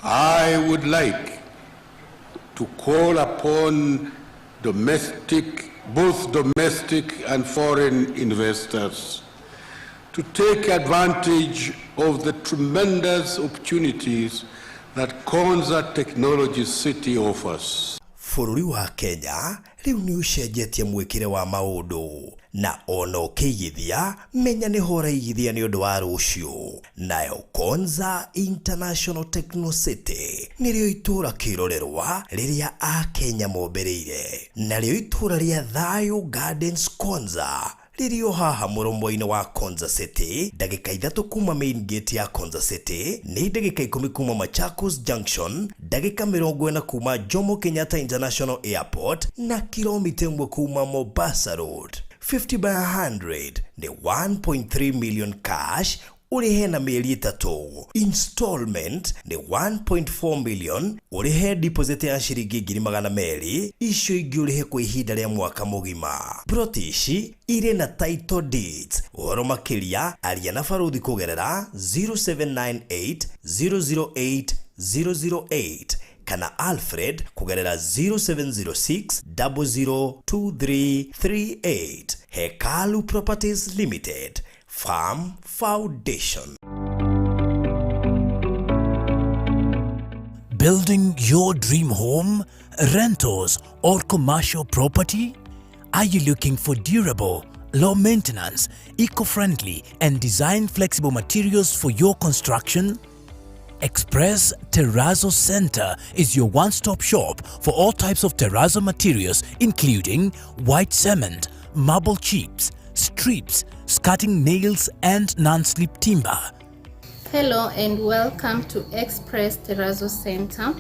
I would like to call upon domestic, both domestic and foreign investors to take advantage of the tremendous opportunities that Konza Technology City offers. Bũrũri wa Kenya rĩu nĩ ũcenjetie mwĩkĩre wa maũndũ na ona ũkĩigithia menya nĩho ũraigithia nĩ ũndũ wa rũciũ. Nayo Konza International Techno City nĩrĩo itũũra kĩrorerwa rĩrĩa Akenya mombĩrĩire. Narĩo itũũra rĩa Thayũ Gardens Konza rĩrĩ o haha mũromo-inĩ wa Konza City, ndagĩka ithatũ kuma main gate ya Konza City, nĩ ndagĩka ikũmi kuma Machakos Junction, ndagĩka 40 kuma Jomo Kenyatta International Airport na kilomita 1 kuma Mombasa Road. 50 by 100 nĩ 1.3 million cash ũrĩhe na mĩeri 3, installment nĩ 1.4 million ũrĩhe deposit ya ciringi 200,000, icio ingĩ ũrĩhe kwa ihinda rĩa mwaka mũgima. Plot ici irĩ na title deeds. Ũhoro makĩria aria na baruthi kũgerera 0798 008 008 kana Alfred kũgerera 0706 002338. Hekalu Properties Limited, Farm Foundation. Building your dream home, rentals, or commercial property? Are you looking for durable, low maintenance, eco-friendly, and design flexible materials for your construction? Express Terrazzo Center is your one-stop shop for all types of terrazzo materials, including white cement, marble chips, strips, skirting nails, and non-slip timber. Hello and welcome to Express Terrazzo Center.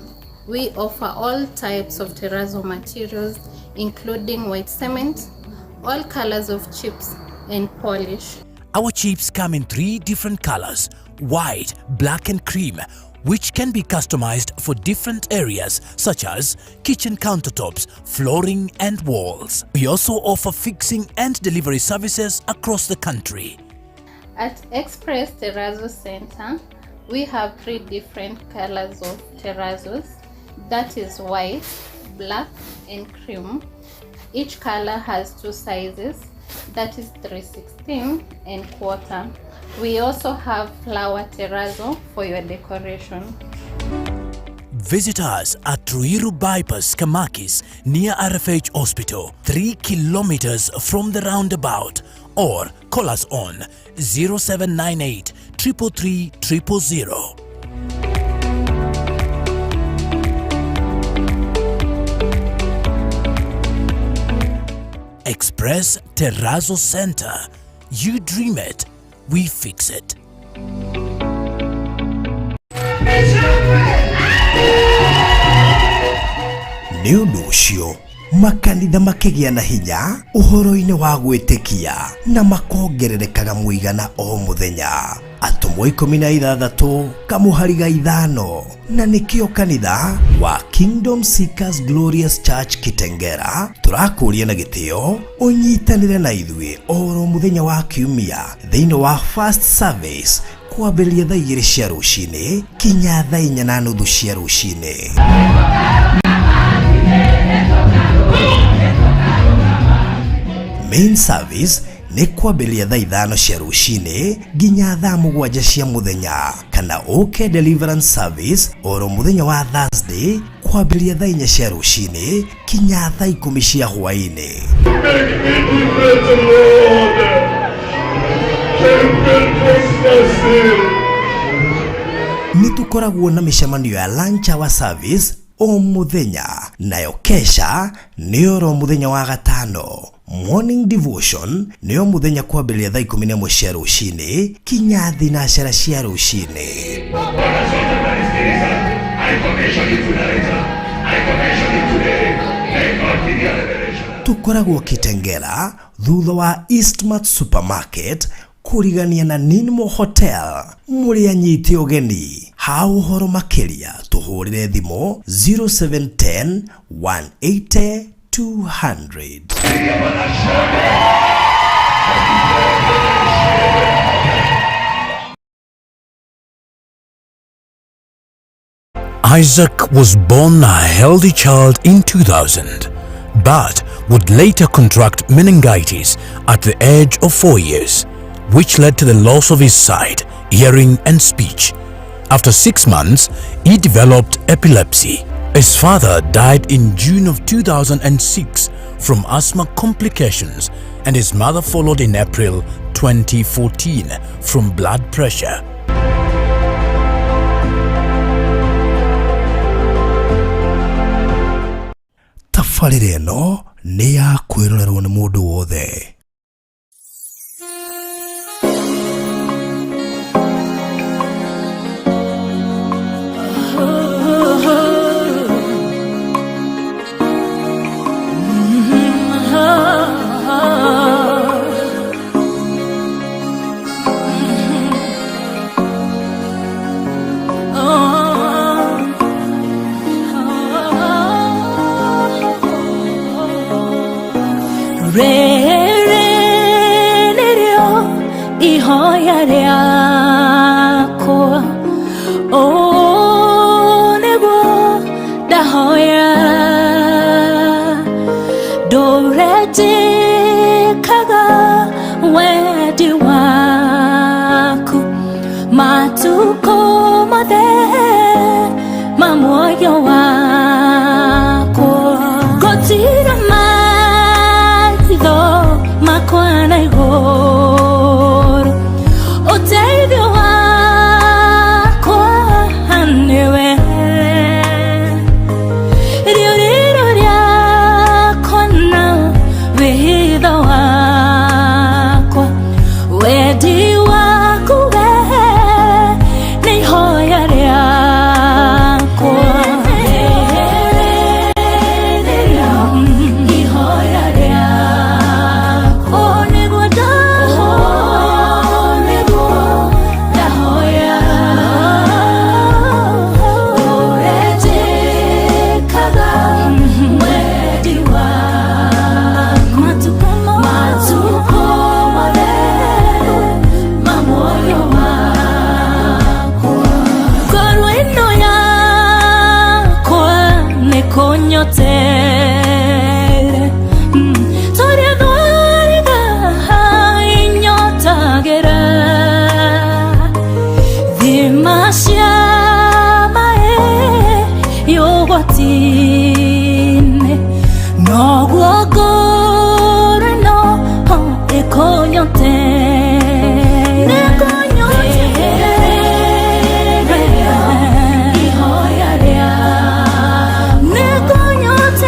We offer all types of terrazzo materials, including white cement, all colors of chips, and polish. Our chips come in 3 different colors, white, black, and cream, which can be customized for different areas such as kitchen countertops, flooring, and walls. We also offer fixing and delivery services across the country. At Express Terrazzo Center, we have 3 different colors of terrazzos, that is white, black, and cream. Each color has 2 sizes, that is 3/16 and quarter. We also have flower terrazzo for your decoration. Visit us at Ruiru Bypass, Kamakis, near RFH Hospital, 3 kilometers from the roundabout, or call us on 0798 333 000. Express Terrazzo Center. You dream it, we fix it. Nĩ ũndũ ũcio makanitha makĩgĩa na hinya ũhoro-inĩ wa gwĩtĩkia na makongererekaga mũigana o mũthenya. Atũmwo 16 kamũhari ga 5, na nĩkĩo kanitha wa Kingdom Seekers Glorious Church Kitengera tũrakũria na gĩtĩo ũnyitanĩre na ithuĩ oro mũthenya wa kiumia thĩinĩ wa first service kwambĩrĩria thaa 2 cia rũcinĩ kinya thaa inya na nuthu cia rũcinĩ. Main service nĩ kwambĩrĩria thaa 5 cia rũcinĩ nginya thaa 7 cia mũthenya, kana ũke deliverance service oro mũthenya wa Thursday kwambĩrĩria thaa 4 cia rũcinĩ kinya thaa 10 cia hwaĩ-inĩ. Nĩ tũkoragwo na mĩcemanio ya lunch hour service o mũthenya. Nayo kesha nĩ oro mũthenya wa gatano. Morning devotion nĩyo mũthenya kwambĩrĩria thaa 11 cia rũcinĩ kinya 4 cia rũcinĩ. Tukoragwo Kitengela thutha wa Eastmart Supermarket kũrigania na Ninmo Hotel. Mũrĩ anyite ũgeni. Ha ũhoro makĩria tũhũrĩre thimũ 0710 180 200. Isaac was born a healthy child in 2000, but would later contract meningitis at the age of 4 years, which led to the loss of his sight, hearing and speech. After 6 months, he developed epilepsy. His father died in June of 2006 from asthma complications, and his mother followed in April 2014 from blood pressure. Tabarĩra ĩno nĩ ya kwĩrorerwo nĩ mũndũ wothe. Ihoya rĩakwa ũũ nĩguo ndahoya ndũre njĩkaga wendi waku matukũ mothe ma muoyo wakwa ngũtira maitho makwa na igũrũ ũteithio wakwa nĩwe rĩũrĩro rĩakwa na wĩhitho wakwa wendi waku we nĩ ihoya rĩakwa. Ihoya rĩakwa nĩguo ndahoya ũrenjĩkaga wendi waku matukũ mothe ma muoyo wakwa ngoro ĩno yakwa nĩ kũnyotere tũrĩa thwariga inyotagĩra thima cia maĩ ũgwati-inĩ noguo ngoro ĩno ĩkũnyotere ihoya rĩakwa nĩkũnyotere.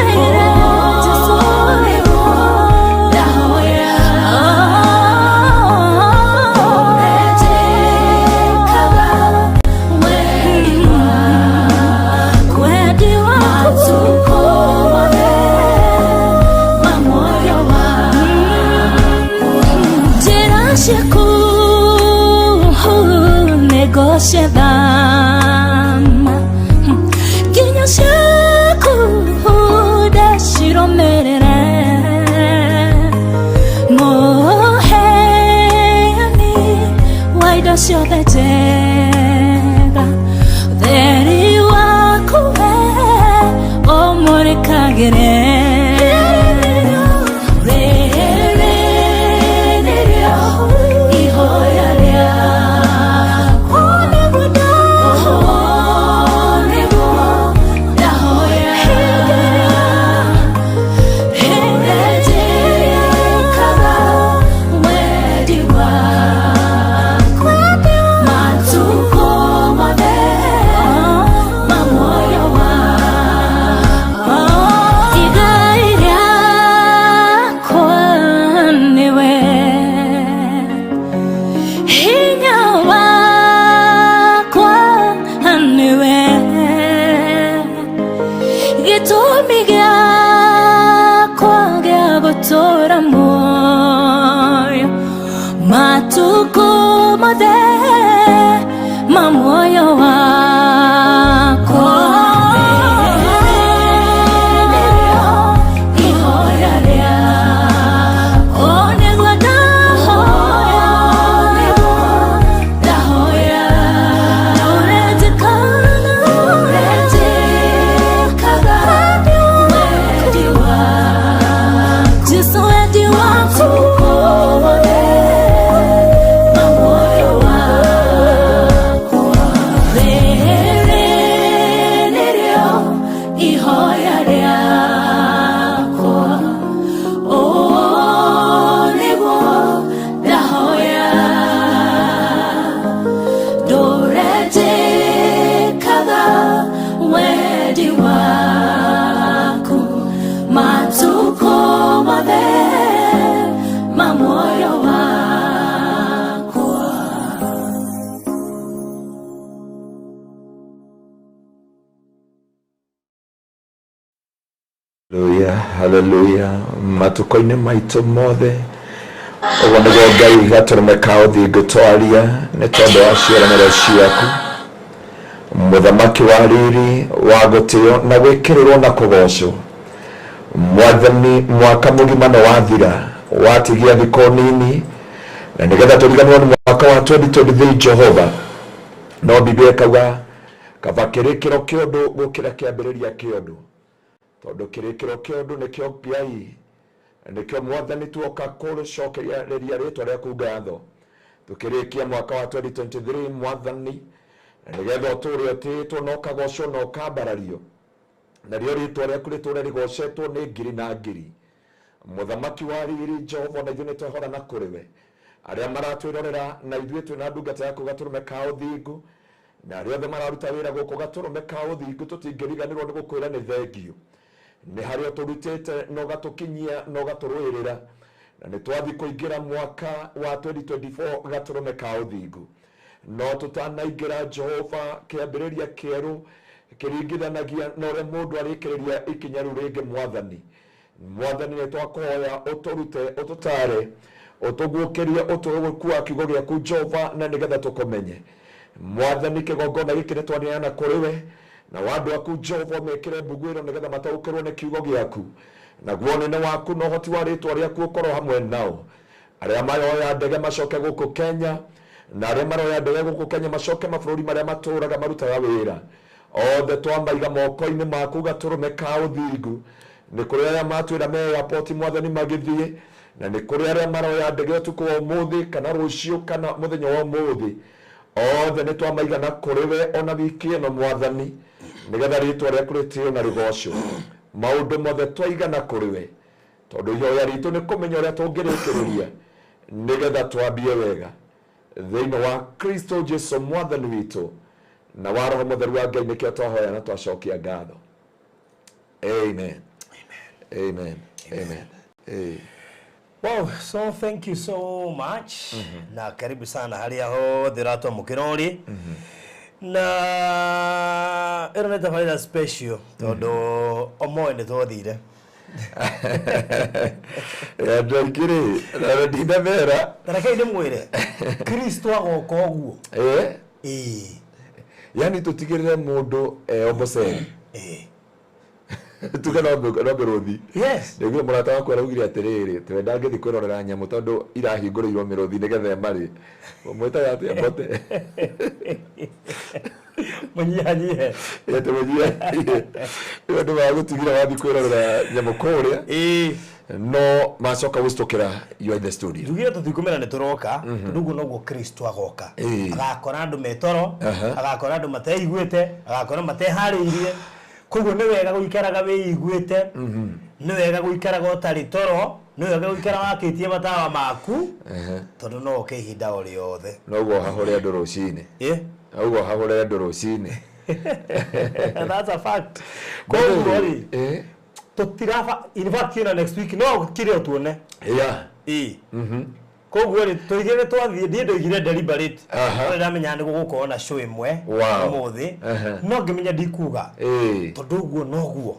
mothe ma muoyo wakwa. Ihoya rĩakwa nĩguo ndahoya, ndahoya ũretĩkaga wendi waku, Jesũ, wendi waku mothe ma muoyo wakwa. Rĩrĩ nĩrĩo ihoya rĩakwa, ũũ nĩguo ndahoya, ndũretĩkaga wendi waku matukũ mothe ma muoyo wakwa. Haleluya, haleluya. Matukũ-inĩ maitũ mothe, ũguo nĩguo Ngai gatũrũme ka ũthingu twaria nĩ tondũ wa ciĩranĩro ciaku, mũthamaki wa riri wa gũtĩo na gwĩkĩrĩrwo na kũgocwo. Mwathani, mwaka mũgima nĩ wathira, watigia thikũ nini na nĩgetha tũriganĩrwo nĩ mwaka wa 2023. Jehova, no Biblia ĩkauga kaba kĩrĩkĩro kĩa ũndũ gũkĩra kĩambĩrĩria kĩa ũndũ, tondũ kĩrĩkĩro kĩa ũndũ nĩkĩo Ngai, nĩkĩo Mwathani tuoka kũrĩcokeria rĩtwa rĩaku ngatho tukĩrĩkia mwaka wa 2023. Mwathani, na nĩgetha ũtũũre ũtĩĩtwo na ũkagocwo na ũkambarario, narĩo rĩtwa rĩaku rĩtũũre rĩgocetwo nĩ ngiri na ngiri, mũthamaki wa riri Jehova, na ithuĩ nĩ twehora na kũrĩ we arĩa maratwĩrorera, na ithuĩ twĩna ndungata yaku gatũrũme ka ũthingu, na arĩa othe mararuta wĩra gũkũ gatũrũme ka ũthingu, tũtingĩriganĩrwo nĩ gũkwĩra nĩ thengiũ nĩ harĩa ũtũrutĩte na ũgatũkinyia na ũgatũrũĩrĩra, na nĩ twathi kũingĩra mwaka wa 2024 gatũrũme ka ũthingu. No tũtanaingĩra, Jehova, kĩambĩrĩria kĩerũ kĩringithanagia na ũrĩa mũndũ arĩkĩrĩria ikinya rĩu rĩngĩ. Mwathani, Mwathani, nĩ twakũhoya ũtũrute, ũtũtare, ũtũguũkĩrie, ũtũgũkua kiugo gĩaku, Jehova, na nĩgetha tũkũmenye. Mwathani, kĩgongona gĩkĩ nĩ twaneana kũrĩ we na wa andũ aku, Jehova, mekĩre mbuguĩro nĩgetha mataũkĩrwo nĩ kiugo gĩaku, naguo ũnene waku na ũhoti wa rĩtwa rĩaku ũkorwo hamwe nao, arĩa maroya ndege macoke gũkũ Kenya, na arĩa maroya ndege gũkũ Kenya macoke mabũrũri marĩa matũraga marutaga wĩra. Othe twamaiga moko-inĩ maku gatũrũme ka ũthingu. Nĩ kũrĩ arĩa matwĩra me airport, Mwathani, magĩthiĩ, na nĩ kũrĩ arĩa maroya ndege ũtukũ wa ũmũthĩ kana rũciũ kana mũthenya wa ũmũthĩ. Othe nĩ twamaiga na kũrĩ we ona wiki ĩno, Mwathani, nĩgetha rĩtwa rĩaku rĩtĩo na rĩgocwo. Maũndũ mothe twaigana kũrĩ we, tondũ ihoya ritũ nĩ kũmenya ũrĩa tũngĩrĩkĩrĩria nĩgetha twambie wega thĩinĩ wa Kristo Jesu Mwathani witũ na wa Roho Mũtheru wa Ngai. Nĩkĩo twahoya na twacokia ngatho. Amen, amen, amen. Eh. Wow, so thank you so much na karibu sana harĩa hothe ũratwamũkĩra ũrĩ, na ĩno nĩ tabarĩra special tondũ omoĩ nĩ twathire. Andũ aingĩ rĩ, na ndinamera. Na rekei ndĩmwĩre, Kristo agoka ũguo. Ĩĩ. Yani tũtigĩrĩre mũndũ Amboseli, tuge no mĩrũthi. Nĩguo mũrata wakwa araugire atĩrĩrĩ, tiwe ndangĩthiĩ kwĩrorera nyamũ tondũ irahingũrĩirwo mĩrũthi nĩgetha ĩmarĩ. Mwĩtaga atĩa mbote? Mũnyihanyihe. Atĩ mũnyihanyihe nĩ ũndũ wa gũtigĩra wathiĩ kwĩrorera nyamũ kũrĩa, no macoka gũcitũkĩra, you are in the studio. Njugire tũtikũmera nĩ tũroka, tondũ ũguo noguo Kristo agoka. Agakora andũ metoro, agakora andũ mateiguĩte, agakora mateharĩirie. Koguo nĩ wega gũikaraga wĩiguĩte, nĩ wega gũikaraga ũtarĩ toro, nĩ wega gũikara wakĩtie matawa maku, tondũ no ũke ihinda o rĩothe. Noguo hahũre andũ rũcinĩ. Noguo hahũre andũ rũcinĩ. That's a fact. Koguo rĩ, tũtiraba, in fact ĩno next week no kire ũtuone. Ĩĩ, koguo rĩ, tũigire nĩ twathiĩ, ndiĩ ndoigire deliberate. No ndamenyaga nĩ gũgũkorwo na show ĩmwe ũmũthĩ, no ngĩmenya ndikuga, tondũ ũguo noguo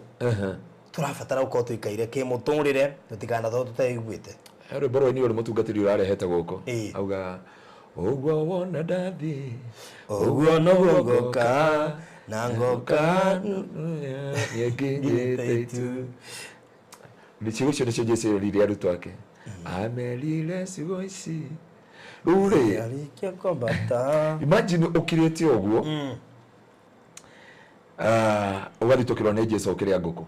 tũrabatara gũkorwo tũikaire kĩmũtũrĩre, tũtikanakorwo tũteiguĩte. He rwĩmbo rwaini ũrĩ mũtungatĩri ũrarehete gũkũ. Auga Ũguo wona ndathiĩ, Ũguo noguo ngoka, na ngoka nĩnginyĩte itu. Nĩ ciugo icio nĩcio Jesũ erire arutwo ake. Amerire ciugo ici. Rĩu rĩ, Arĩkia kwambata. Imagine ũkirĩte ũguo, ũgathitũkĩrwo nĩ Jesũ ũkĩrĩa ngũkũ.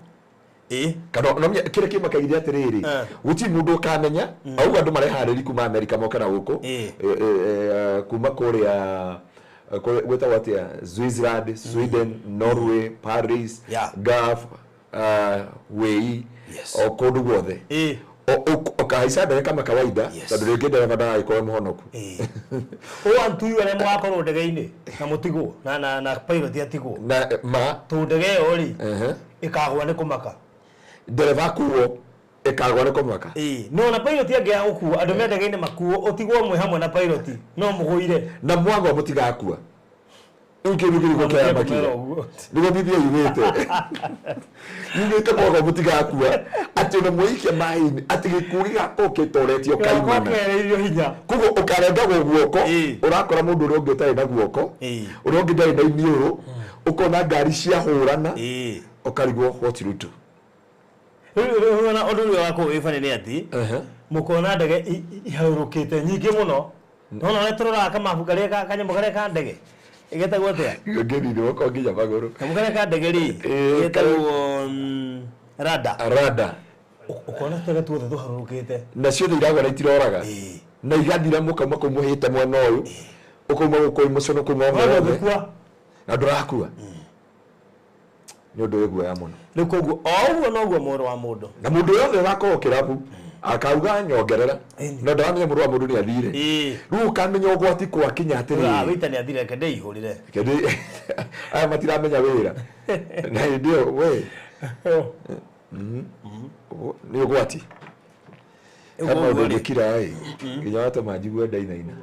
Kana no kĩrĩa kĩmakagithia atĩrĩrĩ, gũtirĩ mũndũ ũkamenya, auga andũ mareharĩri kuma Amerika moke na gũkũ, kuma kũrĩa gwĩtagwo atĩa, Switzerland, Sweden, Norway, Paris, Gulf, Wei, o kũndũ guothe. Ũkahaica ndege kama kawaida, tondũ rĩngĩ ndereba ndagagĩkorwo mũhonoku. Ũũ antuyu arĩa mũgakorwo ndege-inĩ na mũtigwo na pilot atigwo. Na ma tondũ ndege ĩyo rĩ ĩkagwa nĩ kũmaka. Ndereba akuo ĩkagwa nĩ kũmaka. No na pilot angĩaga gũkua andũ me ndege-inĩ makuo ũtigwo mwĩ hamwe na pilot no mũgũire. Na mwagwa mũtigakua. Rĩu kĩndũ kĩrĩkũ kĩramakire? Nĩguo Biblia yugĩte. Yugĩte mwagwa mũtigakua. Atĩ ona mwĩikia maĩ-inĩ, atĩ gĩkuũ gĩgakorwo kĩtoretio kaimana. Gĩgakorwo hinya. Koguo ũkarengagwo guoko, ũrakora mũndũ ũrĩa ũngĩ ũtarĩ na guoko, ũrĩa ũngĩ ndarĩ na iniũrũ, ũkona ngari ciahũrana, ũkarigwo what you do. Rĩu ona ũndũ ũrĩa wakorwo wĩ funny nĩ atĩ, mũkona ndege iharũrũkĩte nyingĩ mũno. Nona ũrĩa tũroraga kamabu karĩa kanyamũ karĩa ka ndege ĩgetagwo atĩa? Ngĩthire guoko nginya magũrũ. Kanyamũ karĩa ka ndege rĩ, ĩgetagwo rada. Rada. Ũkona tũtege tuothe tũharũrũkĩte. Na ciothe iragwa na itiroraga. Na igathira mũkauma kũu mũhĩte mwena ũyũ, ũkauma gũkũ mũcono kũu No ndũngĩkua. Na ndũrakua. Nĩ ũndũ wĩ guoya mũno. Rĩu koguo o ũguo noguo mũrũ wa mũndũ. Na mũndũ yothe ũgakorwo kĩrabu akauga nyongerera, no ndaramenya mũrũ wa mũndũ nĩ athire. Rĩu ũkamenya ũgwati kwakinya atĩrĩrĩ. Wĩta nĩ athire, reke ndĩihũrĩre. Reke aya matiramenya wĩra. Na hĩndĩ ĩyo we. Nĩ ũgwati. He maũndũ ũngĩkira ĩ, nginya watũma njigue ndainaina.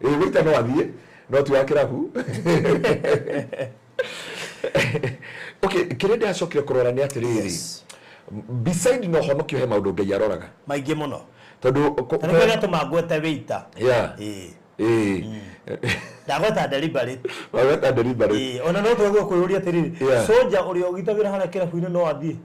Ĩ wĩta no athiĩ, no ti wa kĩrabu. Okay, kĩrĩa ndĩracokire kũrora nĩ atĩrĩrĩ. Beside no honokio he maũndũ Ngai aroraga. Maingĩ mũno. Tondũ Na nĩkĩo gĩatũma ngwete wĩita. Ndagweta deliberate. Wagweta deliberate. Ona no twagwo kwĩyũria atĩrĩrĩ, soja ũrĩa ũgitagĩra harĩa kĩrabu-inĩ no athiĩ.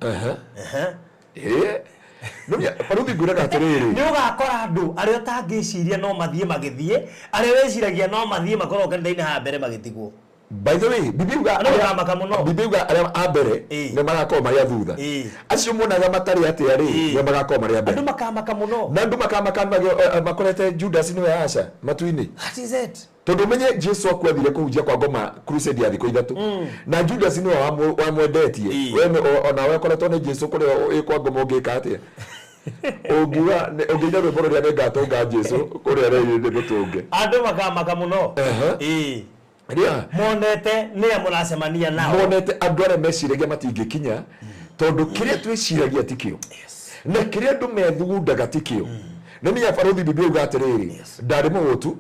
Baruthi ngwĩraga atĩrĩrĩ. Nĩ ũgakora andũ arĩa ũtangĩciria no mathiĩ magĩthiĩ, arĩa wĩciragia no mathiĩ makorwo kanitha-inĩ haha mbere magĩtigwo. By the way, Bibi uga Andũ makamaka mũno. Bibi uga arĩa a mbere nĩ magakorwo marĩ a thutha. Acio monaga matarĩ atĩa rĩ, nĩ magakorwo marĩ a mbere. Andũ makamaka mũno. Na andũ makamaka makorete Judas nĩwe aca matu-inĩ. That is it. Tondũ ũmenye Jesu akuathire kũhunjia kwa ngoma crusade ya thikũ ithatũ. Na Judas nĩwe wamwendetie. We ona we ũkoretwo nĩ Jesu kũrĩa ĩ kwa ngoma ũngĩka atĩa? Ũngiuga ũngĩina rwĩmbo rũrĩa nĩngatũnga Jesu kũrĩa rĩ nĩngũtũnge. Andũ makamaka mũno. Monete nĩ a mũracemania nao. Monete andũ arĩa meciragia matingĩkinya, tondũ kĩrĩa twĩciragia ti kĩo. Na kĩrĩa andũ methugundaga ti kĩo. Nĩ menya baruthi Biblia uga atĩrĩrĩ, ndarĩ mũhũtu,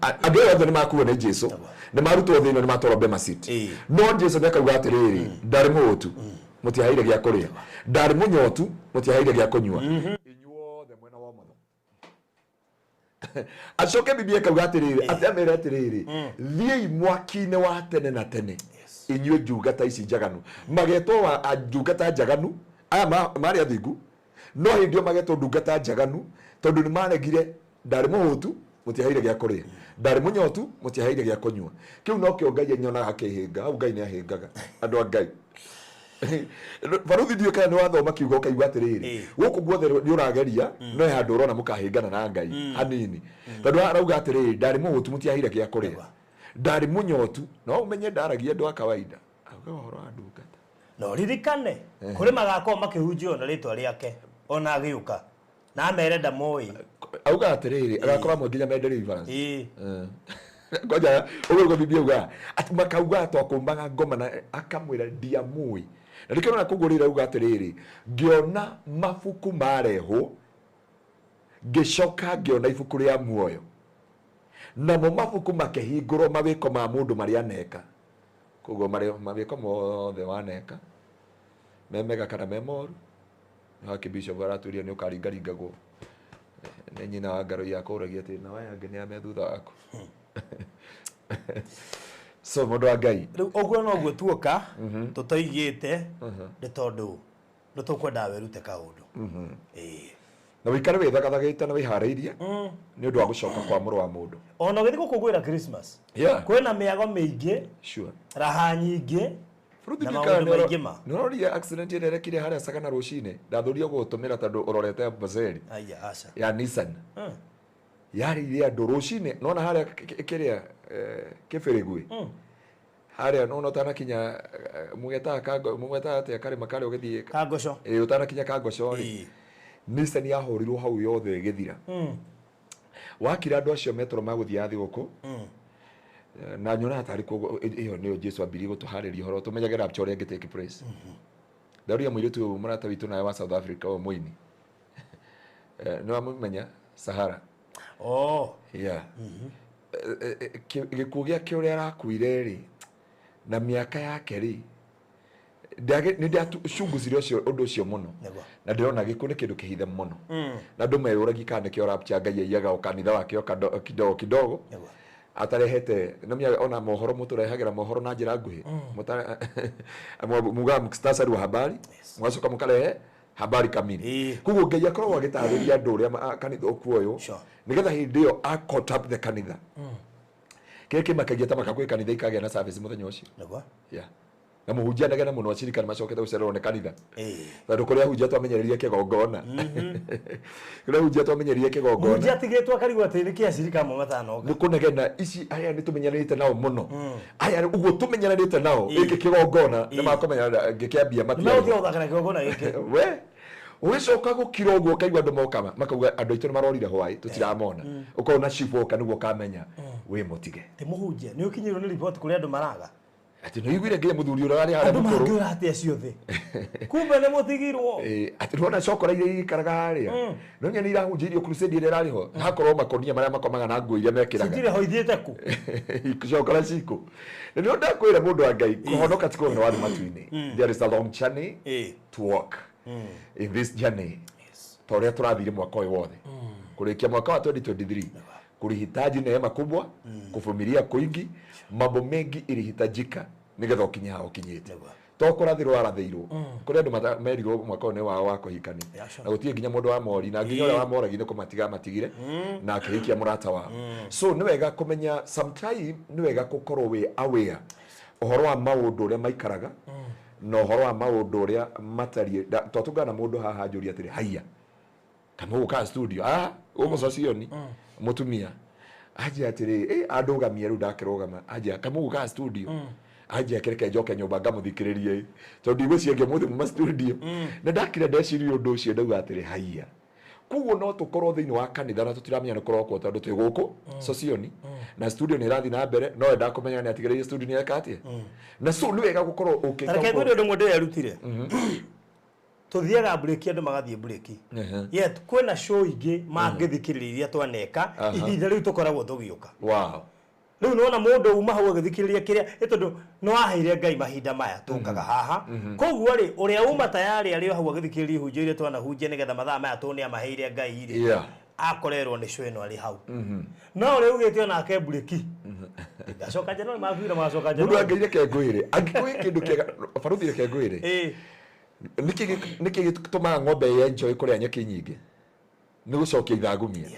andũ aya othe nĩ makuo nĩ Jesu, nĩ marutwo thĩinĩ nĩ matwarwo Bema Seat. No Jesu nĩ akauga atĩrĩrĩ, ndarĩ mũhũtu, mũtiaheire gĩa kũrĩa. Ndarĩ mũnyotu, mũtiaheire gĩa kũnyua. Inyuothe mwena wa ũmotho. Acoke Biblia ĩkauga atĩrĩrĩ, atĩ amere atĩrĩrĩ, thiĩi mwaki-inĩ wa tene na tene, inyuĩ njungata ici njaganu. Magetwo wa njungata njaganu, aya marĩ athingu, no hĩndĩ ĩyo magetwo ndungata njaganu, tondũ nĩ maregire, ndarĩ mũhũtu, mũtiaheire gĩa kũrĩa. Ndarĩ mũnyotu, mũtiaheire gĩa kũnyua. Kĩu nokĩo Ngai nyonaga akĩhĩnga, hau Ngai nĩ ahĩngaga andũ a Ngai. Baruthi ndiũĩ kana nĩ wathoma kiugo ũkaigua atĩrĩrĩ, gũkũ guothe nĩ ũrageria, no he handũ ũrona mũkahĩngana na Ngai hanini. Tondũ arauga atĩrĩrĩ, ndarĩ mũhũtu, mũtiaheire gĩa kũrĩa. Ndarĩ mũnyotu, no ũmenye ndaragia andũ a kawaida. Auga ũhoro wa ndungata. No ririkane, kũrĩ magakorwo makĩhunjio na rĩtwa rĩake, ona agĩũka. Na amere ndamũĩ. Auga atĩrĩrĩ, agakorwo amwe nginya me deliverance. Ngoja, ũguo nĩguo Biblia ugaga. Atĩ makauga twakũmbaga ngoma na akamwĩra ndiamũĩ. Na nĩkĩo ũrona koguo rĩrĩa auga atĩrĩrĩ, ngĩona mabuku marehwo, ngĩcoka ngĩona ibuku rĩa muoyo. Namo mabuku makĩhingũrwo mawĩko ma mũndũ marĩa aneka. Koguo mawĩko mothe waneka, me mega kana me moru. Nĩ haki Bishop aratwĩrire nĩ ũkaringaringagwo. Nĩ nyina wa ngarũ yakũragia atĩ na waya angĩ nĩ ame thutha waku. So mũndũ wa Ngai, Rĩu ũguo noguo tuoka tũtoigĩte nĩ tondũ nĩ tũkwendaga wĩrute kaũndũ. Ĩĩ. Na wĩikare wĩthagathagĩte na wĩharĩirie nĩ ũndũ wa gũcoka kwa mũrũ wa mũndũ. Ona ũgĩthiĩ gũkũngũĩra Christmas, kwĩna mĩago mĩingĩ, raha nyingĩ Ruthi, na ndikana maũndũ maingĩ ma. Nĩ ũrorire accident ĩrĩa ĩrekire harĩa Sagana rũcinĩ? Ndathũria gũgũtũmĩra tondũ ũrorete Amboseli. Aya, aca. Ya Nissan yarĩire andũ rũcinĩ, nona harĩa kĩrĩa kĩbĩrĩgui harĩa, nona ũtanakinya mũgetaga kango, mũgetaga atĩa karĩma karĩa ũgĩthiĩ? Kangoco. Ĩ, ũtanakinya Kangoco rĩ. Nissan yahũrirwo hau yothe ĩgĩthira. Wakira andũ acio metoro magũthiaga thigũkũ na nyonaga tarĩ kuo ĩyo nĩyo Jesu ambirie gũtũharĩria ũhoro tũmenyage rapture ũrĩa ĩngĩ take place. Ndaũria mũirĩtu ũyũ mũrata witũ nawe wa South Africa, ũyũ mũini, nĩ wamũmenya, Sahara. Oh. Yeah. Gĩkuũ gĩake ũrĩa arakuire rĩ, na mĩaka yake rĩ, nĩ ndacunguzire ũcio ũndũ ũcio mũno. Na ndĩrona gĩkuũ nĩ kĩndũ kĩhithe mũno na andũ meyũragia kana nĩkĩo rapture Ngai aiyaga o kanitha wake o kidogo kidogo atarehete nĩmia ona mohoro mũtũrehagĩra mohoro na njĩra nguhĩ. Mugaga muktasari wa habari, mũgacoka mũkarehe habari kamili. Koguo Ngai akoragwo agĩtarĩria andũ ũrĩa kanitha ũkuoywo nĩgetha hĩndĩ ĩyo a caught up the kanitha. Kĩrĩa kĩmakagia ta maka kwĩ kanitha ikagĩa na service mũthenya ũcio. Yeah. Na mũhunjia anegene mũno, acirika nĩ macokete gũcererwo nĩ kanitha tondũ kũrĩa hunjia twamenyererie kĩgongona, kũrĩa hunjia twamenyererie kĩgongona. Mũhunjia atigĩtwo akarigwo atĩ nĩkĩ acirika amwe matanoka. Nĩ kũnegena ici aya nĩ tũmenyeranĩte nao mũno, aya ũguo tũmenyeranĩte nao gĩkĩ kĩgongona nĩ makũmenya ngĩkĩambia. Nĩ megũtiga gũthaka na kĩgongona gĩkĩ. We ũgĩcoka gũkira ũguo ũkaigua andũ moka makauga andũ aitũ nĩ marorire hwaĩ, tũtiramona. Ũkona chief woka nĩguo ũkamenya wĩ mũtige. Ti mũhunjia nĩ ũkinyĩrwo nĩ riboti kũrĩa andũ maraga. Atĩ nĩ ũiguire nginya mũthuri ũrĩa arĩ harĩa Andũ mũkũrũ. mangĩũra atĩa ciothe, kumbe nĩ mũtigirwo. Atĩ nĩwona cokora iria ikaraga harĩa no nya nĩ irahunjĩirio crusade ĩrĩa ĩrarĩ ho, hakorwo makonia marĩa makomaga na nguo iria mekĩraga. Citirĩ ho, ithiĩte kũ? Cokora cikũ na nĩo ndakwĩra, mũndũ wa Ngai, kũhonoka ti kũhona wathi matu-inĩ. There is a long journey to walk. In this journey, ta ũrĩa tũrathire mwaka ũyũ wothe kũrĩkia mwaka wa 2023, kulihitaji neema kubwa, kuvumilia kwingi, mambo mengi ilihitajika nigetha ũkinye haha ũkinyĩte. To kũrathĩrwo warathĩirwo, kũrĩ andũ merirwo mwaka ũyũ nĩ wao wa kũhikania na gũtirĩ nginya mũndũ wa mori na nginya ũrĩa wamoragi nĩ kũmatiga matigire na akĩhikia mũrata wao. So nĩ wega kũmenya sometime nĩ wega gũkorwo wĩ aware ũhoro wa maũndũ ũrĩa maikaraga na ũhoro wa maũndũ ũrĩa matariĩ. Twatũngana na mũndũ haha anjũria atĩrĩ, haiya, kamũgũka studio gũkũ Socioni, mũtumia anjia atĩrĩ, andũgamie rĩu ndakĩrũgama, anjia kamũgũka studio, anjia kĩreke njoke nyũmba ngamũthikĩrĩrie tondũ ndigwĩciria mũthĩ muma studio. Na ndakire ndeciria ũndũ ũcio, ndauga atĩrĩ, haiya, koguo no tũkorwo thĩinĩ wa kanitha na tũtiramenya nĩ kũrokwo tondũ twĩ gũkũ Socioni na studio nĩ ĩrathiĩ na mbere, no enda kũmenya nĩ atigĩrĩire studio nĩ eka atĩa. Na so nĩ wega gũkorwo ũkĩka. Reke ngwĩre ũndũ ũmwe ndĩrerutire. Tũthiaga mburĩki, andũ magathiĩ mburĩki, yet kwĩna show ingĩ mangĩthikĩrĩria iria twaneka ihinda rĩu tũkoragwo tũgĩũka. Rĩu nĩwona mũndũ uma hau agĩthikĩrĩria kĩrĩa ĩ tondũ nĩ waheire Ngai mahinda maya tũkaga haha. Koguo rĩ, ũrĩa uma tayarĩ arĩ o hau agĩthikĩrĩria ihunjio iria twanahunjia nĩgetha mathaa maya tũ nĩ amaheire Ngai rĩ, akorerwo nĩ show ĩno arĩ hau. No ũrĩa ugĩte onake mburĩki ngacoka January, makuire magacoka Mũndũ wa January. Ngai, reke ngwĩre, angĩkorwo wĩ kĩndũ kĩega, baruthi, reke ngwĩre, nĩkĩ gĩtũmaga ng'ombe yenjoy kũrĩa nyeki nyingĩ? Nĩ gũcokia ithagumia.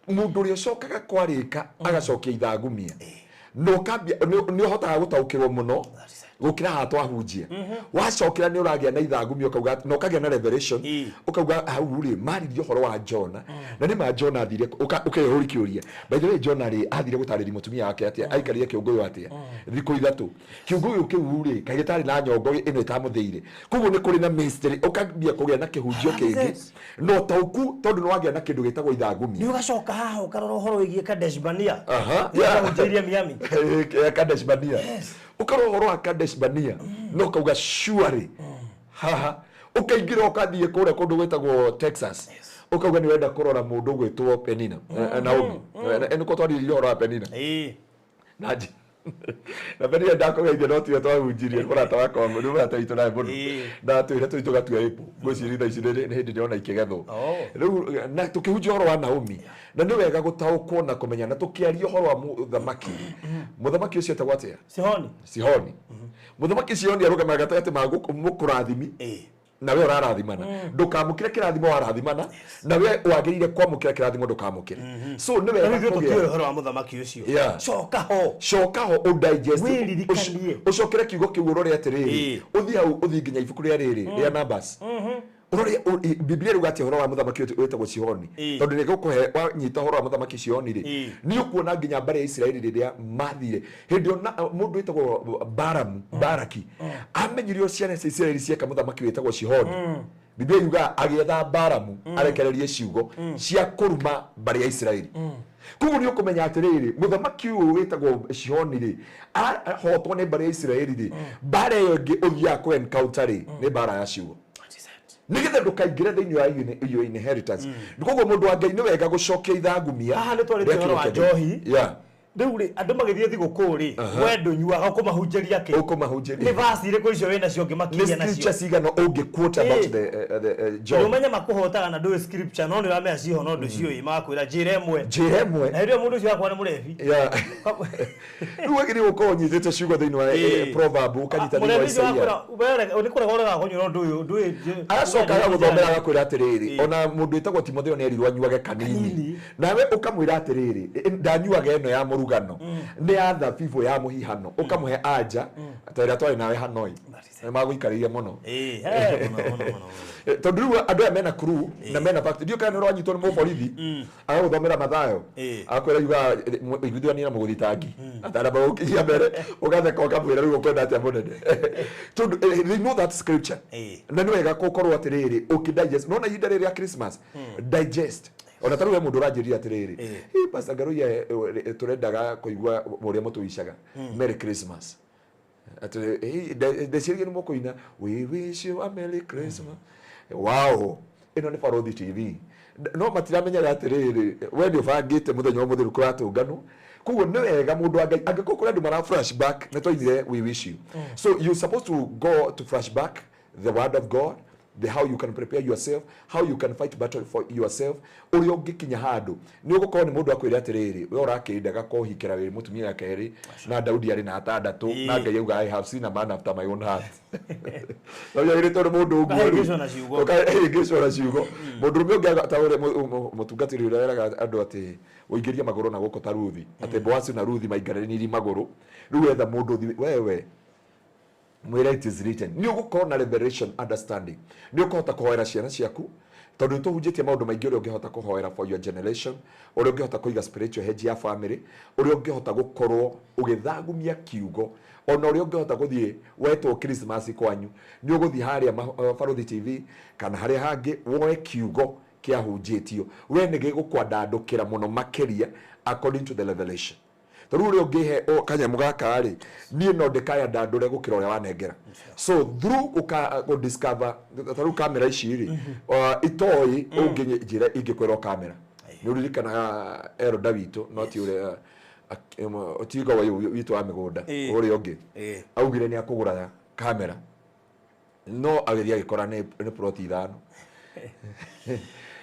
Mũndũ ũrĩa ũcokaga kwarĩka agacokia ithagumia na ũkambia nĩ ũhotaga gũtaũkĩrwo mũno gũkĩra haha twahunjia. Wacokera nĩ ũragĩa na ithagumia, ũkauga na ũkagĩa na revelation. Ũkauga hau rĩ maririe ũhoro wa Jona, na nĩ ma Jona athire ũkeyũria kĩũria, by the way, Jona rĩ athire gũtarĩria mũtumia wake atĩa? Aikarire kĩũngũyũ atĩa thikũ 3? Kĩũngũyũ kĩu rĩ kaĩ gĩtarĩ na nyongo ĩno ĩtamũthĩire? Koguo nĩ kũrĩ na mystery, ũkambia kũgĩa na kĩhunjio kĩngĩ na ũtaũku tondũ nĩ wagĩa na kĩndũ gĩtagwo ithagumia. Nĩ ũgacoka haha ũkarora ũhoro wĩgiĩ Kadesh Barnea. Ũrĩa Miami. Ya Kadesh Barnea, ũkarora ũhoro wa Kadesh Barnea na ũkauga surely haha ũkaingĩra ũkathiĩ kũrĩa kũndũ gwĩtagwo Texas, ũkauga nĩ ũrenda kũrora mũndũ ũgwĩtwo Penina, Naomi. Nĩkuo twarĩrĩria ũhoro wa Penina. Na Na mbere ndakũgeithia no tiwe twahunjirie mũrata wakwa nĩ mũrata witũ nawe mũno. Na twĩre tũthiĩ tũgatue apple. Ngwĩciria thaa ici nĩ hĩndĩ ndĩrona ikĩgethwo. Rĩu na tũkĩhunjia ũhoro wa Naomi na nĩ wega gũtaũkwo na kũmenya na tũkĩaria ũhoro wa mũthamaki. Mũthamaki ũcio etagwo atĩa? Sihoni. Sihoni. Mũthamaki Sihoni arũgamaga gatagatĩ ma mũkũrathimi na we ũrarathimana. Ndũkamũkĩre kĩrathimo warathimana na we wagĩrĩire kwamũkĩra kĩrathimo ndũkamũkĩre. So nĩ wega kũgĩa tũtiũĩ ũhoro wa mũthamaki ũcio. Coka ho. Coka ho ũdigest. Ũcokere kiugo kĩu ũrore atĩrĩrĩ. Ũthiĩ hau ũthiĩ nginya ibuku rĩa rĩrĩ rĩa Numbers. Ũrore Biblia ĩruga atĩa ũhoro wa mũthamaki wĩtagwo Sihoni. Tondũ nĩ gũkũhe wanyita ũhoro wa mũthamaki Sihoni rĩ. Nĩ ũkuona nginya mbarĩ ya Isiraeli rĩrĩa mathire. Hĩndĩ ĩyo mũndũ wĩtagwo Balamu, Baraki amenyire ciana cia Isiraeli cieka mũthamaki wĩtagwo Sihoni. Biblia yugaga agĩetha Balamu arekererie ciugo cia kũruma mbarĩ ya Isiraeli. Koguo nĩ ũkũmenya atĩrĩrĩ mũthamaki ũyũ wĩtagwo Sihoni rĩ ahotwo nĩ mbarĩ ya Isiraeli rĩ mbara ĩyo ĩngĩ ũthiaga kũ encounter rĩ nĩ mbara ya ciugo. Nĩgetha ndũkaingĩre thĩinĩ wa your inheritance. Koguo mũndũ wa Ngai nĩ wega gũcokia ithangumia. Haha nĩ twarĩtie ũhoro wa njohi. Rĩu rĩ andũ magĩthiĩ thigũkũ rĩ we ndũnyuaga ũkũmahunjĩria kĩ? Ũkũmahunjĩria. Nĩ verse irĩkũ icio wĩna cio ũngĩmakinyia nacio? Nĩ scripture cigana ũngĩ quote about the John. Ũmenye makũhotaga na ndũĩ scripture no nĩ ũramenya ciho no ndũciũĩ magakwĩra njĩra ĩmwe. Njĩra ĩmwe. Na hĩndĩ ĩyo mũndũ ũcio akwa nĩ mũrebi. Rĩu wagĩrĩirwo gũkorwo ũnyitĩte ciugo thĩinĩ wa proverb ũkanyita thĩinĩ wa Isaia. Nĩ kũrega ũregaga kũnyua no ndũĩ ndũĩ. Agacoka agagũthomera agakwĩra atĩrĩrĩ ona mũndũ wĩtagwo Timotheo nĩ erirwo anyuage kanini. Nawe ũkamwĩra atĩrĩrĩ ndanyuaga ĩno ya mũrugano nĩ ya thabibũ ya mũhihano ũkamũhe anja ta ĩrĩa twarĩ nawe Hanoi. Nĩ magũikarĩire mũno. Tondũ rĩu andũ aya mena crew na mena fact ndiũ kana nĩ ũranyitwo nĩ mũborithi agagũthomera Mathayo akwĩra yuga iguithania na mũgũthitangi atanamba gũkinyia mbere ũgatheka ũkamwĩra rĩu ũkwenda atĩa mũnene. Tondũ they know that scripture. Na nĩ wega gũkorwo atĩrĩrĩ ũkĩ digest nona ihinda rĩrĩ rĩa Christmas digest. Ona ta rĩu he mũndũ ũranjĩrire atĩrĩrĩ Pastor Ngaruiya tũrendaga kũigua ũrĩa mũtũicaga Merry Christmas. Ndeciria nĩ mũkũina we wish you a Merry Christmas. Wow, ĩno nĩ Barothi TV. No matiramenyaga atĩrĩrĩ we nĩ ũbangĩte mũthenya wa mũtheru kũratũnganwo. Koguo nĩ wega mũndũ wa Ngai angĩkorwo kũrĩ andũ mara flashback nĩ twainire we wish you. So you supposed to go to flashback the word of God, the how you can prepare yourself, how you can fight battle for yourself. Ũrĩa ũngĩkinya handũ nĩ ũgũkorwo nĩ mũndũ akwĩre atĩrĩrĩ we ũrakĩendaga kũhikĩra wĩ mũtumia kerĩ na Daudi arĩ na atandatũ na Ngai auga I have seen a man after my own heart. Na ũyagĩrĩtwo nĩ mũndũ ũguo rĩ. Ũkahĩngĩcwo na ciugo. Mũndũrũme ũngĩ ta ũrĩa mũtungatĩri ũrĩa weraga andũ atĩ ũingĩrie magũrũ na gũkũ ta Ruthi atĩ Boazi na Ruthi maingaranĩrie magũrũ rĩu etha mũndũ ũthiĩ wewe mwĩre it is written. Nĩ ũgũkorwo na revelation understanding. Nĩ ũkũhota kũhoera ciana ciaku tondũ nĩ tũhunjĩtie maũndũ maingĩ ũrĩa ũngĩhota kũhoera for your generation, ũrĩa ũngĩhota kũiga spiritual hedge ya family, ũrĩa ũngĩhota gũkorwo ũgĩthagumia kiugo ona ũrĩa ũngĩhota gũthiĩ wetwo Christmas kwanyu nĩ ũgũthiĩ harĩa Barothi TV kana harĩa hangĩ woe kiugo kĩahunjĩtio we nĩ gĩgũkwandandũkĩra mũno makĩria according to the revelation. Tondũ ũrĩa ũngĩhe kanyamũ gaka rĩ niĩ no ndĩkaya ndandũre gũkĩra ũrĩa wanengera. So through ũka discover ta rĩu kamera ici rĩ itoĩ ũngĩnjĩra ingĩkwĩrwo kamera nĩ ũririkanaga Elda witũ no ti ũrĩa tiga witũ wa mĩgũnda ũrĩa ũngĩ augire nĩ akũgũra kamera no agĩthiĩ agĩkora nĩ ploti 5.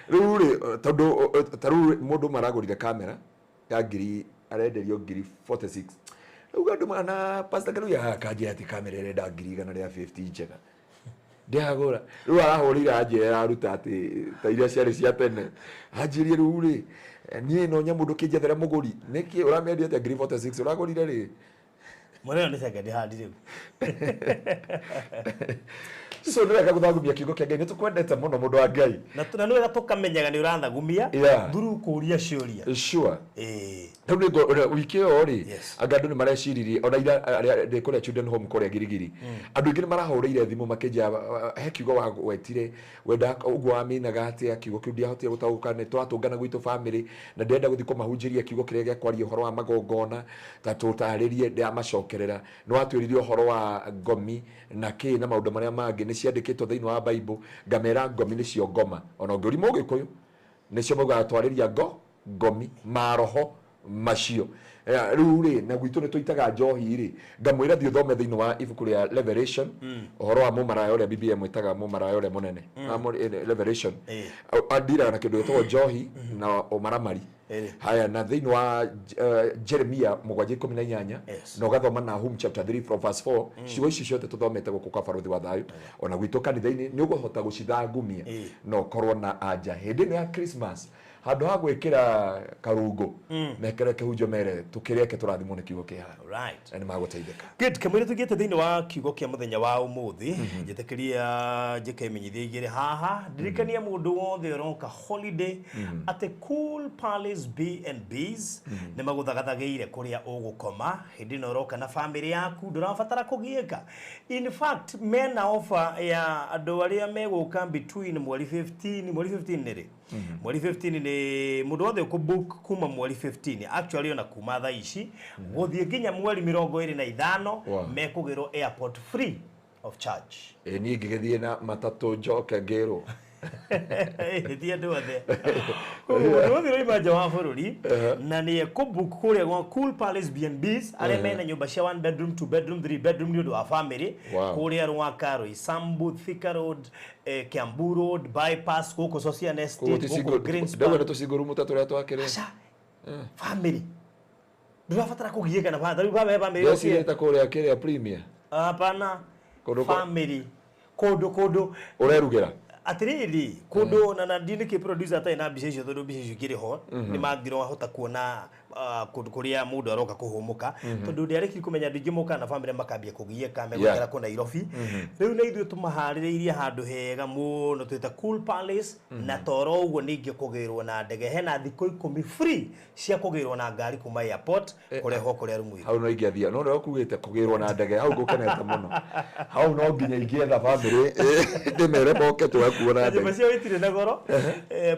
Rĩu rĩ tondũ ta rĩu mũndũ maragũrire kamera ya ngiri arenderio ngiri 46. Rĩu andũ mana Pastor Ngaruiya akanjĩra atĩ kamera ĩrenda ngiri 150 njega. Ndĩragũra. Rĩu arahũrĩire anjĩra araruta atĩ ta iria ciarĩ cia tene. Anjĩrie rĩu rĩ niĩ no nyamũ ndũkĩnjethera mũgũri. Nĩkĩ ũramĩendia atĩa ngiri 46 ũragũrire rĩ? Mwene ĩyo nĩ second hand rĩu. So nĩ wega gũthagumia kiugo kĩa Ngai nĩ tũkwendete mũno mũndũ wa Ngai. Na nĩ wega tũkamenyaga nĩ ũrathagumia through kũũria ciũria. Sure. Rĩu nĩ wiki ĩyo rĩ anga andũ nĩ mareciririe ona ira arĩa ndĩ kũrĩa Children Home kũrĩa Girigiri. Andũ aingĩ nĩ marahũrĩire thimũ makĩnjĩra he kiugo wagwetire wenda ũguo wamĩinaga atĩa kiugo kĩu ndiahotire gũtaũka nĩ tũratũngana gwitũ family na ndĩrenda gũthiĩ kũmahunjĩria kiugo kĩrĩa gĩa kwaria ũhoro wa magongona ta tũtarĩrie ndĩamacokerera. Nĩ watwĩrire ũhoro wa ngomi na kĩ na maũndũ marĩa mangĩ nĩ ciandĩkĩtwo thĩinĩ wa Bible ngamera ngomi nĩcio ngoma ona ũngĩũria Mũgĩkũyũ nĩcio maugaga twarĩria ngomi maroho macio. Rĩu rĩ na gwitũ nĩ tũitaga njohi rĩ, ngamwĩra thiĩ ũthome thĩinĩ wa ibuku rĩa Revelation, ũhoro wa mũmaraya ũrĩa BBM ĩtaga mũmaraya ũrĩa mũnene. Revelation andiraga na kĩndũ gĩtagwo njohi na ũmaramari. Haya, na thĩinĩ wa Jeremia 7:18 na ũgathoma Nahum chapter 3 from verse 4, ciugo ici ciothe tũthomete gũkũ kwa Barũthi wa Thayũ ona gwitũ kanitha-inĩ, nĩ ũkũhota gũcithangumia na ũkorwo na anja hĩndĩ ĩno ya Christmas. Handũ ha gwĩkĩra karungo, mekere kĩhunjo, mere tũkĩreke tũrathimwo nĩ kiugo kĩ haha na nĩ magũteithĩka. Good, kamwĩra tũgĩte thĩinĩ wa kiugo kĩa mũthenya wa ũmũthĩ, njĩtĩkĩria njĩke imenyithia igĩrĩ haha. Ndirikania mũndũ wothe ũroka holiday atĩ Cool Palace B&Bs nĩ magũthagathagĩire kũrĩa ũgũkoma hĩndĩ ĩno ũroka na famĩlĩ yaku, ndũrabatara kũgiĩka. In fact, mena offer ya andũ arĩa megũka between mweri 15, mweri 15 nĩ rĩ? Mweri 15 nĩ mũndũ wothe ũkũbook kuma mweri 15, actually ona kuma thaa ici gũthiĩ nginya mweri 25, mekũgĩrwo airport free of charge. Ĩ niĩ ngĩgĩthiĩ na matatũ njoke ngĩrwo? Ti andũ othe. Koguo mũndũ wothe ũraima nja wa bũrũri na nĩ ekũbook kũrĩa gwa Cool Palace B&Bs, arĩa mena nyũmba cia one bedroom, two bedroom, three bedroom nĩ ũndũ wa family, kũrĩa Rwaka, Roysambu, Thika Road, Kiambu Road, Bypass, gũkũ Socian Estate, gũkũ Greenspan. Ndauga nĩ tũcingũrumu ta tũrĩa twakĩrĩ. Aca, family ndũrabatara kũgiĩka na rĩu family. Ndecirĩte ta kũrĩa kĩrĩa Premier. Hapana. Kũndũ Family kũndũ kũndũ ũrerugĩra. Atiriri, kũndũ na ndinĩkĩ producer atarĩ na mbica icio, tondũ mbica icio ikĩrĩ ho nĩ mangĩrahota kuona kũndũ kũrĩa mũndũ aroka kũhũmũka, tondũ ndiarĩkiri kũmenya andũ aingĩ mokaga na family makambia kũgiĩka megũikara kũ Nairobi. Rĩu na ithuĩ tũmaharĩrĩirie handũ hega mũno twĩta Cool Palace, na toro ũguo ningĩ kũgĩrwo na ndege, hena thikũ 10 free cia kũgĩrwo na ngari kuma airport kũrehwo kũrĩa rumu. Hau no ingĩathia, no nĩwe ũkugĩte kũgĩrwo na ndege, hau ngũkenete mũno. Hau no nginya ingĩetha bamĩrĩ ndĩmere moke tũgakuo na Nyũmba ndege. Ciao itirĩ na goro,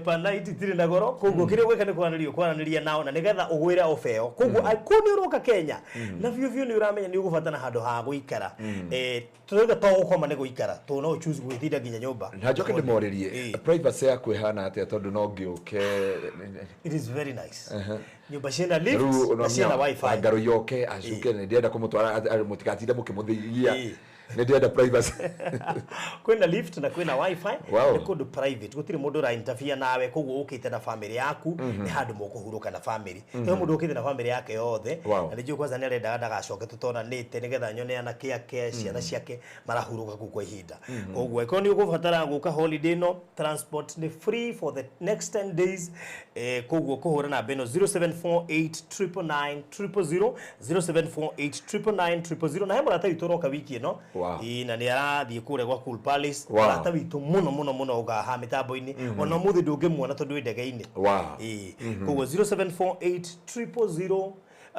per night itirĩ na goro, koguo kĩrĩa ũgwĩka nĩ kwaranĩria kwaranĩria nao na nĩgetha ũgwĩre ofa ĩyo. Koguo angĩkorwo nĩ ũroka Kenya na biũ biũ nĩ ũramenya nĩ ũgũbatara handũ ha gũikara, tũrauga to gũkoma, nĩ gũikara, tondũ no ũchoose gwĩtinda nginya nyũmba. Na njoke ndĩmorĩrie, privacy yaku ĩhana atĩa? Tondũ no ngĩũke. It is very nice, nyũmba ciĩna lift Rĩu na ciĩna WiFi. Ngarũ yoke acuke nĩ ndĩrenda kũmũtwara, mũtigatinde mũkĩmũthigia, nĩ ndĩrenda privacy. Kwĩna lift na kwĩna WiFi. Nĩ kũndũ private, gũtirĩ mũndũ ũra interfere nawe, koguo ũkĩte na family yaku nĩ handũ mũkũhurũka na family. He mũndũ ũkĩte na family yake yothe na nĩ njũĩ kwanza nĩ arendaga ndagacoke tũtonanĩte nĩgetha nyone anake ake, ciana ciake marahurũka kũu kwa ihinda. Koguo angĩkorwo nĩ ũgũbatara gũka holiday ĩno, transport nĩ free for the next 10 days. Koguo kũhũra namba ĩno 0748 999 000, 0748 999 000. Na he mũrata witũ ũroka wiki ĩno. Ĩĩ, na nĩ arathiĩ kũrĩa gwa Cool Palace. Mũrata witũ mũno mũno mũno ũkaga haha mĩtambo-inĩ, ona ũmũthĩ ndũngĩmuona tondũ wĩ ndege-inĩ. Ĩĩ, koguo 0748 000,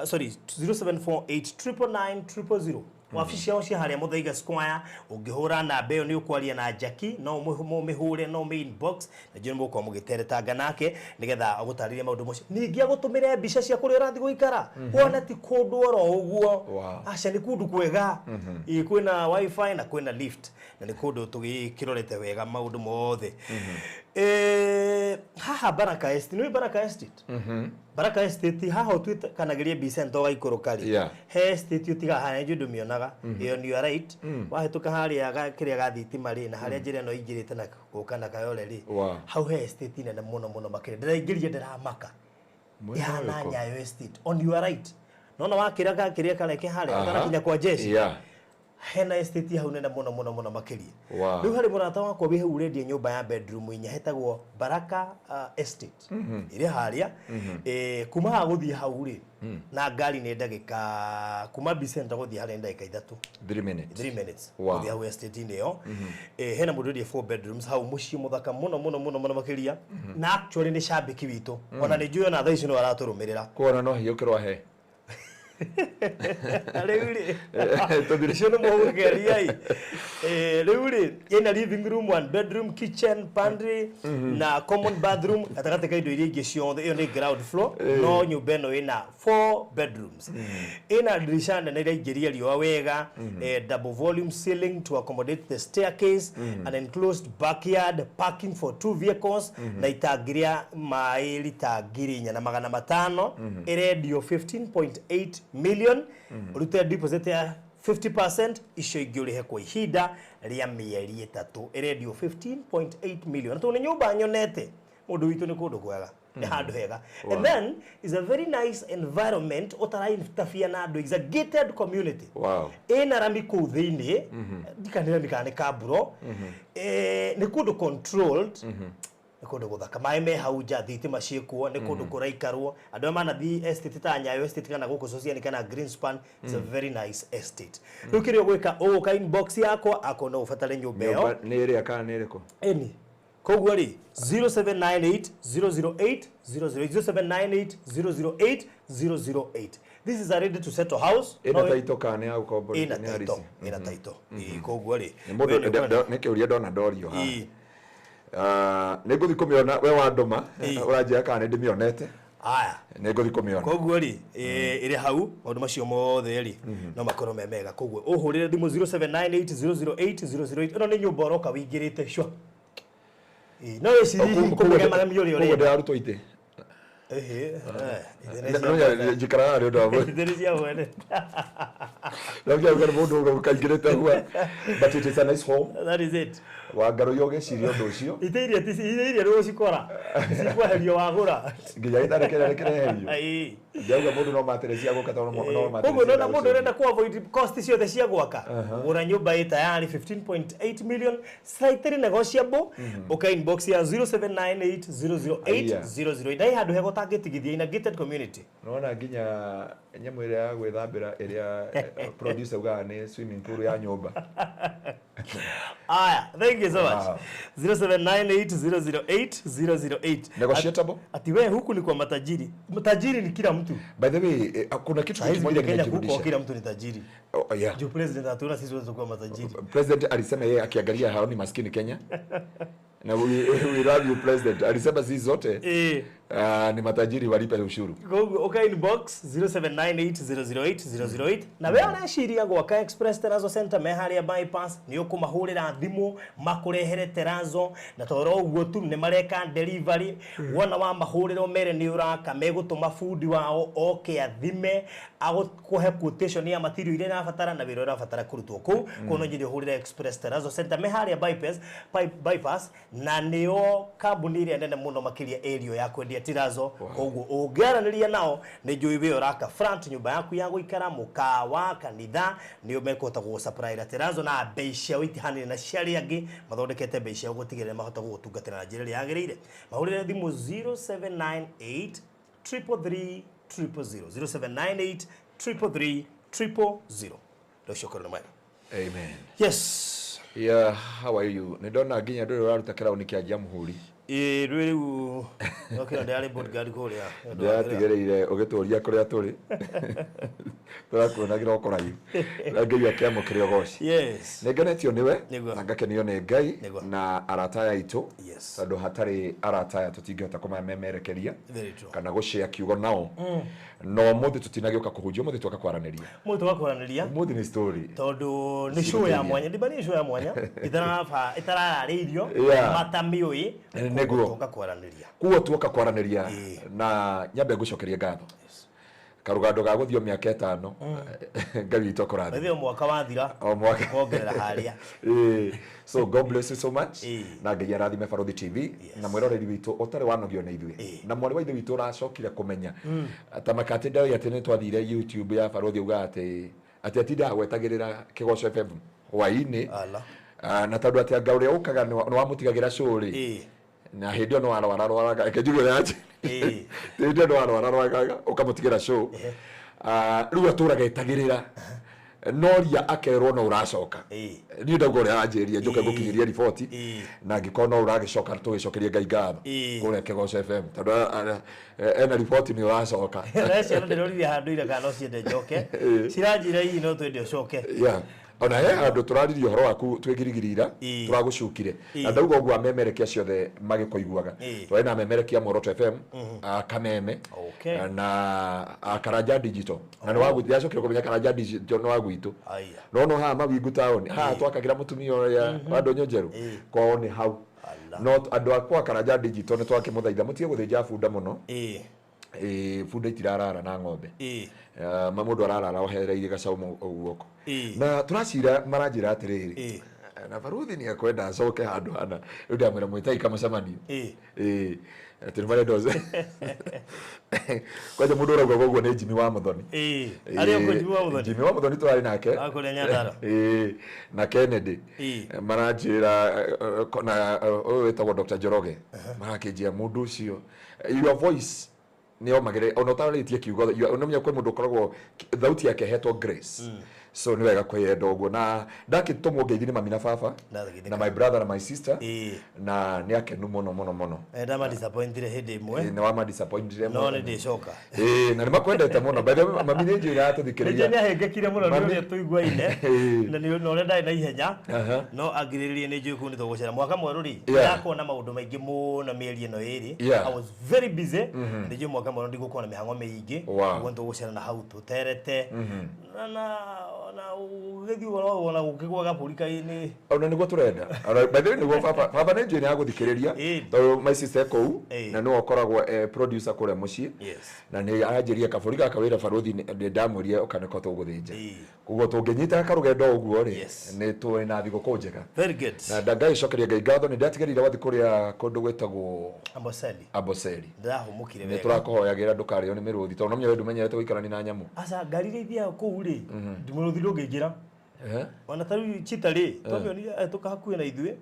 sorry, 0748 999 000, wabici ciao cia harĩa Muthaiga Square. Ũngĩhũra namba ĩyo nĩ ũkwaria na Jackie, no ũmĩhũre, no ũmĩ inbox, na njũĩ nĩ mũgũkorwo mũgĩteretanga nake nĩgetha agũtarĩrie maũndũ macio, ningĩ agũtũmĩre mbica cia kũrĩa ũrathiĩ gũikara, wone ti kũndũ oro ũguo. Aca, nĩ kũndũ kwega. Ĩĩ, kwĩna WiFi na kwĩna lift na nĩ kũndũ tũgĩkĩrorete wega maũndũ mothe. Haha Baraka Estate, nĩ Baraka Estate, Baraka Estate haha ũtuĩkanagĩrie Bicent ũgaikũrũka rĩ, he estate ũtigaga harĩa, njũĩ ndũmĩonaga ĩyo, nĩ your right, wahĩtũka harĩa kĩrĩa ga thitima rĩ, na harĩa njĩra ĩno ĩingĩrĩte na gũka na Kayole rĩ, hau he estate nene mũno mũno makĩria, ndĩraingĩria ndĩramaka. Mwena Ĩhana ũrĩkũ? Nyayo Estate on your right, nona wakĩra kĩrĩa kareke harĩa ũtanakinya kwa jeshi, hena estate hau nene mũno mũno mũno makĩria. Rĩu harĩ mũrata wakwa wĩ hau ũrendia nyũmba ya bedroom inya, hetagwo Baraka Estate, ĩrĩ harĩa. Kuma haha gũthiĩ hau rĩ na ngari nĩ ndagĩka, kuma Bicenta gũthiĩ harĩa nĩ ndagĩka 3. 3 minutes. 3 minutes gũthiĩ hau estate-inĩ ĩyo. Hena mũndũ ũrendia 4 bedrooms hau, mũciĩ mũthaka mũno mũno mũno mũno makĩria, na actually nĩ cambĩki witũ, ona nĩ njũĩ ona thaa ici no aratũrũmĩrĩra. Kuona no hiũkĩrwo he. Rĩu rĩ icio nĩ mũgũgeria ĩ. Rĩu rĩ ĩna living room, one bedroom, kitchen, pantry na common bathroom gatagatĩ ka indo iria ingĩ ciothe. Ĩyo nĩ ground floor, no nyũmba ĩno ĩna 4 bedrooms. Ĩna dirisha nene ĩraingĩria riũa wega, double volume ceiling to accommodate the staircase, an enclosed backyard, parking for 2 vehicles, na itangi rĩa maĩ rita 4,500. Ĩrendio 15.8 million. Ũrute deposit ya 50%, icio ingĩ ũrĩhe kwa ihinda rĩa mĩeri 3. Ĩrendio 15.8 million. Tondũ nĩ nyũmba nyonete mũndũ witũ, nĩ kũndũ kwega, nĩ handũ hega. And then is a very nice environment ũtaraintabia na andũ. Is a gated community. Ĩna rami kũu thĩinĩ, ndikanĩ rami kana nĩ kamburo. Nĩ kũndũ controlled, nĩ kũndũ gũthaka, maĩ me hau nja, thitima ciĩkuo, nĩ kũndũ kũraikarwo. Andũ arĩa manathiĩ estate ta Nyayo estate kana gũkũ Sociani kana Greenspan, it's a very nice estate. Rĩu kĩrĩa ũgwĩka, ũgũka inbox yakwa akorwo no ũbatare nyũmba ĩyo. Nĩ ĩrĩa kana nĩ ĩrĩkũ? Ĩni koguo rĩ 0798 008 008, 0798 008 008. This is a ready to settle house. Ĩna taito kana nĩ ya gũkombora? Ĩna taito, ĩna taito. Koguo rĩ nĩ kĩũria ndona ndorio haha. Nĩ ngũthiĩ kũmĩona we wandũma, ũranjĩra kana nĩ ndĩmĩonete. Aya, nĩ ngũthiĩ kũmĩona. Koguo rĩ ĩrĩ hau, maũndũ macio mothe rĩ no makorwo me mega. Koguo ũhũrĩre thimũ 0798 008 008. Ĩno nĩ nyũmba ũroka wĩingĩrĩte cua. No wĩcirie kũmĩgemagemia ũrĩa ũrenda. Koguo ndĩrarutwo itĩ. Njikaraga nĩ ũndũ wa itĩ nĩ cia mwene. Ndio mũndũ ũkaingĩrĩte hua. But it is a nice home. That is it. Wangarũiyo ũgĩciria ũndũ ũcio. Itĩ iria rũcikora cikweherio wagũra. Nginya gĩtarĩ kĩrĩa nĩkĩreherio. Ndauga mũndũ no matereci agũka tondũ no matereci. Koguo nona mũndũ ũrenda ku avoid cost ciothe cia gwaka, gũra nyũmba ĩ tayari 15.8 million, slightly negotiable. Ũka inbox ya 0798 008 008. Na ĩ handũ hega ũtangĩtigithia, ina gated community. Nona nginya nyamũ ĩrĩa ya gwĩthambĩra ĩrĩa producer ugaga nĩ swimming pool ya nyũmba. Aya, thank you so much. 0798 008 008. Negotiable? Ati wewe huku ni kwa matajiri. Matajiri ni kila mtu. By the way, kuna kitu kimoja nimejifundisha. Huko kila mtu ni tajiri. Oh, yeah. Juu president atuona sisi wote kwa matajiri. President alisema yeye akiangalia haoni maskini Kenya. Na we love you president. Alisema sisi zote ni matajiri walipe ushuru. Okay, inbox 0798 008 008. Na wewe ũreciria gwaka Express Terrazzo Center me harĩa bypass, nĩ ũkũmahũrĩra thimũ makũrehere terrazzo, na toro ũguo tu nĩ mareka delivery. Wona wa mahũrĩro mere nĩ ũraka, megũtũma bundi wao oke athime, agũkũhe quotation ya material iria ĩrabatara na wĩra ũrabatara kũrutwo kũu. Koguo no nyende ũhũrĩre Express Terrazzo Center me harĩa bypass, na nĩo kambuni ĩrĩa nene mũno makĩria area ya kwendia terrazzo. Koguo ũngĩaranĩria nao nĩ njũĩ wĩ ũraka front nyũmba yaku ya gũikara, mũkawa, kanitha, nĩo mekũhota gũgũsupplyra terrazzo na bei ciao itihanire na cia arĩa angĩ, mathondekete bei ciao gũtigĩrĩra mahota gũgũtungatĩra na njĩra ĩrĩa yagĩrĩire. Mahũrĩre thimũ 0798 333 000, 0798 333 000. Rũciũ korwo nĩ mwega. Amen. Yes. Yeah, how are you? Nĩ ndona nginya ndũrĩ ũraruta kĩrauni kĩa Jamhuri. Ĩĩ rĩu nokĩra ndĩrarĩ bodyguard kũrĩa. Ndĩratigĩrĩire ũgĩtũria kũrĩa tũrĩ. Tũrakuonagĩra o kũraihu. Na Ngai akĩamũkĩre ũgoci. Yes. Nĩngenetio nĩwe na ngakenio nĩ Ngai na arata aya aitũ. Tondũ hatarĩ arata aya tũtingĩhota kũmamemerekeria kana gũshare kiugo nao. No ũmũthĩ tũtinagĩũka kũhunjia, ũmũthĩ twoka kwaranĩria. Ũmũthĩ twoka kwaranĩria. Ũmũthĩ nĩ story. Tondũ nĩ show ya mwanya, ndimba nĩ show ya mwanya itarararĩirio matamĩũĩ. Nĩguo twoka kwaranĩria. Kuo twoka kwaranĩria na nyambe ngũcokerie ngatho. Karugando ga gũthio mĩaka 5 Ngai witũ akũrathime. O mwaka wathira o mwaka wongerera harĩa. So God bless you so much. Na Ngai arathime Barũthi TV na mwĩroreri witũ ũtarĩ wanogio nĩ ithuĩ na mwarĩ wa ithe witũ ũracokire kũmenya ta makati ndaoĩ atĩ nĩ twathire YouTube ya Barũthi auga atĩ atinda agwetagĩrĩra Kĩgoco FM hwaĩ-inĩ, na tondũ atĩ anga ũrĩa ũkaga nĩ wamũtigagĩra show rĩ, na hĩndĩ ĩyo nĩ warwararwaraga, reke njigue yaje hĩndĩ ĩyo nĩ warwararwaraga ũkamũtigĩra show, rĩu atũraga etagĩrĩra Noria akerwo no uracoka. Niĩ ndauga ũrĩa aranjĩrire njoke ngũkinyĩrie riboti na angĩkorwo no ũragĩcoka tũgĩcokerie Ngai ngatho kũrĩa Kĩgoco FM tondũ ena riboti nĩ ũracoka. Na ciana ndĩroririe handũ ira kana no ciende njoke. Ciranjĩra hihi no twende ũcoke. Yeah. Ona he handũ tũraririe ũhoro waku twĩgirigirira tũragũcukire na ndauga ũguo amemerekia ciothe magĩkũiguaga. Twarĩ na amemerekia Moroto FM, Kameme na Karanja Digital na nĩ ndacokire kũmenya Karanja Digital nĩ wa gwitũ. No no haha Mawingu town haha twakagĩra mũtumia ũrĩa wa ndũnyũ njerũ kwao nĩ hau. No andũ a kwa Karanja Digital nĩ twakĩmũthaitha mũtige gũthĩnja bunda mũno. Bunda itirarara na ng'ombe. Mũndũ ararara ohereire gacaũ guoko. Na tũracira maranjĩra atĩrĩrĩ na baruthi nĩ ekwenda acoke handũ hana rĩu ndamwĩra mwĩtai kamũcemanio. Atĩ nĩ marenda kwanja mũndũ ũrauga ũguo nĩ Jimmy wa Muthoni. Arĩ ũguo Jimmy wa Muthoni. Jimmy wa Muthoni twarĩ nake kũrĩa Nyandarua. Na Kennedy maranjĩra na ũyũ wĩtagwo Dr. Njoroge marakĩnjĩra mũndũ ũcio your voice nĩ omagĩrĩra ona ũtarĩtie kiugo ũnomenya kwĩ mũndũ ũkoragwo thauti yake hetwo grace. So nĩ wega kwĩyenda ũguo na ndakĩtũmwo ngeithi nĩ mami na baba na my brother na my sister na nĩ akenu mũno mũno mũno. Ndama disappointire hĩndĩ ĩmwe. Nĩ wama disappointire mũno. No nĩ ndĩcoka. Na nĩ makwendete mũno. By the way mami nĩ njũĩ aratũthikĩrĩria. Nĩ ahĩngĩkire mũno nĩ ũrĩa tũiguaine na nĩ ũrĩa ndarĩ na ihenya no angirĩrĩrie nĩ njũĩ kũu nĩ tũgũcera mwaka mwerũ rĩ ndakorwo na maũndũ maingĩ mũno mĩeri ĩno ĩrĩ. I was very busy. Nĩ njũĩ mwaka mwerũ ndigũkorwo na mĩhang'o mĩingĩ ũguo nĩ tũgũcera na hau tũterete na na ũgĩthiĩ ũhoro wona gũkĩgwa gabũri kaĩ-inĩ. Ona nĩguo tũrenda. By the way nĩguo baba nĩ njũĩ nĩ agũthikĩrĩria tondũ my sister kũu na nĩwe ũkoragwo producer kũrĩa mũciĩ na nĩ aranjĩria kabũri gaka wĩra baruthi nĩ ndamwĩrire ũka nĩko tũgũthĩnja. Koguo tũngĩnyita karũgendo ũguo rĩ nĩ tũrĩ na thigũkũ njega. Very good. Na ndangagĩcokeria Ngai ngatho nĩ ndatigarire wathiĩ kũrĩa kũndũ gwĩtagwo Amboseli. Amboseli. Ndĩrahũmũkire wega. Nĩ tũrakũhoyagĩra ndũkarĩo nĩ mĩrũthi tondũ no menya we ndũmenyerete gũikarania na nyamũ. Aca ngari iria ithiaga kũu rĩ mũrũthi ndũngĩingĩra. Ona ta rĩu chita rĩ twamĩonire tũka hakuhĩ na ithuĩ.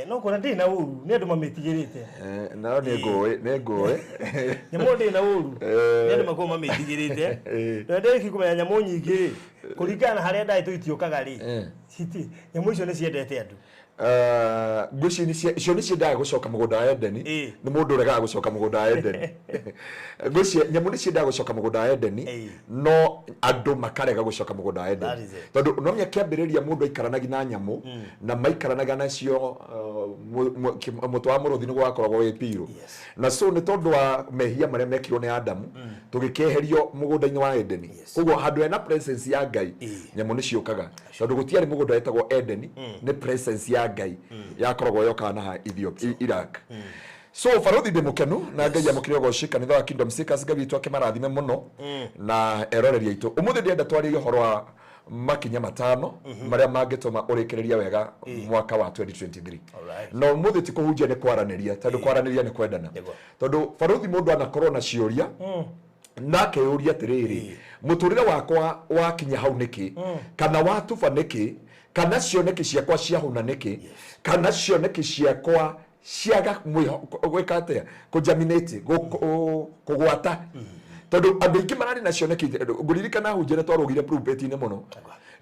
No kona ndĩ na ũru nĩ andũ mamĩtigĩrĩte. No nĩ ngũĩ nĩ ngũĩ. Nyamũ ndĩ na ũru nĩ andũ makoragwo mamĩtigĩrĩte. Na ndĩrĩki kũmenya nyamũ nyingĩ rĩ kũringana na harĩa ndarĩ tũitiũkaga rĩ nyamũ icio nĩ ciendete andũ. Ngwĩciria icio nĩ ciendaga gũcoka mũgũnda wa Edeni. Nĩ mũndũ ũregaga gũcoka mũgũnda wa Edeni. Ngwĩciria nyamũ nĩ ciendaga gũcoka mũgũnda wa Edeni no andũ makarega gũcoka mũgũnda wa Edeni tondũ no menya kĩambĩrĩria mũndũ aikaranagia na nyamũ na maikaranaga nacio mũtwe wa mũrũthi nĩguo wakoragwo wĩ piru. Na so nĩ tondũ wa mehia marĩa mekirwo nĩ Adamu tũgĩkĩeherio mũgũnda-inĩ wa Edeni. Koguo handũ hena presence ya Ngai nyamũ nĩ ciũkaga tondũ gũtiarĩ mũgũnda wetagwo Edeni nĩ presence ya Ngai yakoragwo yokaga na Ethiopia Iraq. So baruthi ndĩ mũkenu na Ngai amũkĩre ũgoci kanitha wa Kingdom Seekers Ngai witũ akĩmarathime mũno na eroreri aitũ. Ũmũthĩ ndĩrenda twarie ũhoro wa makinya matano marĩa mangĩtũma ũrĩkĩrĩrie wega mwaka wa 2023. Na ũmũthĩ ti kũhunjia nĩ kwaranĩria tondũ kwaranĩria nĩ kwendana. Tondũ baruthi mũndũ anakorwo na ciũria na akeyũria atĩrĩrĩ mũtũrĩre wakwa wakinya hau nĩkĩ kana watuba nĩkĩ kana cioneki ciakwa ciahuna nĩkĩ kana cioneki ciakwa ciaga gwĩka atĩa kũjaminate kũgwata tondũ andũ aingĩ mararĩ na cioneki. Ngũririkana hunjĩre twarũgire pulpit-inĩ mũno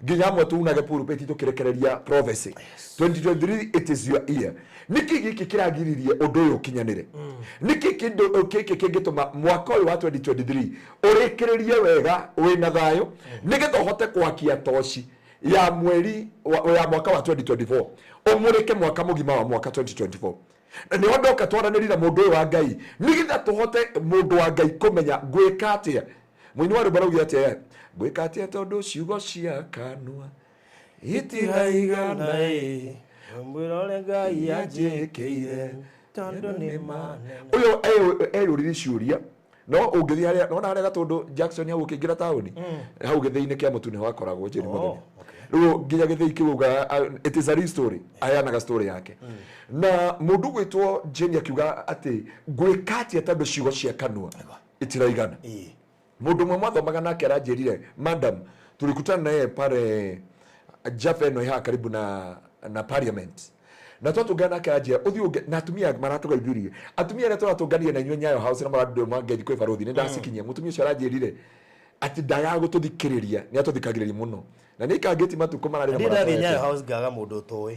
nginya amwe tunage pulpit tũkĩrekereria prophecy 2023 it is your year. Nĩkĩ gĩkĩ kĩragiririe ũndũ ũyũ ũkinyanĩre? Nĩkĩ kĩndũ gĩkĩ kĩngĩtũma mwaka ũyũ wa 2023 ũrĩkĩrĩrie wega wĩna thayũ nĩgetha ũhote kwakia toci ya mweri ya mwaka wa 2024 ũmũrĩke mwaka mũgima wa mwaka 2024? Na nĩho ndoka twaranĩria na mũndũ ũyũ wa Ngai nĩgetha tũhote mũndũ wa Ngai kũmenya ngwĩka atĩa. Mũini wa rwĩmbo araugire atĩa? Ngwĩka atĩa tondũ ciugo cia kanua itiraigana mwĩra ũrĩa Ngai anjĩkĩire tondũ nĩ manene. Ũyũ eyũririe ciũria no ũngĩthiĩ harĩa nona harĩa Gatũndũ Jackson hau ũkĩingĩra taũni hau gĩthĩi-inĩ kĩa mũtu nĩho akoragwo Jane Muthoni. Rĩu nginya gĩthĩi kĩu auga it is a real story aheanaga story yake. Na mũndũ ũgwĩtwo Jane akiuga atĩ ngwĩka atĩa tondũ ciugo cia kanua itiraigana. Mũndũ ũmwe mwathomaga nake aranjĩrire madam tulikutana naye pale Jaffa ĩno ĩhaha karibu na parliament na twatũngana nake aranjĩra ũthiĩ ũnge na atumia maratũgeithirie atumia arĩa tũratũnganire na inyuĩ Nyayo House na marandu mangethi kwĩ baruthi nĩ ndacikinyia. Mũtumia ũcio aranjĩrire Atĩ ndagaga gũtũthikĩrĩria, nĩ atũthikagĩrĩria mũno. Na nĩ ikangĩti matukũ mararĩ na Ndirĩ ndathiĩ mũrata Nyayo wake. House ngaga mũndũ ũtoĩ.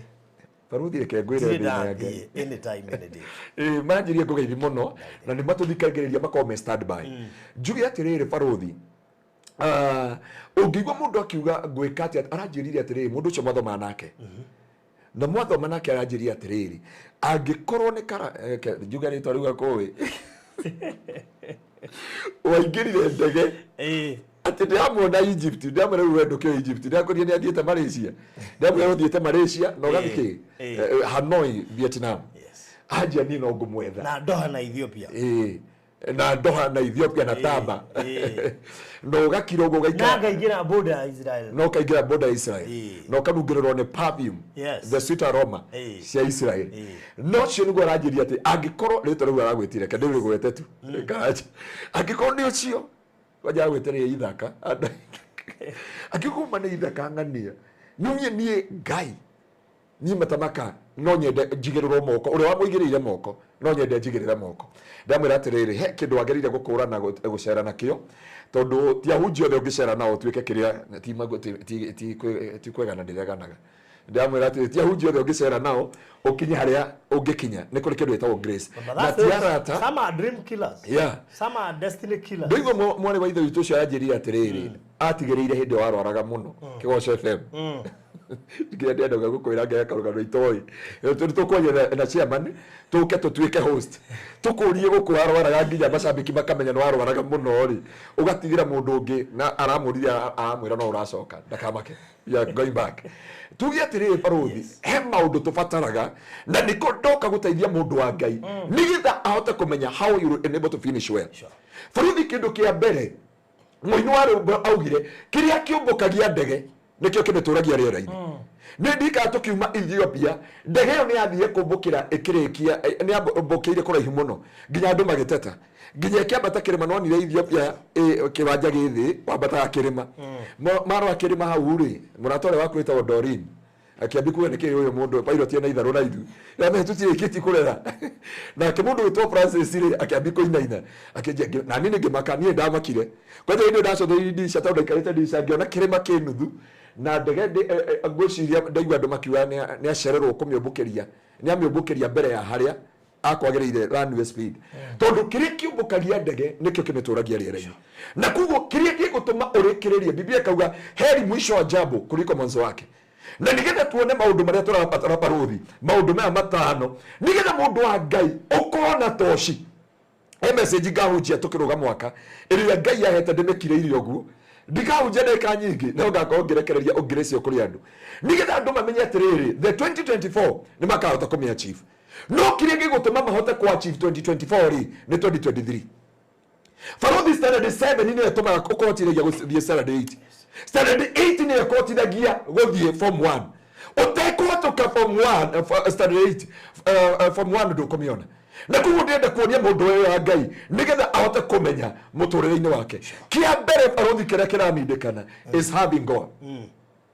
Baruthi reke ngwĩre Ndirĩ thĩna ya Ngai. ndathiĩ anytime any day. Ĩĩ, manjĩrie ngũgeithi mũno na nĩ matũthikagĩrĩria makorwo me standby. Njuge atĩrĩrĩ baruthi, ũngĩigua mũndũ akiuga ngwĩka atĩa, aranjĩrire atĩrĩrĩ, mũndũ ũcio mwathomaga nake na mwathoma nake aranjĩrire atĩrĩrĩ, angĩkorwo nĩ kara reke njuge rĩtwa rĩu akũĩ waingĩrire ndege atĩ ndĩramuona Egypt, ndĩramwĩra rĩu we ndũkĩũĩ Egypt, ndĩrakũria nĩ athiĩte Malaysia, ndĩramwĩra ũthiĩte Malaysia na ũgathiĩ kĩ Hanoi Vietnam, anjia niĩ no ngũmwetha na Doha na Ethiopia, ĩĩ na Doha na Ethiopia na Taba na ũgakira ũguo na ũgaikara ngaingĩra border ya Israel na ũkaingĩra border ya Israel na ũkanungĩrĩrwo nĩ perfume, the sweet aroma cia Israel. No ũcio nĩguo aranjĩria atĩ angĩkorwo rĩtwa rĩu aragwĩtire reke ndĩrĩgwete tu Karacha. Angĩkorwo nĩ ũcio kwanja agwĩte rĩ ithaka, angĩkorwo ma nĩ ithaka ng'ania niĩ niĩ Ngai niĩ matamaka no nyende njigĩrĩrwo moko ũrĩa wamũigĩrĩire moko no nyende njigĩrĩre moko. Ndamwĩra atĩrĩrĩ, he kĩndũ wagĩrĩire gũkũrana gũcera nakĩo, tondũ ti ahunjia othe ũngĩcera nao ũtuĩke kĩrĩa ti magu- ti- ti- ti kwĩ- ti kwegana ndĩreganaga. Ndamwĩra atĩrĩ, ti ahunjia othe ũngĩcera nao ũkinye harĩa ũngĩkinya, nĩ kũrĩ kĩndũ gĩtagwo grace But na that's ti it. arata. Some are dream killers. Some are destiny killers. Ndaigua mwarĩ wa ithe witũ ũcio aranjĩrire atĩrĩrĩ, atigĩrĩire hĩndĩ ĩyo warwaraga mũno Kĩgoco FM nginya ndĩrenda gũkwĩra ngeka karũgano itoĩ tũkwaria na chairman tũke tũtuĩke host tũkũrie gũkũ warwaraga nginya macambĩki makamenya nĩ warwaraga mũno rĩ, ũgatigĩra mũndũ ũngĩ na aramũria aramwĩra no ũracoka ndakamake, you are going back. Tuge atĩrĩrĩ barũthi, he maũndũ tũbataraga na nĩko ndoka gũteithia mũndũ wa Ngai nĩgetha ahote kũmenya how you will enable to finish well. Barũthi, kĩndũ kĩa mbere mũini wa rwĩmbo augire kĩrĩa kĩũmbũkagia ndege nĩkĩo kĩmĩtũragia rĩera-inĩ. Nĩ ndikaga tũkiuma Ethiopia, ndege ĩyo nĩ yathire kũmbũkĩra ĩkĩrĩkia, nĩ yambũkĩire kũraihu mũno nginya andũ magĩteta nginya ĩkĩambata kĩrĩma. Nonire Ethiopia kĩwanja gĩ thĩ wambataga kĩrĩma. Marora kĩrĩma hau rĩ, mũrata ũrĩa waku wĩtagwo Doreen akĩambia kuga nĩkĩ ũyũ mũndũ pilot ena itharũ na ithu yame tũtirĩkĩtie kũrera. Nake mũndũ wĩtwo Francis rĩ akĩambia kũinaina akĩnjia na niĩ ngĩmaka, niĩ ndamakire kwanja hĩndĩ ĩyo ndacothĩrĩirie ndirisha tondũ ndaikarĩte ndirisha ngĩona kĩrĩma kĩ nuthu na ndege ngwĩciria ndaigua andũ makiuga nĩ acererwo kũmĩũmbũkĩria, nĩ amĩũmbũkĩria mbere ya harĩa akwagĩrĩire runway speed, tondũ kĩrĩa kĩũmbũkagia ndege nĩkĩo kĩmĩtũragia rĩera-inĩ. Na koguo kĩrĩa gĩgũtũma ũrĩkĩrĩrie, Biblia ĩkauga heri mwisho wa jambo kuliko mwanzo wake. Na nĩgetha tuone maũndũ marĩa tũrabatara barũthi, maũndũ maya matano, nĩgetha mũndũ wa Ngai ũkorwo na toci. He message ngahunjia tũkĩrũga mwaka ĩrĩa Ngai ahete ndĩmĩkirĩire ũguo, ndikahunjia ndagĩka nyingĩ no ngakorwo ngĩrekereria ũngirĩcio kũrĩ andũ nĩgetha andũ mamenye atĩrĩrĩ, the 2024 nĩ makahota kũmĩ achieve. No kĩrĩa gĩgũtũma mahote kũ achieve 2024 rĩ nĩ 2023. Barũthi, standard 7 nĩyo ĩtũmaga ũkũhotithagia gũthiĩ standard 8, standard 8 nĩyo ĩkũhotithagia gũthiĩ form 1. Ũtekũhetũka form 1, standard 8, form 1 ndũkũmĩona. Na koguo ndĩrenda kuonia mũndũ ũyũ wa Ngai nĩgetha ahote kũmenya mũtũrĩre-inĩ wake kĩa mbere barũthi kĩrĩa kĩramindĩkana is having God,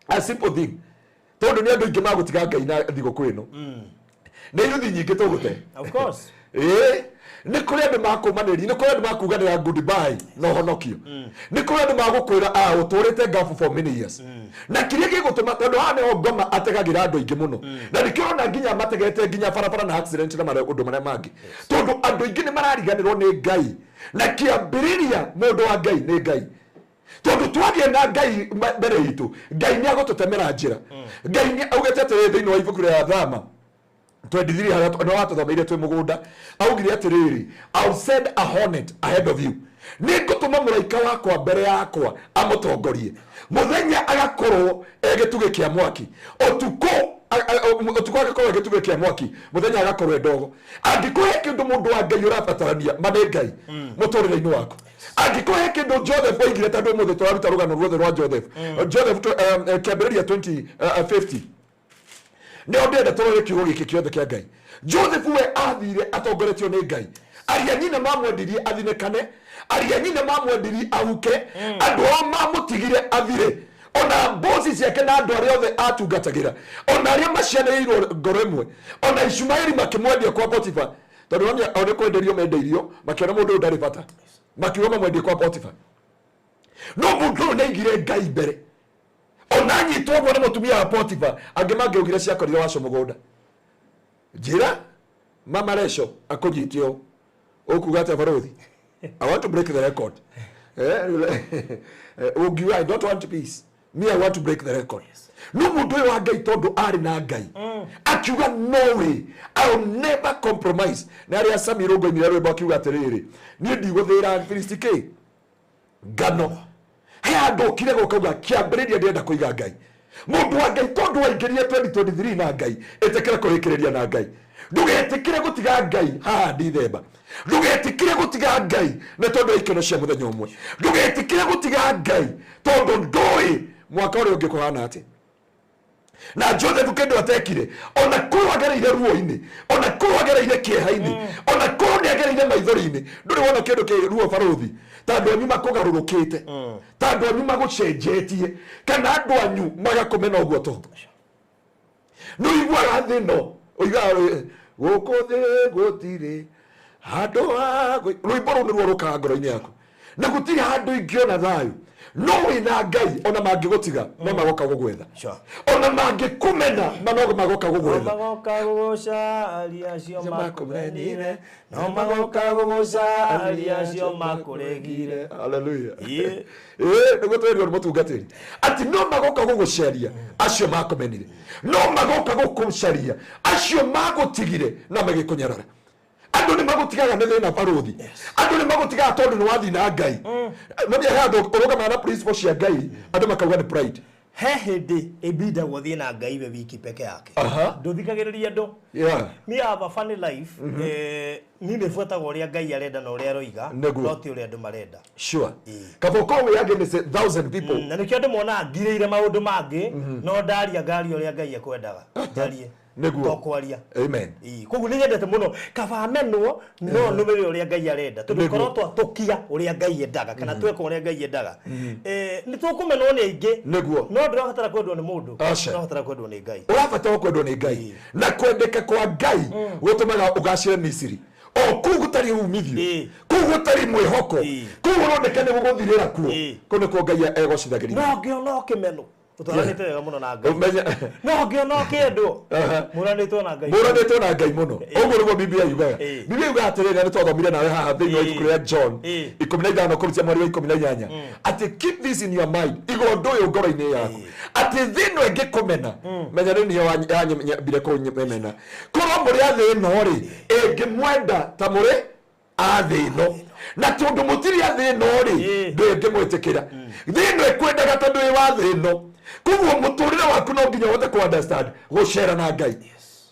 a simple thing, tondũ nĩ andũ aingĩ magũtiga Ngai na thigũkũ ĩno nĩ iruthi nyingĩ tũgũte. Of course. Ĩĩ, nĩ kũrĩ andũ makũmanĩria, nĩ kũrĩ andũ makuganĩra goodbye na ũhonokio, nĩ kũrĩ andũ magũkwĩra ah ũtũrĩte ngabu for many years. Na kĩrĩa gĩgũtũma, tondũ haha nĩho ngoma ategagĩra andũ aingĩ mũno, na nĩkĩo ũrona nginya mategete nginya barabara na accident na maũndũ marĩa mangĩ, tondũ andũ aingĩ nĩ marariganĩrwo nĩ Ngai. Na kĩambĩrĩria mũndũ wa Ngai nĩ Ngai, tondũ twagĩa na Ngai mbere itũ, Ngai nĩ agũtũtemera njĩra. Ngai nĩ augĩte atĩrĩrĩ thĩinĩ wa ibuku rĩa Thama 23 harĩa nĩ watũthomeire twĩ mũgũnda, augire atĩrĩrĩ, "I'll send a hornet ahead of you," nĩ ngũtũma mũraika wakwa mbere yakwa amũtongorie. Mũthenya agakorwo e gĩtugĩ kĩa mwaki, ũtukũ agakorwo e gĩtugĩ kĩa mwaki, mũthenya agakorwo e ndogo. Angĩkorwo he kĩndũ mũndũ wa Ngai ũrabatarania ma nĩ Ngai mũtũrĩre-inĩ waku. Angĩkorwo he kĩndũ Joseph oigire, tondũ ũmũthĩ tũraruta rũgano ruothe rwa Joseph, Joseph kĩambĩrĩria 20 50 nĩo ndĩrenda tũrore kiugo gĩkĩ kĩothe kĩa Ngai. Joseph we athire atongoretio nĩ Ngai. Aria nyina mamwendirie athinĩkane, aria nyina mamwendirie ahuke, andũ ao mamũtigire athire, ona mboci ciake na andũ arĩa othe atungatagĩra, ona arĩa macianĩrĩirwo ngoro ĩmwe, ona Ishumaeli makĩmwendia kwa Potifa, tondũ one o nĩ kwenderio mendeirio, makĩona mũndũ ũyũ ndarĩ bata, makiuga mamwendie kwa Potifa. No mũndũ ũyũ nĩaigire Ngai mbere. Ona anyitwo ũguo nĩ mũtumia wa Potifa, angĩ mangĩaugire ciakorire waco mũgũnda. Njĩra mama Resho akũnyite ũũ. Ũkuga atĩa barũthi? I want to break the record. Ũngiuga I don't want peace. Me, I want to break the record. No mũndũ ũyũ wa Ngai tondũ arĩ na Ngai. Akiuga no way, I will never compromise. Na arĩa Sami Rũngo oimire rwĩmbo akiuga atĩrĩrĩ, niĩ ndigũthĩra Filisti kĩ? Ngano. He handũ ũkire gũkauga kĩambĩrĩria ndĩrenda kũiga Ngai. Mũndũ wa Ngai tondũ waingĩrire 2023 na Ngai, ĩtĩkĩra kũrĩkĩrĩria na Ngai. Ndũgetĩkĩre gũtiga Ngai haha Dithemba. Ndũgetĩkĩre gũtiga Ngai nĩ tondũ wa ikeno cia mũthenya ũmwe. Ndũgetĩkĩre gũtiga Ngai tondũ ndũĩ mwaka ũrĩa ũngĩ kũhana atĩa. Na Joseph kĩndũ atekire, ona korwo agereire ruo-inĩ, ona korwo agereire kĩeha-inĩ, ona korwo nĩ agereire maithori-inĩ, ndũrĩ wona kĩndũ kĩ ruo barũthi ta andũ anyu makũgarũrũkĩte, ta andũ anyu magũcenjetie, kana andũ anyu magakũmena ũguo tũhũ. Nĩ ũiguaga thĩ ĩno, ũiguaga gũkũ thĩ gũtirĩ handũ ha rwĩmbo rũu nĩruo rũkaga ngoro-inĩ yaku, na gũtirĩ handũ ingĩona thayũ. No wĩna Ngai ona mangĩgũtiga no magoka gũgwetha. Ona mangĩkũmena no magoka gũgwetha. No magoka gũgũcaria acio makũmenire, no magoka gũgũcaria acio makũregire. Hallelujah. Nĩguo twerirwo nĩ mũtungatĩri atĩ no magoka gũgũcaria acio makũmenire, no magoka gũkũcaria acio magũtigire na magĩkũnyarara. Andũ nĩ magũtigaga nĩ thĩna barũthi. Andũ nĩ magũtigaga tondũ nĩ wathiĩ na Ngai. No nĩ handũ ũrũgamaga na principle cia Ngai, andũ makauga nĩ pride. He hĩndĩ ĩbindagwo thiĩ na Ngai we wiki peke yake. Ndũthikagĩrĩria andũ. Me have a funny life. Niĩ nĩbuataga ũrĩa Ngai arenda na ũrĩa aroiga, no ti ũrĩa andũ marenda. Sure. Kaba ũkorwo wĩ against 1,000 people. Na nĩkĩo andũ monaga ngirĩire maũndũ mangĩ, no ndaria ngaria ũrĩa Ngai ekwendaga. Njarie. Nĩguo. To kwaria. Amen. Koguo nĩ nyendete mũno kaba menwo no nũmĩrĩre ũrĩa Ngai arenda, tondũ korwo twatũkia ũrĩa Ngai endaga kana tweka ũrĩa Ngai endaga, nĩ tũkũmenwo nĩ aingĩ. Nĩguo. No ndũrabatara kwendwo nĩ mũndũ, ũrabatara kwendwo nĩ Ngai. Ũrabatara kwendwo nĩ Ngai. Na kwendeka kwa Ngai gũtũmaga ũgacĩre Misiri. O kũu gũtarĩ umithio, kũu gũtarĩ mwĩhoko, kũu ũroneka nĩ gũgũthirĩra kuo, kũu nĩkuo Ngai egocithagĩria. No ngĩona ũkĩmenwo. Ũtwaranĩte wega mũno na Ngai. No ngĩona ũkĩendwo. Mũranĩtwo na Ngai. Mũranĩtwo na Ngai mũno. Ũguo nĩguo Biblia yugaga. Biblia yugaga atĩrĩrĩ, na nĩtwathomire nawe haha thĩinĩ wa ibuku rĩa John 15 kũrutia mweri wa 18, atĩ keep this in your mind, iga ũndũ ũyũ ngoro-inĩ yaku, atĩ thĩ ĩno ĩngĩkũmena, menya nĩ niĩ yanyambire kũmena. Korwo mũrĩ a thĩ ĩno rĩ, ĩngĩmwenda ta mũrĩ a thĩ ĩno, na tondũ mũtirĩ a thĩ ĩno rĩ, ndĩngĩmwĩtĩkĩra. Thĩ ĩno ĩkwendaga tondũ wĩ wa thĩ ĩno. Koguo mũtũrĩre waku no nginya ũhote kũ understand gũcera na Ngai.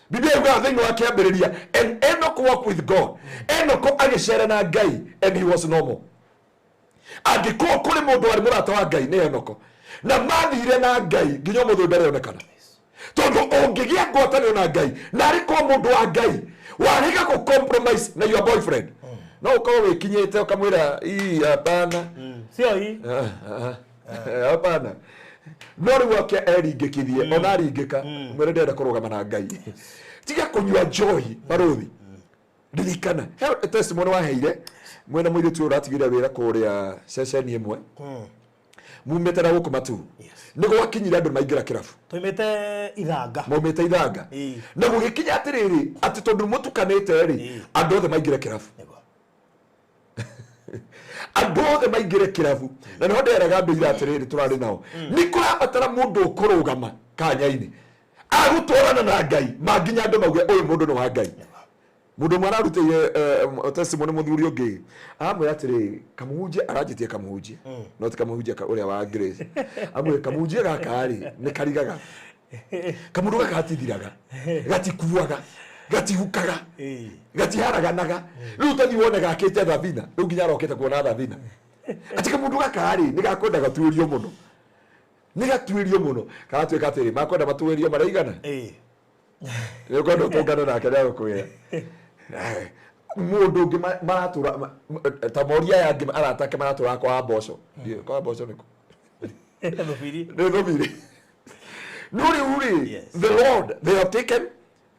Biblia yugaga thĩinĩ wa kĩambĩrĩria, and Enoch walked with God. Enoch agĩcera na Ngai and he was normal. Angĩkorwo kũrĩ mũndũ warĩ mũrata wa Ngai nĩ Enoch, na mathire na Ngai nginya ũmũthĩ ũyũ ndarĩonekana. Tondũ ũngĩgĩa ngwatanĩro na Ngai, na arĩ korwo mũndũ wa Ngai warega gũ compromise na your boyfriend, no ũkorwo wĩkinyĩte ũkamwĩra ii hapana. Sio hii. Hapana. No rĩu oke eringĩkithie, ona aringĩka, mwĩre ndĩrenda kũrũgama na Ngai. Tiga kũnyua njohi barũthi. Ririkana, he testimony waheire mwena mũirĩtu ũyũ ũratigire wĩra kũrĩa ceceni ĩmwe. Mumĩte na gũkũ Matuu. Nĩ gwakinyire andũ maingĩra kĩrabu. Tũimĩte Ithanga. Maumĩte Ithanga. Na gũgĩkinya atĩrĩrĩ, atĩ tondũ mũtukanĩte rĩ, andũ othe maingĩre kĩrabu. Andũ othe maingĩre kĩrabu. Na nĩho nderaga andũ ira atĩrĩrĩ tũrarĩ nao. Nĩ kũrabatara mũndũ ũkũrũgama kanya-inĩ. Agũtwarana na Ngai, ma nginya andũ mauge ũyũ mũndũ nĩ wa Ngai. Mũndũ ũmwe ararutĩire testimony mũthuri ũngĩ. Amwĩra atĩrĩ, kamũhunjia, aranjĩtie kamũhunjia. No ti kamũhunjia ũrĩa wa Grace. Amwĩra kamũhunjia gaka rĩ, nĩ karigaga. Kamũndũ gaka gatithiraga, gatikuaga, gatihukaga, gatiharaganaga. Rĩu tathiĩ wone gakĩte thabina, rĩu nginya arokĩte kuona thabina. Atĩ kamũndũ gaka rĩ, nĩ gakwenda gatuĩrio mũno. Nĩ gatuĩrio mũno. Karatuĩka atĩrĩ, makwenda matuĩrio maraigana? Nĩ ũkwenda ũtũngane nake nĩ agũkwĩra. Mũndũ ũngĩ maratũra, ta moria aya angĩ arata ake maratũraga kwa Mboco. Kwa Mboco nĩkũ? Thubiri. Nĩ Thubiri. No rĩu rĩ, the Lord, they have taken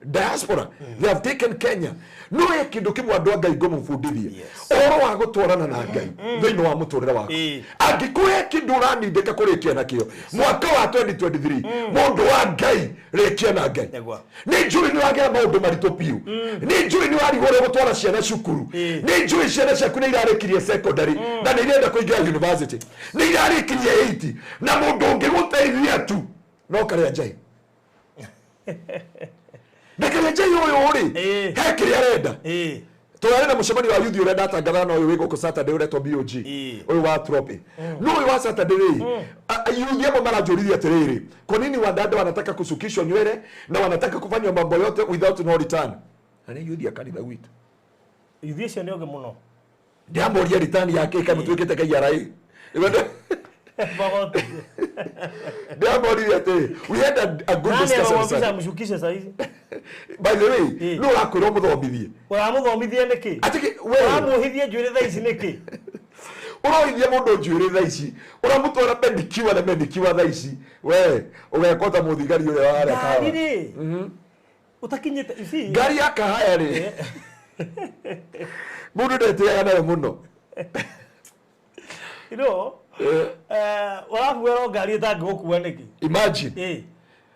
Diaspora, they have taken Kenya. No he kindu kimwe andu a Ngai ngũmũbundithie ũhoro wa gũtwarana na Ngai thĩinĩ wa mũtũrĩre waku. Angĩkũhe kĩndũ ũranindĩka kũrĩkia nakĩo mwaka wa 2023, mũndũ wa Ngai, rĩkia na Ngai. Nĩ njũĩ nĩ wagera maũndũ maritũ biũ, nĩ njũĩ nĩ warigwo ũrĩa gũtwara ciana cukuru, nĩ njũĩ ciana ciaku nĩ irarĩkirie secondary na nĩ irenda kũingĩra university, nĩ irarĩkirie 80 na mũndũ ũngĩgũteithia tu no karĩa njai na karĩa njai ũyũ rĩ he kĩrĩa arenda. Tũrarĩ na mũcemanio wa youth ũrĩa ndatangathaga na ũyũ wĩ gũkũ Saturday ũretwo BOG, ũyũ wa Trophy. No ũyũ wa Saturday rĩ, youth amwe maranjũririe atĩrĩrĩ, kwa nini wadada wanataka kusukishwa nywele na wanataka kufanywa mambo yote without no return? Na nĩ youth ya kanitha gwitũ. Ithuĩ acio nĩ ogĩ mũno. Ndĩramoria return yake ĩka mũtuĩkĩte KRA. Magoti. Ndĩramoririe atĩrĩ, we had a good Nani discussion on amemwambia Sunday. amshukishe saa hizi? By the way, no ũrakwĩrwo mũthomithie. Ũramũthomithia nĩkĩ? Atĩ we Ũramuohithia njuĩrĩ thaa ici nĩkĩ? Ũroithia mũndũ njuĩrĩ thaa ici, ũramũtwara pedicure na manicure thaa ici, we ũgekwo ta mũthigari ũrĩa warĩa Ngari kahawa. rĩ, ũtakinyĩte, you see? Ngari ya kahaya rĩ, mũndũ ndetĩaga nayo mũno. You know, ũrabuĩrwo ngari ĩtangĩgũkua nĩkĩ? Imagine.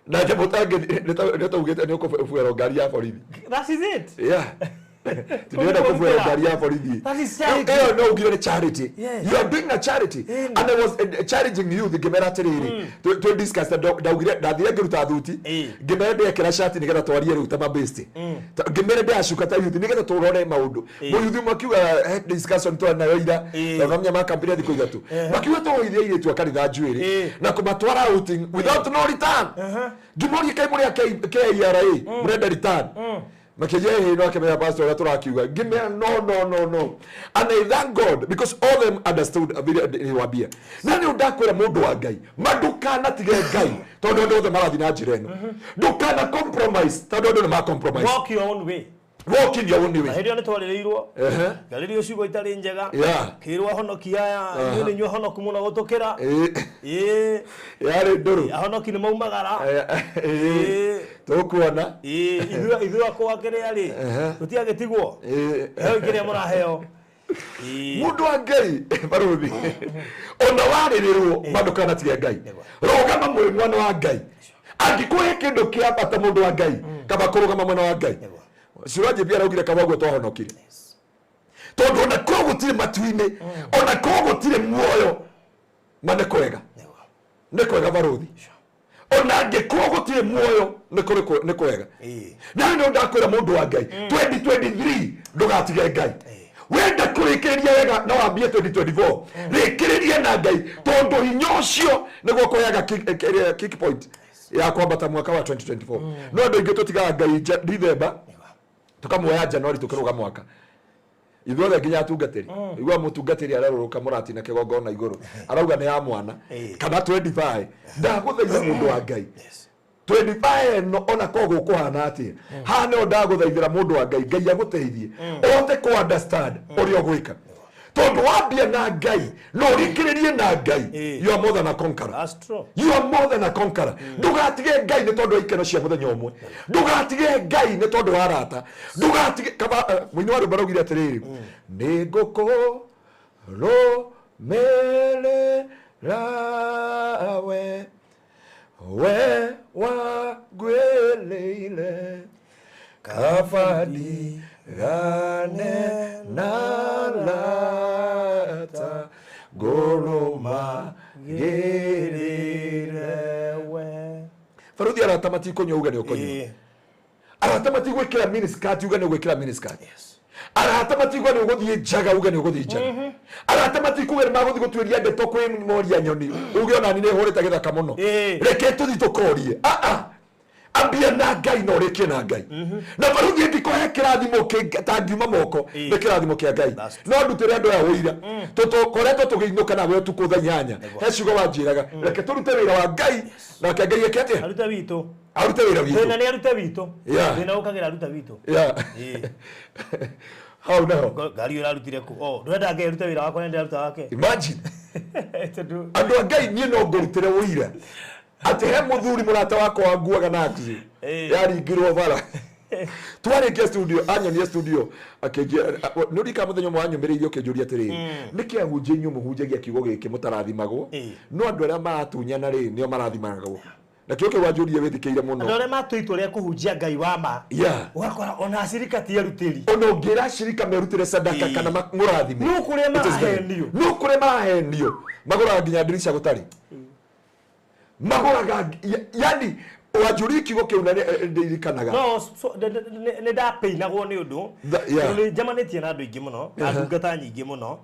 Nake mũtangi nĩ taugĩte nĩ ũkũbuĩrwo ngari ya borithi. That is it. Yeah. Tũrenda kũbuĩrwo ngari ya borithi. That is charity. Ĩyo no ugire nĩ charity. Yes. You are doing a charity. And I was challenging you ngĩmera atĩrĩrĩ, twĩ discuss ndaugire ndathire ngĩruta thuti, ngĩmera ndekĩra shati nĩgetha twarie rĩu ta mabesti. Ngĩmera ndĩracuka ta youth nĩgetha tũrore maũndũ. Mũyuthi ũmwe akiuga he discussion twarĩ nayo ira, tondũ namenya makambĩrĩria thikũ 3. Makiuga tũgũithie airĩtu a kanitha njuĩrĩ na kũmatwara outing without no return. Ngĩmoria kaĩ mũrĩ a KRA mũrenda return? Makĩnjĩra ĩhĩ no akĩmenya pastor ũrĩa tũrakiuga. Ngĩmera no no no no, and I thank God because all them understood vile niliwaambia. Na nĩ ndakwĩra mũndũ wa Ngai, ma ndũkanatige Ngai tondũ andũ othe marathiĩ na njĩra ĩno. Ndũkana compromise tondũ andũ nĩ ma compromise. Walk your own way. Walk in your own way. Na hĩndĩ ĩyo nĩ twarĩrĩirwo. Ngarĩrio ciugo itarĩ njega. Kĩrwo ahonoki aya, inyuĩ nĩ inyuĩ ahonoku mũno gũtũkĩra. Yarĩ ndũrũ. Ahonoki nĩ maumagara. Tũkuona. Ithuĩ akwa kĩrĩa rĩ, tũtiagĩtigwo. Heo kĩrĩa mũraheo. Mũndũ wa Ngai barũthi, ona warĩrĩrwo ma ndũkanatige Ngai. Rũgama mwĩ mwana wa Ngai. Angĩkũhe kĩndũ kĩa bata mũndũ wa Ngai, kaba kũrũgama mwena wa Ngai. Siraji pia araugire kaba ũguo twahonokire. Tondũ ona korwo gũtirĩ matu-inĩ, ona korwo gũtirĩ muoyo, ma nĩ kwega. Nĩ kwega barũthi. Ona angĩkorwo gũtirĩ muoyo, nĩ kũrĩ nĩ kwega. Na nĩ ndakwĩra mũndũ wa Ngai, 2023 ndũgatige Ngai. Wenda kũrĩkĩrĩria wega na wambie 2024, rĩkĩrĩria na Ngai tondũ hinya ũcio nĩguo kũheaga kick point ya kwambata mwaka wa 2024. No andũ aingĩ tũtigaga Ngai December, tũkamuoya January tũkĩrũga mwaka. Ithuothe nginya atungatĩri. Igua mũtungatĩri ararũrũka mũrati na kĩgongona igũrũ, arauga nĩ ya mwana kana 25. Ndagũthaitha mũndũ wa Ngai, 25 ĩno ona korwo gũkũhana atĩa, haha nĩho ndagũthaithĩra mũndũ wa Ngai, Ngai agũteithie ũhote kũ understand ũrĩa ũgwĩka. Tondũ wambia na Ngai no ũrĩkĩrĩrie na Ngai, you are more than a conqueror. That's true. You are more than a conqueror. Ndũgatige Ngai nĩ tondũ wa ikeno cia mũthenya ũmwe. Ndũgatige Ngai nĩ tondũ wa arata. Ndũgatige kaba mũini wa rwĩmbo araugire atĩrĩrĩ, nĩ ngũkũrũmĩrĩra we, we wangwĩrĩire kaba ndigane na arata, ngũrũmagĩrĩre we. Baruthi, arata matikũnyua uge nĩ ũkũnyua. Arata matigwĩkĩra miniskirt uge nĩ ũgwĩkĩra miniskirt. Arata matikuga nĩ ũgũthiĩ njaga uge nĩ ũgũthiĩ njaga. Arata matikuga nĩ magũthiĩ gũtuĩria ndeto kwĩ moria nyoni uge ona ni nĩ hũrĩte gĩthaka mũno. Reke tũthiĩ tũkorie. Ambia na Ngai na ũrĩkie na Ngai. Na baruthi ĩngĩkũhe kĩrathimo kĩtangiuma moko, nĩ kĩrathimo kĩa Ngai. No ndutĩre andũ aya ũira. Tũkoretwo tũgĩinũka nawe ũtukũ thaa 8. He ciugo wanjĩraga, reke tũrute wĩra wa Ngai, nake Ngai eke atĩa? Arute witũ. Arute wĩra witũ. Thĩna nĩ arute witũ. Thĩna ũkagĩra arute witũ. Hau naho. Ngari ũrarutire kũ? Oh, ndũrenda Ngai arute wĩra wakwa, nĩ ndĩraruta wake. Imagine. Andũ a Ngai niĩ no ngũrutĩre ũira atĩ he mũthuri mũrata wakwa wanguaga na taxi yaringirwo bara. Twarĩkia studio, anyonia studio akĩnjia, nĩ ũrika mũthenya ũmwe wanyũmĩrĩirie ũkĩnjũria atĩrĩrĩ, nĩkĩ ahunjia inyuĩ mũhunjagia kiugo gĩkĩ mũtarathimagwo, no andũ arĩa maratunyana rĩ nĩo marathimagwo? Na kĩo kĩu wanjũria wĩthikĩire mũno. Andũ arĩa matua itua rĩa kũhunjia Ngai wa ma, ũgakora ona acirika ti erutĩri. Ona ũngĩra acirika merutĩre sadaka kana mũrathime, no kũrĩa It is very- marahenio. No kũrĩa marahenio, magũraga nginya ndirica gũtarĩ magũraga, yani wanjũria kiugo kĩu na ndirikanaga. No so, nĩ ndapĩinagwo nĩ ũndũ tondũ nĩ njamanĩtie na andũ aingĩ mũno na ndungata nyingĩ mũno.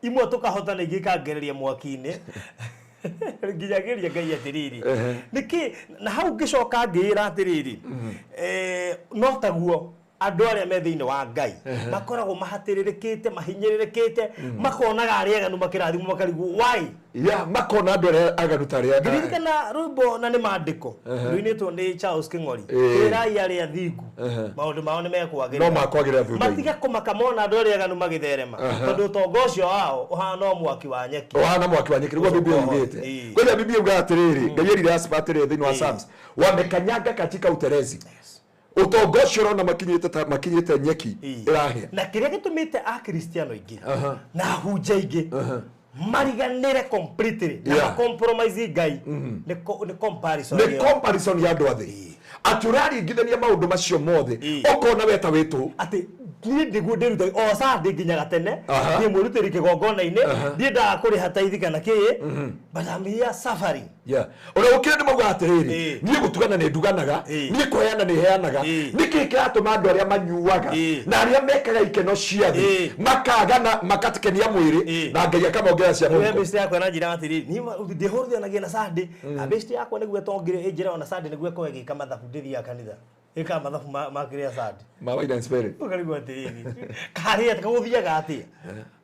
Imwe tũkahotana, ingĩ ikangereria mwaki-inĩ nginyagĩria Ngai atĩrĩrĩ, nĩkĩ? Na hau ngĩcoka ngĩĩra atĩrĩrĩ, no taguo andũ arĩa me thĩinĩ wa Ngai makoragwo mahatĩrĩrĩkĩte, mahinyĩrĩrĩkĩte, makonaga arĩa aganu makĩrathimwo, makarigwo why. Ya, makona andũ arĩa aganu ta arĩa Ngĩririkana rwĩmbo, na nĩ maandĩko, rũinĩtwo nĩ Charles Kĩng'ori, "Kwĩrai arĩa athingu maũndũ mao nĩ mekwagĩrĩra." No makwagĩrĩra thutha-inĩ. Matige kũmaka mona andũ arĩa aganu magĩtherema, tondũ ũtonga ũcio wao ũhana o mwaki wa nyeki. Ũhana mwaki wa nyeki, nĩguo Biblia yugĩte. Kwĩna Biblia yugaga atĩrĩrĩ, Ngai erire Aspa atĩrĩrĩ thĩinĩ wa Psalms, "Wamekanyanga katika utelezi." Ũtonga ũcio ũrona makinyĩte ta makinyĩte nyeki ĩrahĩa. Na kĩrĩa gĩtũmĩte akristiano aingĩ na ahunjia aingĩ mariganĩre completely na compromise Ngai nĩ comparison Nĩ ĩyo. Comparison ya andũ a thĩ, atĩ ũraringithania maũndũ macio mothe, ũkona we ta wĩtũ. Atĩ niĩ ndiguo ndĩruta o Sunday nginyaga tene, ndiĩ mwĩrutĩri kĩgongona-inĩ, ndiendaga kũrĩha taithi kana kĩĩ, but I'm here suffering. Yeah. Ona gũkĩrĩ nĩ maugaga atĩrĩrĩ, niĩ gũtugana nĩ nduganaga, niĩ kũheana nĩ heanaga, nĩkĩ kĩratũma andũ arĩa manyuaga na arĩa mekaga ikeno cia thĩ makagana makatikenia mwĩrĩ na Ngai akamongerera cia Rĩu mũhuko? bĩcite yakwa na njĩra atĩrĩrĩ, niĩ ndĩhũrithanagia na Sunday, na bĩcite yakwa nĩguo ĩtongire ĩnjĩra ona Sunday nĩguo ĩkorwo ĩgĩka mathabu, ndĩthiaga kanitha ĩkaga mathabu ma kĩrĩa Sunday. Ma wine and spirit. Ũkarigwo atĩrĩrĩ, karĩa gũthiaga atĩa?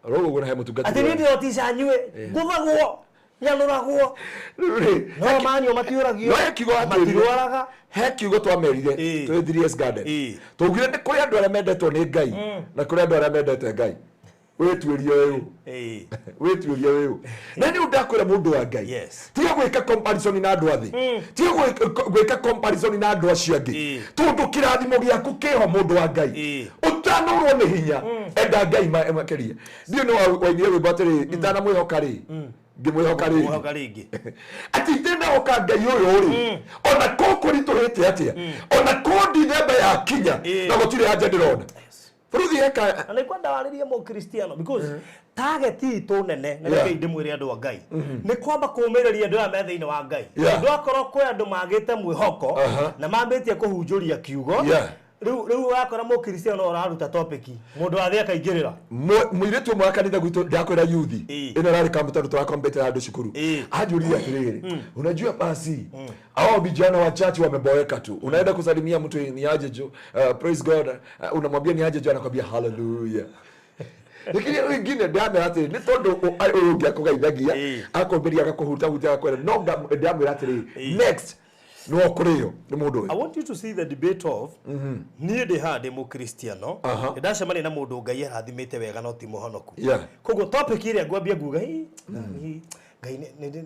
Rogo ũguo na he mũtungatĩri Atĩ niĩ ndĩrotica nyue, ngũthagwo, nyanũragwo, Rĩu rĩ, no manyua matiũragio, no he kiugo watwĩrire. Matirwaraga. He kiugo twamerire twĩ 3S Garden. Twaugire nĩ kũrĩ andũ arĩa mendetwo nĩ Ngai na kũrĩ andũ arĩa mendete Ngai. Wĩtuĩrie ũyũ, wĩtuĩrie ũyũ, na nĩ ndakwĩra mũndũ wa Ngai, tiga gwĩka comparison na andũ a thĩ, tiga gwĩka comparison na andũ acio angĩ, tondũ kĩrathimo gĩaku kĩho. Mũndũ wa Ngai, ũtanũrwo nĩ hinya, enda Ngai makĩria. Ndiũ nĩ wainire rwĩmbo atĩrĩ, "Itanamwĩhoka rĩ, ngĩmwĩhoka rĩngĩ." Mwĩhoka rĩngĩ. Atĩ itenahoka Ngai ũyũ rĩ, ona ko kũritũhĩte atĩa, ona ko ndithemba yakinya na gũtirĩ anja ndĩrona bũrũthi heka. Na nĩ kwenda warĩrie mũkristiano, because target itũ nene na reke ndĩmwĩre andũ a Ngai, nĩ kwamba kũũmĩrĩria andũ aya me thĩinĩ wa Ngai, tondũ akorwo kwĩ andũ magĩte mwĩhoko na mambĩtie kũhunjũria kiugo, rĩu wakora mũkristiano ũraruta topic, mũndũ wa thĩ akaingĩrĩra. Mũirĩtu ũmwe wa kanitha gwitũ, ndakwĩra yuthi ĩno ĩrarĩ kambu tondũ tũrakombetera andũ cukuru, anjũririe atĩrĩrĩ, "Unajua basi hao vijana wa church wameboeka tu. Unaenda kusalimia mtu, 'Ni aje jo?' 'Praise God.' Unamwambia 'Ni aje jo?' Anakwambia 'Hallelujah.'" Lakini wengine ndamera atĩrĩ, nĩ tondũ ũyũ ũngĩ akũgeithagia, akwambĩria agakũhutahuta, agakwĩra no ndamwĩra atĩrĩrĩ, next no ũkũrĩo nĩ mũndũ I ũyũ. want you to see the debate of niĩ ndĩ haha ndĩ mũkristiano, nĩ ndacemania na mũndũ Ngai arathimĩte wega no ti mũhonoku. Koguo topic ĩrĩa ngwambia nguga, "Hĩ, hĩ, Ngai nĩ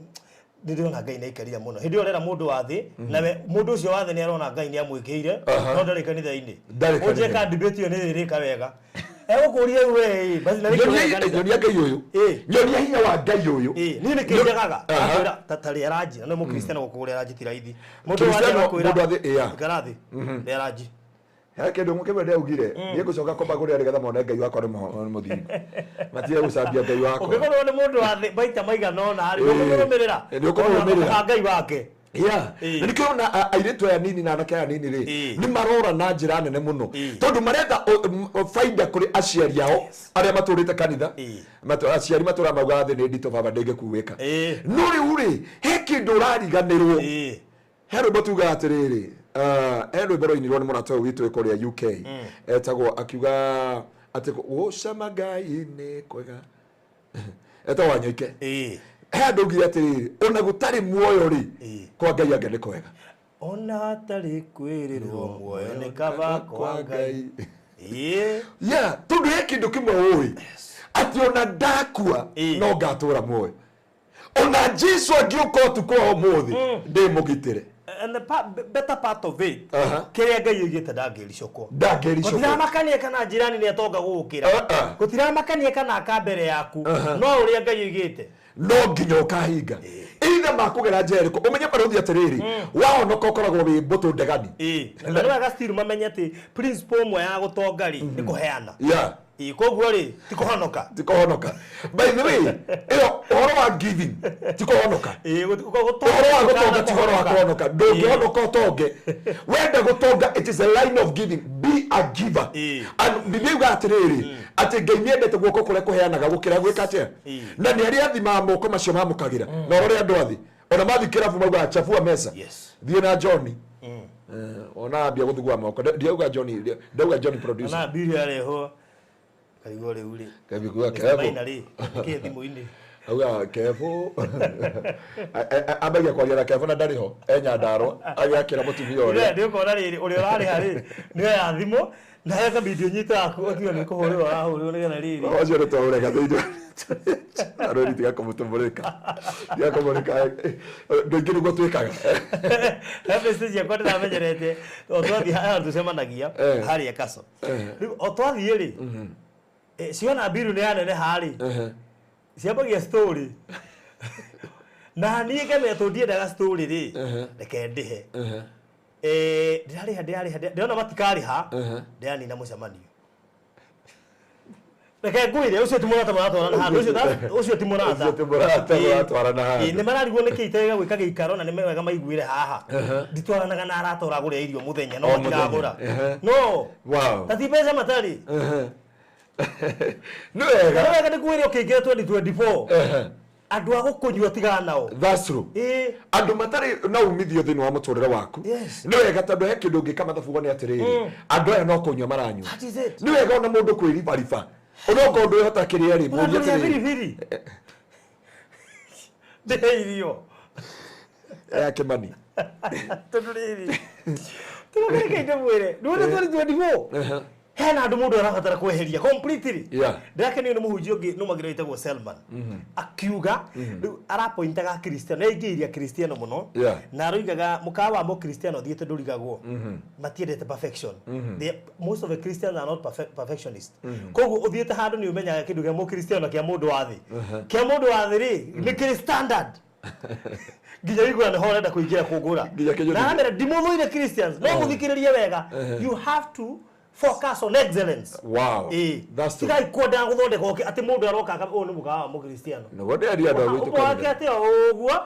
ndĩrona Ngai nĩ aikarire mũno." Hĩndĩ ĩyo ũrera mũndũ wa thĩ, nawe mũndũ ũcio wa thĩ nĩ arona Ngai nĩ amwĩkĩire, no ndarĩ kanitha-inĩ. Ndarĩ Ũnjie kanitha-inĩ. ka debate ĩyo nĩ ĩrĩka wega, egũkũria rĩu we ĩ, basi na nĩkĩ ũreka kanitha? Nyonia Ngai ũyũ, nyonia hinya wa Ngai ũyũ. Niĩ nĩ kĩnjagaga akwĩra ta rĩa ranji, na nĩ mũkristiano gũkũgũrĩra ranji ti raithi. Mũndũ wa thĩ Kristiano, agakwĩra, mũndũ wa thĩ, yeah. "Ikara thĩ, rĩa ranji." He kĩndũ kĩmwe ndĩraugire, niĩ ngũcoka kũmagũrĩra nĩgetha mone Ngai wakwa nĩ mũthingu, matige gũcambia Ngai wakwa. Ũngĩkorwo nĩ mũndũ wa thĩ maita maigana ũna rĩ, nĩũkũmũrũmĩrĩra. Nĩũkũmũrũmĩrĩra. Ona Ngai wake. Yeah. Na nĩkĩo ona airĩtu aya nini na anake aya nini rĩ, nĩ marora na njĩra nene mũno, tondũ maretha baida kũrĩ aciari ao arĩa matũrĩte kanitha. Aciari matũraga maugaga thĩ nĩ nditũ, baba ndĩngĩkuĩka. No rĩu rĩ, he kĩndũ ũrariganĩrwo. He rwĩmbo tugaga atĩrĩrĩ, he rwĩmbo rwainirwo nĩ mũrata ũyũ witũ wĩ kũrĩa UK, etagwo, akiuga atĩ gũcama Ngai nĩ kwega, etagwo Wanyoike. He andũ augire atĩrĩrĩ, ona gũtarĩ muoyo rĩ, kwa Ngai anga nĩ kwega. Ona hatarĩ kwĩrĩrwo muoyo nĩ kaba kwa Ngai. Yeah, tondũ he kĩndũ kĩmwe ũĩ, atĩ ona ndakua no ngatũra muoyo, ona Jesu angĩũka ũtukũ wa ũmũthĩ ndĩ mũgitĩre. And the better part of it, kĩrĩa Ngai oigĩte ndangĩricũkwo. Ndangĩricũkwo. Gũtiramakania kana njirani nĩ atonga gũgũkĩra. Gũtiramakania kana aka mbere yaku. No ũrĩa Ngai oigĩte no nginya ũkahinga. Either makũgera njĩra ĩrĩkũ, ũmenye barũthi atĩrĩrĩ, wahonoka ũkoragwo wĩ mbũtũ ndegani. Na nĩ wega still mamenye atĩ principle ĩmwe ya gũtonga rĩ nĩ kũheana. Koguo rĩ ti kũhonoka. Ti kũhonoka. By the way, ĩyo ũhoro wa giving ti kũhonoka. Ũhoro wa gũtonga ti ũhoro wa kũhonoka. Ndũngĩhonoka ũtonge. Wenda gũtonga, it is a line of giving. Be a giver. And Biblia yugaga atĩrĩrĩ, atĩ Ngai nĩendete guoko kũrĩa kũheanaga gũkĩra gwĩka atĩa. Na nĩ arĩa athimaga moko macio mamũkagĩra. Na ũrore andũ athĩ. Ona mathiĩ kĩrabu maugaga chafua meza. Thiĩ na Johnny. Ona ambia gũthugua moko. Ndiauga Johnny, ndauga Johnny producer. Ona mbiri yarehwo. Karigwo rĩu rĩ. Karigwo Kevo. Maina rĩ, nĩkĩ thimũ-inĩ? Auga Kevo. Ambagia kwaria na Kevo na ndarĩ ho. E Nyandarua. Agĩakĩra mũtumia ũrĩa. Nĩ ũkona rĩrĩ, ũrĩa ũrarĩha rĩ, nĩ oya thimũ, na he kabindi ũnyite waku, ũtige nĩ kũhũrĩrwo arahũrĩrwo nĩgetha rĩrĩ. Ũcio nĩ twaũrega thĩinĩ. Arori tiga kũmũtũmũrĩka. Tiga kũmũrĩka. Andũ aingĩ nĩguo twĩkaga. He message ciakwa ndĩramenyerete, o twathiĩ haha tũcemanagia, harĩa Kaco. Rĩu o twathiĩ rĩ, ciona mbiru nĩ yaneneha rĩ, ciambagia story. Na niĩ ngamenya tondũ ndiendaga story rĩ, reke ndĩhe. Ndĩrarĩha, ndĩrarĩha, ndĩrona matikarĩha, ndĩranina mũcemanio. Reke ngwĩre, ũcio ti mũrata mũratwarana handũ, ũcio ti mũrata. Ũcio ti mũrata mũratwarana handũ. Nĩ mararigwo nĩkĩ itega gwĩka gĩikaro na nĩ wega maiguĩre haha. Nditwaranaga na arata ũragũrĩa irio mũthenya, no O mũthenya. matiragũra. No. Wow. Ta ti mbeca matarĩ. Nĩ wega. Nĩ wega nĩngwĩre ũkĩingĩra 2024. Andũ a gũkũnyua tigana nao. That's true. Andũ matarĩ na umithio thĩinĩ wa mũtũrĩre waku. Nĩ wega tondũ he kĩndũ ũngĩka mathabu wone atĩrĩrĩ, andũ aya no kũnyua maranyua. That is it. Nĩ wega ona mũndũ kwĩribariba. Onokorwo ndwĩhota kĩrĩa rĩ, mũrie Ũratũrĩa atĩrĩrĩ. biribiri. Ndĩhe irio. Ya Kĩmani. Tondũ rĩrĩ, tũrũmĩrĩke ndĩmwĩre, ndũrĩ 2024. Hena andũ mũndũ arabatara kweheria completely. Ndĩrakenio nĩ mũhunjia ũngĩ nũmagĩrĩra wĩtagwo Selman. Akiuga, rĩu arapointaga Akristiano, nĩaingĩirie Akristiano mũno. Na aroigaga mũkawa wa mũkristiano ũthiĩte ndũrigagwo. Matiendete perfection. Most of the Christians are not perfectionists. Koguo ũthiĩte handũ nĩ ũmenyaga kĩndũ kĩa mũkristiano kĩa mũndũ wa thĩ. Kĩa mũndũ wa thĩ rĩ, nĩ kĩrĩ standard. Nginya wĩiguaga nĩho ũrenda kũingĩra kũngũra. Nginya kĩnyũthi. Na aramera, ndimũthũire Christians, no mũthikĩrĩrie wega. You have to focus on excellence. Wow. That's true. Tigai kwendaga gũthondeka ũkĩ atĩ mũndũ aroka aka, ũyũ nĩ mũkawa wa mũkristiano. Nĩguo ndĩaria andũ a gwitũ Ũmwe wake kanitha. atĩ o ũguo.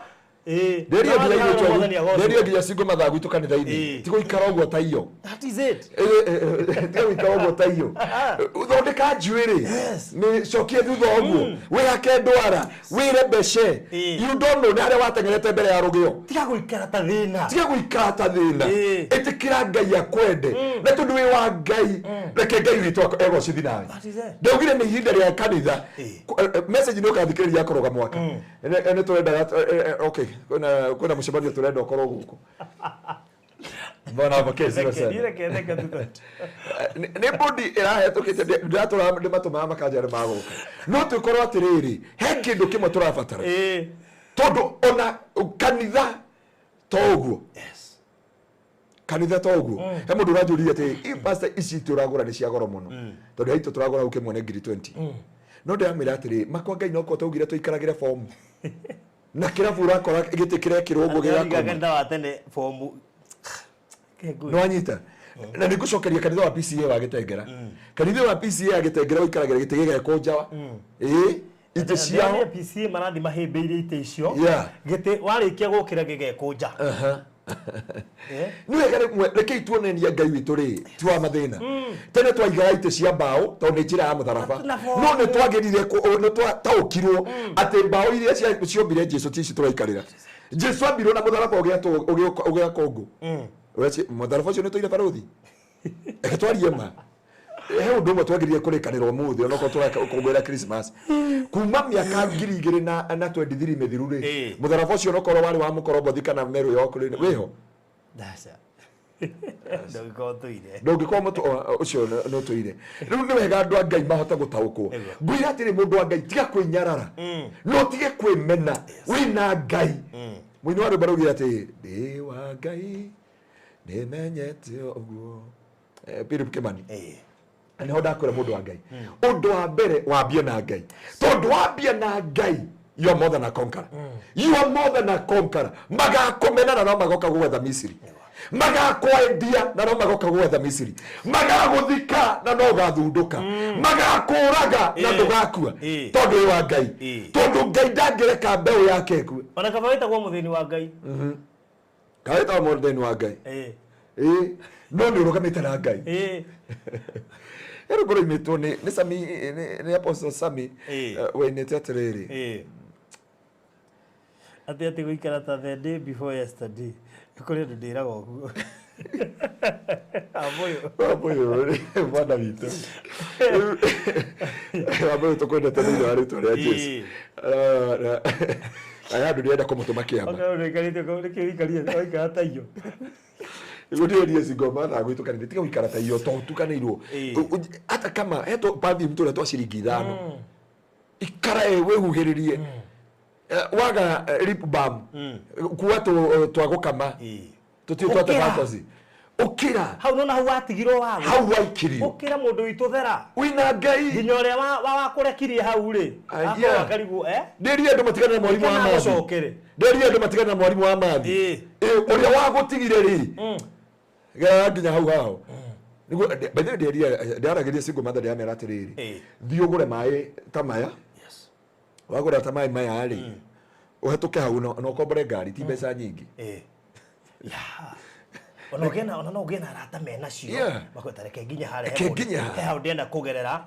Ndĩaria Na nginya wathiĩ ithuĩ harĩa twa- Mwathani agocwo. ndĩaria nginya cingo mathaa gwitũ kanitha-inĩ. Ti gũikara ũguo ta iyo. That is it. Tiga gũikara ũguo ta iyo. Thondeka njuĩrĩ. Nĩ cokie thutha ũguo. Wĩhake ndwara. Wĩre mbece. You don't know nĩ harĩa wateng'erete mbere ya rũgĩo. Tiga gũikara ta thĩna. Tiga gũikara ta thĩna. Ĩtĩkĩra Ngai akwende. Na tondũ wĩ wa Ngai, reke Ngai witũ egocithie nawe. That is it. Ndaugire nĩ ihinda rĩa kanitha. Message nĩ ũkathikĩrĩria ya kũroga mwaka. Nĩ tũrendaga, okay, kwĩna mũcemanio tũrenda ũkorwo gũkũ. Mbona hapo kesi Reke, sana. reke, reke tuta. Nĩ bodi ĩrahetũkĩte, ndĩratũra ndĩmatũmaga makanja nĩ magũka. No tũkorwo atĩrĩrĩ, he kĩndũ kĩmwe tũrabatara. Tondũ ona kanitha to ũguo. Kanitha to ũguo. He mũndũ ũranjũria atĩ, pastor, ici itĩ ũragũra nĩ cia goro mũno. Tondũ he itũ tũragũra hau kĩmwe nĩ ngiri 20. No ndĩramwĩra atĩrĩ, makwa Ngai no korwo twaugire tũikaragĩre bomu. Na kĩrabu ũrakora gĩtĩ kĩrekĩrwo ũguo Ndĩrariga gĩgakoma. kanitha wa tene bomu. Nĩ wanyita? Na nĩ ngũcokeria kanitha wa PCA wa Gĩtengera. Kanitha wa PCA ya Gĩtengera ũikaragĩra gĩtĩ gĩgekũnjawa. Itĩ ciao. Ndĩrarĩa PCA marathiĩ mahĩmbĩirie itĩ icio. Gĩtĩ warĩkia gũkĩra gĩgekũnja. Nĩ wega rĩmwe, rekei tuonanie Ngai witũ rĩ, ti wa mathĩna. Tene twaigaga itĩ cia mbaũ tondũ nĩ njĩra ya mũtharaba. Na bomu. No nĩ twagĩrire nĩ twataũkirwo atĩ mbaũ iria ciombire Jesũ ti ici tũraikarĩra. Jesũ ambirwo na mũtharaba ũgĩakwo ngũ. Mũtharaba ũcio nĩ tũire barũthi. Reke twarie ma. He ũndũ ũmwe twagĩrĩire kũrĩkanĩra ũmũthĩ onokorwo tũrakũngũĩra Christmas. Kuma mĩaka ngiri igĩrĩ na 23 mĩthiru rĩ, mũtharaba ũcio onokorwo warĩ wa mũkorombothi kana Meru York rĩ, wĩho? Ndaca. Ndũngĩkorwo ũtũire. Ndũngĩkorwo ũcio nĩ ũtũire. Rĩu nĩ wega andũ a Ngai mahote gũtaũkwo. Ngwĩra atĩrĩ, mũndũ wa Ngai, tiga kwĩnyarara. No ũtige kwĩmena. Wĩna Ngai. Mũini wa rwĩmbo raugire atĩ ndĩ wa Ngai nĩmenyete ũguo. Philip Kimani. Na nĩho ndakwĩra mũndũ wa Ngai, ũndũ wa mbere wambie na Ngai, tondũ wambia na Ngai you are more than a conqueror. You are more than a conqueror. Magakũmena na no magoka gwetha Misiri, magakwendia na no magoka gwetha Misiri, magagũthika na no ũgathundũka, magakũraga na ndũgakua, tondũ wĩ wa Ngai, tondũ Ngai ndangĩreka mbeũ yake ĩkue. Ona kaba wĩtagwo mũthĩni wa Ngai. Kawĩtagwo mũthĩni wa Ngai. Ĩĩ, no nĩ ũrũgamĩte na Ngai. Rĩu ngũrũimĩtwo nĩ Sami, nĩ Apostle Sami, wainĩte atĩrĩrĩ. Atĩ gũikara ta the day before yesterday. Kũrĩ andũ ndĩraga ũguo. Amũyũ. Amũyũ mwana witũ. Amũyũ tũkwendete thĩinĩ wa rĩtwa rĩa Jesu. Aya andũ ndĩrenda kũmũtũma kĩama. Nĩkĩo ũikarĩte ũikara ta iyo. Gũtirĩ cingoma na gwĩtũkanĩria, tiga gũikara ta iyo to ũtukanĩirwo. Hata kama heto perfume tũrĩa twa ciringi 5. Ikara wĩhuhĩrĩrie. Waga lip balm. Kuua twa gũkama. Tũtirĩ twa fantasy. Ũkĩra. Hau nona hau watigirwo wago. Hau waikirio. Ũkĩra mũndũ witũ thera. Wĩna Ngai. Nginya ũrĩa wakũrekirie hau rĩ. Akorwo akarigwo Ndĩrie andũ matigane na mwarimũ wa mathi. Ndĩrie andũ matigane na mwarimũ wa mathi. Ũrĩa wagũtigire rĩ. Gerera nginya hau hao. Nĩguo by the way ndĩrie ndĩaragĩria single mother ndĩramera atĩrĩrĩ. Thiĩ ũgũre maĩ ta maya. Wagũra ta maĩ maya rĩ. Ũhetũke hau na ũkombore ngari ti mbeca nyingĩ. Ona ũgĩe ona no ũgĩe na arata mena cio. Makweta reke nginya harĩa he mũndũ. He hau ndĩrenda kũgerera.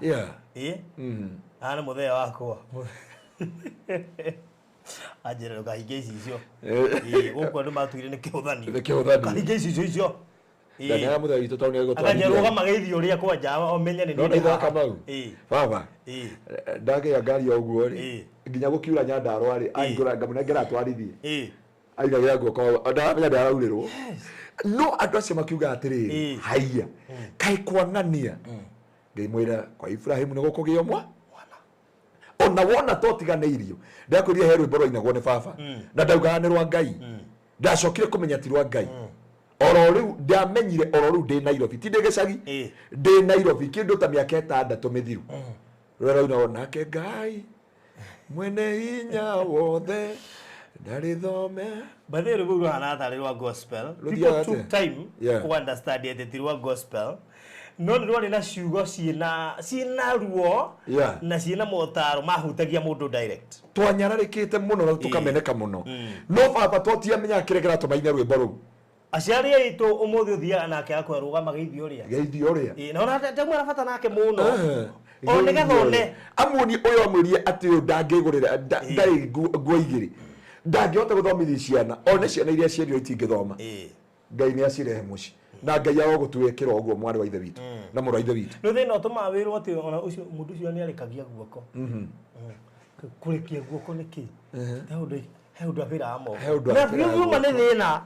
Haha nĩ mũthee wakwa. Anjĩra ndũkahinge icicio. Gũkũ andũ matuire nĩ kĩhũthanio. Nĩ kĩhũthanio. Ndũkahinge icicio icio. Ndaniara mũthee witũ tondũ nĩ Akanja rũgama geithio ũrĩa kwanja ũmenye nĩ niĩ ndĩ haha. Kamau. Baba. Ndagĩa ngari o ũguo rĩ. Nginya gũkiura Nyandarũa rĩ, ahingũra ngamũnengera atwarithie. Aigagĩra guoko ndaramenya ndaraurĩrwo. No andũ acio makiuga atĩrĩrĩ, haiya, kaĩ kwang'ania. Ngĩmwĩra kwa Ibrahimu nĩ gũkũgĩa mwana. Ona wona totiganĩirio. Ndakwĩrire he rwĩmbo rwainagwo nĩ baba. Na ndaugaga nĩ rwa Ngai. Ndacokire kũmenya ti rwa Ngai. Oro rĩu ndamenyire oro rĩu ndĩ Nairobi, ti ndĩ gĩcagi, ndĩ Nairobi kĩndũ ta mĩaka 6 mĩthiru. Rũrĩa rwainagwo nake Ngai mwene hinya wothe ndarĩ thome. By the way, rwĩmbo rũhana tarĩ rwa gospel. People took time ku understand atĩ ti rwa gospel. No nĩ rwarĩ na ciugo ciĩna ruo na ciĩna motaro mahutagia mũndũ direct. Twanyararĩkĩte mũno na tũkameneka mũno. No baba twatiamenyaga kĩrĩa kĩratũma aine rwĩmbo rũu. Aciari aitũ ũmũthĩ ũthiaga nake akwĩra rũgama geithio ũrĩa. Geithio ũrĩa. Na ona ndauma na bata nake mũno. O nĩgetha one. Amuonie ũyũ amwĩrie atĩ ũyũ ndangĩgũrĩra ndarĩ nguo igĩrĩ. Ndangĩhota gũthomithia ciana. One ciana iria ciendio itingĩthoma. Ngai nĩ acirehe mũciĩ. Na Ngai arogũtuĩkĩra ũguo mwarĩ wa ithe witũ na mũrũ wa ithe witũ. Nĩ thĩna ũtũmaga wĩrwo atĩ ona ũcio mũndũ ũcio nĩ arekagia guoko. Kũrekia guoko nĩ kĩ? He ũndũ abĩraga moko. Na biũ nĩ thĩna.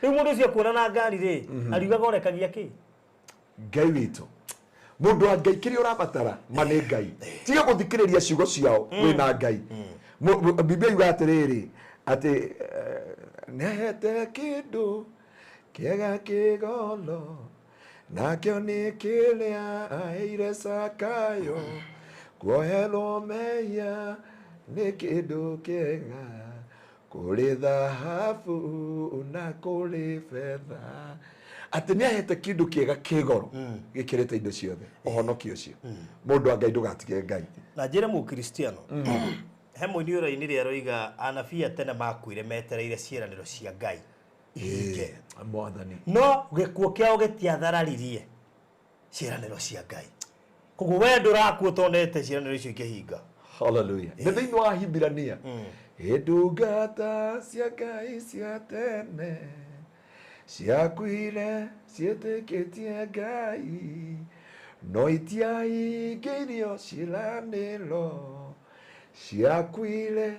Rĩu mũndũ ũcio akuona na ngari rĩ, ariugaga ũrekagia kĩ? Ngai witũ. Mũndũ wa Ngai kĩrĩa ũrabatara ma nĩ Ngai. Tiga gũthikĩrĩria ciugo ciao wĩna Ngai. Biblia yugaga atĩrĩrĩ, atĩ nĩahete kĩndũ kĩega kĩgolo nakĩo nĩ kĩrĩa aheire Zakayo kuoherwo mehia nĩ kĩndũ kĩega kũrĩ thahabu na kũrĩ betha. Atĩ nĩ ahete kĩndũ kĩega kĩgoro gĩkĩrĩte indo ciothe, ũhonokio ũcio. Mũndũ wa Ngai ndũgatige Ngai. Na njĩre mũkristiano, he mũini ũrainire aroiga anabii a tene makuire metereire ciĩranĩro cia Ngai ihinge. Mwathani. No gĩkuũ kĩao gĩtiathararirie ciĩranĩro cia Ngai. Koguo we ndũrakua ũtonete ciĩranĩro icio ikĩhinga. Hallelujah. Nĩ thĩinĩ wa Hibirania. Ndungata cia Ngai cia tene ciakuire ciĩtĩkĩtie Ngai no itiahingĩirio ciĩranĩro ciakuire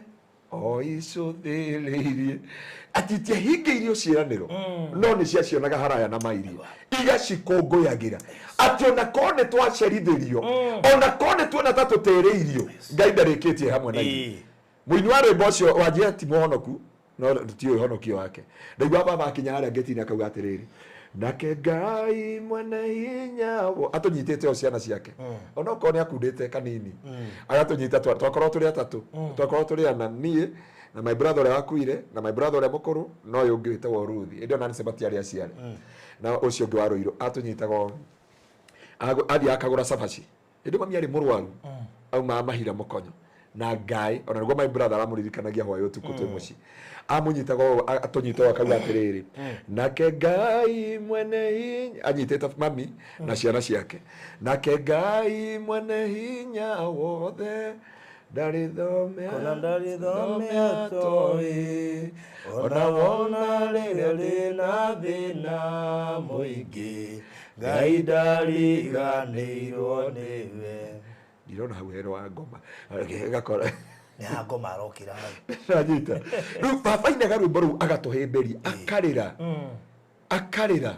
o icũthĩrĩirie. Atĩ itiahingĩirio ciĩranĩro no nĩ ciacionaga haraya na mairie igacikũngũyagĩra. Atĩ ona korwo nĩ twacerithĩrio, ona korwo nĩ tuona ta tũtĩrĩirio, Ngai ndarĩkĩtie hamwe na ithuĩ. Mũini wa rwĩmbo ũcio wanjia ti mũhonoku no tũtiũĩ ũhonokio wake. Ndaigua baba akinya harĩa ngĩti-inĩ akauga atĩrĩrĩ, nake Ngai mwene hinya atũnyitĩte o ciana ciake, onokorwo nĩ akundĩte kanini, agatũnyita twakorwo tũrĩ atatũ, twakorwo tũrĩ ana, niĩ na my brother ũrĩa wakuire na my brother ũrĩa mũkũrũ na ũyũ ũngĩ wĩtagwo Ruth, ĩndĩ ona nĩ matiarĩ aciare, na ũcio ũngĩ wa Rũirũ atũnyitaga o athiĩ akagũra cabaci, ĩndĩ mami arĩ mũrwaru, aumaga mahira mũkonyo na ngai, ona nĩguo my brother aramũririkanagia hwaĩ ũtukũ twĩ mũciĩ, amũnyitaga ũũ, atũnyita ũũ akauga atĩrĩrĩ, nake Ngai mwene hinya, anyitĩte mami na ciana ciake, nake Ngai mwene hinya wothe ndarĩ thome Kona ndarĩ thome atoĩ, ona wona rĩrĩa rĩna thĩna mũingĩ, Ngai ndariganĩirwo nĩwe. Ndirona hau hero wa ngoma gakora. Nĩ ha ngoma arokĩra hau. Nanyita rĩu baba ainaga rwĩmbo rũu agatũhĩmbĩria, akarĩra, akarĩra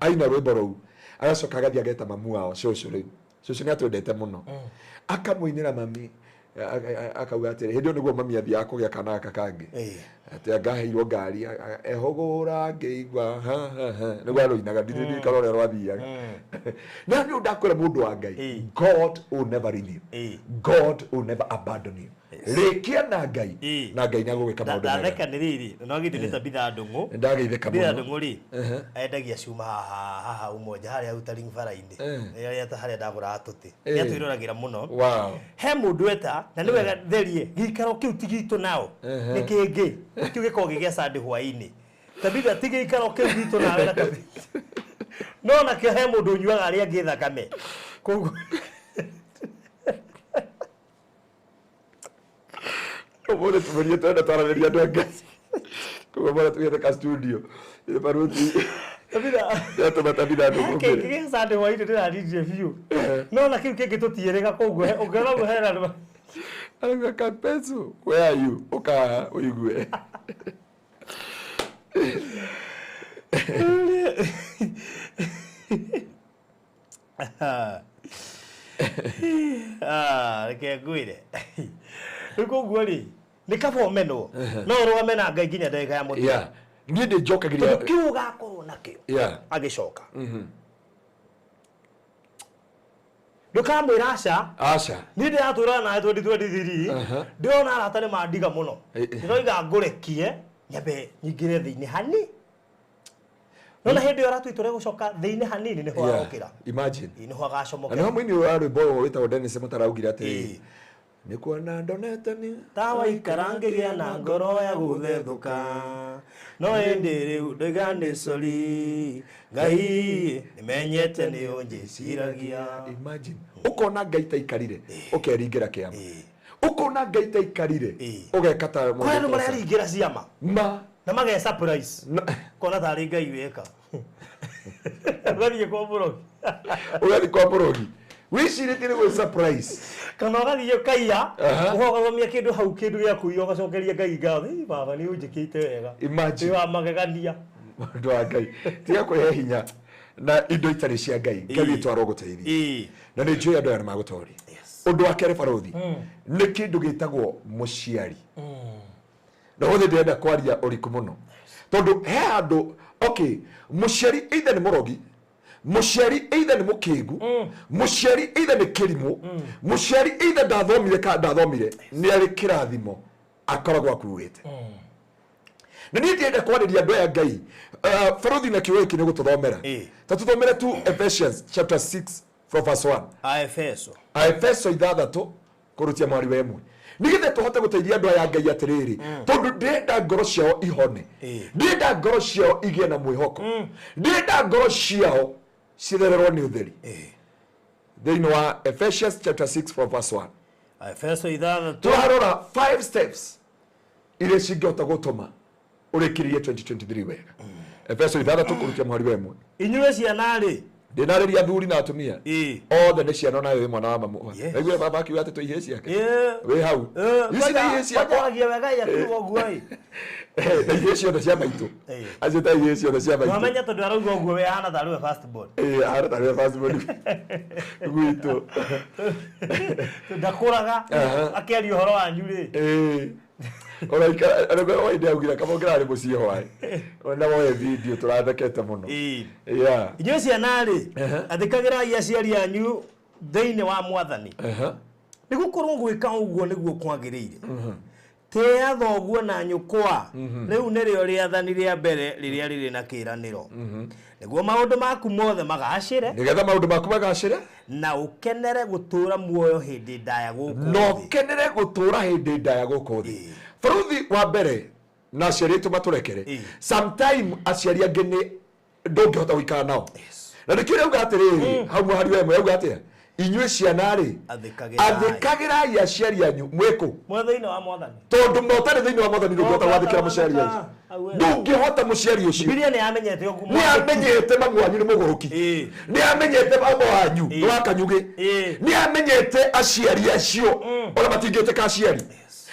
aina rwĩmbo rũu, agacoka agathiĩ ageta mamu wao cũcũ. Rĩu cũcũ nĩ atwendete mũno, akamũinĩra mami, akauga atĩrĩ, hĩndĩ ĩyo nĩguo mami athiaga kũgĩa kana gaka kangĩ, atĩ angaheirwo ngari ehũgũra ngĩigua ha, ha, ha. Nĩguo arũinaga, ndirikana ũrĩa rwathiaga. Na nĩ ndakwĩra mũndũ wa Ngai, God will never leave you. God will never abandon you. Rĩkia na Ngai, na Ngai nĩ agũgĩka maũndũ mega. Ndatheka nĩ rĩrĩ, no githĩ nĩ Tabitha Ndung'u. Ndageithĩka Tabitha mũno. Ndung'u rĩ, endagia cuma haha haha Umoja harĩa Utaring bara-inĩ. Harĩa harĩa ndagũraga tũtĩ. Nĩ atwĩroragĩra mũno. He mũndũ eta na nĩ wega therie gĩikaro kĩu ti gitũ nao, nĩ kĩngĩ kĩu gĩkoragwo gĩ gĩa Sunday hwaĩ-inĩ. Tabitha, ti gĩikaro kĩu gitũ nawe na Tabitha, no nakĩo he mũndũ ũnyuaga arĩa angĩ thakame, koguo Ũmũthĩ tũmerie twenda twaranĩria andũ a Ngai, koguo mwana tũgĩte ka studio baruti. Tabitha yatũma Tabitha he Ndung'u kĩngĩ mbere. gĩa Sunday hwaĩ-inĩ ndĩrarindire biũ, no na kĩu kĩngĩ tũtiĩrĩga, koguo ũngĩona ũguo hena andũ Arauga, "Kapeso, where are you? Ũkaha ũigue." Ah, reke ngwĩre, rĩu koguo rĩ, nĩ kaba ũmenwo no ũrũgame na Ngai nginya ndagĩka ya mũthia. Yeah, niĩ ndĩ njokagĩria. Tondũ kĩu ũgakorwo nakĩo agĩcoka, ndũkamwĩra aca. Aca. Niĩ ndĩratũraga nawe 2023. Ndĩrona arata nĩ mandiga mũno. Ndĩroiga ngũrekie nyambe nyingĩre thĩinĩ hani, nona hĩndĩ ĩyo ũratua itua rĩa gũcoka thĩinĩ hanini, nĩho arokĩra. Imagine. Ĩ, nĩho Na agacomokera. nĩho mũini wa rwĩmbo ũyũ wĩtagwo Dennis Mũtaraugire atĩrĩrĩ, nĩ kuona ndonete nĩ Tawa ikara ngĩgĩa na ngoro ya gũthethũka, no ĩndĩ rĩu ndoiga nĩ sori, Ngai nĩmenyete nĩ ũnjĩciragia. Imagine, ũkona Ngai taikarire, ũkeringĩra kĩama, ũkona Ngai taikarire, ũgeka ta mũndũ Kwĩ andũ ũtoca. mareringĩra ciama ma na mage surprise, kona tarĩ Ngai weka, ũgathiĩ kwa mũrogi. Ũgathiĩ kwa mũrogi wĩcirĩtie nĩ gwĩ surprise. Kana ũgathiĩ ũkaiya, ũgathomia kĩndũ hau, kĩndũ gĩa kũiya, ũgacokeria Ngai ngatho, "Ĩ, baba nĩ ũnjĩkĩte wega." Imagine. Wĩ wa magegania. Mũndũ wa Ngai, tiga kwĩhe hinya na indo itarĩ cia Ngai. Ngai witũ arogũteithia, na nĩ njũĩ andũ aya nĩ magũtoria. Ũndũ wa kerĩ, barothi, nĩ kĩndũ gĩtagwo mũciari, na ũmũthĩ ndĩrenda kwaria ũriku mũno, tondũ he handũ, okay, mũciari either nĩ mũrogi, mũciari either nĩ mũkĩgu, mũciari either nĩ kĩrimũ, mũciari either ndathomire ka ndathomire, nĩ arĩ kĩrathimo akoragwo akuĩte. Na niĩ ndĩrenda kwarĩria andũ aya Ngai. Barothi, na kiugo gĩkĩ nĩ gũtũthomera, ta tũthomere tu Ephesians chapter 6 from verse 1. Aefeso. Aefeso 6 kũrutia mwari wa 1, nĩgetha tũhote gũteithia andũ aya Ngai atĩrĩrĩ, tondũ ndĩrenda ngoro ciao ihone, ndĩrenda ngoro ciao igĩe na mwĩhoko, ndĩrenda ngoro ciao cithererwo nĩ ũtheri. Thĩinĩ wa Ephesians chapter 6 from verse 1. Aefeso 6. Tũrarora five steps iria cingĩhota gũtũma ũrĩkĩrĩrie 2023 wega. Efeso 6 kũrutia mũhari wa 1. Inyuĩ ciana rĩ, Ndinarĩria athuri na atumia. Othe nĩ ciana nawe wĩ mwana wa mamu. Naigua baba akiuga atĩ twĩ ihĩĩ ciake. Wĩ hau. Ici nĩ ihĩĩ ciakwa. Kwaragia wega ya kiugo ũguo ĩ. Na ihĩĩ ciothe cia maitũ. Acio ta ihĩĩ ciothe cia maitũ. Wamenya tondũ arauga ũguo we ahana tarĩ we first born. Ahana tarĩ we first born. Gwitũ. Ndakũraga akĩaria ũhoro wanyu rĩ. Oraikara arĩa augire kama ũngĩrarĩ mũciĩ hwaĩ. Na woe video tũrathekete mũno. Yeah. Inyuĩ ciana rĩ, athĩkagĩrai aciari anyu thĩinĩ wa mwathani. Nĩ gũkorwo gwĩka ũguo nĩguo kwagĩrĩire. Tĩĩa thoguo na nyũkwa. Rĩu nĩrĩo rĩathani rĩa mbere rĩrĩa rĩrĩ na kĩĩranĩro. Nĩguo maũndũ maku mothe magacĩre. Nĩgetha maũndũ maku magacĩre. Na ũkenere gũtũũra muoyo hĩndĩ ndaya gũkũ thĩ. Na ũkenere gũtũũra hĩndĩ ndaya gũkũ thĩ. Baruthi wa mbere na aciari aitũ matũrekere. Sometime aciari angĩ nĩ ndũngĩhota gũikara nao. Na nĩkĩo rauga atĩrĩrĩ, hau mũhari wa ĩmwe rauga atĩa? Inyuĩ ciana rĩ, athĩkagĩrai aciari anyu mwĩkũ? Mwĩ thĩinĩ wa mwathani. Tondũ mũtarĩ thĩinĩ wa mwathani ndũngĩhota gwathĩkĩra mũciari ũcio. Ndũngĩhota mũciari ũcio. Bibilia nĩ yamenyete ũguo. Nĩ yamenyete mamu wanyu nĩ mũgũrũki. Nĩ yamenyete mama wanyu nĩ wa kanyugĩ. Nĩ yamenyete aciari acio ona matingĩtĩka aciari.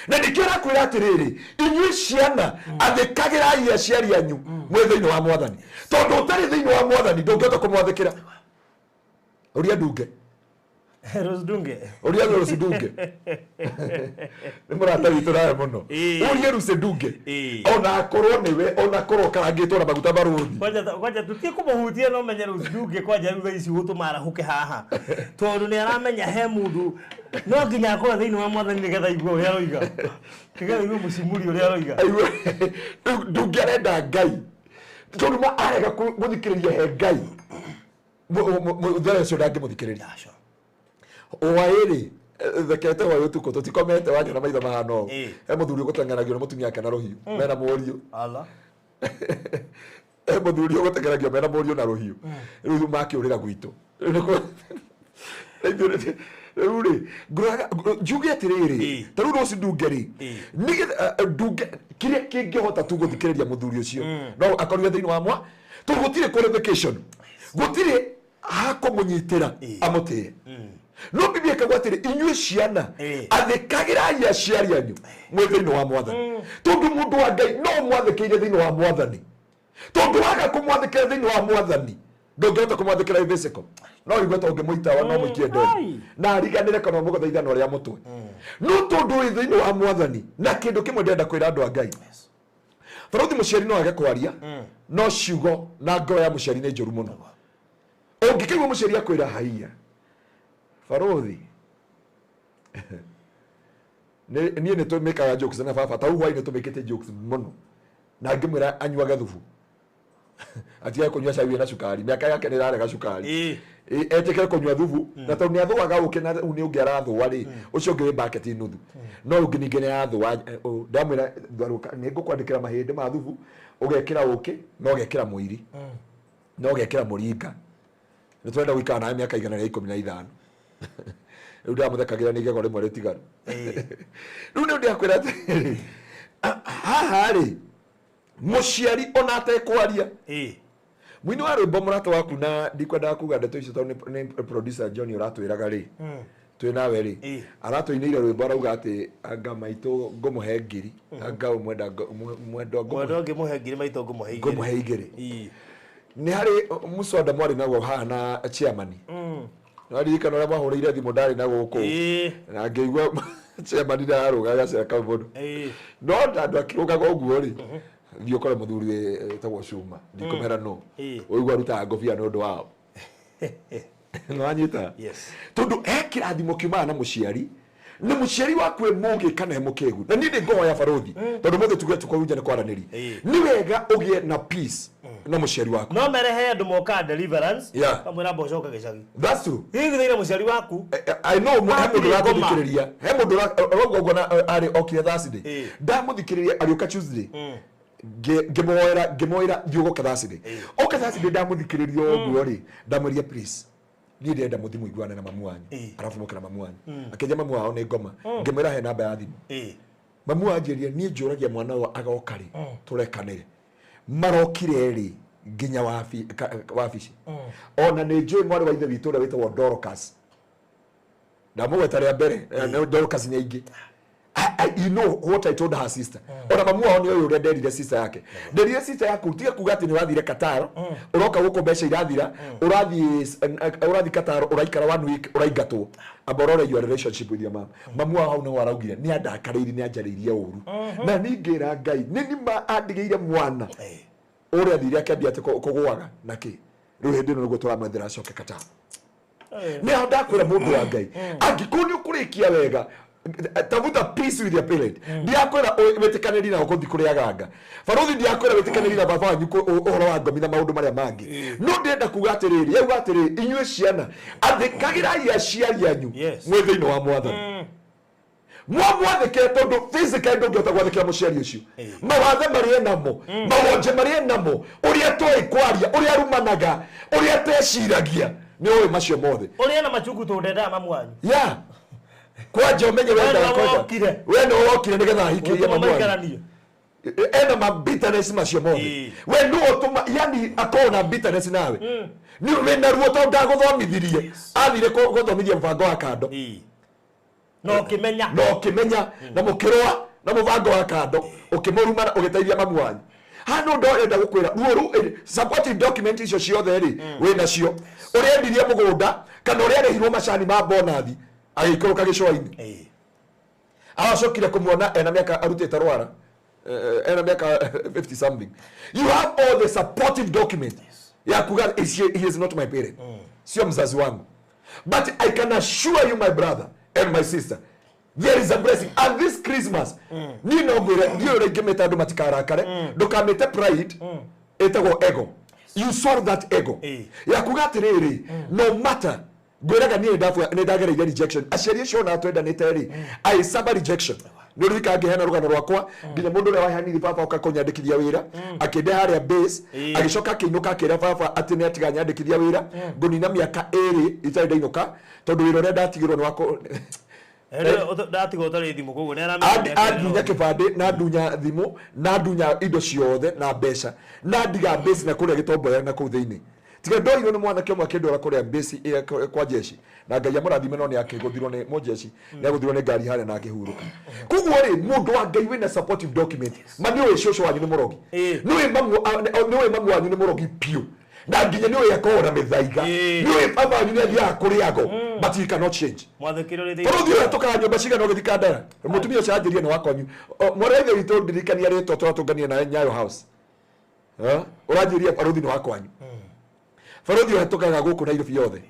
Na nĩkĩo arakwĩra atĩrĩrĩ, inyuĩ ciana athĩkagĩrai aciari anyu mwĩ thĩinĩ wa mwathani. Tondũ ũtarĩ thĩinĩ wa mwathani ndũngĩhota kũmwathĩkĩra. Ũria Ndunge. Rose Ndunge. Ũria Rose Ndunge. Nĩ mũrata witũ nawe mũno. Ũrie Rose Ndunge. Ona akorwo nĩwe, ona akorwo ũkarangĩtwo na maguta marũthi. Kwanja tũtige kũmũhutia no menye Rose Ndunge kwanja rĩu thaa ici gũtũma arahũke haha. Tondũ nĩ aramenya he mũndũ no nginya akorwo thĩinĩ wa mwathani nĩgetha aigue ũrĩa aroiga. Nĩgetha aigue mũcimuri ũrĩa aroiga. Ndunge arenda Ngai. Tondũ ma arega gũthikĩrĩria he Ngai. Mũthenya ũcio ndangĩmũthikĩrĩria. Hwaĩ rĩ, thekete hwaĩ ũtukũ tũtikomete wanyona maitho mahana ũũ. He mũthuri ũgũteng'eragio nĩ mũtumia wake na rũhiũ mena mũriũ. He mũthuri ũgũteng'eragio mena mũriũ na rũhiũ. Rĩu makĩũrĩra gwitũ. Rĩu rĩ, njuge atĩrĩrĩ, ta rĩu Rose Ndunge rĩ, nĩgetha Ndunge kĩrĩa kĩngĩhota tu gũthikĩrĩria mũthuri ũcio no akorirwo thĩinĩ wa mwa, tondũ gũtirĩ qualification, gũtirĩ hakũmũnyitĩra amũtĩe. No Biblia ĩkauga atĩrĩ, inyuĩ ciana athĩkagĩrai aciari anyu mwĩ thĩinĩ wa mwathani. Tondũ mũndũ wa Ngai no ũmwathĩkĩire thĩinĩ wa mwathani. Tondũ waga kũmwathĩkĩra thĩinĩ wa mwathani ndũngĩhota kũmwathĩkĩra ithĩcĩko. No igue ta ũngĩmũita no mũikie nderi na ariganĩre kana ũmũgũthe ithanwa rĩa mũtwe. No tondũ wĩ thĩinĩ wa mwathani, na kĩndũ kĩmwe ndĩrenda kwĩra andũ a Ngai, barothi mũciari no age kwaria, no ciugo na ngoro ya mũciari nĩ njũru mũno. Ũngĩkaigua mũciari akwĩra haiya barothi, niĩ nĩ tũmĩkaga jokes na baba, ta hwaĩ nĩ tũmĩkĩte jokes mũno, na ngĩmwĩra anyuage thubu atige kũnyua cai wĩna cukari, mĩaka yake nĩ ĩrarega cukari, etĩkĩre kũnyua thubu, na tondũ nĩ athũaga ũkĩ na rĩu nĩ ũngĩ arathũa rĩ, ũcio ũngĩ wĩ bucket nuthu, no ũngĩ ningĩ nĩ arathũa. Ndamwĩra nĩ ngũkwandĩkĩra mahĩndĩ ma thubu, ũgekĩra ũkĩ na ũgekĩra mũiri na ũgekĩra mũringa. Nĩ tũrenda gũikara nawe mĩaka 115. Rĩu ndĩramũthekagĩra nĩ igego rĩmwe rĩtigaru. Rĩu nĩ ndĩrakwĩra atĩrĩrĩ, haha rĩ, mũciari ona atekwaria, mũini wa rwĩmbo mũrata waku, na ndikwendaga kuga ndeto icio tondũ nĩ producer John ũratwĩraga rĩ, twĩ nawe rĩ, aratũinĩire rwĩmbo arauga atĩ anga maitũ ngũmũhe ngiri, anga ũmwenda mwendwa ngũmũhe ngiri, maitũ ngũmũhe igĩrĩ. Nĩ harĩ mũcwanda mwarĩ naguo haha na chairman. Nĩwaririkana ũrĩa mwahũrĩire thimũ ndarĩ na gũkũ, na ngĩigua chairman ndararũga gacĩra kau mũno. No andũ akĩrũgaga ũguo rĩ, thiĩ ũkore mũthuri wĩtagwo Cuma, ndikũmera nũ, ũigua arutaga ngobia nĩ ũndũ wao. Nĩwanyita? Tondũ he kĩrathimo kiumaga na mũciari, na mũciari waku e mũgĩ kana e mũkĩgu. Na niĩ nĩ ngũhoya barothi, tondũ mũthĩ tuge tũkũhunjia nĩ kwaranĩria, nĩ wega ũgĩe na peace na mũciari waku. No mere he andũ mokaga deliverance, kamwĩra mboco ũka gĩcagi. That's true. Hihi thĩinĩ mũciari waku? I know he mũndũ ũratũthikĩrĩria, he mũndũ ũrauga ũguo na arĩ okire Thursday. Ndamũthikĩrĩria agĩũka Tuesday. Ngĩmũhoera, ngĩmwĩra thiĩ ũgoka Thursday. Oka Thursday ndamũthikĩrĩria ũguo rĩ, ndamwĩria please, niĩ ndĩrenda mũthiĩ mũiguane na mamu wanyu, arabu mũke na mamu wanyu. Akĩnjia mamu wao nĩ ngoma, ngĩmwĩra he namba ya thimũ. Mamu wanjĩrire niĩ njũragia mwana ũyũ agoka rĩ, tũrekanĩre. Marokire rĩ, Nginya wabici ona nĩ njũĩ mwarĩ wa ithe witũ ũrĩa wĩtagwo Dorcas, ndamũgweta rĩa mbere, Dorcas nĩ aingĩ. You know what I told her sister? Ona mamu wao nĩ ũyũ ũrĩa nderire sister yake. Nderire sister yaku tiga kuga atĩ nĩ ũrathire Qatar, ũroka gũkũ mbeca irathira, ũrathiĩ Qatar, ũraikara one week, ũraingatwo. Amba ũrore your relationship with your mom. Mamu wao hau nĩho araugire nĩ andakarĩire, nĩ anjarĩirie ũru. Na ningĩra Ngai nĩ nima andigĩire mwana ũrĩa athire akĩambia atĩ kũgũaga na kĩ. Rĩu hĩndĩ ĩno nĩguo tũramwethera acoke Qatar. Nĩ ho ndakwĩra mũndũ wa Ngai, angĩkorwo nĩ ũkũrĩkia wega, tafuta peace with your parent. Ndiakwĩra wĩtĩkanĩri nao gũthiĩ kũrĩ aganga barothi, ndiakwĩra wĩtĩkanĩri na baba wanyu ũhoro wa ngomi na maũndũ marĩa mangĩ, no ndĩrenda kuga atĩrĩrĩ, yauga atĩrĩrĩ, inyuĩ ciana athĩkagĩrai aciari anyu mwĩ thĩinĩ wa Mwathani. Mwamwathĩkĩre tondũ physically ndũngĩhota gwathĩkĩra mũciari ũcio, mawathe marĩa enamo, mawonje marĩa enamo, ũrĩa atoĩ kwaria, ũrĩa arumanaga, ũrĩa ateciragia, nĩ ũĩ macio mothe. Ũrĩa na machungu tondũ ndendaga mamu wanyu. Ya kwanja ũmenye We wendaga nĩwe kwanja. wokire. We nĩwe wokire nĩgetha ahikĩrie Ũtũma mamu wanyu. maikaranie. Ena ma bitterness macio mothe. We nĩwe ũtũma yani akorwo na bitterness nawe nĩ wĩna ruo tondũ ndagũthomithirie, athire gũthomithia mũbango wa kando. Na ũkĩmenya. Na ũkĩmenya na mũkĩrũa na mũbango wa kando, ũkĩmũruma na ũgĩteithia mamu wanyu. Haha no ndorenda gũkwĩra ruo rũ supporting document icio ciothe rĩ wĩ nacio, ũrĩa endirie mũgũnda kana ũrĩa arĩhirwo macani ma bonathi agĩikũrũka gĩcũa-inĩ. Aracokire kũmuona ena mĩaka arutĩte rwara, ena mĩaka 50 something. You have all the supportive document ya kuga he is not my parent, sio mzazi wangu. But I can assure you, my brother and my sister, there is a blessing. And this Christmas, niĩ no ngwĩre, ndiũĩ ũrĩa ingĩmĩta andũ matikarakare, ndũkamĩte pride, ĩtagwo ego. You solve that ego ya kuga atĩrĩrĩ, no matter ngwĩraga niĩ nĩ ndagereire rejection. Aciari acio ona twendanĩte rĩ, I suffer rejection. Nĩ ũririkana ngĩheana rũgano rwakwa nginya mũndũ ũrĩa waheanire baba oka kũnyandĩkithia wĩra, akĩnde harĩa base, agĩcoka akĩinũka akĩra baba atĩ nĩ atiga nyandĩkithia wĩra, ngũnina mĩaka 2 itarĩ ndainũka tondũ wĩra ũrĩa ndatigĩrwo nĩ wako. Ndatigwo ũtarĩ thimũ, koguo nĩ aramenya. Andunya kĩbandĩ na ndunya thimũ na ndunya indo ciothe na mbeca na ndiga base na kũrĩa gĩtomboya na kũu thĩinĩ, tiga ndoirwo nĩ mwanake ũmwe akĩndwara kũrĩa base ĩrĩa kwa jeshi, na Ngai amũrathime, no nĩ akĩgũthirwo nĩ mũjeshi, nĩ agũthirwo nĩ ngari harĩa na akĩhurũka. Koguo rĩ, mũndũ wa Ngai wĩna supportive document, ma nĩ ũĩ cũcũ wanyu nĩ mũrogi, nĩ ũĩ mamu wanyu nĩ mũrogi piũ, na nginya nĩ ũĩ akoragwo na mĩthaiga, nĩ ũĩ baba wanyu nĩ athiaga kũrĩ ago, but he cannot change. Mwathĩkĩre ũrĩ thĩinĩ. Bũrũri ũyũ tũkaga nyũmba cigana ũgĩthiĩ Kandara, mũtumia ũcio anjĩria nĩ wakwanyu. Mwarĩ wa ithe witũ, ndirikania rĩtwa tũratũngania nawe Nyayo House. Ũranjĩria barũthi nĩ wakwanyu. Barũthi ũhetũkaga gũkũ Nairobi yothe,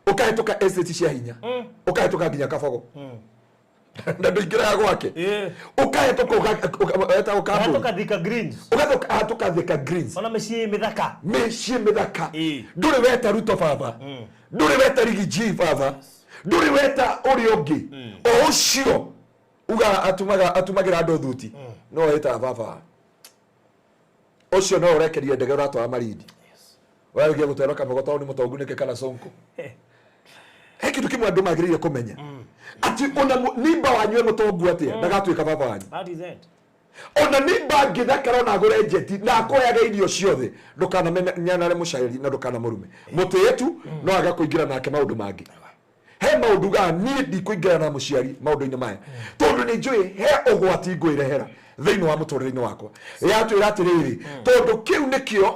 ũkahĩtũka estate cia hinya, ũkahĩtũka nginya Kabogo na ndũingĩraga gwake, ũkahĩtũka wetagwo Kambũri. Hatoka Thika Greens. Ũkahĩtũka Thika Greens. Ona mĩciĩ mĩthaka. Mĩciĩ mĩthaka. Ndũrĩ weta Ruto baba, ndũrĩ weta Riggy G baba, ndũrĩ weta ũrĩa ũngĩ o ũcio uga atumagĩra andũ thuti, no wĩtaga baba ũcio, no ũrekeria ndege ũratwara Malindi, ũrarĩkia gũtwara Kabogo tondũ nĩ mũtongu nĩkĩ kana Sonko. He kĩndũ kĩmwe andũ magĩrĩire kũmenya, atĩ ona nimba wanyu e mũtongu atĩa, ndagatuĩka baba wanyu. That is it. Ona nimba ngĩthakara, ona agũre njeti na akũheage irio ciothe, ndũkanamenyanare mũcaĩri na ndũkanamũrume. Mũtĩe tu, no aga kũingĩra nake maũndũ mangĩ. He maũndũ ugaga niĩ ndikũingĩra na mũciari maũndũ-inĩ maya tondũ nĩ njũĩ he ũgwati ngwĩrehera thĩinĩ wa mũtũrĩre-inĩ wakwa. Yatwĩra atĩrĩrĩ, tondũ kĩu nĩkĩo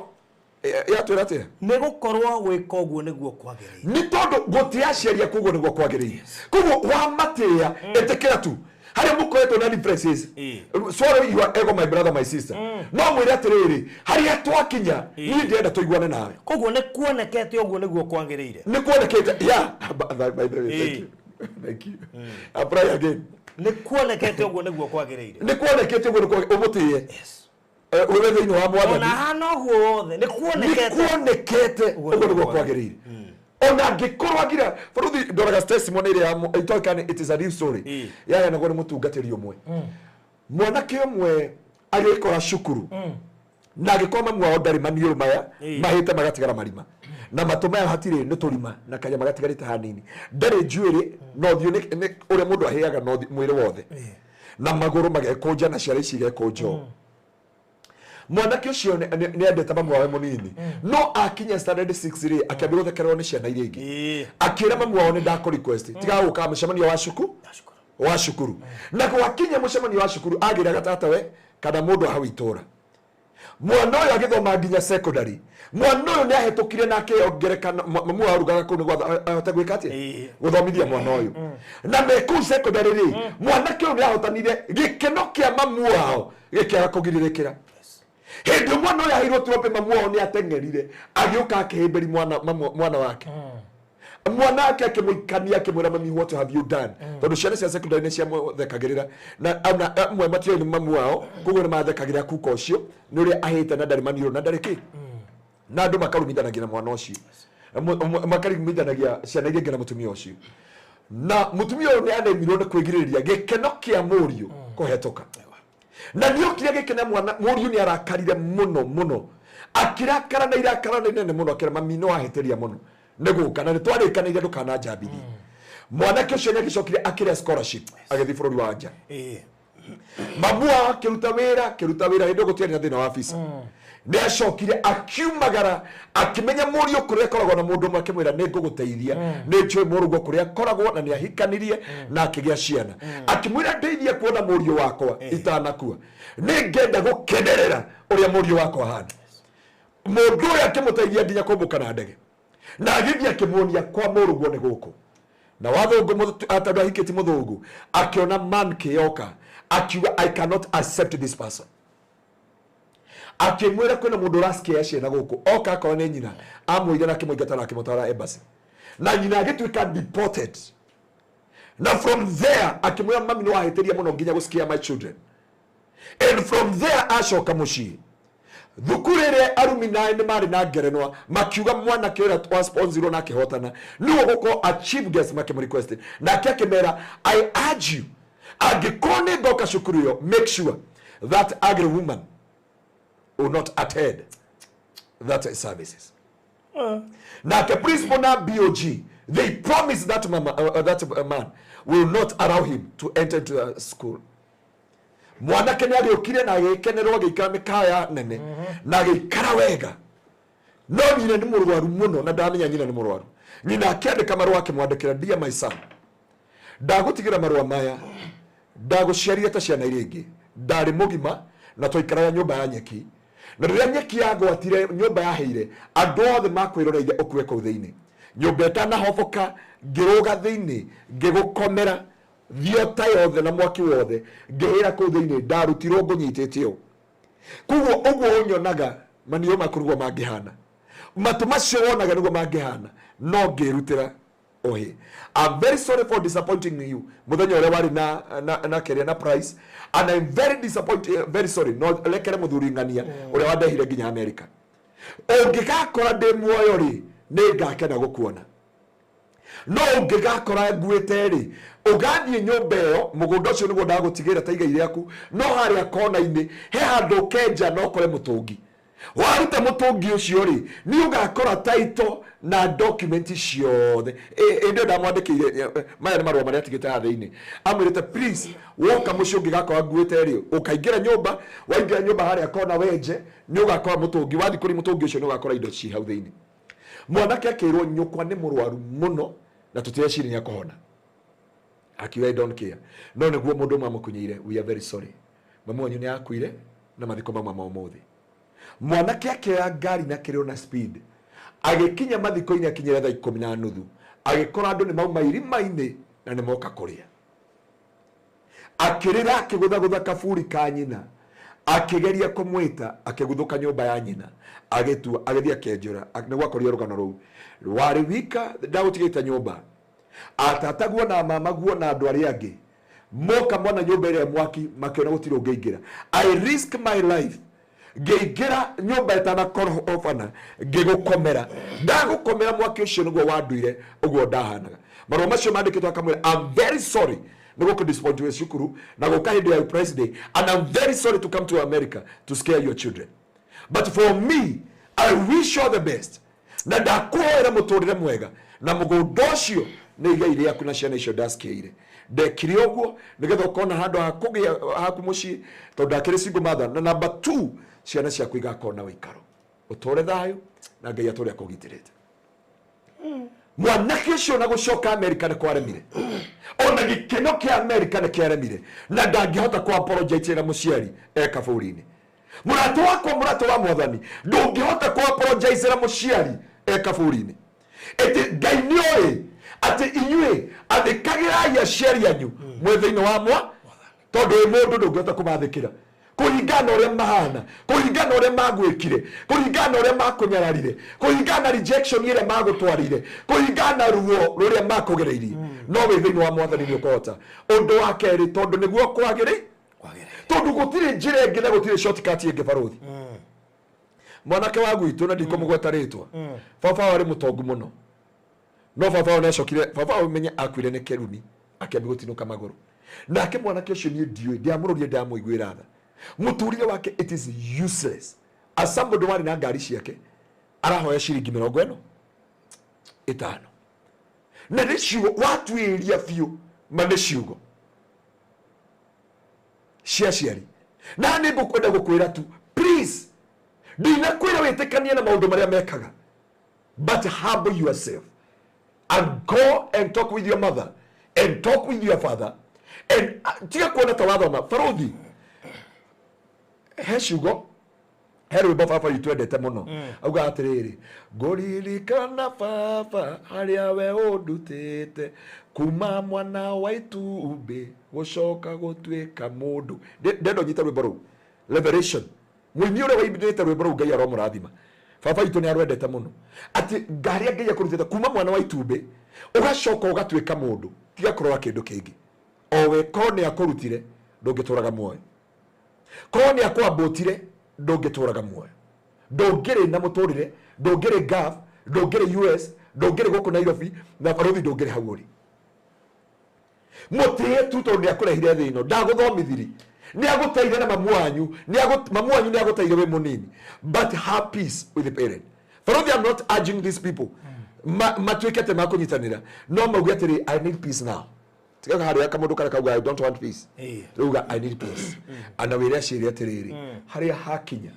yatwĩra atĩa? Nĩ gũkorwo gwĩka ũguo nĩguo kwagĩrĩire. Nĩ tondũ gũtĩa aciari aku ũguo nĩguo kwagĩrĩire. Koguo wamatĩĩa, ĩtĩkĩra tu harĩa mũkoretwo na differences. Swallow your ego, my brother, my sister. No mwĩre atĩrĩrĩ, harĩa twakinya, niĩ ndĩrenda tũiguane nawe. Koguo nĩ kuonekete ũguo nĩguo kwagĩrĩire. Nĩ kuonekete, yeah. By the way, thank you, thank you. Apply again. Nĩ kuonekete ũguo nĩguo kwagĩrĩire. Nĩ kuonekete ũguo nĩguo ũmũtĩe. Wĩwe thĩinĩ wa Ona Mwathani. hana ũguo wothe, nĩ nĩ kuonekete kuonekete ũguo nĩguo kwagĩrĩire, ona angĩkorwo agira bũrũthi. Ndoraga testimony ĩrĩa itoĩkaine, it is a real story, yaheanagwo nĩ mũtungatĩri ũmwe. Mwanake ũmwe agĩkora cukuru na agĩkorwo mamu wao ndarĩ, maniũrũ maya mahĩte magatigara marima na matũ maya hatirĩ nĩ tũrima na kanyama gatigarĩte hanini, ndarĩ njuĩrĩ na ũthiũ nĩ ũrĩa mũndũ ahĩaga na mwĩrĩ wothe na magũrũ magekũnja na ciara ici igekũnja ũũ. Mwanake ũcio nĩ endete mamu wawe mũnini, no akinya standard 6 rĩ, akĩambia gũthekererwo nĩ ciana iria ingĩ. Akĩra mamu wao, "Nĩ ndakũ request tiga gũka mũcemanio wa cukuru wa cukuru." Na gwakinya mũcemanio wa cukuru, agĩraga tatawe kana mũndũ hau itũra. Mwana ũyũ agĩthoma nginya secondary. Mwana ũyũ nĩ ahĩtũkire na akĩongereka. Mamu wao arugaga kũu nĩguo ahote gwĩka atĩa? Gũthomithia mwana ũyũ. Na me kũu secondary rĩ, mwanake ũyũ nĩ ahotanire. Gĩkeno kĩa mamu wao gĩkĩaga kũgirĩrĩkĩra. Hĩndĩ ĩyo mwana ũyũ aheirwo trophy, mamu wao nĩ ateng'erire agĩũka akĩhĩmbĩri mwana, mwana wake. Mwana wake akĩmũikania, akĩmwĩra, "Mami, what have you done?" Tondũ ciana cia secondary nĩ ciamũthekagĩrĩra, na ona amwe matiũĩ nĩ mamu wao, koguo nĩ mathekagĩrĩra kuka ũcio nĩ ũrĩa ahĩte na ndarĩ maniũrũ na ndarĩ kĩ, na andũ makarumithanagia na mwana ũcio, makarumithanagia ciana iria ingĩ na mũtumia ũcio. Na mũtumia ũyũ nĩ aremirwo nĩ kwĩgirĩrĩria gĩkeno kĩa mũriũ kũhetũka, na nĩ okire gĩkena mwana mũriũ nĩ arakarire mũno mũno, akĩrakara na irakara rĩnene mũno, akĩra mami, "No ahĩtĩria mũno nĩ gũka na nĩ twarĩkanĩire ndũkananjambithie." Mwanake ũcio nĩ agĩcokire akĩrĩa scholarship, agĩthiĩ bũrũri wa nja. Mamu wao akĩruta wĩra, akĩruta wĩra. Hĩndĩ ĩyo gũtiarĩ na thĩna wa visa. Nĩ acokire akiumagara, akĩmenya mũriũ kũrĩa akoragwo, na mũndũ ũmwe akĩmwĩra, "Nĩ ngũgũteithia, nĩ njũĩ mũrũguo kũrĩa akoragwo." Na nĩ ahikanirie na akĩgĩa ciana. Akĩmwĩra, "Ndeithia kuona mũriũ wakwa itanakua, nĩ ngenda gũkenerera ũrĩa mũriũ wakwa ahana." Mũndũ ũyũ akĩmũteithia nginya kũmbũka na ndege, na agĩthiĩ akĩmuonia kwa mũrũguo nĩ gũkũ. Na wathũngũ tondũ ahikĩti mũthũngũ, akĩona man kĩyoka, akiuga, "I cannot accept this person." Akĩmwĩra kwĩna mũndũ ũracikia ciana gũkũ. Oka akorwo nĩ nyina, amwĩire na akĩmũingata na akĩmũtwara embassy, na nyina agĩtuĩka deported. Na from there akĩmwĩra, "Mami, nĩ wahĩtĩria mũno nginya gũsikia my children." And from there acoka mũciĩ, thukuru ĩrĩa arumi naĩ nĩ marĩ na ngerenwa, makiuga mwanake ũrĩa wasponsorirwo na akĩhotana nĩwe gũkorwo a chief guest. Makĩmũrequest, nake akĩmera, "I urge you, angĩkorwo nĩ ngoka cukuru ĩyo, make sure that ugly woman will not attend that services." Nake principal na BOG, they promised that mama, that man will not allow him to enter into the school. Mwanake nĩ agĩũkire na agĩkenerwo, agĩikara mĩkaya nene na agĩikara wega, no nyina nĩ mũrwaru mũno na ndamenya nyina nĩ mũrwaru. Nyina akĩandĩka marũa, akĩmwandĩkĩra, "Dear my son, ndagũtigĩra marũa maya. Ndagũciarire ta ciana iria ingĩ, ndarĩ mũgima na twaikaraga nyũmba ya nyeki, na rĩrĩa nyeki yagwatire nyũmba yaheire, andũ othe makwĩroreire ũkue kũu thĩinĩ. Nyũmba ĩtanahoboka, ngĩrũga thĩinĩ, ngĩgũkomera thiota yothe na mwaki wothe, ngĩhĩra kũu thĩinĩ. Ndarutirwo ngũnyitĩte ũũ. Koguo ũguo ũnyonaga, maniũrũ maku nĩguo mangĩhana, matũ macio wonaga nĩguo mangĩhana, no ngĩrutĩra ũhĩ. I'm very sorry for disappointing you mũthenya ũrĩa warĩ na kĩrĩa na prize, and I'm very disappointed, very sorry. No rekere mũthuri ng'ania ũrĩa wandehire nginya America. Ũngĩgakora ndĩ muoyo rĩ, nĩ ngakena gũkuona, no ũngĩgakora nguĩte rĩ, ũgathiĩ nyũmba ĩyo, mũgũnda ũcio nĩguo ndagũtigĩra ta igai rĩaku, no harĩa kona-inĩ he handũ ũkenja na ũkore mũtũngi. Waruta mũtũngi ũcio rĩ, nĩ ũgakora title na document ciothe." Ĩndĩ ĩyo ndamwandĩkĩire, maya nĩ marũa marĩa atigĩte haha thĩinĩ. Amwĩrĩte, "Please, woka mũciĩ ũngĩgakora nguĩte rĩ, ũkaingĩra nyũmba, waingĩra nyũmba harĩa kona wenje, nĩ ũgakora mũtũngi. Wathiĩ kũrĩ mũtũngi ũcio, nĩ ũgakora indo ci hau thĩinĩ." Mwanake akĩrwo, "Nyũkwa nĩ mũrwaru mũno na tũtireciria nĩ akũhona." Akiuga, "I don't care." No nĩguo mũndũ ũmwe amũkunyĩire, "We are very sorry, mamu wanyu nĩ akuire na mathiko mamwe ma ũmũthĩ." Mwanake akĩoya ngari na kĩrĩo na speed, agĩkinya mathiko-inĩ akinyĩra thaa 10:30, agĩkora andũ nĩ mauma irima-inĩ na nĩ moka kũrĩa. Akĩrĩra, akĩgũthagũtha kaburi ka nyina, akĩgeria kũmwĩta, akĩguthũka nyũmba ya nyina, agĩtua, agĩthiĩ akĩenjora. Nĩguo akorire rũgano rũu warĩ wika. "Ndagũtigĩte nyũmba, atataguo na mamaguo na andũ arĩa angĩ moka mona nyũmba ĩrĩa mwaki, makĩona gũtirĩ ũngĩingĩra. I risk my life ngĩingĩra nyũmba ĩtanakorobana, ngĩgũkomera. Ndagũkomera, mwaki ũcio nĩguo wanduire ũguo ndahanaga." Marũa macio mandĩkĩtwo, akamwĩra, "I'm very sorry nĩ gũkũ disappoint wĩ cukuru na gũka hĩndĩ ya press day, and I'm very sorry to come to America to scare your children, but for me, I wish you all the best, na ndakũhoera mũtũrĩre mwega, na mũgũnda ũcio nĩ igai rĩaku na ciana icio ndacikiire. Ndekire ũguo nĩgetha ũkona handũ ha kũgĩa haku mũciĩ, tondũ ndakĩrĩ single mother. Na number two, Ciana ciaku igakorwo na ũikaro, ũtũre thayũ na Ngai atũre akũgitĩrĩte. Mwanake ũcio na gũcoka Amerika nĩ kwaremire, ona gĩkeno kĩa Amerika nĩ kĩaremire, na ndangĩhota kũ apologize na mũciari e kaburi-inĩ. Mũrata wakwa, mũrata wa Mwathani, ndũngĩhota kũ apologize na mũciari e kaburi-inĩ. Ĩtĩ Ngai nĩ oĩ atĩ inyuĩ athĩkagĩrai aciari anyu mwĩ thĩinĩ wa mwa, tondũ wĩ mũndũ ndũngĩhota kũmathĩkĩra kũringana na ũrĩa mahana, kũringana na ũrĩa magwĩkire, kũringana na ũrĩa makũnyararire, kũringana na rejection ĩrĩa magũtwarire, kũringana na ruo rũrĩa makũgereirie. No wĩ thĩinĩ wa Mwathani nĩ ũkũhota. Ũndũ wa kerĩ, tondũ nĩguo kwagĩrĩ, tondũ gũtirĩ njĩra ĩngĩ na gũtirĩ shortcut ĩngĩ. Barũthi, mwanake wa gwitũ, na ndikũmũgweta rĩtwa, baba wao arĩ mũtongu mũno, no baba wao nĩacokire, baba wao menye akuire nĩ kĩrumi, akĩambia gũtinũka magũrũ. Nake mwanake ũcio niĩ ndiũĩ, ndiamũrũrie, ndamũiguĩra tha. Mũtũrĩre wake, it is useless. As somebody warĩ na ngari ciake, arahoya ciringi 50, na nĩ ciugo watuĩria biũ, ma nĩ ciugo cia aciari. Na nĩ ngũkwenda gũkwĩra tu, please, ndinakwĩra wĩtĩkanie na maũndũ marĩa mekaga, but humble yourself and go and talk with your mother and talk with your father and tiga kuona ta wathoma. Baruthi, he ciugo, he rwĩmbo baba witũ endete mũno, augaga atĩrĩrĩ, "Ngũririkana baba harĩa we ũndutĩte kuma mwana wa itumbĩ gũcoka gũtuĩka mũndũ." Ndenda ũnyite rwĩmbo rũu, Revelation, mũini ũrĩa wainĩte rwĩmbo rũu, Ngai aromũrathima. Baba witũ nĩ arwendete mũno, atĩ ngarĩa Ngai akũrutĩte kuma mwana wa itumbĩ ũgacoka ũgatuĩka mũndũ. Tiga kũrora kĩndũ kĩngĩ, o we korwo nĩ akũrutire ndũngĩtũraga muoyo, korwo nĩ akwambũtire ndũngĩtũraga muoyo, ndũngĩrĩ na mũtũrĩre, ndũngĩrĩ Gulf, ndũngĩrĩ US, ndũngĩrĩ gũkũ Nairobi, na barũthi ndũngĩrĩ hau ũrĩ. Mũtĩe tu tondũ nĩ akũrehire thĩ ĩno, ndagũthomithiri, nĩ agũteire na mamu wanyu, mamu wanyu nĩ agũteire wĩ mũnini, but have peace with the parent. Barũthi, I'm not urging these people matuĩke atĩ makũnyitanĩra, no mauge atĩrĩ, "I need peace now." Tigaga harĩa kamũndũ karĩa kauga, "I don't want peace." Rĩuga, "I need peace." Ana wĩre aciari atĩrĩrĩ, harĩa hakinya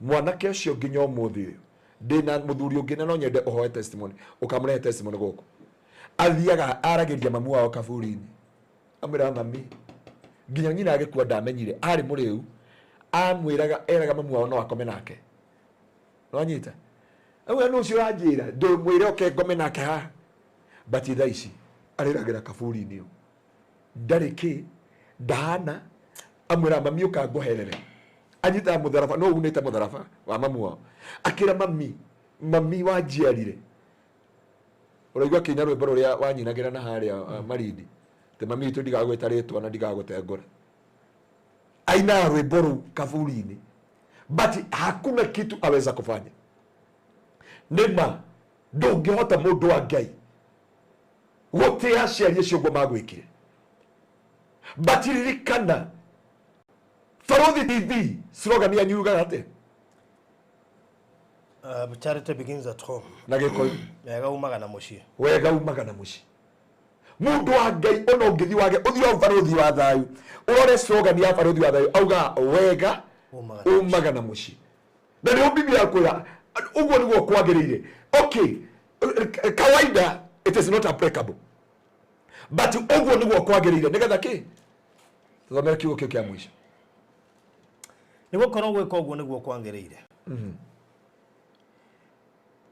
mwanake ũcio nginya ũmũthĩ ũyũ, ndĩna mũthuri ũngĩ na no nyende ũhoe testimony, ũkamũrehe testimony gũkũ. Athiaga aragĩria mamu wao kaburi-inĩ, amwĩraga mami, nginya nyina agĩkua ndamenyire arĩ mũrĩu, amwĩraga, eraga mamu wao no akome nake. Nĩwanyita? Auga, nũ ũcio ũranjĩra ndũmwĩre oke ngome nake haha? But thaa ici arĩragĩra kaburi-inĩ, ũ ndarĩ kĩ ndahana. Amwĩraga mami, ũka ngũherere. Anyitaga mũtharaba, no unĩte mũtharaba wa mamu wao, akĩra mami, mami wanjiarire. Ũraigua akĩina rwĩmbo rũrĩa wanyinagĩra na harĩa Marindi, atĩ mami witũ ndigagwĩta rĩtwa na ndigagũtengũra. Ainaga rwĩmbo rũu kaburi-inĩ, but hakuna kitu aweza kufanya. Nĩ ma ndũngĩhota, mũndũ wa Ngai, gũtĩa aciari acio ũguo magwĩkire, but ririkana, Barũthi TV, slogan yanyu yugaga atĩa? Charity begins at home. Na Gĩkũyũ? Wega umaga na mũciĩ. Wega umaga na mũciĩ. Mũndũ wa Ngai, ona ũngĩthiĩ wage ũthiĩ wa Barũthi wa Thayũ, ũrore slogan ya Barũthi wa Thayũ, auga wega umaga na umaga na mũciĩ, na nĩho Biblia yakwĩra ũguo nĩguo kwagĩrĩire. Okay, kawaida it is not applicable, but ũguo nĩguo kwagĩrĩire. Nĩgetha kĩ thomera kiugo kĩu kĩa mũico. Nĩ gũkorwo gwĩka ũguo nĩguo kwagĩrĩire.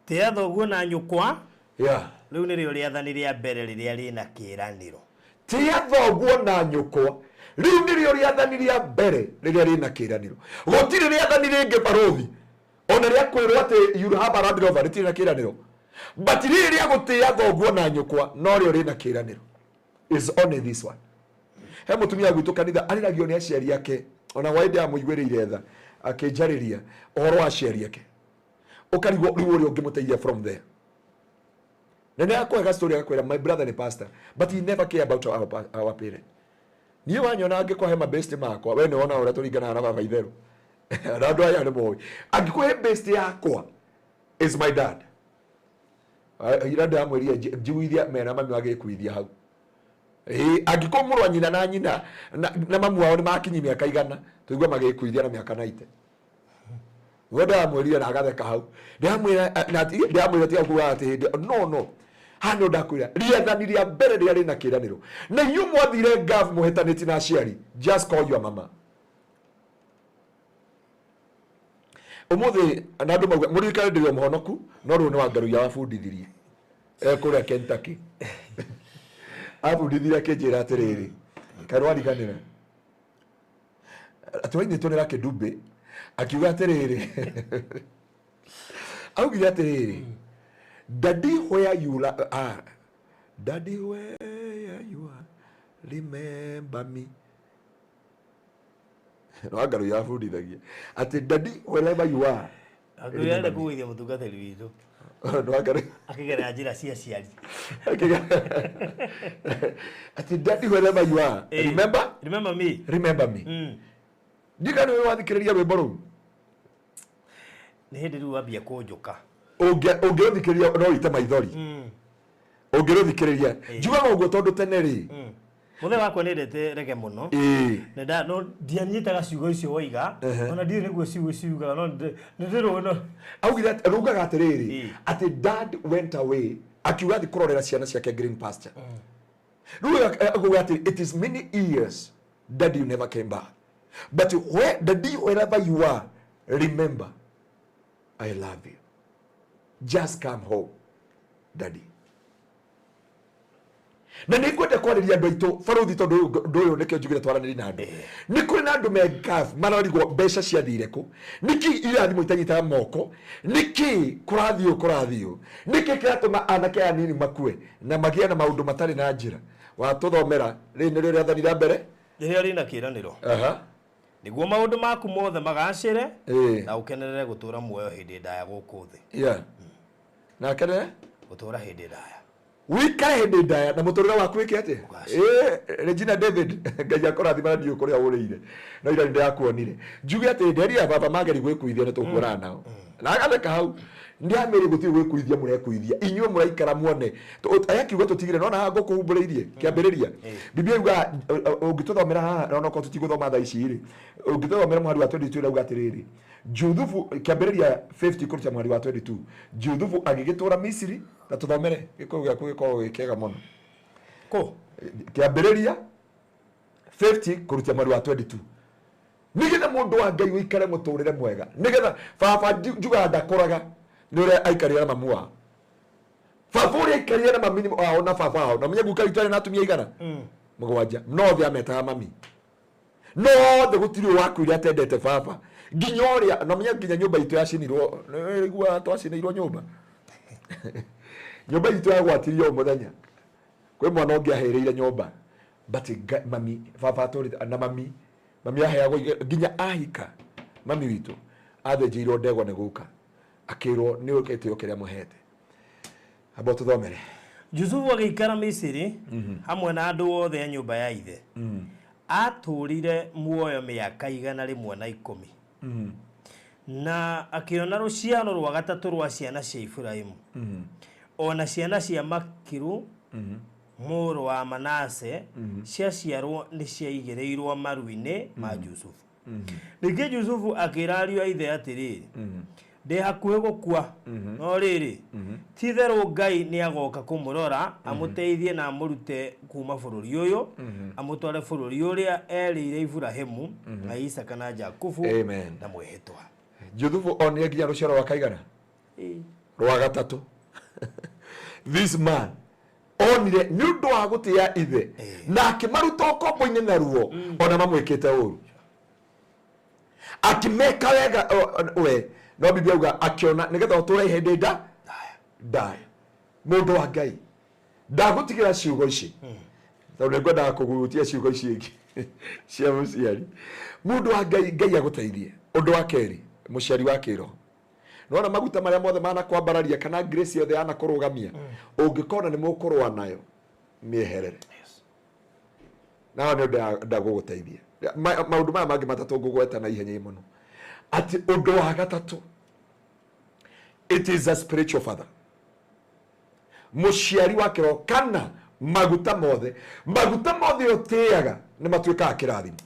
Tĩa thoguo na nyũkwa. Rĩu nĩrĩo rĩathani rĩa mbere rĩrĩa rĩna kĩĩranĩro. Tĩa thoguo na nyũkwa, rĩu nĩrĩo rĩathani rĩa mbere rĩrĩa rĩna kĩĩranĩro. Gũtirĩ rĩathani rĩngĩ, barũthi, ona rĩa kwĩrwo atĩ you have a Land Rover, rĩtirĩ na kĩĩranĩro, but rĩrĩ rĩa gũtĩa thoguo na nyũkwa norĩo rĩna kĩĩranĩro, is only this one. He mũtumia gwitũ kanitha arĩragio nĩ aciari ake, ona hwaĩ ndĩramũiguĩrĩire tha akĩnjarĩria ũhoro wa aciari ake, ũkarigwo rĩu ũrĩa ũngĩmũteithia from there. Na nĩ akũhe story, agakwĩra, "My brother nĩ pastor, but he never care about our parent." Niĩ wanyona angĩkwahe mabest makwa, we nĩ wona ũrĩa tũringanaga na baba itherũ, na andũ aya nĩ moĩ angĩkũhe best yakwa is my dad. Ira ndĩramwĩrire njiguithia mena mami wagĩkuithia hau. Ĩĩ, angĩkorwo mũrũ wa nyina na nyina na mamu wao nĩ makinyi mĩaka 100, tũigua magĩkuithia na mĩaka 90. We ndamwĩrire na agatheka hau. Ndamwĩra na ndamwĩra tiga kuga atĩ hĩndĩ no no. Haha nĩ ndakwĩra rĩathani rĩa mbere rĩrĩa rĩna kĩranĩro. Na inyuĩ mwathire Gulf mũhĩtanĩtie na aciari. Just call your mama. Ũmũthĩ na andũ mauga mũririkane ndĩrĩ o mũhonoku no rũrũ nĩ Wangaruiya wabundithirie kũrĩa Kentucky. Abundithirie akĩnjĩra atĩrĩrĩ, kaĩ wariganĩra atĩ wainĩtwo nĩ Lucky Dube akiuga atĩrĩrĩ, augire atĩrĩrĩ, daddy where you daddy where you are, remember me. No Wangaruiya yabundithagia atĩ daddy wherever you are. Wangaruiya arenda kũgũithia mũtungatĩri witũ. No Wangaruiya akĩgerera njĩra cia aciari. Atĩ daddy wherever you are, remember? Remember me. Remember me. Ndikana nĩ wathikĩrĩria rwĩmbo rũu. Nĩ hĩndĩ rĩu wambia kũnjũka. Ũngĩrũthikĩrĩria no ũite maithori. Ũngĩrũthikĩrĩria. Njugaga ũguo tondũ tene rĩ. Mũthee wakwa nĩendete rege mũno. Nenda no ndianyitaga ciugo icio woiga. Ona ndiũĩ nĩguo ciugo ciugaga no nĩndĩrũĩ no. Augire atĩ, rugaga atĩrĩrĩ, atĩ dad went away akiuga athiĩ kũrorera ciana ciake green pasture. Rĩu akuga atĩ it is many years daddy you never came back. But where daddy wherever you are, remember I love you. Just come home, daddy. Na nĩ ngwenda kwarĩria andũ aitũ barothi tondũ ũndũ ũyũ nĩkĩo njugire twaranĩrie na andũ. Nĩ kũrĩ na andũ me Gulf mararigwo mbeca ciathire kũ, nĩkĩ irathimo itanyitaga moko, nĩkĩ kũrathiĩ ũũ kũrathiĩ ũũ, nĩkĩ kĩratũma anake aya anini makue na magĩe na maũndũ matarĩ na njĩra. Watũthomera rĩrĩ nĩrĩo rĩathani rĩa mbere rĩrĩa rĩna kĩĩranĩro. Nĩguo maũndũ maku mothe magacĩre na ũkenerere gũtũũra muoyo hĩndĩ ndaya gũkũ thĩ. Na akenerere gũtũũra hĩndĩ ndaya. Wikare hĩndĩ ndaya na mũtũrĩre waku wĩke atĩa? Regina David, Ngai akũrathima na ndiũĩ kũrĩa ũrĩire. No ira nĩndĩrakuonire. Njuge atĩ nderi ya baba mageri gwĩkuithia nĩ tũkuonana nao. Na agatheka hau. Ndĩramĩrĩ gũtirĩ gwĩkuithia mũrekuithia. Inyuĩ mũraikara muone. Aya kiugo tũtigire, nona haha ngũkũhumbũrĩirie, kĩambĩrĩria. Biblia yugaga, ũngĩtũthomera haha, na onokorwo tũtigũthoma thaa ici rĩ, ũngĩtũthomera mũhari wa 22 ĩrauga atĩrĩrĩ, Juthubu, kĩambĩrĩria 50 kũruta mũhari wa 22, Juthubu agĩgĩtũũra Misiri, na tũthomere gĩkũyũ gĩaku gĩkoragwo gĩ kĩega mũno. Kũ? Kĩambĩrĩria 50 kũruta mũhari wa 22. Nĩgetha mũndũ wa Ngai ũikare mũtũrĩre mwega, nĩgetha baba njugaga ndakũraga nĩ ũrĩa aikarire na mamu wao. Baba ũrĩa aikarire na mami wao na baba wao, na menye guka witũ arĩ na atumia igana? Mũgwanja. No othe ametaga mami. No othe gũtirĩ wakuire atendete baba. Nginya ũrĩa, na menye nginya nyũmba itũ yacinirwo, nĩũraigua twacinĩirwo nyũmba. Nyũmba itũ yagwatirio o mũthenya. Kwĩ mwana ũngĩ aherĩire nyũmba. But mami, baba atũrĩte, na mami, mami aheagwo nginya ahika, mami witũ, athĩnjĩirwo ndegwa nĩ guka. Akĩrwo nĩ gĩtĩo kĩrĩa mũhete. Amba tũthomere. Jusufu agĩikara Misiri hamwe na andũ othe a nyũmba ya ithe. Atũũrire muoyo mĩaka 110. Na akĩona rũciaro rwa gatatũ rwa ciana cia Iburahĩmu. Ona ciana cia Makiru mũrũ wa Manase ciaciarwo nĩ ciaigĩrĩirwo maru-inĩ ma Jusufu. Ningĩ Jusufu akĩra ariũ a ithe atĩrĩrĩ, ndĩ hakuhĩ gũkua, no rĩrĩ, ti-itherũ Ngai nĩagoka kũmũrora, amũteithie na amũrute kuma bũrũri ũyũ, amũtware bũrũri ũrĩa erĩire Iburahĩmu na Isaaka na Jakubu Amen. na mwĩhĩtwa. Juthubu onire nginya rũciaro rwa kaigana? Rwa gatatũ. This man onire nĩ ũndũ wa gũtĩa ithe na akĩmaruta ũkombo-inĩ na ruo ona mamwĩkĩte ũru, akĩmeka wega we no Biblia uga akĩona nĩgetha ũtũre hĩndĩ ndaya. Mũndũ wa Ngai ndagũtigĩra ciugo ici tondũ nĩngwendaga kũgutia ciugo ici ingĩ cia mũciari. Mũndũ wa Ngai, Ngai agũteithie. Ũndũ wa kerĩ, mũciari wa kĩroho, nona maguta marĩa mothe manakwambararia kana grace yothe yanakũrũgamia, ũngĩkona nĩ mũkũrũa nayo mĩeherere. Naho nĩ ũndũ ndagũgũteithia. Maũndũ maya mangĩ matatũ ngũgweta na ihenya mũno, atĩ ũndũ wa gatatũ, it is a spiritual father, mũciari wa kĩroho, kana maguta mothe, maguta mothe ũtĩaga nĩ matuĩkaga kĩrathimo,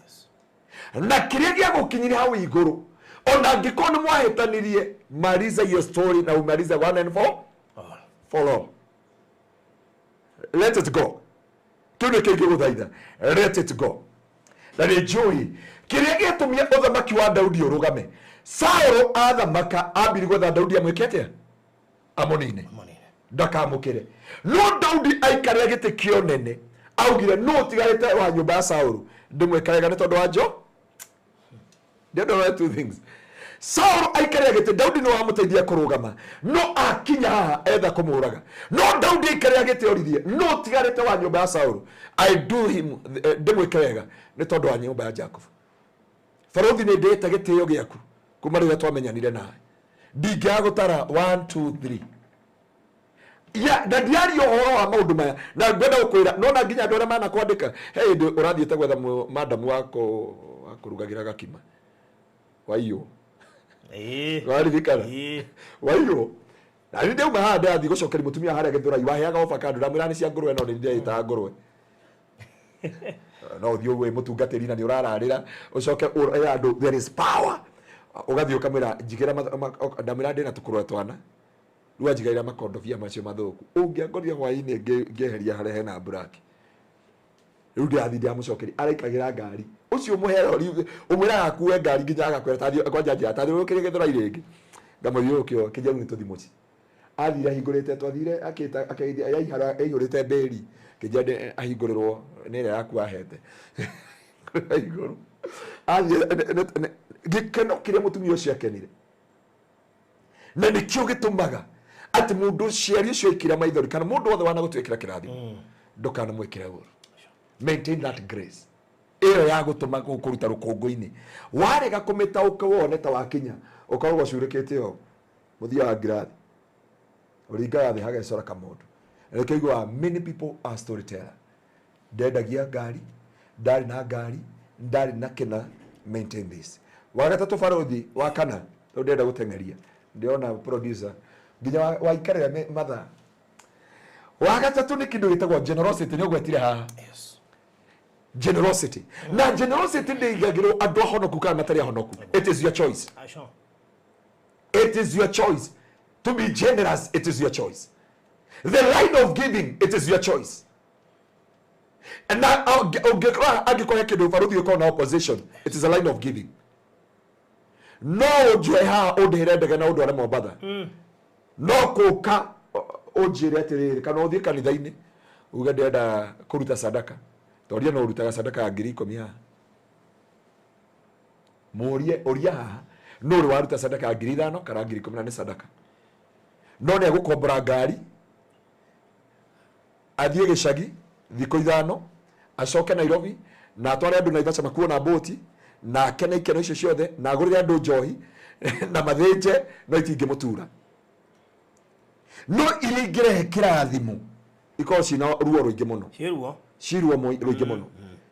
na kĩrĩa gĩagũkinyire hau igũrũ, Ona angĩkorwo nĩ mwahĩtanirie, maliza your story na umalize one and for all. Let it go. Kĩu nĩkĩo ingĩgũthaitha, let it go. Na nĩ njũĩ kĩrĩa gĩatũmire ũthamaki wa Daudi ũrũgame. Saũlũ athamaka ambiri gwetha Daudi amwĩke atĩa? Amũnine, ndakamũkĩre. No Daudi aikarĩra gĩtĩ kĩa ũnene, augire, no ũtigarĩte wa nyũmba ya Saũlũ ndĩmwĩka wega nĩ tondũ wa jo ndĩndora two things. Saũlũ aikarĩra gĩtĩ, Daudi nĩ wamũteithia kũrũgama, no akinya haha etha kũmũraga. No Daudi aikarĩra gĩtĩ oririe, no ũtigarĩte wa nyũmba ya Saũlũ, I do him, ndĩmwĩke wega nĩ tondũ wa nyũmba ya Jacob. Barũthi, nĩ ndĩĩte gĩtĩo gĩaku kuma rĩrĩa twamenyanire nawe. Ndingĩaga gũtara 1 2 3 ya na ndiaria ũhoro wa maũndũ maya na ngwenda gũkwĩra nona nginya andũ arĩa manakwandĩka. He hĩndĩ ũrathiĩte gwetha madamu wa kũrugagĩra gakima waiywo. Waririkana? Waiywo. Na nĩ ndauma haha ndĩrathiĩ gũcokeria mũtumia harĩa Gĩthũrai waheaga avocado, ndamwĩra nĩ cia ngũrwe, no nĩ ndĩraĩtaga ngũrwe. No ũthiĩ wĩ mũtungatĩri na nĩ ũrararĩra, ũcoke ũre andũ there is power, ũgathiĩ ũkamwĩra njigĩra, ndamwĩra ndĩna tũkũrwe twana, rĩu anjigagĩra makondobia macio mathũku. Ũngĩangorire hwaĩ-inĩ ngĩeheria harĩa hena black, rĩu ndĩrathiĩ ndĩramũcokeria araikagĩra ngari ũcio mũhera ũmwĩraga akue ngari nginya agakwĩra tathiĩ kwanja njĩra tathiũrũrũkĩrie Gĩthũrai rĩngĩ, ngamũthiũrũrũkia kĩnja. Rĩu nĩ tũthiĩ mũciĩ. Athire ahingũrĩte, twathire akĩta akĩgeithia yaihũrĩte mbĩri kĩnja ahingũrĩrwo nĩ ĩrĩa yaku ahete igũrũ. Athire gĩkeno kĩrĩa mũtumia ũcio akenire, na nĩkĩo gĩtũmaga atĩ mũndũ ciari ũcio aikĩra maithori kana mũndũ wothe wanagũtuĩkĩra kĩrathimo, ndũkanamwĩkĩre ũru. Maintain that grace ĩyo ya gũtũma kũruta rũkũngũ-inĩ. Warega kũmĩtaũka, wone ta wakinya ũkoragwo ũcurĩkĩte o mũthia wa ngirathi, ũringaga thĩ hagecora kamũndũ. Na nĩkĩo iguaga many people are storyteller. Ndendagia ngari, ndarĩ na ngari, ndarĩ na kĩna. Maintain this. Wa gatatũ, barũthi, wa kana, rĩu ndĩrenda gũteng'eria, ndĩrona producer nginya waikarĩra mathaa. Wa gatatũ nĩ kĩndũ gĩtagwo generosity. Nĩ ũgwetire haha generosity, na generosity ndĩigagĩrwo andũ ahonoku kana matarĩ ahonoku. It is your choice. Aco. It is your choice to be generous. It is your choice. The line of giving, it is your choice. Na ũngĩkorwo angĩkorwo he kĩndũ barũthi ũkorwo na opposition, it is a line of giving. No ũnjoe haha ũndĩhĩre ndege na ũndware Mombatha, no kũka ũnjĩre atĩrĩrĩ, kana ũthiĩ kanitha-inĩ uge ndĩrenda kũruta sadaka, toria no ũrutaga sadaka ya 10,000 haha. Mũrie ũria haha no ũrĩ waruta sadaka ya 5,000 kana 10,000, na nĩ sadaka. No nĩ egũkombora ngari athiĩ gĩcagi thikũ 5, acoke Nairobi na atware andũ Naivasha makuo na mbũti, na akene ikeno icio ciothe, na agũrĩre andũ njohi na mathĩnje, no itingĩmũtura. No iria ingĩrehe kĩrathimo ikorwo cina ruo rũingĩ mũno. Ciĩruo. Ciruo rũingĩ mũno,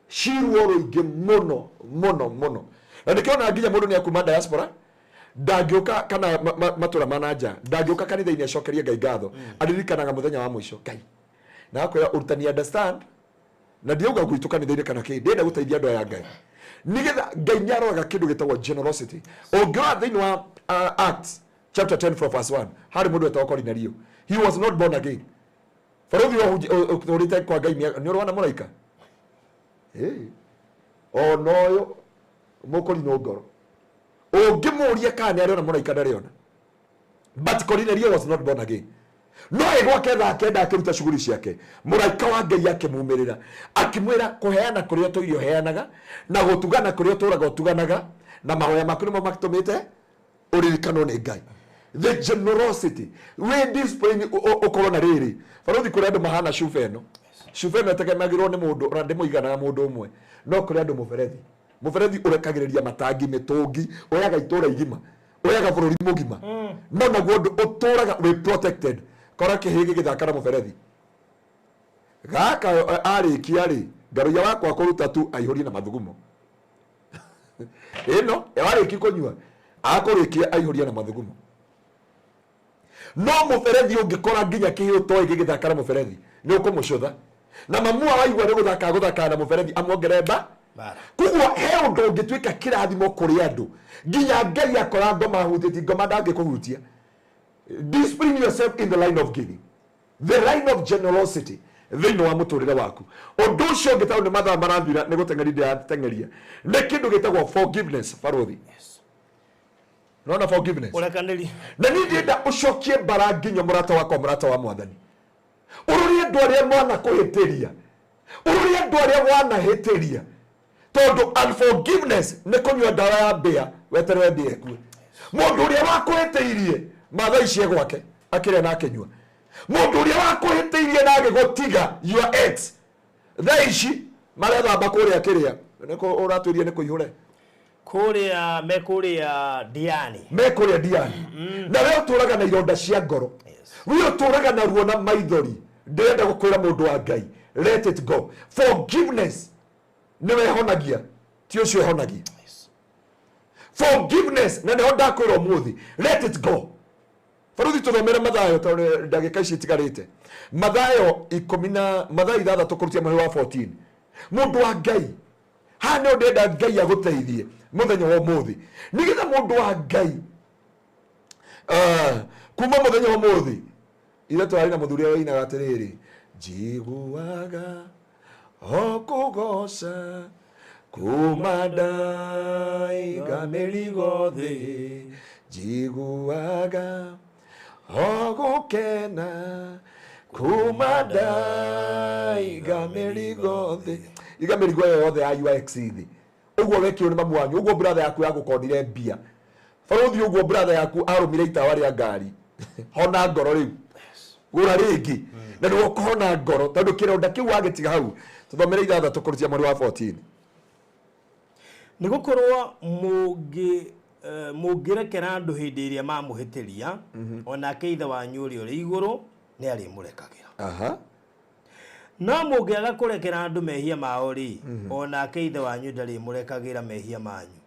ciruo rũingĩ mũno mũno mũno. Na nĩkĩona nginya mũndũ nĩ akuma diaspora ndangĩũka kana matũra ma na nja, ndangĩũka kanitha-inĩ acokerie Ngai ngatho. Aririkanaga mũthenya wa mũico Ngai na akwĩra ũrutani, understand? Na ndiauga gwitũ kanitha-inĩ kana kĩ, ndĩrenda gũteithia andũ aya Ngai, nigetha Ngai nĩ aroraga kĩndũ gĩtagwo generosity. Ũngĩrora thĩinĩ wa Acts chapter 10 from verse 1, harĩ mũndũ wetagwo Korinelio. He was not born again. Barũthi ũhurĩte kwa Ngai nĩ ũrona mũraika ona ũyũ mũkũrinwo ngoro ũngĩmũria kana nĩ arĩona mũraika, ndarĩona. But Cornelio was not born again. No ĩ gwake thaa 9 akĩruta shughuli ciake, mũraika wa Ngai akĩmumĩrĩra akĩmwĩra, kũheana kũrĩa ũtũire ũheanaga na gũtugana kũrĩa ũtũraga ũtuganaga na mahoya maku nĩmo matũmĩte ũririkanwo nĩ Ngai. The generosity wĩ discipline, ũkorwo na rĩrĩ barũthi. Kũrĩ andũ mahana cuba ĩno. Cuba ĩno ĩtegemagĩrwo nĩ mũndũ, ona ndĩmũiganaga mũndũ ũmwe. No kũrĩ andũ mũberethi, mũberethi ũrekagĩrĩria matangi, mĩtũngi, oyaga itũra igima, oyaga bũrũri mũgima. No naguo ũndũ ũtũraga wĩ protected. Kora kĩhĩ gĩgĩthaka na mũberethi gaka, arĩkia rĩ, ngaroia wakwa kũruta tu aihũrie na mathugumo ĩno warĩki kũnyua, akũrĩkia aihũrie na mathugumo. No mũberethi ũngĩkora nginya kĩhĩ ũtoĩ gĩgĩthaka na mũberethi, nĩ ũkũmũcũtha na mamua waigua nĩ gũthaka gũthaka na mũberethi, amuongerere mba. Koguo he ũndũ ũngĩtuĩka kĩrathimo kũrĩ andũ nginya Ngai akora ngoma ahutĩtie ngoma ndangĩkũhutia. Discipline yourself in the line of giving, the line of generosity thĩinĩ wa mũtũrĩre waku. Ũndũ ũcio ũngĩ tondũ nĩ mathaa marathira nĩ gũteng'eria ndĩrateng'eria nĩ kĩndũ gĩtagwo forgiveness barũthi. Nona forgiveness ũrekanĩri. Na niĩ ndĩrenda ũcokie mbara nginya mũrata wakwa, mũrata wa mwathani. Ũrũrie andũ arĩa mwanakũhĩtĩria, ũrũrie andũ arĩa wanahĩtĩria, tondũ unforgiveness nĩ kũnyua ndawa ya mbĩa weterere mbĩa ĩkue. Mũndũ ũrĩa wakũhĩtĩirie mathaa ici e gwake akĩrĩa na akĩnyua. Mũndũ ũrĩa wakũhĩtĩirie na agĩgũtiga your ex thaa ici marethamba kũrĩa kĩrĩa ũratwĩrie nĩ kũihũre kũrĩa me kũrĩa Diani, me kũrĩa Diani. Na we ũtũraga na ironda cia ngoro, we ũtũraga na ruo na maithori. Ndĩrenda gũkwĩra mũndũ wa Ngai, let it go. Forgiveness nĩ wehonagia, ti ũcio ĩhonagia. Forgiveness na nĩho ndakwĩra ũmũthĩ, let it go. Baruthi tũthomere Mathayo tondũ ndagĩka ici itigarĩte. Mathayo ikũmi na Mathayo ithathatũ kũrutia mũhari wa 14. Mũndũ wa Ngai haha nĩho ndĩrenda Ngai agũteithie mũthenya wa ũmũthĩ, nĩgetha mũndũ wa Ngai kuma mũthenya wa ũmũthĩ ithe twarĩ na mũthuri ũrĩa wainaga atĩrĩrĩ, njiguaga o kũgoca kuma ndaiga mĩrigo thĩ, njiguaga o gũkena kuma ndaiga mĩrigo thĩ. Iga mĩrigo ĩyo yothe ya your ex thĩ. Ũguo wekirwo nĩ mamu wanyu, ũguo brother yaku yagũkondire mbia, barũthi ũguo brother yaku arũmire itawa rĩa ngari. Hona ngoro rĩu, gũra rĩngĩ na nĩwe ũkũhona ngoro tondũ kĩronda kĩu wagĩtiga hau. Tũthomere ithathatũ kũrutia mweri wa 14. Nĩ gũkorwo mũngĩrekera andũ hĩndĩ ĩrĩa mamũhĩtĩria, onake Ithe wanyu ũrĩa ũrĩ igũrũ nĩ arĩmũrekagĩra. No mũngĩaga kũrekera andũ mehia mao rĩ, onake Ithe wanyu ndarĩmũrekagĩra mehia manyu.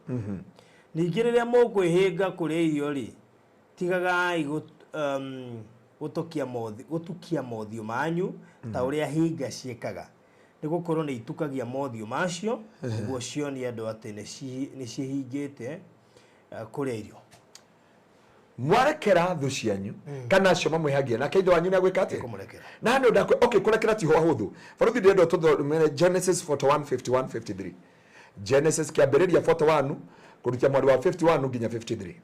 Ningĩ rĩrĩa mũkwĩhĩnga kũrĩa irio rĩ, tigagai gũtukia mothiũ manyu ta ũrĩa hinga ciĩkaga, nĩ gũkorwo nĩ itukagia mothiũ macio nĩguo cionie andũ atĩ nĩ ciĩhingĩte kũrĩa irio. Mwarekera thũ cianyu kana acio mamwĩhagia, nake Ithe wanyu nĩagwĩka atĩa? Nĩekũmũrekera. Na nĩ ndakwe okay, kũrekera ti hũthũ. Barũthi ndĩrenda tũthomere Genesis 41 51 53. Genesis kĩambĩrĩria 41 kũrutia mweri wa 51 nginya 53.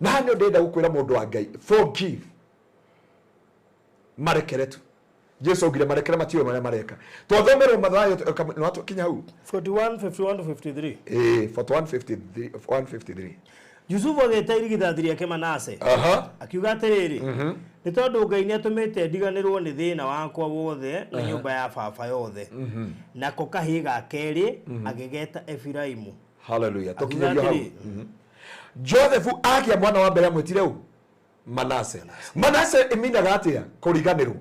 Na nĩ ndĩrenda gũkwĩra mũndũ wa Ngai, forgive, marekere tu. Jesu augire marekere matiũĩ marĩa mareka. Twathomerwo Mathayo nĩ watũkinya hau? 41 51 to 53. 41 53 153. Jusufu agĩta irigithathi rĩake Manase, akiuga atĩrĩrĩ, nĩ tondũ Ngai nĩatũmĩte ndiganĩrwo nĩ thĩna wakwa wothe na nyũmba ya baba yothe. Nako kahĩĩ ga kerĩ agĩgeta Efiraimu. Hallelujah. Akiuga Tũkinyĩrio hau. atĩrĩ, Joseph agĩa mwana wa mbere amwĩtire ũ? Manase. Manase ĩminaga atĩa? Kũriganĩrwo.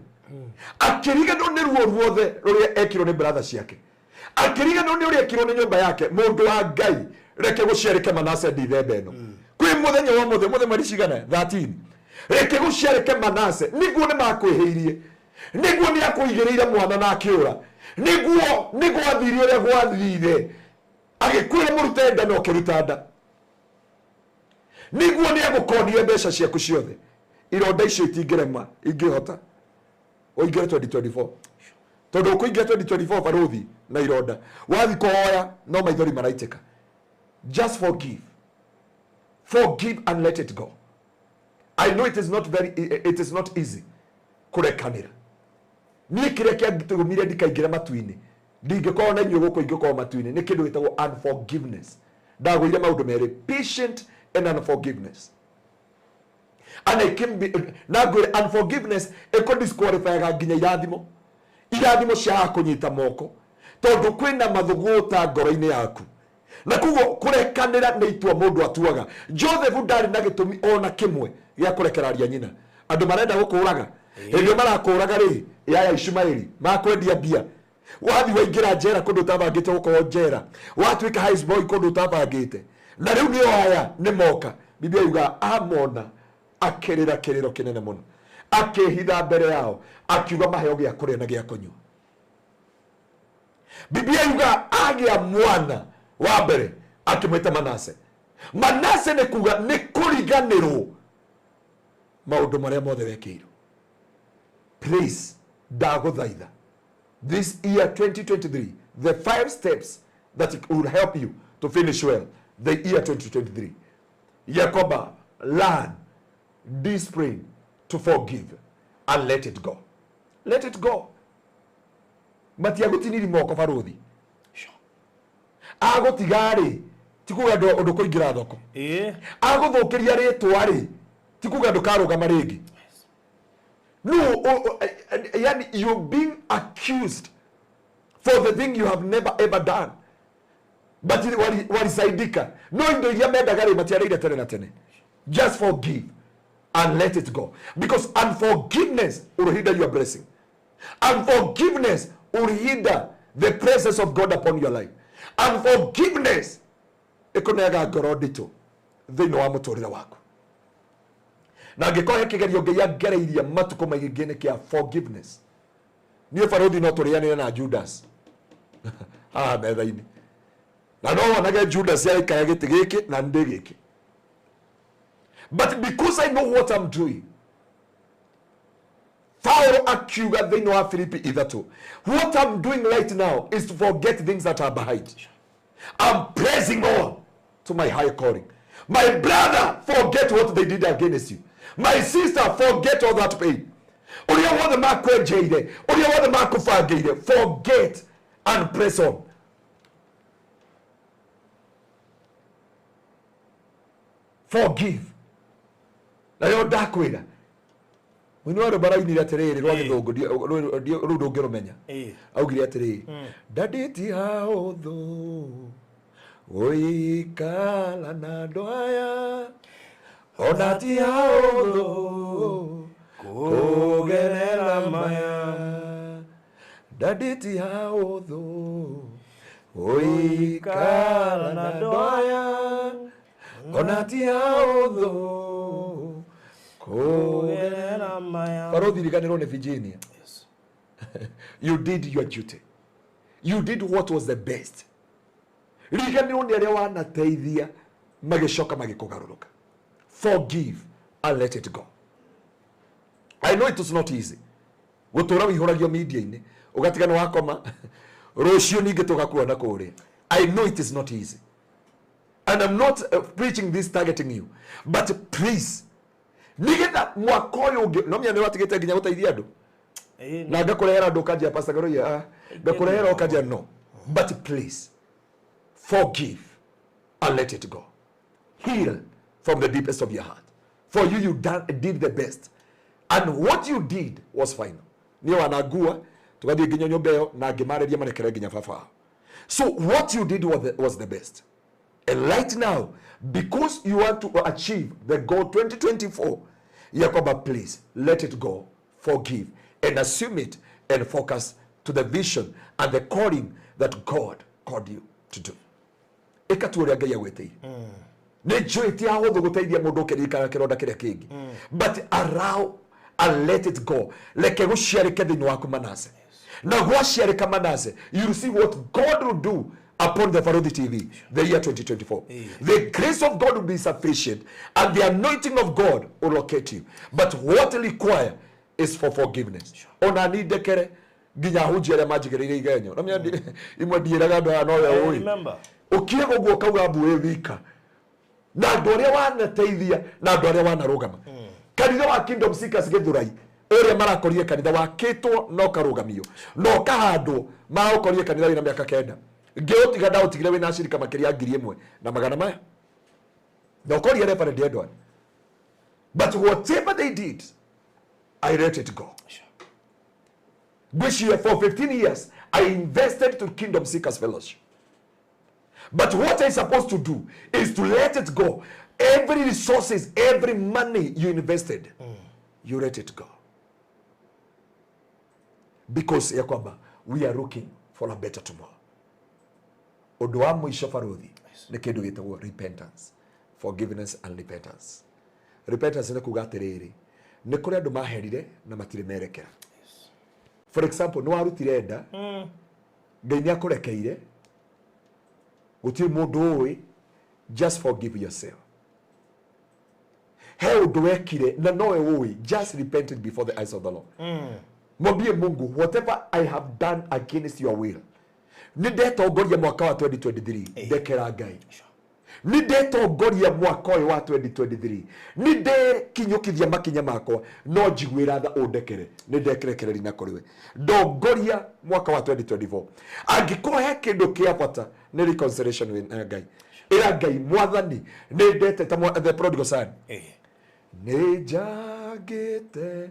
Akĩriganĩrwo nĩ ruo ruothe rũrĩa ekirwo nĩ brother ciake, akĩriganĩrwo nĩ ũrĩa ekirwo nĩ nyũmba yake. Mũndũ wa Ngai, reke gũciarĩke Manase ndithemba ĩno. Kwĩ mũthenya wa ũmũthĩ, ũmũthĩ mweri cigana? 13. Reke gũciarĩke Manase, nĩguo nĩ makwĩhĩirie, nĩguo nĩ akũigĩrĩire mwana na akĩũra, nĩguo nĩ gwathire ũrĩa gwathire, agĩkwĩra mũrute nda na ũkĩruta nda, nĩguo nĩ agũkondire mbeca ciaku ciothe. Ironda icio itingĩrema ingĩhota ũingĩre 2024, tondũ ũkũingĩra 2024 barũthi na ironda, wathi kũhoya no maithori maraitĩka. Just forgive, forgive and let it go. I know it is not very, it is not easy kũrekanĩra. Niĩ kĩrĩa kĩangĩtũmire ndikaingĩre matu-inĩ, ndingĩkorwo na inyuĩ gũkũ ingĩkorwo matu-inĩ, nĩ kĩndũ gĩtagwo unforgiveness. Ndagũire maũndũ merĩ, patient and unforgiveness. And I can be, na ngwĩre unforgiveness ĩkũ disqualifyaga nginya irathimo, irathimo ciaga kũnyita moko tondũ kwĩna mathũgũta ngoro-inĩ yaku. Na koguo kũrekanĩra nĩ itua mũndũ atuaga. Joseph ndarĩ na gĩtũmi ona kĩmwe gĩa kũrekeraria nyina. Andũ marenda gũkũraga, hĩndĩ ĩyo marakũraga rĩ, yaya Ishumaeli makwendia mbia, wathi waingĩra njera kũndũ ũtabangĩte gũkorwo njera, watuĩka highest boy kũndũ ũtabangĩte, na rĩu nĩo aya nĩ moka. Biblia yugaga amona akĩrĩra kĩrĩro kĩnene mũno, akĩhitha mbere yao, akiuga maheo gĩa kũrĩa na gĩa kũnyua. Biblia yuga agĩa mwana wa mbere akĩmwĩta Manase. Manase nĩ kuga nĩ kũriganĩrwo maũndũ marĩa mothe wekĩirwo. Please, ndagũthaitha, this year 2023, the 5 steps that will help you to finish well the year 2023, ya kwamba learn discipline to forgive and let it go. Let it go. Matiagũtiniri moko baruthi. Agũtiga-rĩ, ti kuga ũndũ kũingĩra thoko. Agũthũkĩria rĩtwa rĩ, ti kuga ndũkarũgama rĩngĩ. No, yani you're being accused for the thing you have never ever done. But walisaidika. No indo iria mendaga rĩ, matiarĩire tene na tene. Just forgive and let it go. Because unforgiveness will hinder your blessing. Unforgiveness will hinder the presence of God upon your life. Unforgiveness ĩkũneaga ngoro nditũ thĩinĩ wa mũtũrĩre waku. Na angĩkorwo he kĩgerio Ngai angereirie matukũ maingĩ nĩ kĩa forgiveness. Niĩ barothi no tũrĩanĩre na Judas haha metha-inĩ. Na no wonage Judas araikara gĩtĩ gĩkĩ na ndĩ gĩkĩ. But because I know what I'm doing, Paulo akiuga thĩinĩ wa Filipi 3, what I'm doing right now is to forget things that are behind. I'm pressing on to my high calling. My brother, forget what they did against you. My sister, forget all that pain. Ũrĩa wothe makwenjeire, ũrĩa wothe makũbangĩire, forget and press on. Forgive. Nayo ndakwĩra, mũini wa rwĩmbo arainire atĩrĩrĩ rwa gĩthũngũ, rũu ndũngĩrũmenya. Augire atĩrĩrĩ, ndandĩti ha ũthũ gũikara na andũ aya, ona ti ha ũthũ kũgerera maya, ndandĩti ha ũthũ gũikara na andũ aya, ona ti ha ũthũ kũgerera maya. Barothi riganĩrwo nĩ Virginia. Yes. You did your duty. You did what was the best. Riganĩrwo nĩ arĩa wanateithia magĩcoka magĩkũgarũrũka. Forgive and let it go. I know it was not easy. Gũtũra wĩihũragio media-inĩ, ũgatiga nĩ wakoma, rũciũ ningĩ tũgakuona kũrĩa. I know it is not easy. And I'm not preaching this targeting you. But please, nĩgetha mwaka ũyũ ũngĩ, no menya nĩ watigĩte nginya gũteithia andũ. Na ngakũrehera andũ ũkanjia Pastor Ngaruiya, ngakũrehera ũkanjia no. But please, forgive and let it go. Heal from the deepest of your heart. For you, you did the best. And what you did was final. Niĩ wanangua, tũgathiĩ nginya nyũmba ĩyo na ngĩmarĩria marekere nginya baba wao. So what you did was the best. And right now, because you want to achieve the goal 2024, ya kwamba please, let it go, forgive, and assume it, and focus to the vision and the calling that God called you to do. Ĩka tu ũrĩa Ngai agwĩtĩire. Nĩ njũĩ ti ahũthũ gũteithia mũndũ ũkĩririkana kĩronda kĩrĩa kĩngĩ. But allow and let it go. Reke gũciarĩke thĩinĩ waku Manase. Na gwaciarĩka Manase, you will see what God will do upon the Barũthi TV, the year 2024. The grace of God will be sufficient and the anointing of God will locate you. But what require is for forgiveness. Ona ni ndekere nginya ahunjia arĩa manjigĩrĩire igenyo. Na menya imwe ndiĩraga andũ aya no we ũĩ. Remember. Ũkire ũguo ũkauga mbu wĩ wika. Na andũ arĩa wanateithia na andũ arĩa wanarũgama. Kanitha wa Kingdom Seekers Gĩthũrai ũrĩa marakorire kanitha wakĩtwo na ũkarũgamio na ũkahandwo, maraũkorire kanitha wĩna mĩaka 9. Ngĩũtiga ndaũtigire wĩna acirika makĩria 1,100 maya. Na ũkoria Reverend Edward. But whatever they did, I let it go. Which year, for 15 years, I invested to Kingdom Seekers Fellowship. But what I'm supposed to do is to let it go. Every resources, every money you invested, you let it go. Because ya kwamba, we are looking for a better tomorrow. Ũndũ wa mũico Barũthi nĩ kĩndũ gĩtagwo repentance, forgiveness and repentance. Repentance nĩ kuga atĩrĩrĩ, nĩ kũrĩ andũ maherire na matirĩ merekera. For example, nĩ warutire nda, Ngai nĩ akũrekeire, gũtirĩ mũndũ ũĩ, just forgive yourself. He ũndũ wekire na nowe ũĩ, just repent it before the eyes of the Lord. Mwambie Mungu, whatever I have done against your will, nĩ ndetongoria mwaka wa 2023, ndekera Ngai. Nĩ ndetongoria mwaka ũyũ wa 2023, nĩ ndekinyũkithia makinya makwa, no njiguĩra tha ũndekere, nĩ ndekerekereria na kũrĩ we. Ndongoria mwaka wa 2024. Angĩkorwo he kĩndũ kĩa bata nĩ reconciliation with Ngai. Ĩra Ngai, Mwathani, nĩ ndete ta the prodigal son. Nĩ njagĩte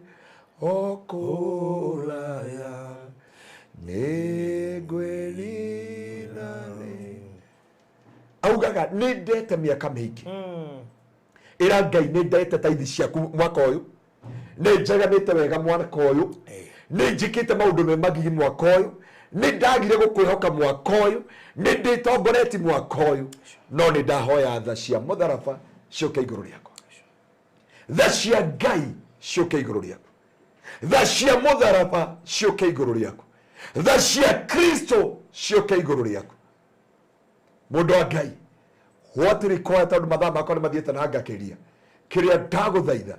o kũraya, nĩ ngwĩrira nĩ. Augaga nĩ ndete mĩaka mĩingĩ. Ĩra Ngai nĩ ndete taithi ciaku mwaka ũyũ, nĩ njaganĩte wega mwaka ũyũ, nĩ njĩkĩte maũndũ me magigi mwaka ũyũ, nĩ ndagire gũkwĩhoka mwaka ũyũ, nĩ ndĩtongoretie mwaka ũyũ, no nĩ ndahoya tha cia mũtharaba ciũke igũrũ rĩakwa. Tha cia Ngai ciũke igũrũ rĩaku. Tha cia mũtharaba ciũke igũrũ rĩaku. Tha cia Kristo ciũke igũrũ rĩaku. Mũndũ wa Ngai, what require tondũ mathaa makwa nĩ mathiĩte na ngakĩria, kĩrĩa ndagũthaitha,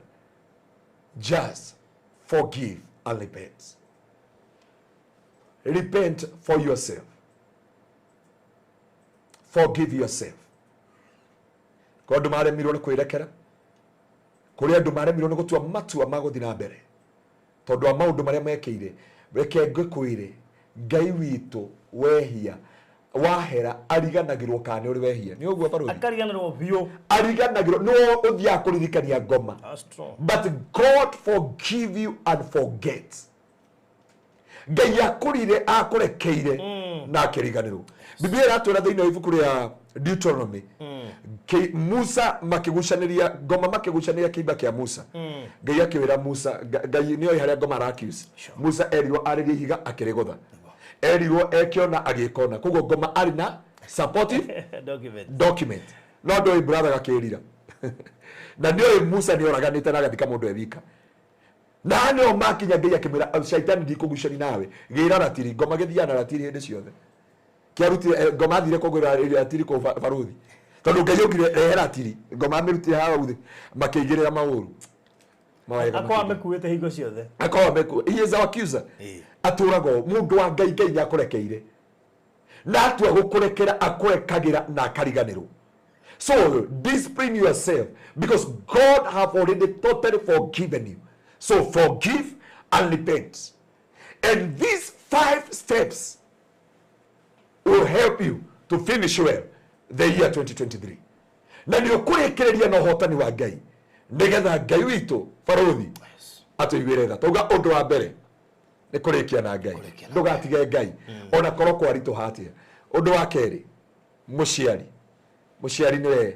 just forgive and repent. Repent for yourself. Forgive yourself. Kwa andũ maremirwo nĩ kwĩrekera, kũrĩ andũ maremirwo nĩ gũtua matua ma gũthiĩ na mbere tondũ wa maũndũ marĩa mekĩire. Reke ngĩkwĩre, Ngai witũ wehia wahera ariganagĩrwo kana nĩ ũrĩ wehia. Nĩ ũguo barũthi? Akariganĩrwo biũ. Ariganagĩrwo, nĩwe ũthiaga kũririkania ngoma. But God forgive you and forget. Ngai akũrire, akũrekeire na akĩriganĩrwo. Biblia ĩratwĩra thĩinĩ wa ibuku rĩa Deuteronomy, Musa makĩgucanĩria ngoma, makĩgucanĩria kĩimba kĩa Musa. Ngai akĩwĩra Musa, Ngai nĩoĩ harĩa ngoma ara-accuse. Musa erirwo arĩrie ihiga akĩrĩgũtha, erirwo ekiona agĩkona. Koguo ngoma arĩ na supportive document. Document. No ndoĩ brother gakĩrira na nĩoĩ Musa nĩoraganĩte na agathika mũndũ e wika. Na nĩo makinya Ngai akĩmwĩra, shaitani ndikũgucani nawe, gĩra ratiri. Ngoma gĩthiaga na ratiri hĩndĩ ciothe. Kĩarutire ngoma athire kũgũra ratiri kũ baruthi, tondũ Ngai augire rehe ratiri. Ngoma amĩrutire haha thĩ, makĩigĩrĩra maũru mawega. Akorwo amĩkuĩte hingo ciothe. Akorwo amĩkuĩte. He is our accuser. Atũraga ũũ, mũndũ wa Ngai, Ngai nĩakũrekeire na atua gũkũrekera akũrekagĩra na akariganĩrwo. So discipline yourself, because God have already totally forgiven you. So forgive and repent, and these 5 steps will help you to finish well the year 2023. Na nĩ ũkũrĩkĩrĩria na ũhotani wa Ngai, nĩgetha Ngai witũ barũthi atũiguĩre tha. Tauga ũndũ wa mbere nĩ kũrĩkia na Ngai, ndũgatige Ngai ona korwo kwaritũha atĩa. Ũndũ wa kerĩ, mũciari. Mũciari nĩwe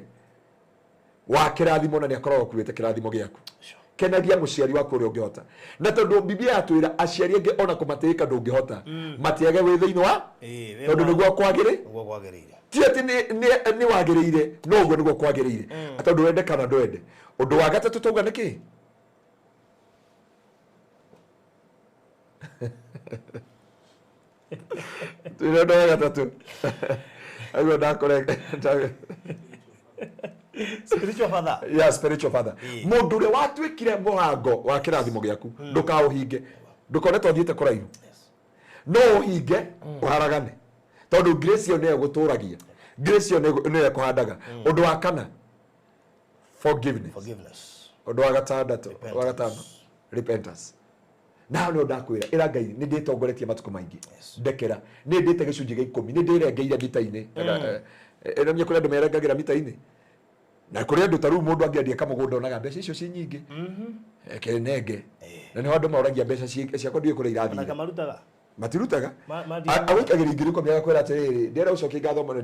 wa kĩrathimo na nĩ akoragwo akuĩte kĩrathimo gĩaku. Kenagia mũciari waku ũrĩa ũngĩhota, na tondũ Biblia yatwĩra aciari angĩ ona kũmatĩĩka ndũngĩhota, matiage wĩ thĩinĩ wa tondũ nĩguo kwagĩrĩ, nĩguo kwagĩrĩire, ti atĩ nĩ wagĩrĩire, no ũguo nĩguo kwagĩrĩire, tondũ wende kana ndwende. Ũndũ wa gatatũ tauga nĩ kĩ? Twĩre ũndũ wa gatatũ. Aguo ndakũreka. Spiritual father. Yeah, spiritual father. Mũndũ ũrĩa watuĩkire mũrango wa kĩrathimo gĩaku, ndũkaũhinge. Ndũkone ta ũthiĩte kũraihu. No ũhinge, ũharagane. Tondũ grace ĩyo nĩyo ĩgũtũragia. Grace ĩyo nĩyo ĩkũhandaga. Ũndũ wa kana, forgiveness. Forgiveness. Ũndũ wa gatandatũ, wa gatano, repentance. Na hau nĩho ndakwĩra, ĩra Ngai nĩ ndĩtongoretie matukũ maingĩ. Ndekera. Nĩ ndĩte gĩcunjĩ gĩa 10, nĩ ndĩrengeire mita-inĩ. Ĩno kũrĩ andũ merengagĩra mita-inĩ. Na kũrĩ andũ ta rĩu mũndũ angĩendia kamũgũnda onaga mbeca icio ci nyingĩ. Kenenge. Na nĩho andũ moragia mbeca ciakwa ndiũĩ kũrĩa irathire. Ona kamarutaga? Matirutaga. Agũikagĩria 10,000 agakwĩra atĩrĩrĩ, ndĩrenda gũcokia ngatho mũno,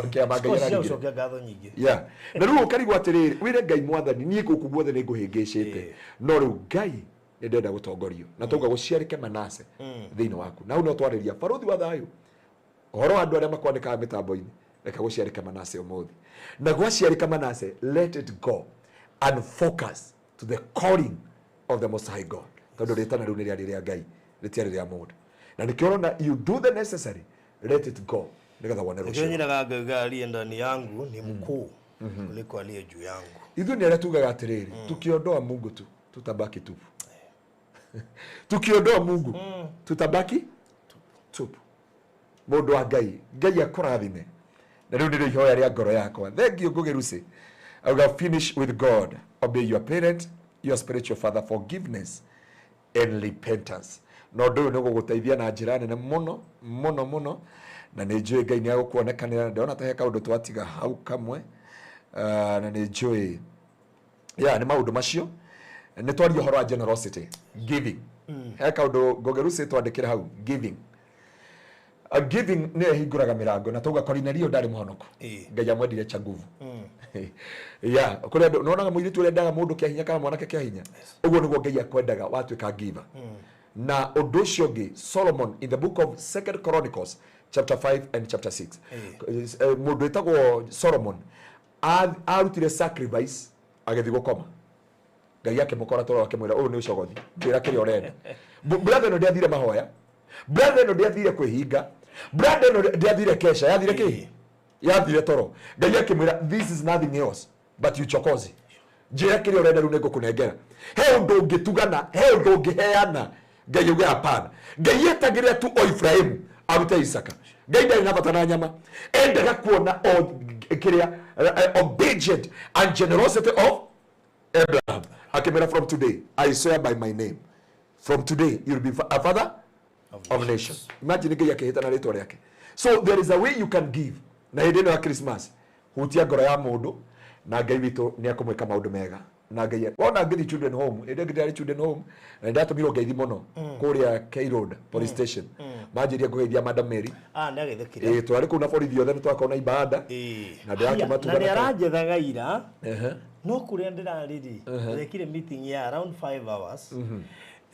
kĩama Ngai Cia ararigire. gũcokia ngatho nyingĩ. Yeah. Na rĩu ũkarigwo atĩrĩrĩ, wĩre Ngai Mwathani, niĩ gũkũ guothe nĩ ngũhĩngĩcĩte. No rĩu Ngai nĩ ndĩrenda gũtongorio. Na tauga gũciarĩke Manase thĩinĩ waku. Na hau no twarĩria barũthi wa thayũ. Ũhoro wa andũ arĩa makwandĩkaga mĩtambo-inĩ, reke gũciarĩke Manase ũmũthĩ. Na gwaciarĩka Manase, let it go and focus to the calling of the Most High God. Tondũ rĩtana rĩu nĩ rĩarĩ rĩa Ngai, rĩtiarĩ rĩa mũndũ. Na nĩkĩo ũrona you do the necessary Let it go nĩgetha wone Nĩkĩo rũciũ. Nyinaga ngauga aliye ndani yangu ni mkuu kuliko aliye juu yangu. Ithuĩ nĩ arĩa tugaga atĩrĩrĩ, tukiondoa Mungu tu tutabaki tupu. Tukiondoa Mungu tutabaki tupu. Mũndũ wa Ngai, Ngai akũrathime. Na rĩu nĩrĩo ihoya rĩa ngoro yakwa. Thank you, Ngũgĩ Lucy. Auga finish with God, obey your parent, your spiritual father, forgiveness and repentance. Na ũndũ ũyũ nĩ ũgũgũteithia na njĩra nene mũno mũno mũno, na nĩ njũĩ Ngai nĩ agũkuonekanĩra. Na ndĩrona ta he kaũndũ twatiga hau kamwe. Na nĩ njũĩ ya nĩ maũndũ macio nĩ twaria ũhoro wa generosity, giving. He kaũndũ Ngũgĩ Lucy twandĩkĩre hau, giving. Giving nĩyo ĩhingũraga mĩrango, na tauga Korinelio ndarĩ mũhonoku. Ngai amwendire cha nguvu ya kũrĩ andũ nĩwonaga mũirĩtu ũrĩa endaga mũndũ kĩa hinya kana mwanake kĩa hinya. Ũguo nĩguo Ngai akwendaga watuĩka giver. Na ũndũ ũcio ũngĩ, Solomon in the book of Second Chronicles chapter 5 and chapter 6, mũndũ wĩtagwo Solomon arutire sacrifice agĩthiĩ gũkoma. Ngai akĩmũkora toro, akĩmwĩra, "Ũyũ nĩ ũcogothi, njĩra kĩrĩa ũrenda." Brother ĩno ndĩathire mahoya, brother ĩno ndĩathire kwĩhinga, brother ĩno ndĩathire kesha, yathire kĩ? Yathire toro. Ngai akĩmwĩra, "This is nothing else but uchokozi, njĩra kĩrĩa ũrenda, rĩu nĩngũkũnengera." He ũndũ ũngĩtugana, he ũndũ ũngĩheana Ngai auge hapana. Ngai etagĩrĩra tu o Ibrahimu arute Isaka. Ngai ndarĩ na bata na nyama, endaga kuona o kĩrĩa obedient and generosity of Abraham. Akĩmwĩra, "From today I swear by my name, from today you'll be a father of nation." Imagine Ngai akĩhĩta na rĩtwa rĩake. So there is a way you can give, na hĩndĩ ĩno ya Christmas hutia ngoro ya mũndũ, na Ngai witũ nĩ akũmwĩka maũndũ mega. Na Ngai wona ngĩthiĩ children home, hĩndĩ ĩngĩ ndĩrarĩ children home na nĩndatũmirwo ngeithi mũno kũrĩa K Road police station, manjĩria ngũgeithia Madam Mary. Ah, nĩ agĩthekire. Ĩĩ, twarĩ kũu na borithi othe, nĩ twakorwo na ibada na ndĩrakĩmatuga. Na nĩ aranjethaga ira, no kũrĩa ndĩrarĩ rĩ, ndekire meeting ya around 5 hours.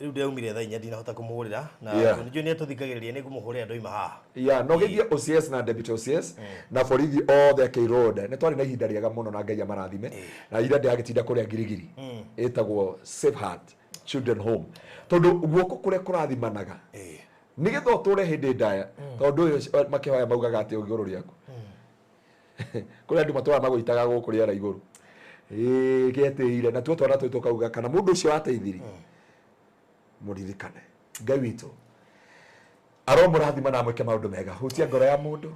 Rĩu ndĩraumire thaa 4, ndinahota kũmũhũrĩra na nĩnjũĩ nĩ atũthikagĩrĩria, nĩ ngũmũhũrĩra ndoima haha. Ya, no geithie OCS na deputy OCS na borithi othe a K Road. Nĩ twarĩ na ihinda rĩega mũno, na Ngai amarathime. Na ira ndĩragĩtinda kũrĩa Girigiri, ĩtagwo Safe Heart Children Home, tondũ guoko kũrĩa kũrathimanaga nĩgetha ũtũre hĩndĩ ndaya, tondũ ũyũ makĩhoya maugaga atĩ igũrũ rĩaku kũrĩ andũ matũraga magũitaga gũkũ rĩera igũrũ. Ĩĩ, gĩetĩire na tuo twana tũtũ tũkauga kana mũndũ ũcio wateithirie mũririkane. Ngai witũ aromũrathima na amwĩke maũndũ mega. Hutia ngoro ya mũndũ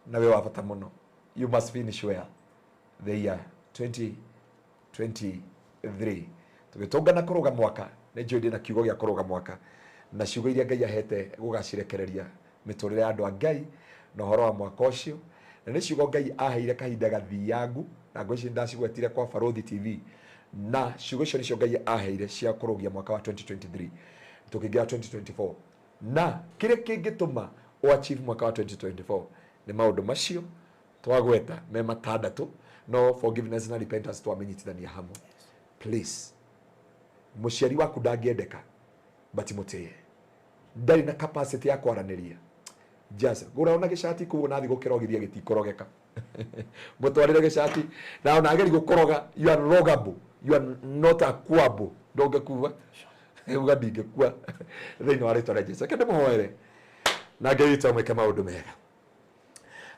na wĩ wa bata mũno. You must finish well the year 2023. Tũgĩtũngana kũrũga mwaka, nĩ njũĩ ndĩna kiugo gĩa kũrũga mwaka na ciugo iria Ngai ahete gũgacirekereria mĩtũrĩre ya andũ a Ngai na ũhoro wa mwaka ũcio, na nĩ ciugo Ngai aheire kahinda gathiangu, na ngwĩciria ndacigwetire kwa Barũthi TV, na ciugo icio nĩcio Ngai aheire cia kũrũgia mwaka wa 2023 tũkĩingĩra 2024. Na kĩrĩa kĩngĩtũma ũachieve mwaka wa 2024 nĩ maũndũ macio twagweta me matandatũ, no forgiveness na repentance twamenyitithania hamwe. Please, mũciari waku ndangĩendeka, but mũtĩe, ndarĩ na capacity ya kwaranĩria. Just gũra ona gĩcati kũu, ona athiĩ gũkĩrogithia gĩtikorogeka, mũtwarĩre gĩcati, na ona ageri gũkoroga, you are rogable, you are not akuable. Ndũngĩkua, uga ndingĩkua thĩinĩ wa rĩtwa rĩa Jesu. Reke ndĩmũhoere na Ngai witũ amwĩke maũndũ mega.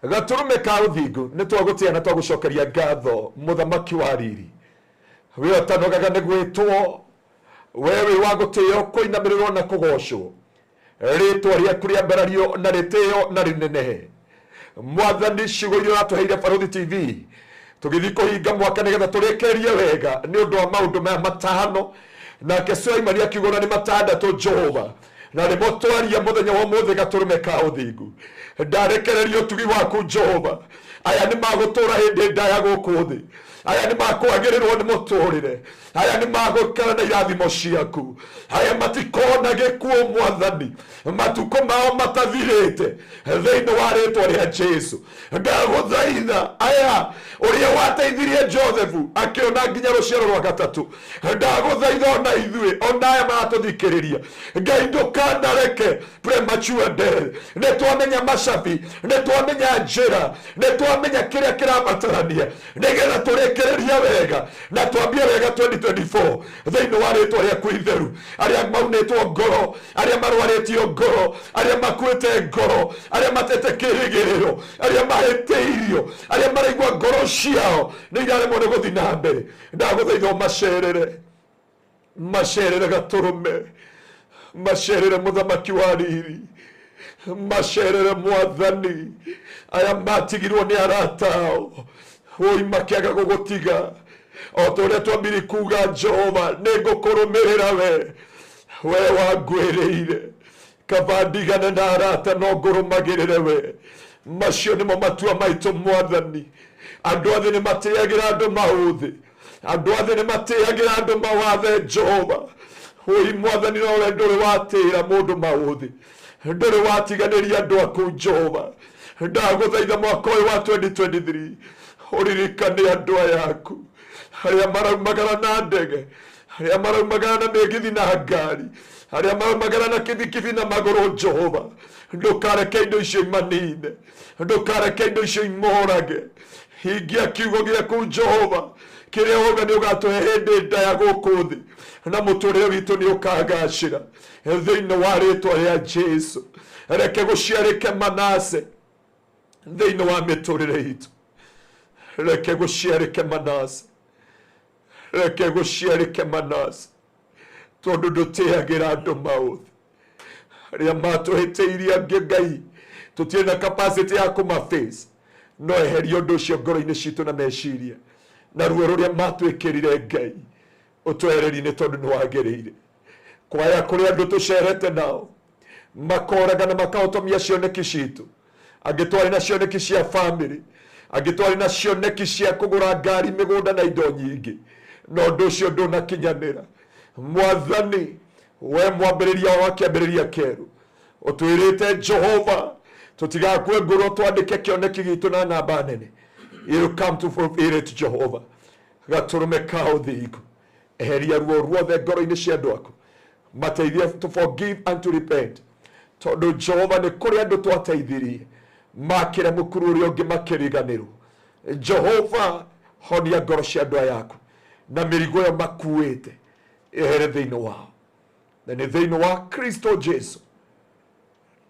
Gatũrũme ka ũthingu, nĩ twagũtĩa na twagũcokeria ngatho, mũthamaki wa riri, we ũtanogaga nĩ gwĩtwo. We wĩ wa gũtĩo, kũinamĩrĩrwo na kũgocwo, rĩtwa rĩaku rĩambarario na rĩtĩo na rĩnenehe. Mwathani, ciugo iria ũratũheire Barũthi TV tũgĩthiĩ kũhinga mwaka nĩgetha tũrĩkĩrie wega nĩ ũndũ wa maũndũ maya matano, nake Sulaimani akiuga ona nĩ matandatũ, Jehova, na nĩmo twaria mũthenya wa ũmũthĩ. Gatũrũme ka ũthingu, ndarekereria ũtugi waku Jehova. Aya nĩ magũtũra hĩndĩ ndaya gũkũ thĩ, aya nĩ makwagĩrĩrwo nĩ mũtũrĩre, aya nĩ magũikara na irathimo ciaku, aya matikona gĩkuũ, Mwathani, matukũ mao matathirĩte, thĩinĩ wa rĩtwa rĩa Jesu. Ndagũthaitha, aya ũrĩa wateithirie Joseph akĩona nginya rũciaro rwa gatatũ, ndagũthaitha ona ithuĩ, ona aya maratũthikĩrĩria, Ngai, ndũkanareke premature death. Nĩ twamenya macabi, nĩ twamenya njĩra, nĩ twamenya kĩrĩa kĩrabatarania nĩgetha tũrĩkĩrĩrie. Twarĩkĩrĩria wega na twambie wega 2024 thĩinĩ wa rĩtwa rĩaku itheru. Arĩa maunĩtwo ngoro, arĩa marwarĩtio ngoro, arĩa makuĩte ngoro, arĩa matete kĩrĩgĩrĩro, arĩa mahĩtĩirio, arĩa maraigua ngoro ciao nĩ iraremwo nĩ gũthiĩ na mbere, ndagũthaitha ũmacerere, macerere gatũrũme, macerere mũthamaki wa riri, macerere mwathani. Aya matigirwo nĩ arata ao, woi makĩaga gũgũtiga. O ta ũrĩa twambiri kuga, Jehova, nĩ ngũkũrũmĩrĩra we, we wangwĩrĩire kaba ndigane na arata no ngũrũmagĩrĩre we. Macio nĩmo matua maitũ mwathani. Andũ othe nĩ matĩagĩra andũ maũthĩ, andũ othe nĩ matĩagĩra andũ mawathe Jehova. Woi mwathani, nowe ndũrĩ watĩĩra mũndũ maũthĩ, ndũrĩ watiganĩria andũ aku Jehova. Ndagũthaitha mwaka ũyũ wa 2023 ũririkane andũ aya aku, arĩa maraumagara na ndege, arĩa maraumagara na mĩgithi na ngari, arĩa maraumagara na kibikibi na magũrũ. Jehova, ndũkareke indo icio imanine, ndũkareke indo icio imorage. Hingia kiugo gĩaku Jehova, kĩrĩa wauga nĩ ũgatũhe hĩndĩ ndaya gũkũ thĩ, na mũtũrĩre witũ nĩ ũkagacĩra thĩinĩ wa rĩtwa rĩa Jesu. Reke gũciarĩke Manase thĩinĩ wa mĩtũrĩre itũ, reke gũciarĩke Manase, reke gũciarĩke Manase, tondũ ndũtĩagĩra andũ maũthĩ. Arĩa matũhĩtĩirie angĩ, Ngai, tũtirĩ na capacity ya kũmaface, no eheria ũndũ ũcio ngoro-inĩ citũ na meciria na ruo rũrĩa matwĩkĩrire. Ngai, ũtwehererie nĩ tondũ nĩ wagĩrĩire. Kwaya kũrĩ andũ tũcerete nao makoraga na makahotomia cioneki citũ. Angĩ twarĩ na cioneki cia family, angĩ twarĩ na cioneki cia kũgũra ngari, mĩgũnda na indo nyingĩ, na ũndũ ũcio ndũnakinyanĩra. Mwathani, we mwambĩrĩria wa kĩambĩrĩria kĩerũ, ũtwĩrĩte Jehova tũtigakue ngoro, twandĩke kĩoneki gitũ na namba nene. You come to fulfill it, Jehova. Gatũrũme ka ũthingu, eheria ruo ruothe ngoro-inĩ cia andũ aku, mateithie to forgive and to repent, tondũ Jehova nĩ kũrĩ andũ twateithirie makĩra mũkuru ũrĩa ũngĩ makĩriganĩrwo. Jehova, honia ngoro cia andũ aya aku, na mĩrigo ĩyo makuĩte ĩhere thĩinĩ wao, na nĩ thĩinĩ wa Kristo Jesu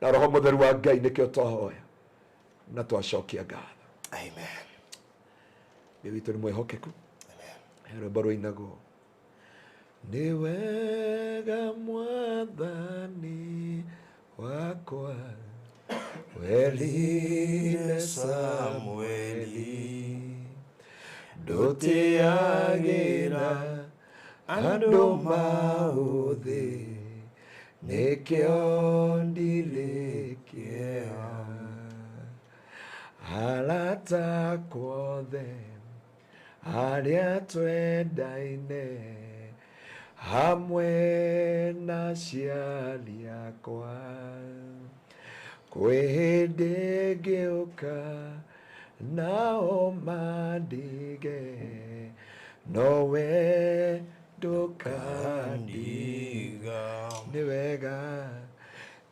na Roho Mũtheru wa Ngai nĩkĩo twahoya na twacokia ngatho. Amen. Ngai witũ nĩ mwĩhokeku. He rwĩmbo rũinagwo, nĩ wega mwathani wakwa werire Samueli, ndũtĩagĩra andũ maũthĩ, nĩkĩo ndirĩ kĩeha. Arata akwa othe arĩa twendaine hamwe na aciari akwa, kwĩ hĩndĩ ngĩũka nao mandige, nowe ndũkandiga. Nĩ wega,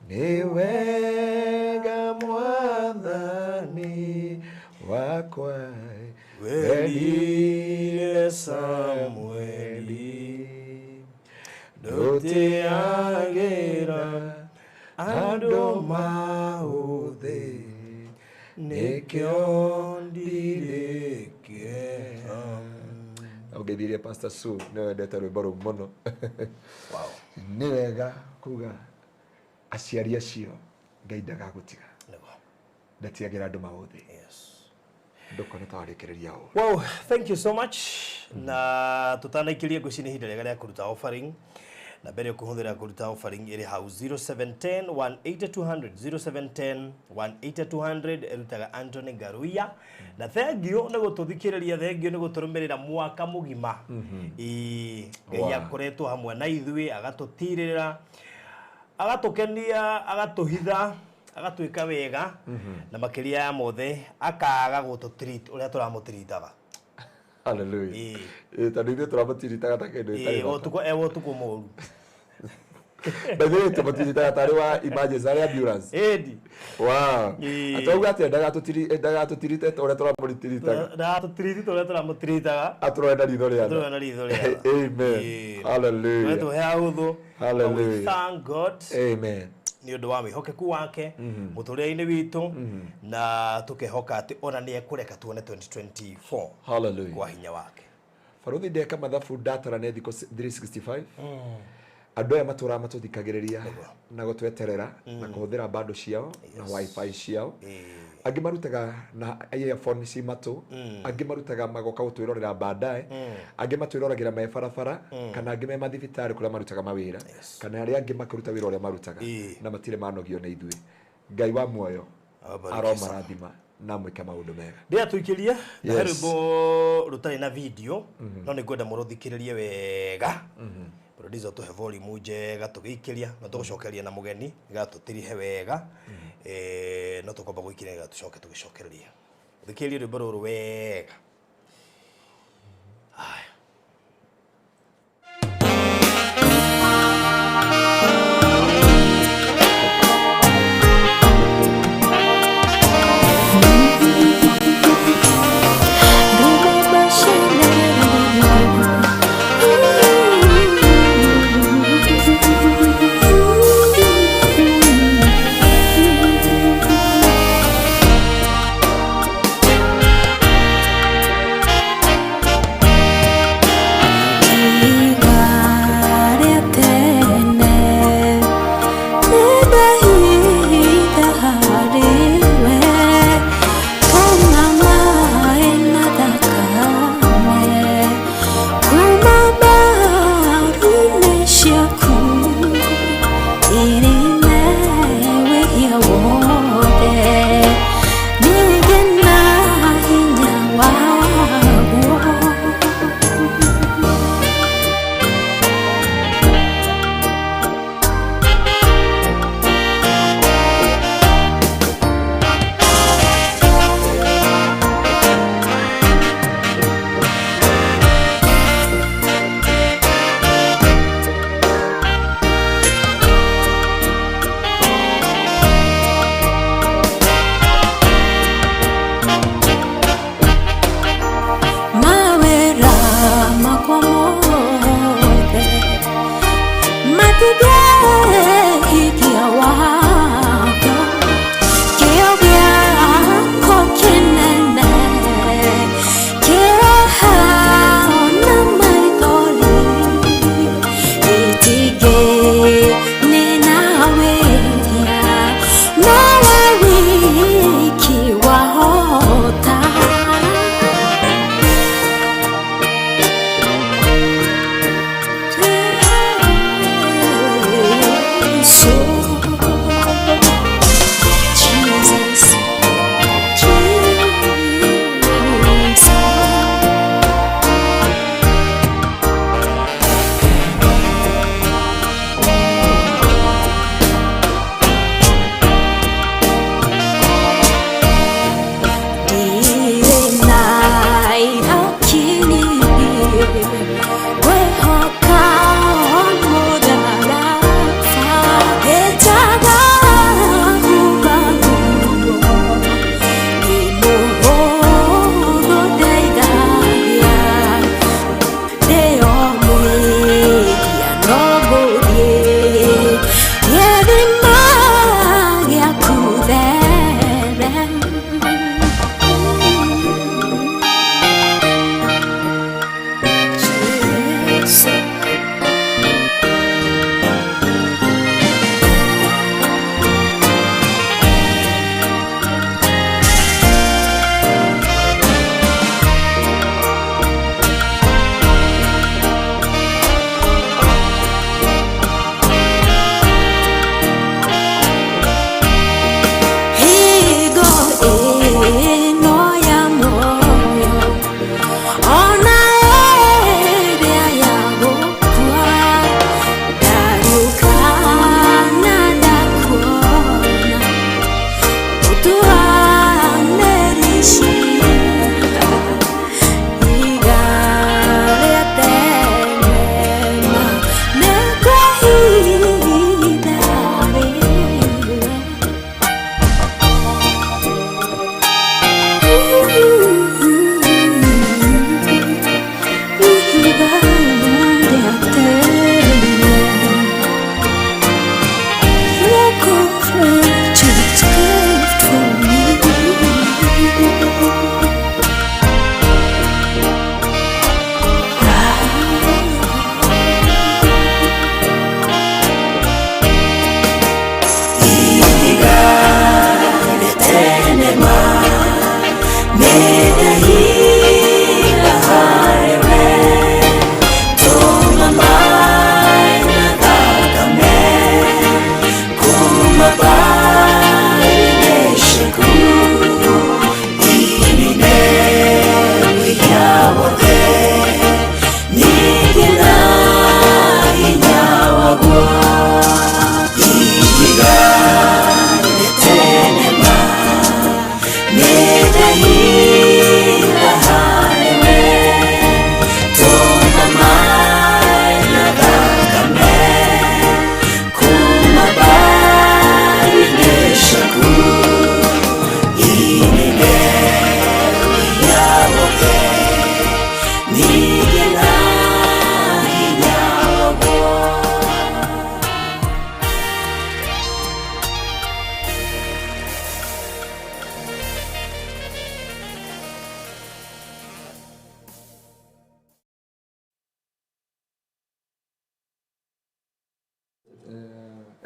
nĩ wega mwathani wakwa werire Samueli, ndũtĩagĩra andũ maũthĩ, nĩkĩo ndirĩ kĩeha. Ũngeithirie Pastor Sue, nĩ wendete rwĩmbo rũu mũno. Nĩ wega kuga aciari acio Ngai ndagagũtiga, ndatiagĩra andũ maũthĩ. Ndũkone ta warĩkĩrĩria ũũ. Wow, thank you so much. Na tutanaikirie ngwĩciria nĩ ihinda rĩega rĩa kũruta offering. Na mbere ũkũhũthĩra kũruta offering ĩrĩ hau 0710 180 200, 0710 180 200, ĩrutaga Anthony Ngaruiya. Na thengiũ nĩ gũtũthikĩrĩria, thengiũ nĩ gũtũrũmĩrĩra mwaka mũgima. Ĩĩ, Ngai akoretwo hamwe na ithuĩ, agatũtirĩrĩra, agatũkenia, agatũhitha, agatwĩka wega, na makĩria ya mothe akaga gũtũ-treat ũrĩa tũramũtiritaga. Hallelujah. Ĩĩ, tondũ ithuĩ tũramũtiritaga ta kĩndũ gĩtarĩ bata. Ũtukũ e ũtukũ mũru. By the way, tũmũtiritaga tarĩ wa emergency arĩ ambulance. Ĩndi. Wow. Ĩĩ. Atauga atĩ endaga tũtirite ũrĩa tũramũtiritaga. Ndatũtiriti ũrĩa tũramũtiritaga. Atũrore na ritho rĩa tha. Atũrore na ritho rĩa tha. Amen. Ĩĩ. Hallelujah. Tũheaga ũthũ. Hallelujah. We thank God Amen. nĩ ũndũ wa wĩhokeku wake mũtũrĩre-inĩ witũ, na tũkehoka atĩ ona nĩ ekũreka tuone 2024 Hallelujah. kwa hinya wake. Baruthi, ndeka mathabu ndatara nĩ thikũ 365 andũ aya matũraga matũthikagĩrĩria na gũtweterera na kũhũthĩra bando ciao na wifi ciao. Angĩ marutaga na earphone ci matũ, angĩ marutaga magoka gũtwĩrorera baadaye, angĩ matwĩroragĩra me barabara, kana angĩ me mathibitarĩ kũrĩa marutaga mawĩra, kana arĩa angĩ makĩruta wĩra ũrĩa marutaga na matirĩ manogio nĩ ithuĩ. Ngai wa muoyo Awabariki. aromarathima na mwĩke maũndũ mega. Ndĩratũikĩria na he Yes. rwĩmbo rũtarĩ na video, no nĩ ngwenda mũrũthikĩrĩrie wega. Producer, tũhe volume njega tũgĩikĩria na tũgũcokeria na mũgeni nĩgetha tũtirihe wega. No tũkwamba gũikĩria nĩgetha tũcoke tũgĩcokereria. Thikĩrĩria rwĩmbo rũrũ wega. Haya.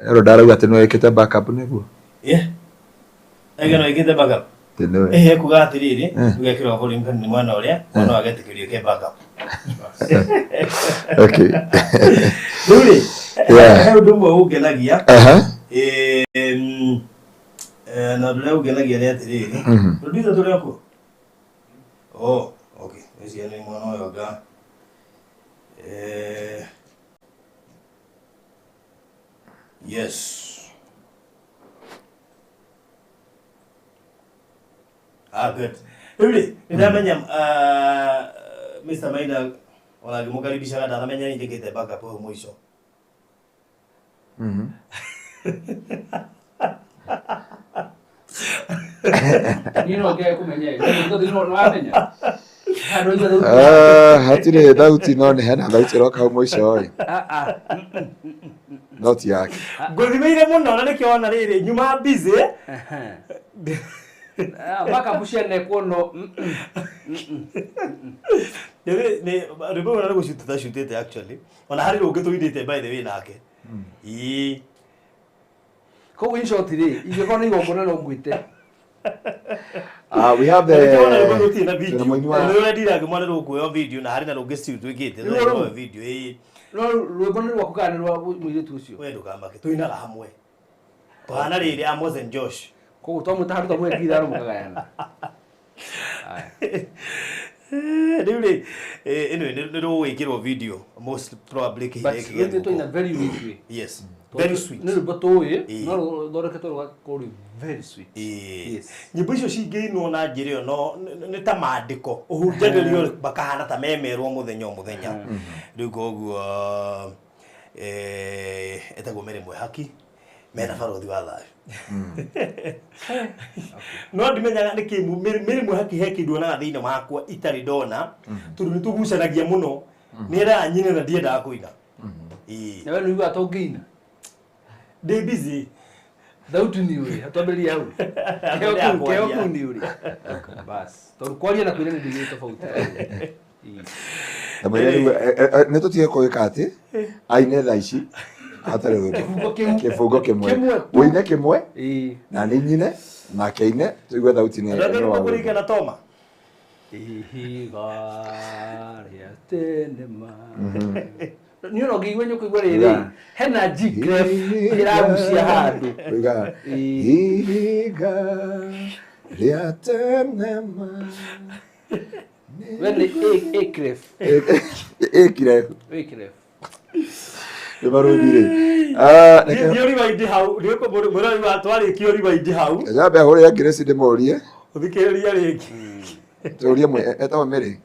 Ero ndarauga atĩ nĩ wĩkĩte backup nĩguo. Yeah. Ege no ĩkĩte backup. Atĩ nĩwe. Ĩhe kuga atĩrĩrĩ, ũgekĩrwo volume nĩ mwana ũrĩa, mwana agetĩkĩrio ke backup. Okay. Rĩu rĩ, Yeah. he ũndũ ũmwe ũngenagia. Aha. Na ũndũ ũrĩa ũngenagia nĩ atĩrĩrĩ, producer tũrĩ o kuo? Oh, okay. Ũcio nĩ mwana ũyũ anga. Yes. Ah, good. Rĩu rĩ, nĩ ndamenya Mr. Maina ona ngĩmũkaribishaga ndanamenya nĩ njĩkĩte backup hau mũico. Niĩ no ngĩage kũmenya ĩ. Tondũ no wamenya. Handũ ithe thauti. Ah, hatirĩ thauti no nĩ hena thauti ĩroka hau mũico ĩ. Ah ah. No ti yake. Ngũthimĩire mũno na nĩkĩo wona rĩrĩ nyuma busy. Ah, backup cianekwo no. Rĩrĩ nĩ rwĩmbo rũrũ nĩ gũcuta tacutĩte actually. Ona harĩ rũngĩ tũinĩte by the way nake. Ĩĩ. Koguo in short rĩ, ingĩkorwo nĩ igongona no ngwĩte. Ah, we have the Nĩkĩo wona rwĩmbo rũtirĩ na video. twĩna mũini wa Nĩ ũrendire ngĩmwona rũkuoyo video na harĩ na rũngĩ still twĩkĩte. Rĩu Rũkuoyo video ĩĩ. No rwĩmbo nĩ rwaku kana nĩ rwa mũirĩtu ũcio? We ndũkamake tũinaga hamwe. Tũhana rĩrĩ Amos and Josh. Koguo twamwĩta handũ twamũhe ngiri ithano mũkagayana. Rĩu rĩ, anyway nĩ rũgwĩkĩrwo video most probably But kĩhinda gĩkĩ rwĩtĩtwo in a gĩa very unique way. Yes. Very sweet. Nĩ rwĩmbo tũĩ, Ĩĩ. no rũthondeketwo rũgakorwo rwĩ very sweet. Ĩĩ. Yes. Nyĩmbo icio cingĩinwo na njĩra ĩyo no nĩ ta maandĩko ũhunjanĩrio makahana ta memerwo mũthenya o mũthenya. Rĩu koguo etagwo Mary Mwĩhaki mena barothi wa thayũ. No ndimenyaga nĩkĩ Mary Mwĩhaki he kĩndũ onaga thĩinĩ wakwa itarĩ ndona tondũ nĩ tũgucanagia mũno. Nĩ endaga nyine na ndiendaga kũina. Ĩĩ. Na we nĩ ũiguaga ta ũngĩina? Ndĩ busy. Thauti nĩ ũrĩ, twambĩrĩrie hau. Kĩheo kĩu nĩ ũrĩ. Bas. Tondũ kwaria na kũina nĩ ndĩ tofauti. Na mwĩre rĩu nĩ tũtige kũgĩka atĩ aine thaa ici hatarĩ rwĩmbo. Kĩbungo kĩu. Kĩbungo kĩmwe. Kĩmwe tu. Ũine kĩmwe Ĩĩ. na nĩ nyine nake aine tũigue thauti nĩ Andũ angĩ nĩ nĩ wa makũringana Toma. Ihiga rĩa tene ma. Niĩ no ngĩigua nĩ ũkũigua rĩrĩ hena G clef ĩragucia handũ. Uiga ihiga rĩa tene ma. We nĩ A clef. A clef. A clef. Nĩ barũthi rĩ. Ah, reke Thiĩ rewind hau, nĩ mũrori wa twarĩkia rewind hau. nyambe hũrĩre Grace ndĩmũrie. Ũthikĩrĩria rĩngĩ. Tũrie mwe etagwo Mary.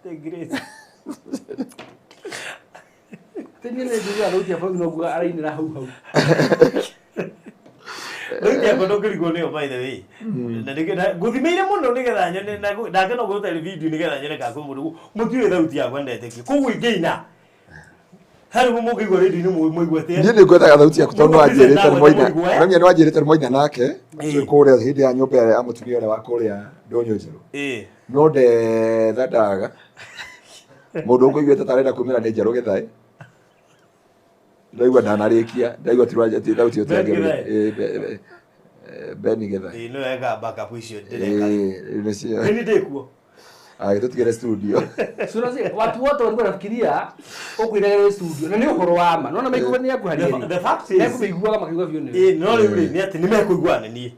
Grace. Tene nĩ njugaga thauti ya bũrũri no nguga arainĩra hau hau. Thauti yakwa ndũngĩrigwo nĩyo by the way. Na nĩgetha ngũthimĩire mũno nĩgetha nyone na ndake no ngũrute video nĩgetha nyone kana kwĩ mũndũ mũtiũĩ thauti yakwa ndetĩkie. Koguo ingĩina harĩ ũguo mũngĩigua radio-inĩ mũigue atĩa? Niĩ nĩ ngwendaga thauti yaku tondũ Mũndũ nĩwanjĩrĩte nĩ mwaina. mũigue. No nginya nĩwanjĩrĩte nĩ mwaina nake. Ĩĩ. Twĩ kũrĩa hĩndĩ ya nyũmba ĩrĩa ya mũtumia ũrĩa wa kũrĩa ndũnyũ njerũ. Ĩĩ. No ndetha ndaga. Mũndũ ũkũiguĩte ta arenda kumĩra nĩ njerũ gĩthaĩ. Ndaigua ndanarĩkia, ndaigua ti thauti ĩyo ti ya Ben Njerũ. Gĩthaĩ. Ĩĩ, Ben Gĩthaĩ. Ĩĩ nĩwe eka backup icio ndĩreka. Ĩĩ, nĩcio. Nĩ niĩ ndĩkuo. Agĩtũtigĩre studio. Sura si watu wote walikuwa wanafikiria ũkũinagĩra studio na nĩ ũhoro wa ma. Nona maiguaga nĩ akuharia rĩ. The fact is Mekũmĩiguaga makĩigua biũ nĩ. Ĩĩ no rĩu rĩ nĩ atĩ nĩ mekũiguana nĩ niĩ.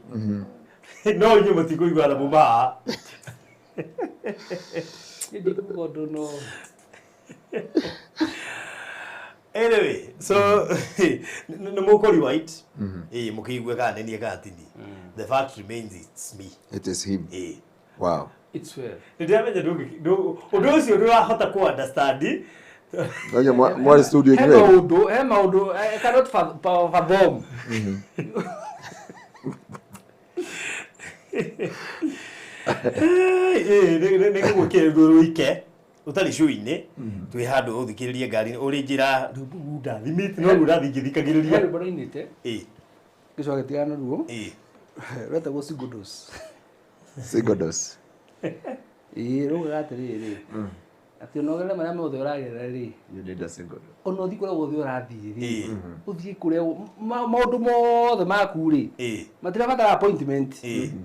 No inyuĩ mũtikũiguana muma haha. Niĩ ndikuga ũndũ no. Anyway, so nĩ mũkũ rewind. Ĩĩ mũkĩigue kana nĩ niĩ kana ti niĩ. The fact remains it's me. It is him. Ĩĩ. Wow. It's well. Nĩ ndĩramenya ũndũ ũcio ndũrahota kũ understand. Ngoja mwarĩ studio He inyuĩ. maũndũ, he maũndũ I cannot fathom. Ĩĩ nĩ ngũgwĩkĩra rũike ũtarĩ show-inĩ twĩ handũ ũthikĩrĩrie ngari ũrĩ njĩra rĩu ndathimĩte no rĩu ũrathiĩ He ngĩthikagĩrĩria. rwĩmbo ndainĩte Ĩĩ. gĩcoka gĩtigana na ruo. Ĩĩ. Rwetagwo single dose. Single dose. Ĩĩ raugaga atĩrĩrĩ. Atĩ onogerere marĩa mothe ũragerera rĩ, You need a single dose. Ona ũthiĩ kũrĩa guothe ũrathiĩ rĩ, ũthiĩ kũrĩa maũndũ mothe maku rĩ, matirabatara appointment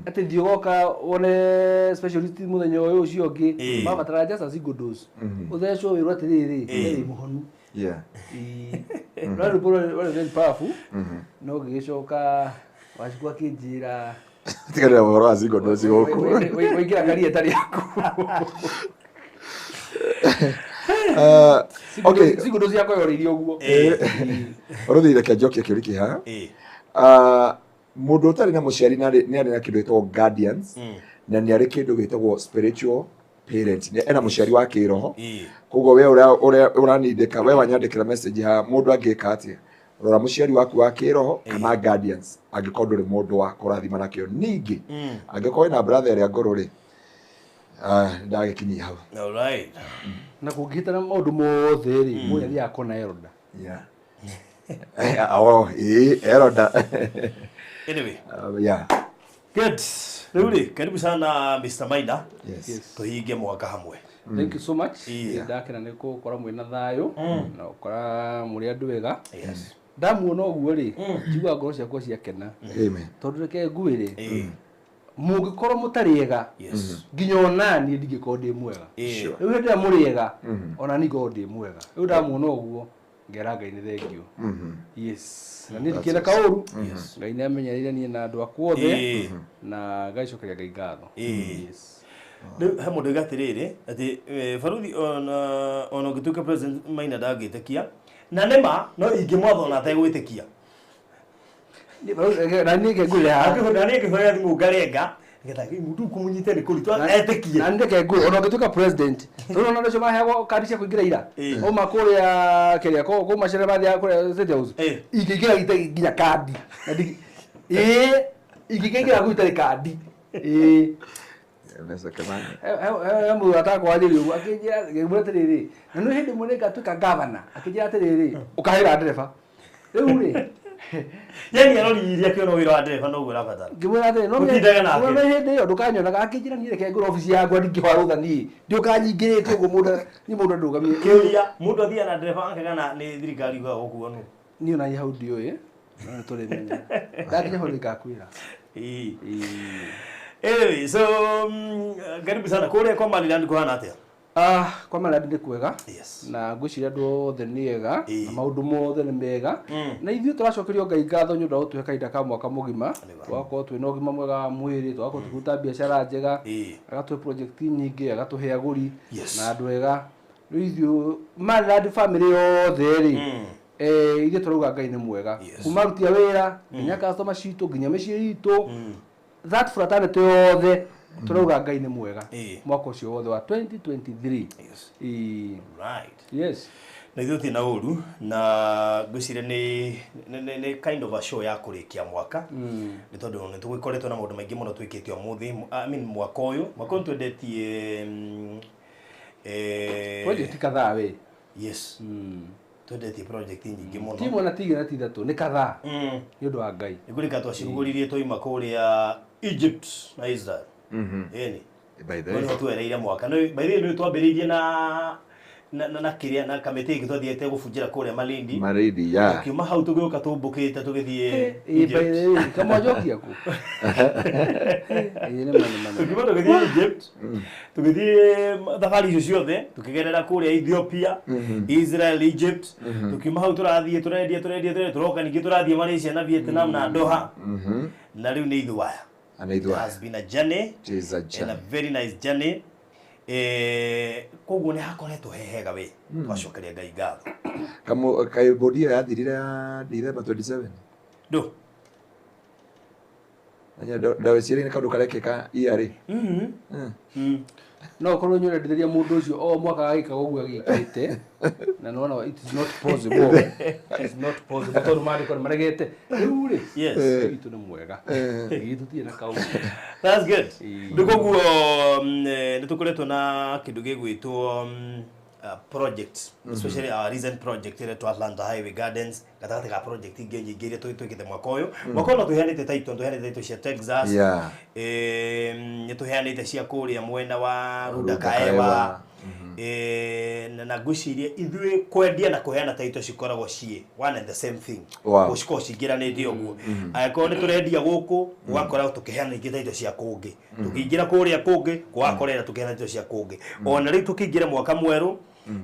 atĩ thiĩ ũgoka wone specialist mũthenya ũyũ ũcio ũngĩ, mabatara just a single dose, ũthecwo wĩrwo atĩrĩrĩ, we wĩ mũhonu. Rwarĩ rwĩmbo rwarĩ very powerful. No ngĩgĩcoka Wachukua akĩnjĩra, Tiganĩra ũhoro wa single dose gũkũ. Waingĩra karia ĩtarĩ yaku. Okay. Single dose yakwa yorĩirie ũguo. Ũrũthi, reke njokie kĩũria kĩ haha. Mũndũ ũtarĩ na mũciari nĩ arĩ na kĩndũ gĩtagwo guardians na nĩ arĩ kĩndũ gĩtagwo spiritual parent. Nĩ ena mũciari wa kĩroho. Koguo we ũrĩa ũranindĩka, we wanyandĩkĩra message haha, mũndũ angĩka atĩa? Rora mũciari waku wa kĩroho kana guardians angĩkorwo ndũrĩ mũndũ wa kũrathima nakĩo. Ningĩ angĩkorwo wĩna brother ĩrĩa ngũrũ rĩ, ndagĩkinyia hau. All right. Na kũngĩhĩtana maũndũ mothe rĩ, mũndũ athiaga kona elder. Yeah. Oh, elder. Anyway. Yeah. Good. Rĩu rĩ, karibu sana Mr. Maina. Yes. Tũhinge mwaka hamwe. Thank you so much. Ndakena nĩ gũkora mwĩna thayũ na gũkora mũrĩ andũ ega. Ndamuona ũguo rĩ, njiguaga ngoro ciakwa ciakena. Amen. Tondũ reke ngwĩre, mũngĩkorwo mũtarĩ ega, nginya ona niĩ ndingĩkorwo ndĩ mwega. Rĩu hĩndĩ ĩrĩa mũrĩ ega, ona niĩ ngorwo ndĩ mwega. Rĩu ndamuona ũguo, ngera Ngai nĩ thengiũ. Yes. Na niĩ ndikĩenda kaũru. Ngai nĩ amenyereire niĩ na andũ akwa othe, na ngaicokeria Ngai ngatho. Yes. Rĩu he mũndũ oiga atĩrĩrĩ, atĩ baruthi ona ũngĩtuĩka president Maina ndangĩtĩkia, na nĩ ma no ingĩmwatha ona ategwĩtĩkia. Na niĩ ngengũrĩra haha. Na niĩ ngĩhũrĩra thimũ ngarenga nĩgetha mũndũ kũmũnyite nĩ kũritũ etĩkie. Na nĩ ngengũrĩra ona ũngĩtuĩka president, tondũ ona andũ acio maheagwo kandi cia kũingĩra ira, auma kũrĩa kĩrĩa, kũu macere mathiaga kũrĩa State House, ingĩingĩra itarĩ nginya kandi. Na ingĩingĩra kũu itarĩ kandi. Mbeca Kimani. He mũndũ atakwanjĩria ũguo, akĩnjĩra, ngĩmwĩra atĩrĩrĩ, na nĩ hĩndĩ ĩmwe nĩngatuĩka governor, akĩnjĩra atĩrĩrĩ, ũkahĩra ndereba. Rĩu rĩ, Yani aroririe akĩona wĩra wa ndereba noguo ũrabatara. Ngĩmwĩra atĩrĩ, no Mũtindaga nake. no hĩndĩ ĩyo ndũkanyonaga, akĩnjĩra niĩ reke ngũre obici yakwa ndingĩhwa rũtha niĩ. Ndiũkaga nyingĩrĩte ũguo mũndũ, niĩ mũndũ andũgamie. Kĩũria, mũndũ athiaga na ndereba ake kana nĩ thirikari yugaga gũkuo nũ? Niĩ ona hau ndiũĩ, no nĩ tũrĩmenya. Ndakinya hau nĩngakwĩra. Anyway, so karibu sana. Kũrĩa kwa Maryland kũhana atĩa? Kwa Maryland nĩ kwega. Na ngwĩciria andũ othe nĩ ega, na maũndũ mothe nĩ mega. Na ithuĩ tũracokerio Ngai ngatho nĩ ũndũ wa gũtũhe kahinda ka mwaka mũgima. Tũgakorwo twĩna ũgima mwega wa mwĩrĩ, tũgakorwo tũkĩruta biacara njega, agatũhe project nyingĩ, agatũhe agũri na andũ ega. Rĩu ithuĩ Maryland family yothe rĩ, ithuĩ tũrauga Ngai nĩ mwega. Kuma aruti a wĩra, nginya customer citũ, nginya mĩciĩ itũ, that fraternity yothe tũrauga Ngai nĩ mwega. Mwaka ũcio wothe wa 2023. Right. Yes. Na ithuĩ tũtirĩ na ũru, na ngwĩciria nĩ kind of a show ya kũrĩkia mwaka. Nĩ tondũ nĩ tũgĩkoretwo na maũndũ maingĩ mũno twĩkĩte ũmũthĩ, I mean mwaka ũyũ. Mwaka ũyũ twendetie, project kadhaa we. Yes. Twendetie project nyingĩ mũno. Ti ĩmwe na ti igĩrĩ na ti ithatũ, nĩ kadhaa. Nĩ ũndũ wa Ngai. Nĩ kũrĩka twacirugũririe twaima kũrĩa Egypt na Israel. Ĩni. By the way. Nĩho twereire mwaka. No, by the way, nĩ twambĩrĩirie na kĩrĩa, na kamĩtĩ ĩngĩ twathiĩte gũbunjĩra kũrĩa Malindi. Malindi, yeah. Tũkiuma hau tũgĩũka tũmbũkĩte tũgĩthiĩ By the Egypt. way, kamwanjokia kũ? Nĩ ma, nĩ ma, nĩ ma. Tũkiuma tũgĩthiĩ Egypt, tũgĩthiĩ thabarĩ icio ciothe, tũkĩgerera kũrĩa Ethiopia, Israel, Egypt. Tũkiuma hau tũrathiĩ, tũrendia, tũrendia, tũrendia, tũroka ningĩ tũrathiĩ Malaysia na Vietnam na Doha. Na rĩu nĩ ithuĩ aya. Na nĩ ithuĩ It aya. has been a journey. It is a And a journey. very nice journey. Koguo nĩ hakoretwo he hega we. Twacokeria Ngai ngatho. Kaĩ bodi ĩyo yathirire ya December 27? Ndũ. Ndawĩciria nĩ kaũndũ karekĩka ERA. No ũkorwo nĩ ũrendithĩria mũndũ ũcio o mwaka agĩkaga ũguo agĩkĩte, na nĩwona it is not possible. It is not possible tondũ maandĩko nĩ maregete. Rĩu rĩ, witũ nĩ mwega. Ithuĩ tũtirĩ na kaũndũ. That's good. Rĩu koguo, nĩ tũkoretwo na kĩndũ gĩgwĩtwo, project, especially our recent project ĩretwo Atlanta Highway Gardens, gatagatĩ ka project ingĩ nyingĩ iria twĩkĩte mwaka ũyũ. Mwaka ũyũ no tũheanĩte title, tũheanĩte title cia Texas. Nĩ tũheanĩte cia kũrĩa mwena wa Runda Runda Kaewa. Kaewa. Na ngwĩciria ithuĩ kwendia na kũheana title cikoragwo ciĩ one and the same thing. Gũcikorwo cingĩranĩte ũguo. Angĩkorwo nĩ tũrendia gũkũ, ũgakora tũkĩheana ingĩ title cia kũngĩ, tũkĩingĩra kũrĩa kũngĩ gũgakorera tũkĩheana title cia kũngĩ. Ona rĩu tũkĩingĩra mwaka mwerũ,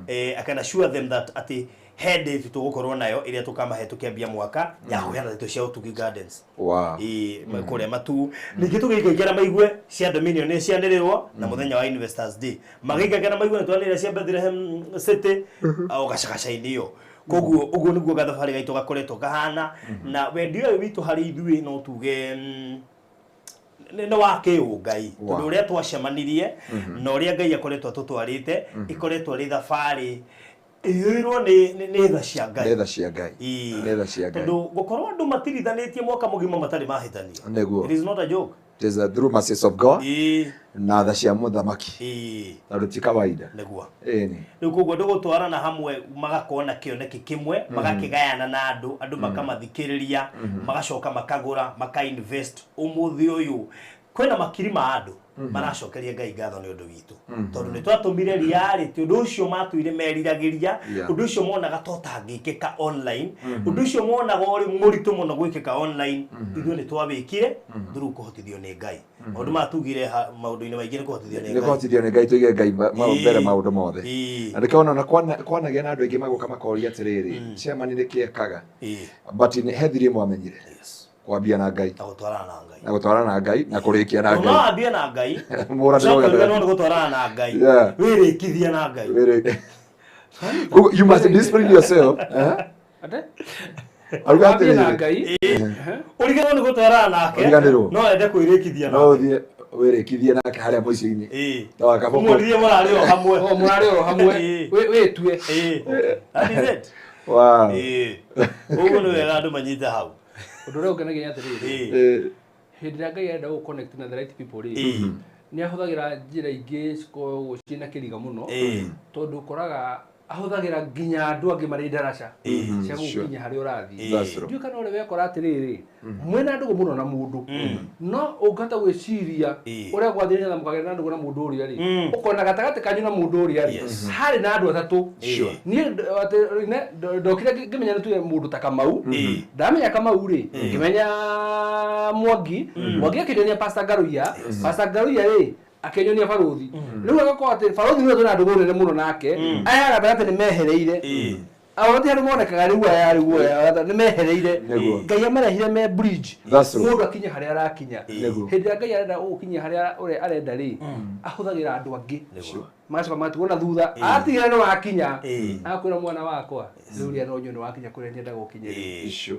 I can assure them that atĩ he date tũgũkorwo nayo ĩrĩa tũkamahe tũkĩambia mwaka ya kũheana title cia Ũtugi Gardens. Ĩĩ, kũrĩa Matuu. Ningĩ tũgĩikaikara maigue cia Dominion nĩ cianĩrĩrwo na mũthenya wa Investors Day. Magĩikaikara maigue nĩ twanĩrĩra cia Bethlehem City o gacagaca-inĩ ĩyo. Koguo ũguo nĩguo gathabarĩ gaitũ gakoretwo kahana, na wendi ũyũ witũ harĩ ithuĩ no tuge nĩ wa kĩũngai, tondũ ũrĩa twacemanirie na ũrĩa Ngai akoretwo atũtwarĩte, ĩkoretwo ĩrĩ thabarĩ ĩiyũirwo nĩ tha cia Ngai. Nĩ tha cia Ngai. Nĩ tha cia Ngai. Tondũ gũkorwo andũ matirithanĩtie mwaka mũgima matarĩ mahĩtania, Nĩguo. it is not a joke. It is a through mercies of God na tha cia mũthamaki, tondũ ti kawaida. Nĩguo. Ĩni. Rĩu koguo andũ gũtwarana hamwe, magakorwo na kĩoneki kĩmwe, magakĩgayana na andũ, andũ makamathikĩrĩria, magacoka makagũra, maka invest. Ũmũthĩ ũyũ kwĩna makiri ma andũ maracokeria Ngai ngatho nĩ ũndũ witũ, tondũ nĩ twatũmire reality ũndũ ũcio matũire meriragĩria, ũndũ ũcio monaga ta ũtangĩkĩka online, ũndũ ũcio monaga ũrĩ mũritũ mũno gwĩkĩka online, ithuĩ nĩ twawĩkire through kũhotithio nĩ Ngai. Maũndũ maya tugire maũndũ-inĩ maingĩ nĩ kũhotithio nĩ Nĩ Ngai. kũhotithio nĩ Ngai, tuige Ngai mbere maũndũ mothe. Na nĩkĩo ona kwanagĩa na andũ aingĩ magoka makoria atĩrĩrĩ, chairman nĩ kĩ ekaga? But he thiri mwamenyire kwambia na Ngai. Na gũtwarana na Ngai. Na gũtwarana na Ngai na kũrĩkia na No Ngai. wambie na Ngai. Mũranĩro Ũcoke gatagatĩ. ũriganĩrwo nĩ gũtwarana na Ngai. Wĩrĩkithie na Ngai. Koguo you must discipline yourself. Ate? Aruga Wambie na atĩrĩrĩ. Ngai. Ũriganĩrwo nĩ gũtwarana nake. Ũriganĩrwo. No ende kwĩrĩkithia No nake. ũthiĩ wĩrĩkithie nake harĩa mũico-inĩ. No akaboko. Ũmwĩrire mũrarĩ o hamwe. O mũrarĩ o hamwe. Wĩtue. That is it. Ũguo nĩ wega andũ manyite hau. Ũndũ ũrĩa ũngenagia nĩ atĩrĩrĩ, hĩndĩ ĩrĩa Ngai arenda gũ connect na the right people rĩ, nĩ ahũthagĩra njĩra ingĩ cikoragwo ciĩna kĩriga mũno, tondũ ũkoraga ahũthagĩra nginya andũ angĩ marĩ ndaraca cia gũgũkinyia harĩa ũrathiĩ. That's true. Ndiũĩ kana ũrĩ wekora atĩrĩrĩ, mwĩna ndũgũ mũno na mũndũ, no ũngĩhota gwĩciria ũrĩa gwathire nĩgetha mũkagĩa na ndũgũ na mũndũ ũrĩa rĩ, ũkona gatagatĩ kanyu na mũndũ ũrĩa rĩ, harĩ na andũ atatũ. Niĩ atĩ, ndokire ngĩmenya nĩ tuge mũndũ ta Kamau. Ndamenya Kamau rĩ, ngĩmenya Mwangi. Mwangi akĩnyonia Pastor Ngaruiya. Pastor Ngaruiya rĩ, akĩnyonia Barũthi. Rĩu agakorwo atĩ Barũthi nĩwe twĩna ndũgũ nene mũno nake, aya gatagatĩ nĩ mehereire. Ao ti andũ monekaga rĩu aya, rĩu aya nĩ mehereire. Ngai amarehire me bridge. That's true. Mũndũ akinye harĩa arakinya. Nĩguo. Hĩndĩ ĩrĩa Ngai arenda gũgũkinyia harĩa ũrĩa arenda rĩ, ahũthagĩra andũ angĩ. Magacoka magatigwo na thutha. Atigĩra nĩ wakinya. Agakwĩra mwana wakwa, rĩu rĩa no nyone wakinya kũrĩa nyendaga ũkinye rĩ.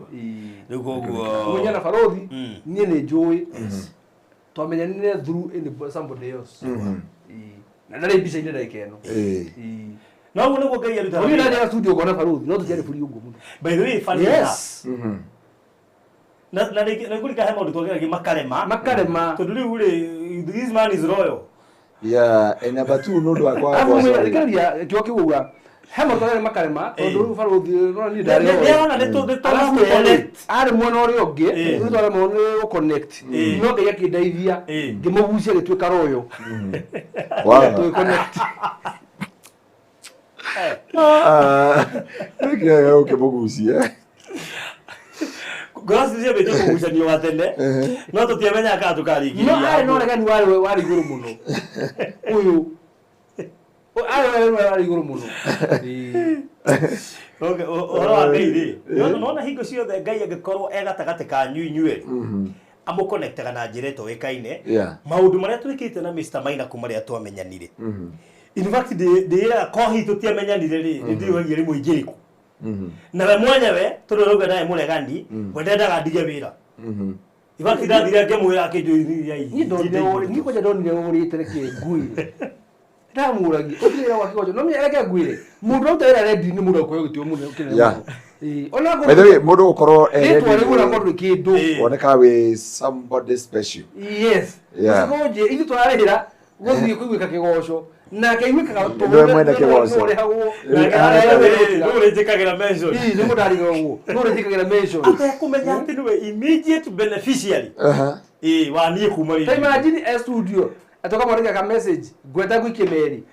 Rĩu koguo Kũmenya na Barũthi, niĩ nĩ njũĩ. Twamenyanire through somebody else. Na ndarĩ mbica-inĩ ndagĩka ĩno. No ũguo nĩguo Ngai arutaga Niĩ wĩra. ndathiaga studio ngona Barũthi, no tũtiarĩ buri ũguo mũno. By the way, funny enough. Na rĩngĩ na kũrika he maũndũ twageragia makarema. Makarema. Tondũ rĩu rĩ, this man is royal. Yeah, and number two, nĩ ũndũ wa kwaga Arabu kwa mwĩra, sorry. thikĩrĩria, kĩo kĩu uga. He maũndũ twageragia makarema, tondũ rĩu Barũthi, no niĩ ndarĩ Nĩ- oĩ. nĩarona nĩ tũ- Arabu tũ- connect. arĩ mwena ũrĩa ũngĩ, rĩu twaremwo nĩ gũ-connect. No Ngai akĩndeithia, ngĩmũgucia gĩtuĩka royal. Tũgĩ connect. Nĩkĩo ũkĩmũgucia. Ngoro ciambĩtie kũgucanio gatene, no tũtiamenyaga kana tũkarĩkĩria. No arĩ na ũregani warĩ igũrũ mũno. Ũyũ. Arĩ na ũregani warĩ igũrũ mũno. Okay, ũhoro wa Ngai rĩ, nona hingo ciothe Ngai angĩkorwo e gatagatĩ kanyu inyuĩ rĩ, amũconnectaga na njĩra ĩtoĩkaine. Maũndũ marĩa twĩkĩte na Mr. Maina kuma rĩrĩa twamenyanire. In fact, ndĩĩraga ko hihi tũtiamenyanire rĩ, nĩ ndĩũragia rĩmwe ingĩrĩ kũ. Na we mwenyewe, tondũ ũrauga naye mũregani, we ndendaga ndige wĩra. In fact, ndathire ngĩmwĩra akĩnjũria Niĩ ndonire ũrĩ, niĩ kwanja ndonire ũrĩte reke ngwĩre. Ndamũragia, ũtige wĩra gwa kĩgoco, no menya reke ngwĩre. Mũndũ ũraruta wĩra rendi nĩ mũndũ ũkũheo gĩtĩo mũno kĩnene mũno. Ona By the way, mũndũ gũkorwo e Rĩtwa ready rĩu ũrakorwo ndũrĩ kĩndũ. woneka wĩ somebody special. Yes. Ũcoke ũnjĩre, ithuĩ tũrarĩhĩra gũthiĩ kũiguĩka kĩgoco. Nake aiguĩkaga Nĩwe mwene kĩgoco. ũrĩhagwo. Nake Nake nĩwe ũrĩnjĩkagĩra mention. Ĩĩ, nĩ mũndũ arigagwo. Nĩwe ũrĩnjĩkagĩra mention. Atekũmenya atĩ nĩwe immediate beneficiary. Wa niĩ kuma Ta wĩra. imagine e studio, atoka mwandĩka ka message, ngweta ngũikie meri.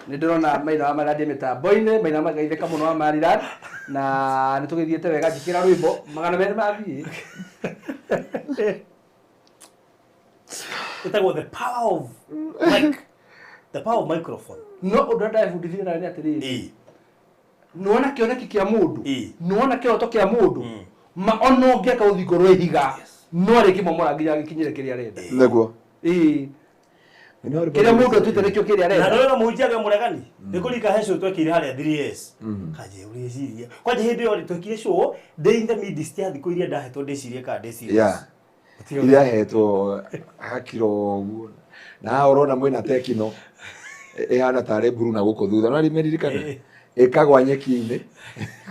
Nĩ ndĩrona Maina wa Marirandi mĩtambo-inĩ, Maina magaithĩka mũno wa Marirandi, na nĩ tũgĩthiĩte wega njĩkĩra rwĩmbo 200 mathiĩ. Ĩtagwo the power of mic. The power of microphone. No ũndũ ũrĩa ndebundithirie nawe nĩ atĩrĩrĩ, nĩwona kĩoneki kĩa mũndũ, nĩwona kĩroto kĩa mũndũ, ma ona ũngĩaka rũthingo rwa ihiga no arĩkĩmomora nginya agĩkinyĩre kĩrĩa arenda. Nĩguo. Ĩĩ. Kĩrĩa mũndũ atuĩte nĩkĩo kĩrĩa Na arenda. ndona mũhunjia agĩa mũregani. Nĩ kũrika he show twekire harĩa 3S. Kaje ũreciria. Kwanja hĩndĩ ĩyo twekire show ndĩ in the midst ya thikũ iria ndahetwo ndĩcirie kana ndĩ serious. Yeah. Iria hetwo hakiro ũguo. Na haha ũrona mwĩna tekino ĩhana tarĩ mburu na gũkũ thutha. No nĩmeririkana ĩkagwa nyeki-inĩ.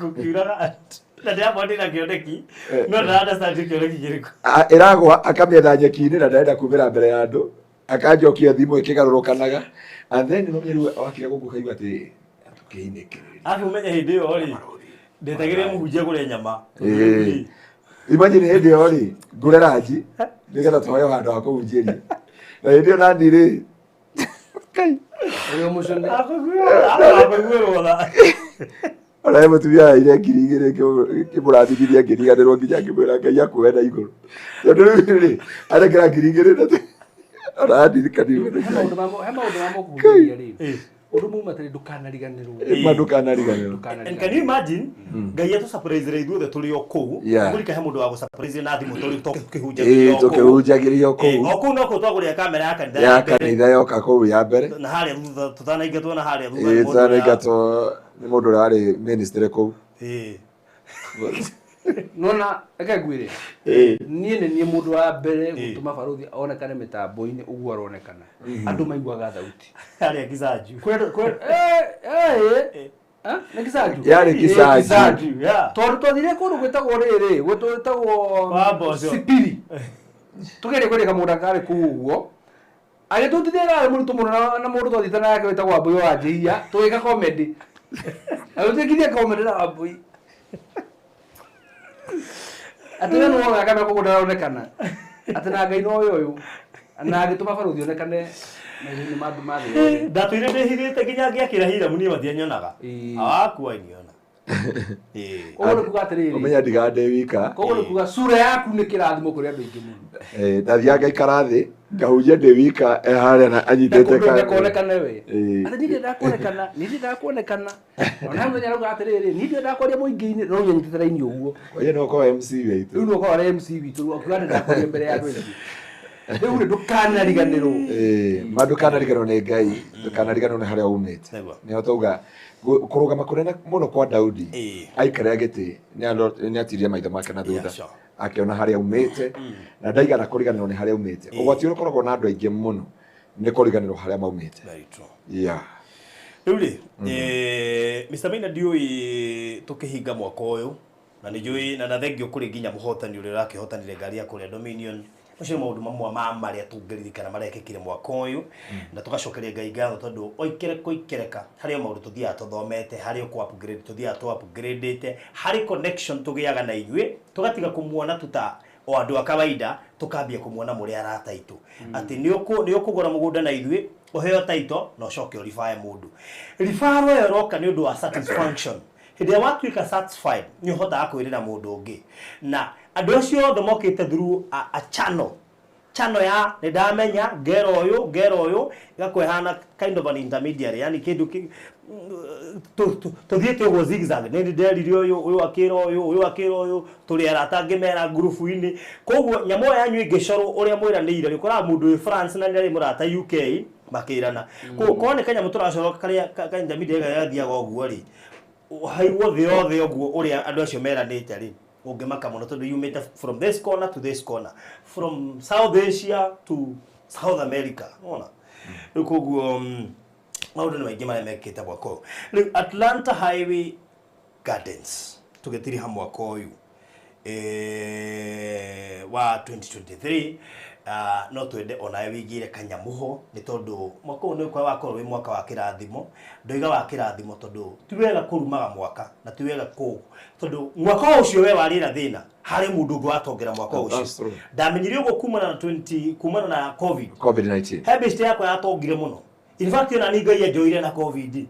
Gũkiuraga na ndĩramwona ndĩna kĩoneki no ndĩra understand kĩoneki kĩrĩkũ. Ĩragwa akamĩetha nyeki-inĩ na ndarenda kumĩra mbere ya andũ. Akanjokia thimũ ĩkĩgarũrũkanaga. And then no rĩu wakinya gũkũ ũkaigua atĩ tũkĩinĩkĩrĩria. Arabu ũmenye hĩndĩ ĩyo rĩ ndetagĩrĩra mũhunjia kũrĩa nyama. Ĩĩ. Imagine hĩndĩ ĩyo rĩ ngũre ranji nĩgetha tũheo handũ ha kũhunjĩria. Na hĩndĩ ĩyo nani rĩ Ũrĩa mũcone. Akũiguĩrwo tha. Ona he mũtumia araire 2000 ngĩmũrathimithia ngĩriganĩrwo nginya ngĩmwĩra Ngai akuoe na igũrũ. Tondũ rĩu rĩ arekera 2000 na ona andirikanirie He maũndũ he maũndũ ma mũkũhunjĩria rĩ. Ũndũ mauma atĩrĩ ndũkanariganĩrwo. Ma ndũkanariganĩrwo. And can you imagine Ngai atũ surprise ithuothe tũrĩ o kũu. Yeah. Kũrika he mũndũ wa gũ surprise na thimũ tũrĩ tũkĩhunjagĩria Ĩĩ o kũu. tũkĩhunjagĩria o kũu. O kũu no kũu twagũrĩra kamera ya kanitha Ya kanitha yoka kũu ya mbere. Na harĩa thutha tũtanaingatwo na harĩa thutha. Ĩĩ nĩ mũndũ ũrĩa- tũtanaingatwo nĩ mũndũ ũrĩa warĩ ministry kũu. Ĩĩ. Nona reke ngwĩre. Ĩĩ. Niĩ nĩ niĩ mũndũ wa mbere gũtũma Barũthi onekane mĩtambo-inĩ ũguo aronekana. Andũ maiguaga thauti. Harĩa Kisanju. Nĩ Kisanju? Yarĩ Ĩĩ, Kisanju. Yeah. Tondũ twathire kũndũ gwĩtagwo rĩrĩ, gwĩtagwo Kwa Mboco. Sipiri. Tũgerie kwendia kamũgũnda karĩ kũu ũguo. Agĩtutithia karĩ mũritũ mũno na mũndũ twathiĩte nake wĩtagwo Wambũi wa Njĩhia, tũgĩka comedy. Agĩtwĩkithia comedy na Wambũi. Atĩ we nĩwonaga kana kũguo ndaronekana. Atĩ na Ngai nowe ũyũ. Na agĩtũma Barũthi onekane maitho-inĩ ma andũ ma thĩ yothe. Ndatũire ndĩhithĩte nginya ngĩakĩra Hiramu niĩ matianyonaga. Awakua iniona. Koguo nĩ kuga atĩrĩrĩ. Ũmenya ndigaga ndĩ wika. Koguo nĩ kuga sura yaku nĩ kĩrathimo kũrĩ andũ aingĩ mũno. Ndathiaga ngaikara thĩ ngahunjia ndĩ wika e harĩa na anyitĩte Ndakũndũ ndakonekane we. Ĩĩ. Atĩ niĩ ndĩrendaga kuonekana, niĩ ndĩrendaga kuonekana. Ona mũthenya arauga atĩrĩrĩ, niĩ ndĩrendaga kwaria mũingĩ-inĩ, no nyitĩte raini ũguo. Oye no ũkorwo MC witũ. Rĩu no ũkorwo arĩ MC witũ, rĩu akiuga ndĩrendaga kwaria mbere ya andũ aingĩ. Rĩu rĩ ndũkanariganĩrwo. Ĩĩ, ma ndũkanariganĩrwo nĩ Ngai, ndũkanariganĩrwo nĩ harĩa umĩte. Nĩho twauga kũrũgama kũnene mũno kwa Daudi aikarĩra gĩtĩ nĩ atirie maitho make na thutha akĩona harĩa aumĩte na ndaigana kũriganĩrwo nĩ harĩa aumĩte. Ũgwati ũrĩa ũkoragwo na andũ aingĩ mũno nĩ kũriganĩrwo harĩa maumĩte. Yeah. Rĩu rĩ, Mr. Maina ndiũĩ tũkĩhinga mwaka ũyũ na nĩ njũĩ na thengio kũrĩ nginya mũhotani ũrĩa ũrakĩhotanire ngari ya kũrĩa Dominion. Macio nĩ maũndũ mamwe ma marĩa tũngĩririkana marekĩkire mwaka ũyũ na tũgacokeria Ngai ngatho tondũ o ikereka ikereka harĩ o maũndũ tũthiaga tũthomete, harĩ o kũ upgrade tũthiaga tũ upgradĩte, harĩ connection tũgĩaga na inyuĩ tũgatiga kũmuona tu ta o andũ a kawaida tũkambia kũmuona mũrĩ arata aitũ. Atĩ nĩ ũkũgũra mũgũnda na ithuĩ ũheo title na ũcoke ũribae mũndũ. Referral ĩyo ĩroka nĩ ũndũ wa satisfaction. Hĩndĩ ĩrĩa watuĩka satisfied nĩ ũhotaga kwĩrĩra mũndũ ũngĩ. Na andũ acio othe mokĩte through a channel. Channel ya nĩ ndamenya ngera ũyũ ĩgakorwo ĩhana kind of an intermediary, yani kĩndũ tũthiĩte ũguo zigzag. Nĩ nderire ũyũ, ũyũ akĩra ũyũ, ũyũ akĩra ũyũ, tũrĩ arata ngĩmera ngurubu-inĩ. Koguo nyamũ ĩyo yanyu ĩngĩcorwo ũrĩa mwĩranĩire, ũkoraga mũndũ wĩ France na nĩ arĩ mũrata UK makĩrana. Koguo korwo nĩ kanyamũ tũracora karĩa ka intermediary karĩa gathiaga ũguo rĩ, haigwo thĩ yothe ũguo ũrĩa andũ acio meranĩte rĩ, ũngĩmaka mũno tondũ yumĩte from this corner to this corner, from South Asia to South America. Wona? Rĩu koguo maũndũ nĩ maingĩ marĩa mekĩte mwaka ũyũ. Rĩu Atlanta Highway Gardens tũgĩtiriha mwaka ũyũ wa 2023 no twende onawe wĩigĩre kanyamũ ho nĩ tondũ mwaka ũyũ nĩ wakorwo wĩ mwaka wa kĩrathimo. Ndoiga wa kĩrathimo tondũ ti wega kũrumaga mwaka na ti wega kũ tondũ mwaka ũcio we warĩra thĩna harĩ mũndũ ũngĩ watongera mwaka ũcio. Ndamenyire ũguo kumana na 20 kumana na COVID. COVID-19. He best yakwa yatongire mũno. In fact ona ni Ngai anjoire na COVID.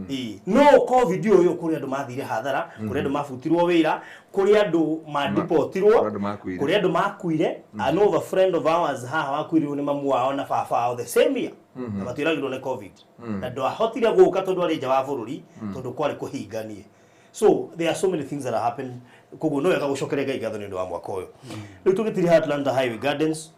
Ĩĩ, no COVID ũyũ kũrĩ andũ mathire hathara, kũrĩ andũ mabutirwo wĩra, kũrĩ andũ madipotirwo, kũrĩ andũ makuire. Kũrĩ andũ makuire. I know of a friend of ours haha wakuirirwo nĩ mamu wao na baba wao the same year, na matiũragirwo nĩ COVID, na ndwahotire gũka tondũ arĩ nja wa bũrũri, tondũ kwarĩ kũhinganie. So there are so many things that are happen, koguo no wega gũcokeria Ngai ngatho nĩ ũndũ wa mwaka ũyũ. Rĩu tũgĩtiriha Atlanta Highway Gardens,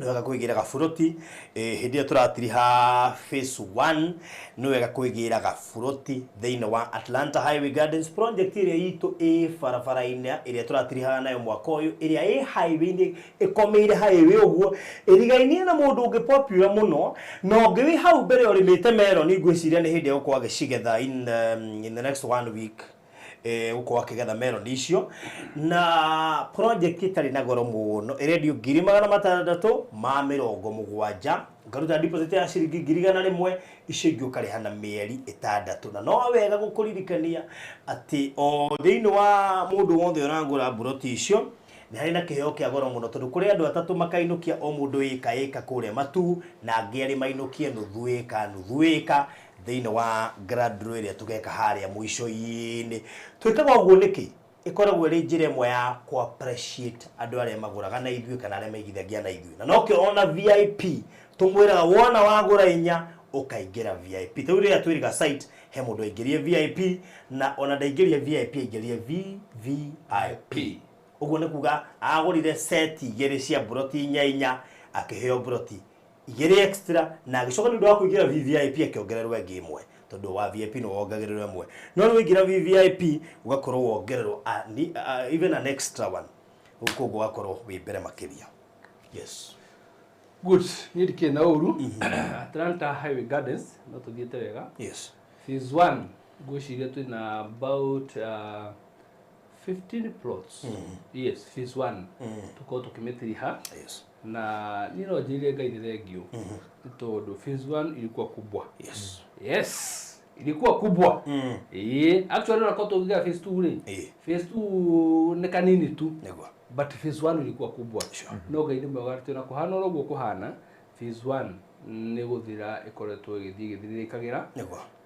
nĩ wega kwĩgĩra gaburoti. Hĩndĩ ĩrĩa tũratiriha phase 1, nĩ wega kwĩgĩra gaburoti thĩinĩ wa Atlanta Highway Gardens project ĩrĩa itũ ĩ barabara-inĩ ĩrĩa tũratirihaga nayo mwaka ũyũ, ĩrĩa ĩ highway-inĩ, ĩkomeire highway ũguo, ĩrigainie na mũndũ ũngĩ popular mũno, na ũngĩ wĩ hau mbere ũrĩmĩte meroni. Ngwĩciria nĩ hĩndĩ egũkorwo agĩcigetha in the next one week, gũkorwo akĩgetha meroni icio. Na project ĩtarĩ na goro mũno, ĩrendio 670,000, ũkaruta deposit ya ciringi 100,000, icio ingĩ ũkarĩha na mĩeri 6. Na no wega gũkũririkania atĩ o thĩinĩ wa mũndũ wothe ũragũra mburoti icio nĩ harĩ na kĩheo kĩa goro mũno, tondũ kũrĩ andũ atatũ makainũkia o mũndũ ĩka ĩka kũrĩa Matuu, na angĩ erĩ mainũkie nuthu ĩka nuthu ĩka thĩinĩ wa grand draw ĩrĩa tũgeka harĩa mũico-inĩ. Twĩkaga ũguo nĩkĩ? Ĩkoragwo ĩrĩ njĩra ĩmwe ya kũ appreciate andũ arĩa magũraga na ithuĩ kana arĩa maigithagia na ithuĩ, na nokĩo ona VIP tũmwĩraga wona wagũra inya ũkaingĩra VIP. Rĩu rĩrĩa twĩriga site, he mũndũ aingĩrie VIP, na ona ndaingĩrie VIP, aingĩrie VVIP. Ũguo nĩ kuga agũrire set igĩrĩ cia mburoti inya inya, akĩheo mburoti igĩrĩ extra, na agĩcoka nĩ ũndũ wa kũingĩra VVIP akĩongererwo ĩngĩ ĩmwe, tondũ wa VIP nĩ wongagĩrĩrwo ĩmwe, no rĩu waingĩra VVIP ũgakorwo wongererwo even an extra one, koguo ũgakorwo wĩ mbere makĩria. Yes. Good, niĩ ndikĩrĩ na ũru. Atlanta Highway Gardens no tũthiĩte wega. Phase 1 ngwĩciria twĩna about 15 plots. Yes, phase 1 tũkorwo tũkĩmĩtiriha. Na niĩ no njĩrire Ngai nĩ thengiũ nĩ tondũ phase 1 ilikuwa kubwa. Yes, ilikuwa kubwa. Ĩĩ, actually onakorwo tũngĩgera phase 2 rĩ, phase 2 nĩ kanini tu, but phase 1 ilikuwa kubwa. No Ngai nĩ mwega atĩ ona kũhana oro ũguo kũhana, phase 1 nĩ gũthira ĩkoretwo ĩgĩthiĩ ĩgĩthirĩrĩkagĩra.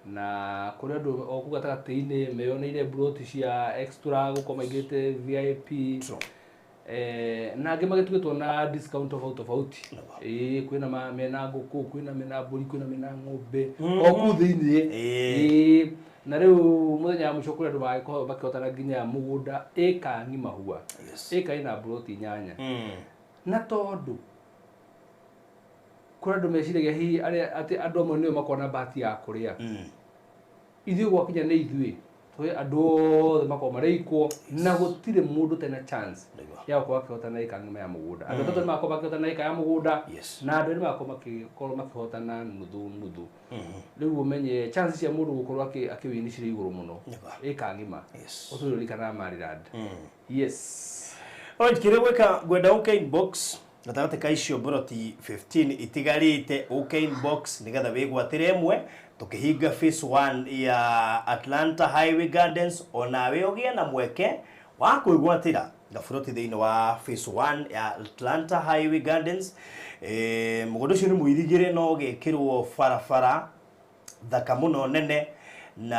Na kũrĩ andũ o kũu gatagatĩ-inĩ meyoneire mburoti cia extra gũkorwo maingĩrĩte VIP. Na angĩ magĩtugĩtwo na discount tofauti tofauti. Ĩĩ, kwĩna mena ngũkũ, kwĩna mena mbũri, kwĩna mena ng'ombe o kũu thĩiniĩ. Ĩĩ, na rĩu mũthenya wa mũico kũrĩ andũ magĩkorwo makĩhotana nginya mũgũnda ĩka ng'ima hua. Ĩka ĩna mburoti 8. Na tondũ kũrĩ andũ meciragia hihi arĩa atĩ andũ amwe nĩo makoragwo na bahati ya kũrĩa, ithuĩ gwakinya nĩ ithuĩ tũhe andũ othe makorwo marĩ equal, na gũtirĩ mũndũ ũtarĩ na chance ya gũkorwo akĩhotana ĩka ng'ima ya mũgũnda. Andũ atatũ nĩmagakorwo makĩhotana ĩka ya mũgũnda, na andũ erĩ magakorwo makĩkorwo makĩhotana nuthu nuthu. Rĩu ũmenye chance cia mũndũ gũkorwo akĩwini cirĩ igũrũ mũno. Ĩka ng'ima. Ũtũre ũririkanaga Maryland. Yes. Alright, kĩrĩa gwĩka ngwenda ũke inbox gatagatĩ ka icio mburoti 15 itigarĩte, ũke inbox nĩgetha wĩgwatĩre ĩmwe tũkĩhinga phase 1 ya Atlanta Highway Gardens, onawe ũgĩe na mweke wa kwĩgwatĩra gaburoti thĩinĩ wa phase 1 ya Atlanta Highway Gardens. Mũgũnda ũcio nĩ mũirigĩre no ũgekĩrwo barabara thaka mũno nene, na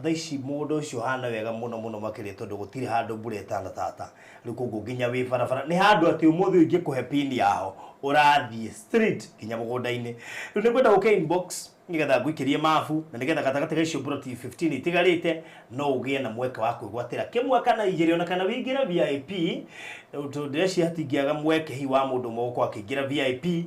thaa ici mũgũnda ũcio ũhana wega mũno mũno makĩria, tondũ gũtirĩ handũ mbura ĩtanatata. Rĩu koguo nginya wĩ barabara nĩ handũ atĩ ũmũthĩ ũingĩkũhe pin yaho ũrathiĩ straight nginya mũgũnda-inĩ. Rĩu nĩngwenda ũke inbox nĩgetha ngũikĩrie mabu, na nĩgetha gatagatĩ ka icio mburoti 15 itigarĩte no ũgĩe na mweke wa kwĩgwatĩra kĩmwe kana igĩrĩ, ona kana wĩingĩre VIP, tondũ ndĩreciria hatingĩaga mweke hihi wa mũndũ ũmwe gũkorwo akĩingĩra VIP.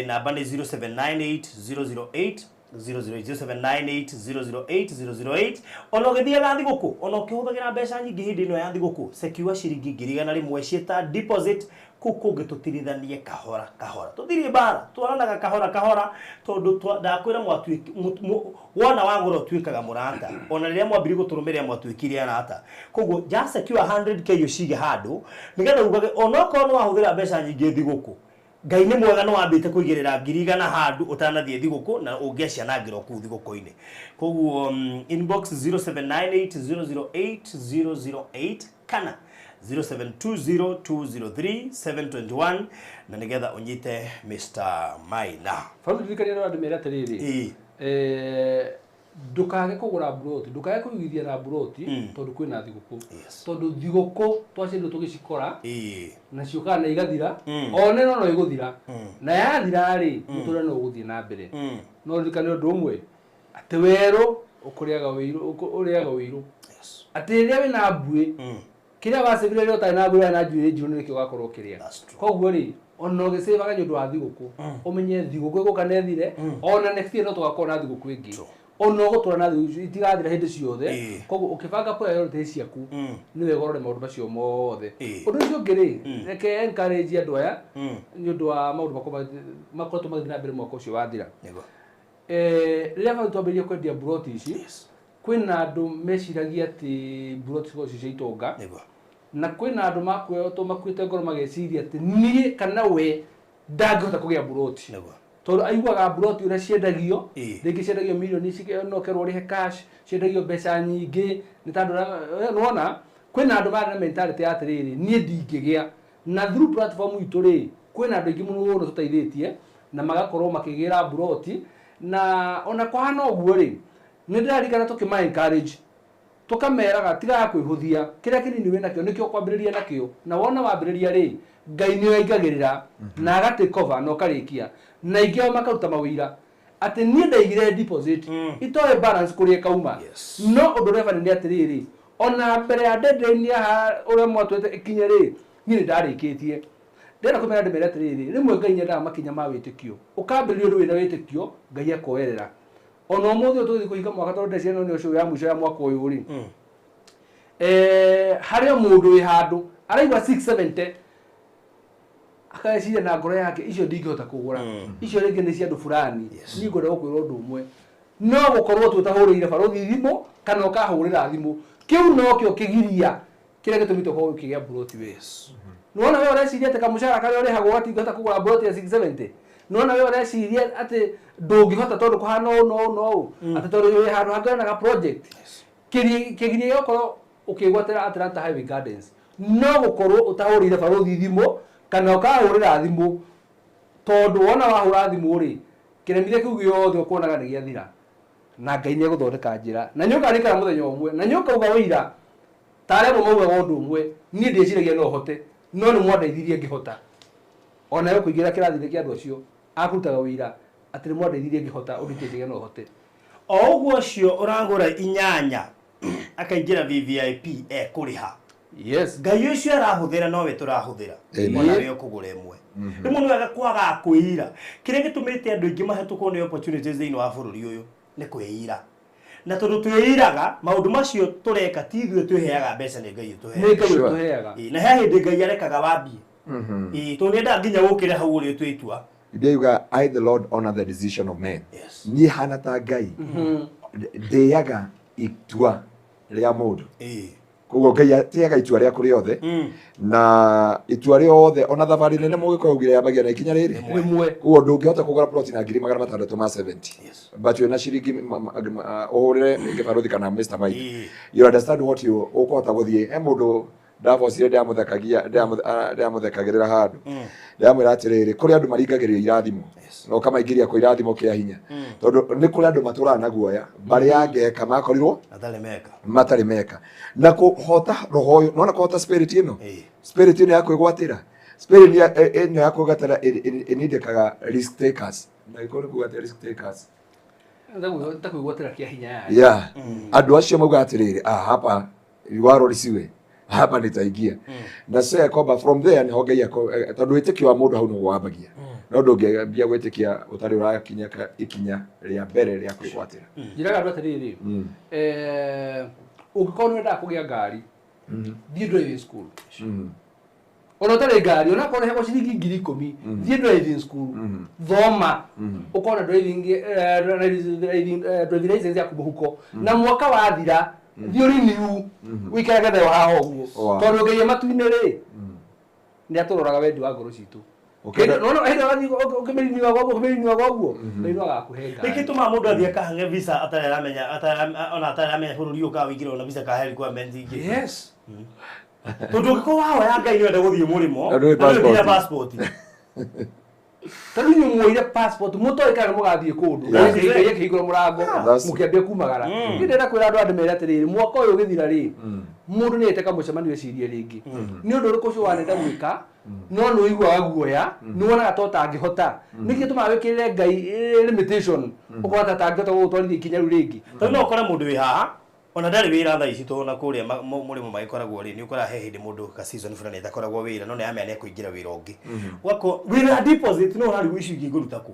Namba nĩ 0798 008 00798 008 008. Ona ũgĩthiaga thigũkũ, ona ũkĩhũthagĩra mbeca nyingĩ hĩndĩ ĩno ya thigũkũ, secure ciringi 100,000 ciĩta deposit, kũu kũngĩ tũtirithanie kahora kahora, tũthirie mbara twaranaga kahora kahora, tondũ ndakwĩra wona wagũra ũtuĩkaga mũrata, ona rĩrĩa mwambirie gũtũrũmĩrĩra mwatuĩkire arata. Koguo just secure 100K ũcige handũ nĩgetha ugage onokorwo nĩ wahũthĩra mbeca nyingĩ thigũkũ, Ngai nĩ mwega nĩ wambĩte kũigĩrĩra 100,000 handũ ũtanathiĩ thigũkũ na ũngĩacianangĩra kũu thigũkũ-inĩ. Koguo inbox 0798 008 008 kana 0720203721 na nigetha unyite Mr. Maina. Baruthi ririkania andũ mere atĩrĩrĩ, ndukage kũgũra mburoti, ndukage kũigithia na mburoti tondũ kwĩna thigũkũ. Tondũ thigũkũ twaciarirwo tũgĩcikora na ciũkaga na igathira, one no ĩgũthira. Na yathira rĩ, mũtũrĩre no ũgũthiĩ na mbere. No ririkane ũndũ ũmwe, atĩ werũ ũkũrĩaga wĩirũ, ũrĩaga wĩirũ. Atĩ rĩrĩa wĩna mbuĩ, kĩrĩa wacĩbire rĩrĩa ũtarĩ na mbuĩ na njuĩrĩ njirũ nĩkĩo ũgakorwo ũkĩrĩa. Koguo rĩ, ona ũgĩcĩbaga nĩ ũndũ wa thigũkũ, ũmenye thigũkũ ĩgũka na ĩthire, ona next year no tũgakorwo na thigũkũ ĩngĩ. Ona ũgũtũra na thigũkũ itigathira hĩndĩ ciothe. Koguo ũkĩbanga priorities ciaku nĩ wega ũrore maũndũ macio mothe. Ũndũ ũcio ũngĩ rĩ, reke encourage andũ aya nĩ ũndũ wa maũndũ makoretwo magĩthiĩ na mbere mwaka ũcio wathira. Rĩrĩa bado twambĩrĩria kwendia mburoti ici, kwĩna andũ meciragia atĩ mburoti cikoragwo ci cia itonga, na kwĩna andũ makuĩtwo makuĩte ngoro mageciria atĩ niĩ kana we ndangĩhota kũgĩa mburoti, tondũ aiguaga mburoti ũrĩa ciendagio, rĩngĩ ciendagio mirioni ici no kerwo ũrĩhe cash, ciendagio mbeca nyingĩ, nĩ ta andũ nĩwona kwĩna andũ marĩ na mentality ya atĩrĩrĩ, niĩ ndingĩgĩa. Na through platform itũ rĩ, kwĩna andũ aingĩ mũno tũteithĩtie na magakorwo makĩgĩra mburoti. Na ona kũhana ũguo rĩ, nĩ ndĩraririkana tũkĩma encourage, tũkameraga tigaga kwĩhũthia, kĩrĩa kĩnini wĩnakĩo nĩkĩo ũkwambĩrĩria nakĩo, na wona wambĩrĩria rĩ, Ngai nĩwe aingagĩrĩra na agatake over na ũkarĩkia. Na aingĩ ao makaruta mawĩra atĩ niĩ ndaigire deposit itoĩ balance kũrĩa ĩkauma. No ũndũ ũrĩa bani nĩ atĩrĩrĩ, ona mbere ya deadline ya ũrĩa mwatwĩte ĩkinye rĩ, niĩ nĩ ndarĩkĩtie. Ndĩrenda kũmera ndĩmere atĩrĩrĩ, rĩmwe Ngai nĩendaga makinya ma wĩtĩkio. Ũkambĩrĩria ũndũ wĩna wĩtĩkio, Ngai akoerera. Ona ũmũthĩ ũyũ tũgĩthiĩ kũhinga mwaka tondũ ndeciria no nĩ ũcio ya mũico ya mwaka ũyũ rĩ, harĩ o mũndũ wĩ handũ araigua 670 akeciria na ngoro yake icio ndingĩhota kũgũra, icio rĩngĩ nĩ cia andũ fulani. Niĩ ngwenda gũkwĩra ũndũ ũmwe, no gũkorwo tu ũtahũrĩire barũthi thimũ kana ũkahũrĩra thimũ, kĩu nokĩo kĩgiria kĩrĩa gĩtũmĩte ũkorwo ũkĩgĩa mburoti we. Nĩwona we ũreciria atĩ kamũcara karĩa ũrĩhagwo gatingĩhota kũgũra mburoti ya 670? Nĩwona we ũreciria atĩ ndũngĩhota tondũ kũhana ũũ na ũũ na ũũ, atĩ tondũ wĩ handũ hangĩ wĩna ga project. Kĩgiria gĩgũkorwo ũkĩgwatĩra Atlanta Highway Gardens, no gũkorwo ũtahũrĩire barũthi thimũ kana ũkahũrĩra thimũ, tondũ wona wahũra thimũ rĩ, kĩremithia kĩu gĩothe ũkuonaga nĩ gĩathira. Na Ngai nĩ egũthondeka njĩra, na nĩ ũkarĩkara mũthenya ũmwe, na nĩ ũkauga wĩira ta arĩa amwe maugaga ũndũ ũmwe, niĩ ndĩciragia no hote, no nĩ mwandeithirie ngĩhota. Ona we kũingĩra kĩrathi-inĩ kĩa andũ acio akũrutaga wĩira atĩ nĩ mwandeithirie ngĩhota ũndũ iteciria no hote. O ũguo ũcio ũragũra inyanya akaingĩra VVIP ekũrĩha. Yes. Ngai ũcio arahũthĩra nowe tũrahũthĩra. Ona we ũkũgũra ĩmwe. Rĩmwe nĩ wega kwaga kwĩira. Kĩrĩa gĩtũmĩte andũ aingĩ mahĩtũkwo nĩ opportunities thĩinĩ wa bũrũri ũyũ nĩ kwĩira. Na tondũ twĩiraga maũndũ macio tũreka ti ithuĩ twĩheaga mbeca, nĩ Ngai ũtũheaga. Nĩ Ngai ũtũheaga. Na he hĩndĩ Ngai arekaga wambie. Tondũ nĩendaga nginya gũkĩre hau ũrĩa ũtue itua. Biblia yuga, I the Lord honor the decision of men. Niĩ hana ta Ngai ndĩaga itua rĩa mũndũ. Koguo Ngai atĩaga itua rĩaku rĩothe, na itua rĩothe ona thabarĩ nene mũgĩkũyũ augire yambagia na ikinya rĩrĩ rĩmwe. Koguo ndũngĩhota kũgũra plot na 670,000, but wĩna ciringi ũhũrĩre rĩngĩ barũthi kana Mr. Mike, you understand what you ũkũhota gũthiĩ. He mũndũ ndabocire ndĩramũthekagia ndĩramũthekagĩrĩra handũ, ndĩramwĩra atĩrĩrĩ, kũrĩ andũ maringagĩrĩrio irathimo na ũkamaingĩria kwa irathimo kĩa hinya, tondũ nĩ kũrĩ andũ matũraga na guoya mbarĩ ya ngeka makorirwo matarĩ meka, matarĩ meka na kũhota roho ũyũ. Nona kũhota spirit ĩno, spirit ĩno ya kwĩgwatĩra, spirit ĩno ya kwĩgwatĩra ĩnindĩkaga risk takers, na gĩkorwo nĩ kuga atĩa risk takers? Ta kwĩgwatĩra kĩa hinya ya yeah. Andũ acio mauga atĩrĩrĩ, ah, hapa iwaro risiwe, hapa nitaingia. Na so ya kwamba from there niho Ngai tondũ wĩtĩkio wa mũndũ hau nĩguo wambagia, no ndũngĩambia gwĩtĩkia ũtarĩ ũrakinya ikinya rĩa mbere rĩa kwĩgwatĩra. Njĩraga andũ atĩrĩrĩ, ũngĩkorwo nĩ wendaga kũgĩa ngari, thiĩ driving school. Ona ũtarĩ ngari, ona okorwo ũrĩhagwo ciringi 10,000, thiĩ driving school, thoma, ũkorwo na driving license yaku mũhuko, na mwaka wathira thiĩ ũrenew, ũikarage thayũ haha ũguo. Tondũ Ngai e matu-inĩ rĩ, nĩ atũroraga wendi wa ngoro citũ. Nona hĩndĩ ĩrĩa ũrathiĩ ũkĩmĩriniwaga ũguo, ũkĩmĩriniwaga ũguo, Ngai no agakũhe ngari. Nĩkĩ tũmaga mũndũ athiĩ akahange visa atarĩ aramenya, ona atarĩ aramenya bũrũri ũyũ kana wĩingĩre ona visa kana he requirements ingĩ? Yes. Tondu ũngĩkorwo wahoya Ngai nĩ wenda gũthiĩ mũrĩmo na ndũrĩ passport. Tondũ inyuĩ muoire passport mũtoĩ kana mũgathiĩ kũndũ Ngai akĩhingũra mũrango mũkĩambia kumagara. Niĩ ndĩrenda kwĩra andũ andũ mere atĩrĩrĩ, mwaka ũyũ ũgĩthira rĩ, mũndũ nĩ ete kamũcemanio ecirie rĩngĩ nĩ ũndũ ũrĩkũ ũcio wanenda gwĩka, no nĩ ũiguaga guoya, nĩ wonaga ta ũtangĩhota. Nĩkĩ gĩtũmaga wĩkĩrĩre Ngai limitation, ũkona ta atangĩhota gũgũtwarithia ikinya rĩu rĩngĩ? Tondũ no ũkore mũndũ wĩ haha ona ndarĩ wĩra thaa ici, tondũ na kũrĩa mũrĩmo magĩkoragwo rĩ, nĩ ũkoraga he hĩndĩ mũndũ ka season fulani ĩtakoragwo wĩra, no nĩ amenya nĩ ekũingĩra wĩra ũngĩ. Ũgakorwo wĩra deposit no ũrarigwo icio ingĩ ngũruta kũ?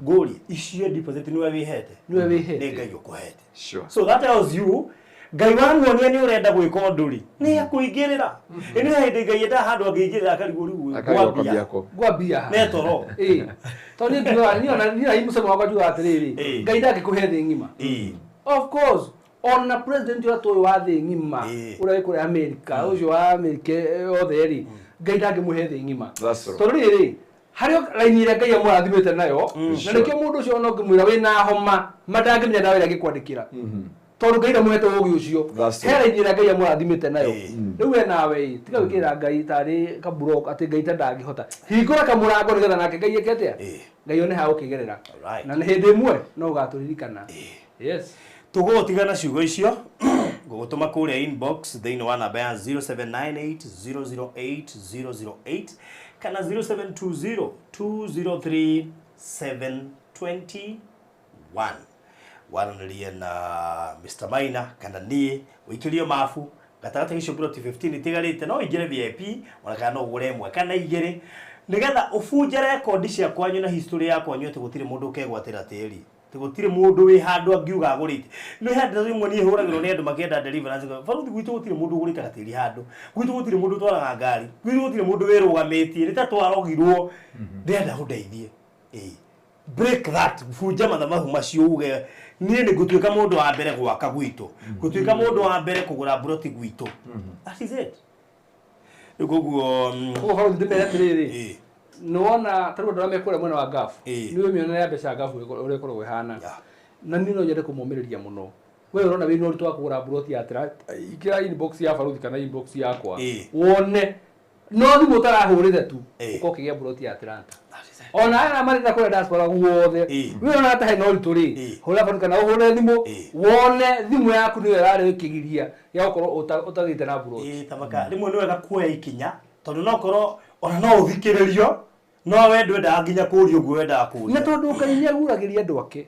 Ngũrie icio deposit nĩwe wĩhete, nĩwe wĩhete, nĩ Ngai ũkũhete. So that tells you Ngai wamuonia nĩ ũrenda gwĩka ũndũ rĩ, nĩ ekũingĩrĩra. Ĩ nĩ hĩndĩ Ngai endaga handũ angĩingĩrĩra akarigwo rĩu ngwambia. Ngwambia. Netoro. Ĩ. Tondũ niĩ ngiugaga, niĩ ona niĩ na mũcemo wakwa njugaga atĩrĩrĩ, Ngai ndangĩkũhe thĩ ng'ima. Of course, ona president ũrĩa tũĩ wa thĩ ng'ima, ũrĩa wĩ kũrĩa America, ũcio wa America yothe rĩ, Ngai ndangĩmũhe thĩ ng'ima. Tondũ rĩrĩ, harĩ raini ĩrĩa Ngai amũrathimĩte nayo, na nĩkĩo mũndũ ũcio ona ũngĩmwĩra wĩna homa, matangĩmenya ndawa ĩrĩa angĩkwandĩkĩra. Tondũ Ngai ndamũhete ũũgĩ ũcio. He raini ĩrĩa Ngai amũrathimĩte nayo. Rĩu we nawe ĩ, tiga gwĩkĩrĩra Ngai tarĩ kaburoko atĩ Ngai ta ndangĩhota. Hingũra kamũrango nĩgetha nake Ngai eke atĩa? Ngai one ha gũkĩgerera. Na nĩ hĩndĩ ĩmwe no ũgatũririkana. Yes. Tũgũgũtigana ciugo icio, ngũgũtũma kũrĩa inbox thĩinĩ wa namba ya 0798 008 008 kana 0720 203 721. Waranĩrie na Mr. Maina kana niĩ, ũikĩrio mabu gatagatĩ icio ploti 15 itigarĩte, no ũingĩre VIP ona kana no ũgũre ĩmwe kana igĩrĩ nĩgetha ũbunje rekondi cia kwanyu na history ya kwanyu atĩ gũtirĩ mũndũ ũkegwatĩra tĩri, atĩ gũtirĩ mũndũ wĩ handũ angiuga agũrĩte. Nĩ handũ rĩmwe niĩ hũragĩrwo nĩ andũ makĩenda deliverance, baruthi gwitũ gũtirĩ mũndũ ũgũrĩte gatĩri handũ, gwitũ gũtirĩ mũndũ ũtwaraga ngari, gwitũ gũtirĩ mũndũ wĩrũgamĩtie, nĩ ta twarogirwo, ndĩrenda ũndeithie. Break that, bunja mathabahu macio uge niĩ nĩ ngũtuĩka mũndũ wa mbere gwaka gwitũ, ngũtuĩka mũndũ wa mbere kũgũra mburoti gwitũ. That is it. Rĩu koguo koguo baruthi ndĩmere atĩrĩrĩ, nĩwona ta rĩu andũ arĩa me kũrĩa mwena wa Gulf, nĩ mĩonere ya mbeca Gulf ũrĩa ĩkoragwo ĩhana, na niĩ no nyende kũmũmĩrĩria mũno. We ũrona wĩna ũritũ wa kũgũra mburoti ya Atlanta, ingĩra inbox ya baruthi kana inbox yakwa wone no thimũ ũtarahũrĩte tu ũkorwo ũkĩgĩa mburoti ya Atlanta. Ona aya marenda kũrĩa diaspora guothe, we ũrona ta hena ũritũ rĩ, hũra baruthi kana ũhũre thimũ wone thimũ yaku nĩyo ĩrarĩ ĩkĩgiria ya gũkorwo ũtagĩte na mburoti. Tamaka rĩmwe nĩ wega kuoya ikinya tondũ no korwo ona no ũthikĩrĩrio, no we ndwendaga nginya kũũria ũguo wendaga kũũria. Na tondũ Ngai nĩ aguragĩria andũ ake.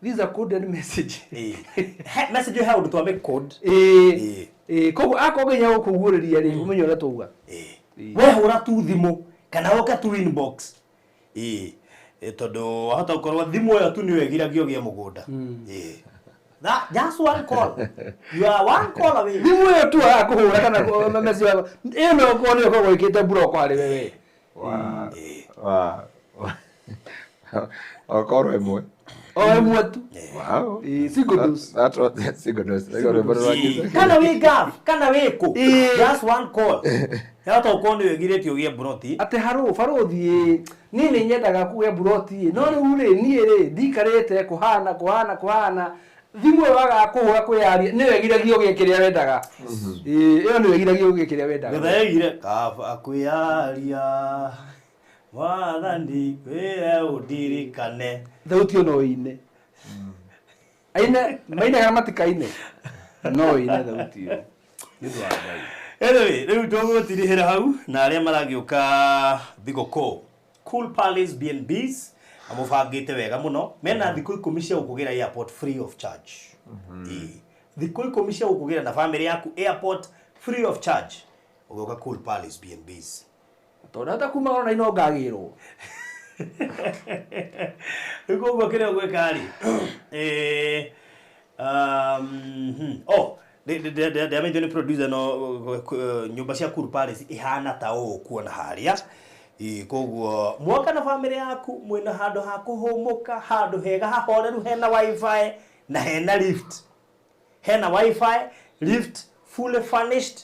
This is a coded message. Message he ũndũ twamĩ code. Koguo akorwo nginya gũkũguũrĩria rĩ, ũmenye ũrĩa twauga. We hũra tu thimũ kana ũke tu inbox. Tondũ wahota gũkorwo thimũ ĩyo tu nĩyo ĩgiragia ũgĩe mũgũnda. That just one call. You are one call away. Thimũ ĩyo tu agakũhũra kana message yako. Ĩyo no ũkorwo nĩyo ĩkoragwo ĩkĩte block harĩ wewe. Okorwo ĩmwe. O ĩmwe tu. Wow. Single dose. That was single dose. Kana wĩ Gulf, kana wĩ kũ. Just one call. Yahota gũkorwo nĩyo ĩgirĩtie ũgĩe mburoti. Atĩ harũ baruthi niĩ nĩ nyendaga kũgĩa mburoti, no rĩu rĩ niĩ rĩ ndikarĩte kũhana kũhana kũhana thimũ ĩyo wagaga kũhũra kwĩyaria nĩyo ĩgiragia ũgĩe kĩrĩa wendaga. Ĩyo nĩyo ĩgiragia ũgĩe kĩrĩa wendaga. Getha yaigire kaba kwĩyaria Mwathani wĩre ũndirikane. Thauti ĩyo no ĩine. Aine maine kana matikaine no ĩine thauti ĩyo. Nĩ ũndũ wa Ngai. Anyway, rĩu tũgũtirihĩra hau na arĩa maragĩũka thigũkũ Cool Palace B&Bs amũbangĩte wega mũno, mena thikũ 10 cia gũkũgĩra airport free of charge. Thikũ 10 cia gũkũgĩra na family yaku airport free of charge ũgĩũka Cool Palace B&Bs. Tondũ hata kuma ona ino ngagĩrwo. Rĩu koguo kĩrĩa ũgwĩka rĩ, ndĩamenyithio nĩ producer no nyũmba cia Cool Palace ihana ta ũũ kuona harĩa. Koguo mwoka na family yaku mwĩna handũ ha kũhũmũka, handũ hega hahoreru, hena wifi na hena lift. Hena wifi, lift, fully furnished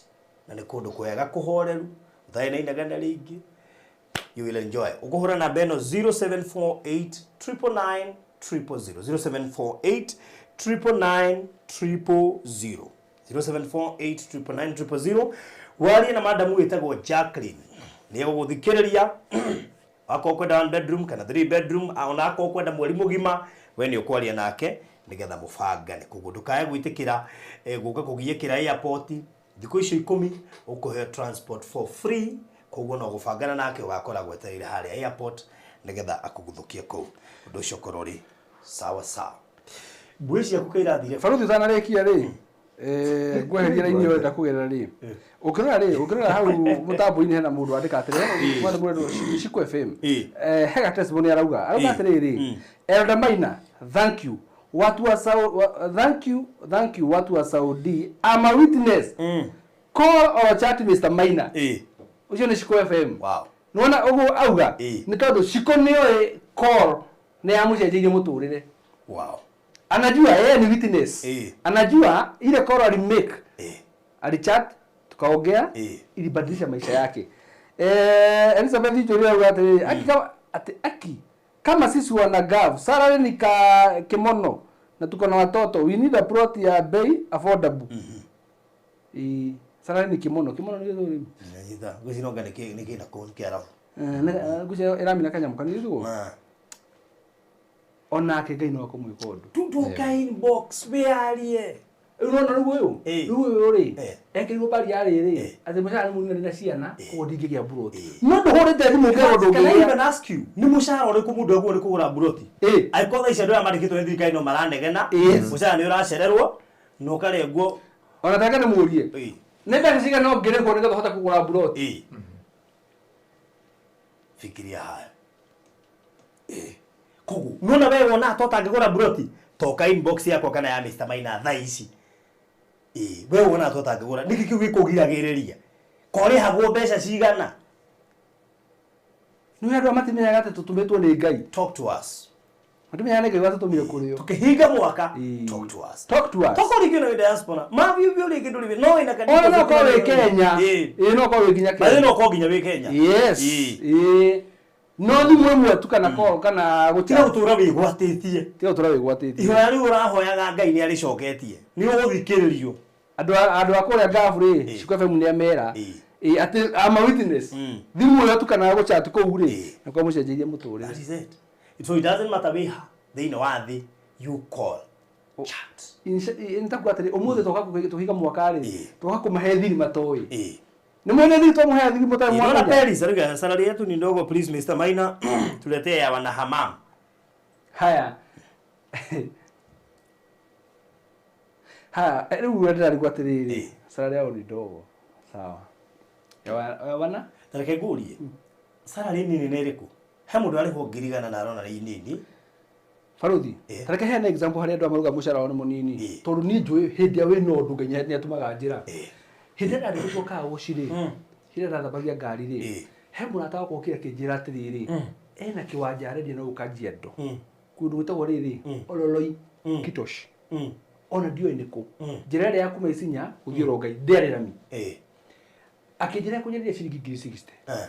na nĩ kũndũ kwega kũhoreru, ũtarĩ na inegene rĩingĩ. You will enjoy. Ũkũhũra namba ĩno 0748 999 000, 0748 999 000, 0748 999 000. Warie na madamu wĩtagwo Jacqueline, nĩ egũgũthikĩrĩria. Akorwo kwenda one bedroom kana three bedroom, ona akorwo kwenda mweri mũgima, we nĩ ũkwaria nake nĩgetha mũbangane. Koguo ndũkae gwĩtĩkĩra gũka kũgiĩkĩra airport. Thikũ icio 10 ũkũheo transport for free. Koguo no gũbangana nake, ũgakora gwetereire harĩa airport nĩgetha akũguthũkie kũu. Ũndũ ũcio ũkorwo ũrĩ sawa sawa. Mbui ciaku kairathire. Baruthi, ũtanarĩkia rĩ, ngweheria raini ĩyo ũrenda kũgerera rĩ, ũkĩrora hau mũtambo-inĩ hena mũndũ wandĩka atĩrĩ, mwana mũrendwo Shiko FM, hega testimony, arauga atĩrĩrĩ, "Elder Maina, thank you watu wa thank you, thank you watu wa Saudi. I'm a witness. Call or chat Mr. Maina." Ũcio nĩ Shiko FM. Nĩwona ũguo auga nĩ tondũ Shiko nĩoĩ call nĩ yamũcenjeirie mũtũrĩre. Anajua yeye ni witness. Anajua ile call alimake, alichat, tukaongea, ilibadilisha maisha yake. Elizabeth Njuri auga atĩrĩrĩ, aki kama, ati, aki kama sisi wana Gulf, salary ni ka kimono na tuko na watoto, we need a plot ya bei affordable. Salary ni kimono. Kimono nĩ gĩthũri. Nyita gwĩciria nĩ kĩna kũu kĩarabu. Ngwĩciria ĩramina kanyamũ kanini tiguo. Onake Ngai no akũmwĩka ũndũ. Tutuka inbox wĩarie. Rĩu nona rĩu ũyũ, rĩu ũyũ rĩ, ekĩrirwo bari ya rĩrĩ atĩ mũcara nĩ mũnene na ciana, koguo ndingĩgĩa mburoti, no ndũhũrĩte thimũ ũkerwo. Can I Ndũngĩgĩa. even ask you, nĩ mũcara ũrĩkũ mũndũ aguo nĩ kũgũra mburoti? Angĩkorwo thaa ici andũ aya mandĩkĩtwo nĩ thirikari no maranegena, mũcara nĩ ũracererwo na ũkarengwo. Ona taka nĩ mũrie, nĩ mbeca cigana ũngĩrĩhwo nĩgetha ũhote kũgũra mburoti? Fikiria haya. Koguo nona we wona to tangĩgũra mburoti, toka inbox yakwa kana ya Mr. Maina thaa ici. We wona to tangĩgũra, nĩkĩ kĩu gĩkũgiragĩrĩria? Korĩhagwo mbeca cigana? Nĩ andũ arĩa matimenyaga atĩ tũtũmĩtwo nĩ Ngai. Talk to us. Matimenyaga nĩ Ngai watũtũmire kũrĩ o. Tukihinga mwaka, talk to us. Talk to us. Toko rĩngĩ no wĩ diaspora mathiĩ ũthiĩ rĩngĩ ndũrĩ no wĩna kanitha. Ona no ũkorwo wĩ Kenya. Ĩĩ, no ũkorwo wĩ nginya Kenya no ũkorwo nginya wĩ Kenya. Yes. Ĩĩ, no thimũ ĩmwe tu kana call kana Tiga gũtũra wĩgwatĩtie. Tiga gũtũra wĩgwatĩtie. Ihoya rĩu ũrahoyaga Ngai nĩ arĩcoketie, nĩ ũgũthikĩrĩrio. Andũ a kũrĩa Gulf rĩ, Shiko FM nĩ amera ĩĩ atĩ I'm a witness. Thimũ ĩyo tu kana gũchat kũu rĩ, na kwa mũcenjeirie mũtũrĩre. That is it. So it doesn't matter wĩ ha thĩinĩ wa thĩ, you call, chat. Nĩtakuga atĩrĩ, ũmũthĩ toka tũhinga mwaka rĩ, toka kũmahe thiri matoĩ. Nĩ mwene thiri twamũhe thiri mũtarĩ Naona mwakenya. Paris aruga, "Salary yetu ni ndogo, please Mr. Maina, tuletee ya wana hamam." Haya haya, rĩu ndĩrarigwo atĩrĩrĩ, salary yao ni ndogo, sawa, ya wana Tareke ngurie, salary nini nĩ ĩrĩkũ? He mũndũ arĩhwo 100,000 na arona nĩ nini. Baruthi, tareke heana example harĩa andũ a marauga mũcara wao nĩ mũnini, tondũ niĩ njũĩ hĩndĩ ĩrĩa wĩna ũndũ Ngai nĩ atũmaga njĩra. Hĩndĩ ĩrĩa ndarĩhĩtwo kawoci rĩ, hĩndĩ ĩrĩa ndathambagia ngari rĩ, he mũrata wakwa okire akĩnjĩra atĩrĩrĩ, ena kĩwanja arendia no gũka Kajiado, kũndũ gwĩtagwo rĩrĩ Ololoi Kitosh, ona ndiũĩ nĩ kũ, njĩra ĩrĩa ya kuma Isinya gũthiĩ Rongai ndĩarĩ rami. Akĩnjĩra ekũnyenderia ciringi 60,000.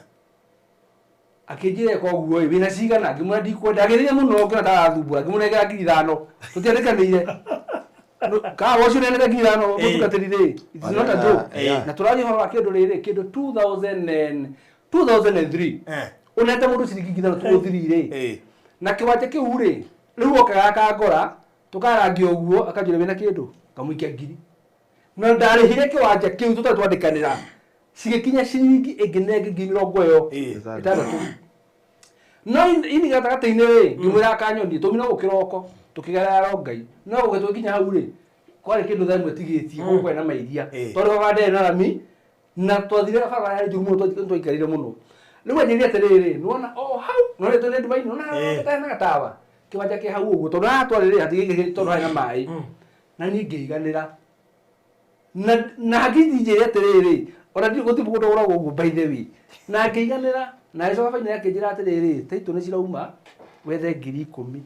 Akĩnjĩra koguo ĩ wĩna cigana? Ngĩmwĩra ndikwenda. Agĩrĩria mũno, ngĩona ndarathumbũra, ngĩmũnengera 5,000. Tũtiandĩkanĩire kawa ũcio nenere 5,000 mũtungatĩri rĩ, it is not a joke. Na tũraria ũhoro wa kĩndũ rĩrĩ, kĩndũ 2000 and 2003, ũnete mũndũ ciringi 5,000 tũgũthiri rĩ na kĩwanja kĩu rĩ. Rĩu okaga akangora, tũkarangia ũguo, akanjĩra wĩna kĩndũ, ngamũikia ngiri, na ndarĩhire kĩwanja kĩu tũtarĩ twandĩkanĩra, cigĩkinya ciringi ĩngĩ na ĩngĩ 60,000. No ini gatagatĩ-inĩ rĩ, ngĩmwĩra akanyonie tũmire gũ kĩroko tũkĩgerera Rongai, no gũgĩtwo nginya hau rĩ, kwarĩ kĩndũ thaa ĩmwe tigĩtie kũu kwarĩ na mairia, tondũ baba ndarĩ na rami na twathire barabara yarĩ njũru mũno, twaikarire mũno. Rĩu anjĩrire atĩrĩrĩ, nĩwona o hau no rĩ tũrĩ ndumainĩ, nĩwona na gatawa kĩwanja kĩ hau ũguo, tondũ haha twarĩ rĩ hatigĩkĩ, tondũ harĩ na maĩ, na niĩ ngĩiganĩra na hakĩnjĩre atĩrĩrĩ, ona ndirĩ gũtirĩ mũgũnda ũgũragwo ũguo, by the way, na ngĩiganĩra. Na agĩcoka baina akĩnjĩra atĩrĩrĩ, taitũ nĩ cirauma, wethe 10,000.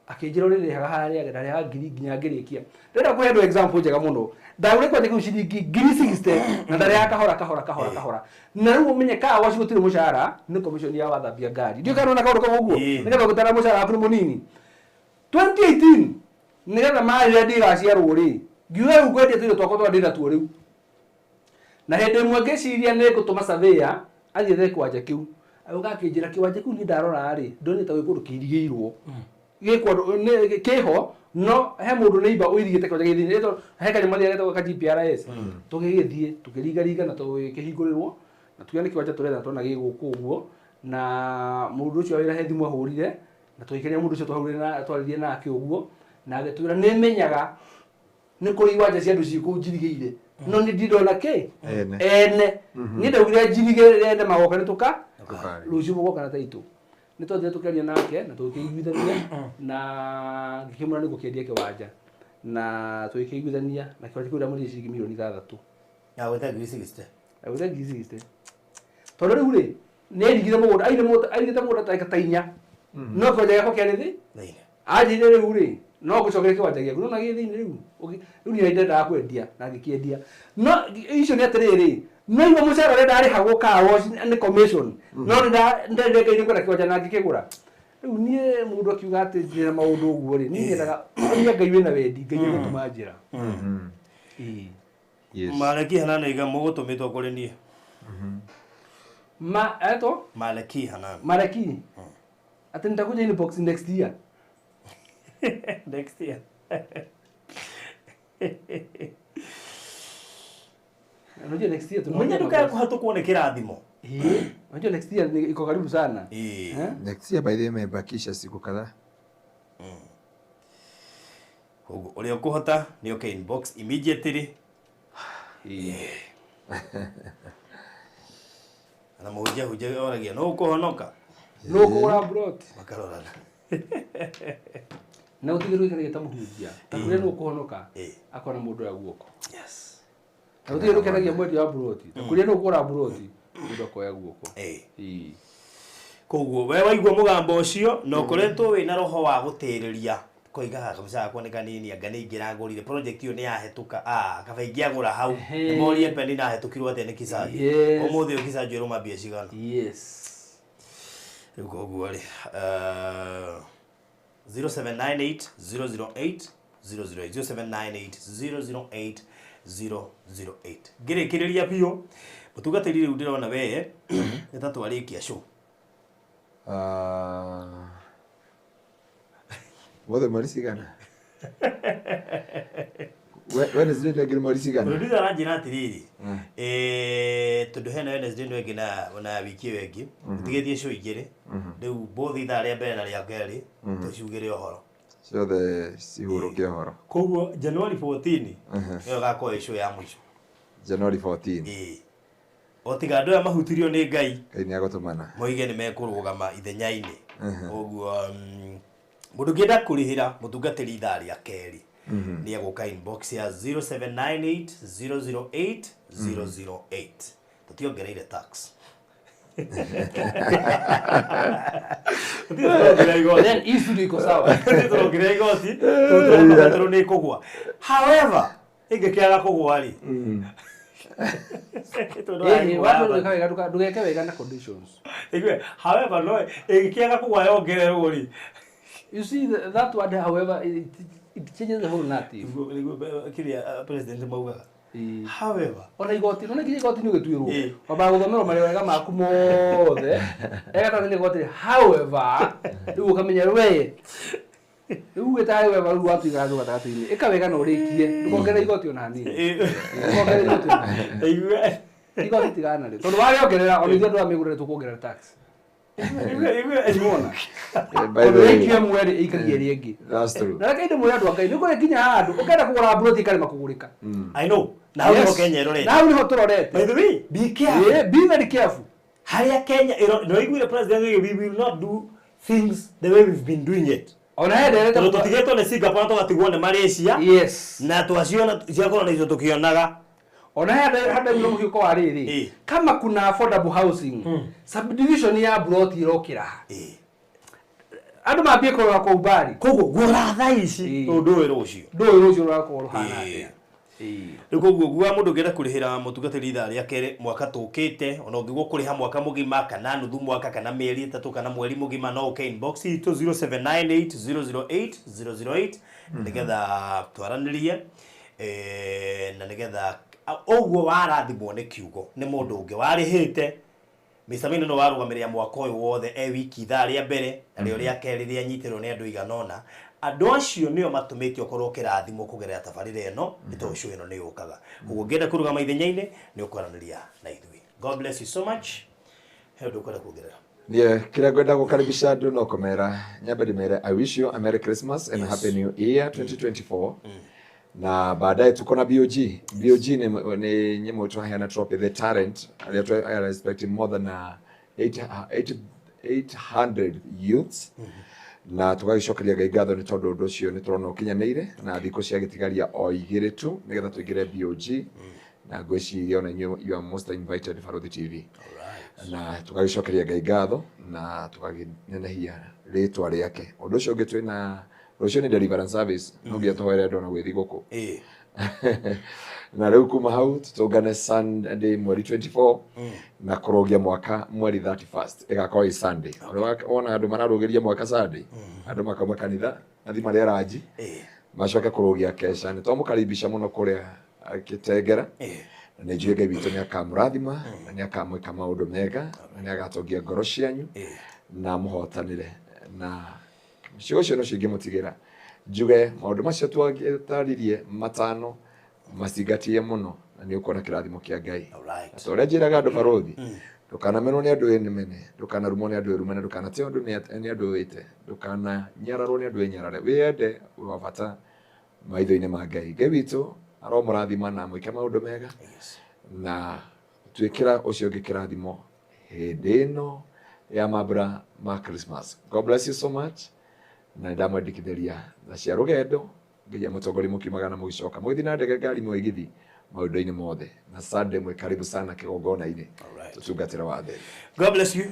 Akĩnjĩra ũrĩrĩhaga harĩa ndarĩhaga ngiri nginya ngĩrĩkia. Ndĩrenda kũhe andũ example njega mũno. Ndagũrire kĩwanja kĩu ciringi 60,000 na ndarĩhaga kahora kahora kahora kahora. Na rĩu ũmenye car wash gũtirĩ mũcara, nĩ commission ya wathambia ngari. Ndiũĩ kana nĩwona kaũndũ kau ũguo, nĩgetha ũgĩtara mũcara waku nĩ mũnini. 2018 nĩgetha marĩrĩa ndigaciarwo rĩ, ngiuga rĩu ngwendia tũindo twakwa tũrĩa ndĩnatuo rĩu. Na hĩndĩ ĩmwe ngĩciria nĩ ngũtũma surveyor athiĩ ethe kĩwanja kĩu. Agĩũka akĩnjĩra kĩwanja kĩu niĩ ndarora rĩ, ndonete gwĩ kũndũ kĩirigĩirwo. Gĩ kĩho no he mũndũ neighbor ũirigĩte kĩwanja gĩ thĩinĩ. He kanyamũ mathiaga getagwo ka GPRS. Tũgĩgĩthiĩ tũkĩringaringa na tũgĩkĩhingũrĩrwo na tuge nĩ kĩwanja tũretha tuona gĩ gũkũ ũguo na mũndũ ũcio wa wĩra he thimũ ahũrire na tũgĩkenia mũndũ ũcio twahũrire na twaririe nake ũguo na agĩtwĩra nĩ menyaga nĩ kũrĩ iwanja cia andũ ciĩ kũu njirigĩire no nĩ ndindona kĩ Ene. Ene niĩ ndaugire njirigĩre ene magoka nĩ tũka Tũkarĩ. Rũciũ mũgoka na taitũ nĩ twathire tũkĩaria nake na tũgĩkĩiguithania na ngĩkĩmwĩra nĩ ngũkĩendia kĩwanja na tũgĩkĩiguithania na kĩwanja kĩu ndamũrĩhire ciringi mirioni 6. Agwĩta 60,000. Agwĩta 60,000 tondũ rĩu rĩ nĩ erigire mũgũnda aire mũgũnda airĩte mũgũnda ta eka ta 4 no kĩwanja gĩakwa kĩarĩ thĩ Thĩinĩ. Anjĩrire rĩu rĩ no ngũcokerie kĩwanja gĩaku no na gĩ thĩinĩ rĩu rĩu niĩ ndendaga kwendia na ngĩkĩendia no icio nĩ atĩrĩrĩ no igua mũcara ũrĩa ndarĩhagwo car wash nĩ commission no nĩ ndendire Ngai nĩ kwenda kĩwanja na ngĩkĩgũra rĩu niĩ mũndũ akiuga atĩ njĩra maũndũ ũguo rĩ niĩ nyendaga niĩ Ngai wĩna wendi Ngai agũtũma njĩra. Ĩĩ. Yes. Malaki Hanani iga mũgũtũmĩtwo kũrĩ niĩ. Ma etwo Malaki Hanani. Malaki ati nitakuja inbox next year. Next year. Unajua next year Mwenye tunaona ndukae kũhatũkwo nĩ kĩrathimo. Eh, unajua next year iko karibu sana. Ĩĩ. Eh? Next year by the way imebakisha siku kadhaa. Koguo ũrĩa ũkũhota nĩ oke inbox immediately. Na mũhunjia hunjia oragia no ũkũhonoka. No kũgũra plot. Makarorana. Na gũtigĩrwo gĩkĩra ta mũhunjia. Ta kũrĩa no ũkũhonoka. Ĩĩ. Akona mũndũ ya guoko. Yes. Na gũtigĩrwo kenagia mwendia wa plot. Ta kũrĩa no ũkũgũra plot. Mũndũ akoya guoko. Ĩĩ. Ĩĩ. Koguo we waigua mũgambo ũcio na ũkoretwo wĩna roho wa gũtĩrĩria koigaga kamũca gakwa nĩ kanini anga nĩ ingĩragũrire project ĩyo nĩ yahĩtũka ah kaba ingĩagũra hau Ehe. nĩ morie peni nahĩtũkirwo atĩa nĩ Kisanji. Yes. Ũmũthĩ ũyũ Kisanji ĩrũma mbia cigana? Yes. Rĩu koguo rĩ 0798 008 008 0798 008 008 ngĩrĩkĩrĩria biũ mũtungatĩri rĩu ndĩrona wee nĩ ta twarĩkia show. Ah. Mothe mweri cigana? Wednesday ndio ngiri mweri cigana? Producer aranjĩra atĩrĩrĩ tondũ hena Wednesday ĩno ĩngĩ na wiki ĩyo ĩngĩ tũtigĩtie show igĩrĩ rĩu both ithaa rĩa mbere na rĩa kerĩ tũciugĩre ũhoro. Ciothe cihurũke ũhoro. Koguo January 14 nĩyo ĩgakorwo ĩ show ya mũico. January 14. Ĩĩ. O tiga andũ aya mahutirio nĩ Ngai Ngai nĩ agũtũmana. moige nĩ mekũrũgama ithenya-inĩ. Koguo mũndũ ũngĩenda kũrĩhĩra mũtungatĩri ithaa rĩa kerĩ nĩ egũka inbox ya 0798 008 008 tũtiongereire tax. Tũtiongereire igoti. Then hii studio iko sawa. Tũrongereire igoti tondũ tũrona nĩ ĩkũgũa. However, ĩngĩkĩaga kũgũa rĩ tondũ Ĩĩ, wagũa watu yaba- ndũgeka wega ndũgeke wega na conditions. Igue, however no ĩngĩkĩaga kũgũa yongererwo rĩ You see that word however it changes the whole narrative. Nĩguo kĩrĩa president maugaga. Ĩĩ. However, Ona igoti, nona nginya igoti nĩ ũgĩtuĩrwo. Ĩĩ. Wambaga gũthomerwo marĩa maku mothe. Egatathi nĩ igoti however, rĩu ũkamenya we rĩu ugĩte however rĩu watuiga handũ gatagatĩ-inĩ. Ĩka wega na ũrĩkie. Ndũkongerere igoti ona hanini. Ndũkongerere igoti ona hanini. igue Igoti tigana narĩo. Tondũ warĩongerera ona ithuĩ andũ a mĩgũnda nĩ tũkuongerera tax. igue Nĩwona? By the Tondũ way, ĩikio ĩmwe rĩ ĩikagia ĩrĩa ĩngĩ. that's true. Na reke ndĩmwĩre andũ a Ngai nĩ kũrĩ nginya handũ ũkenda kũgũra mburoti ĩkarema kũgũrĩka. I know. Na hau nĩho Kenya ĩrorete. Na hau nĩho tũrorete. By the way, be careful. Ĩĩ, be very careful. Harĩa Kenya ĩro nĩ waiguire president oige we will not do things the way we've been doing it. Ona he nderete Tondũ tũtigĩtwo nĩ Singapore na tũgatigwo nĩ Malaysia Yes. na twaciona ciakorwo na icio tũkĩonaga. Ona he handa mũno mũhiũko wa rĩrĩ. Ĩĩ. Kama kuna affordable housing, subdivision ya plot ĩrokĩra. Ĩĩ. Andũ mambie kũrora kwa umbali. Koguo gũra thaa ici Ĩĩ. tondũ ndũĩ rũciũ. Ndũĩ rũciũ rũrakorwo rũhana Ĩĩ. atĩa. Ĩĩ. Rĩu koguo guo mũndũ ũngĩenda kũrĩhĩra mũtungatĩri ithaa rĩa kerĩ mwaka tũkĩte ona ũngĩgwo kũrĩha mwaka mũgima kana nuthu mwaka kana mĩeri 3 kana mweri mũgima no ũke inbox itũ 0798 008 008 nĩgetha twaranĩrie na nĩgetha Ũguo warathimwo nĩ kiugo nĩ mũndũ ũngĩ warĩhĩte. Mr. Maina no warũgamĩrĩra mwaka ũyũ wothe e wiki ithaa rĩa mbere na rĩo rĩa kerĩ rĩa nyitĩrwo nĩ andũ igana ũna. Andũ acio nĩo matũmĩte ũkorwo ũkĩrathimwo kũgerera tabarĩra ĩno, nĩ tondũ show ĩno nĩ yũkaga. Koguo ũngĩenda kũrũgama ithenya-inĩ nĩ ũkwaranĩria na ithuĩ. God bless you so much. He ũndũ ũkwenda kuongerera? Niĩ kĩrĩa ngwenda gũkaribisha andũ no kũmera, nyambe ndĩmere I wish you a Merry Christmas and a Happy New Year 2024. Na baadaye tuko na BOG. BOG nĩ nyamũ twaheana trophy, the talent arĩa are expecting more than 800 youths, na tũgagĩcokeria Ngai ngatho nĩ tondũ ũndũ ũcio nĩ tũrona ũkinyanĩire, na thikũ ciagĩtigaria o igĩrĩ tu nĩgetha tũingĩre BOG, na ngwĩciria ona inyuĩ you are most invited, Barũthi TV, na tũgagĩcokeria Ngai ngatho na tũgakĩnenehia rĩtwa rĩake. Ũndũ ũcio ũngĩ, twĩna rũciũ nĩ deliverance service, no nginya tũhoere andũ ona gwĩthi gũkũ, na rĩu kuma hau tũtũngane Sunday mweri 24 na kũrũgia mwaka mweri 31st ĩgakorwo ĩ Sunday. Ũrĩa wona andũ mararũgĩria mwaka Sunday, andũ makauma kanitha mathi marĩa ranji, macoke kũrũgia kesha. Nĩ twamũkaribisha mũno kũrĩa Kĩtengera, na nĩ njũĩ Ngai witũ nĩ akamũrathima na nĩ akamwĩka maũndũ mega na nĩ agatongia ngoro cianyu na mũhotanĩre. Na ciugo icio nocio ingĩmũtigĩra, njuge maũndũ macio twataririe matano macingatie mũno na nĩ ũkuona kĩrathimo kĩa Ngai. Na ta ũrĩa njĩraga andũ, barũthi, ndũkanamenwo nĩ andũ ĩmene, ndũkanarumwo nĩ andũ ĩrumane, ndũkanateo andũ nĩ andũ wĩte, ndũkananyararwo nĩ andũ ĩnyarare, wĩyende, wĩ wa bata maitho-inĩ ma Ngai. Ngai witũ aromũrathima na mwĩke maũndũ mega na twĩkĩra ũcio ũngĩ kĩrathimo hĩndĩ ĩno ya mambura ma Christmas. God bless you so much, na nĩndamwendekithĩria tha cia rũgendo nginya mũtongoria mũkiumaga na mũgĩcoka, mũgĩthiĩ na ndege, ngari, mũgithi, maũndũ-inĩ mothe. Na Sunday mwĩ karibu sana kĩgongona-inĩ tũtungatĩre wa theri. God bless you.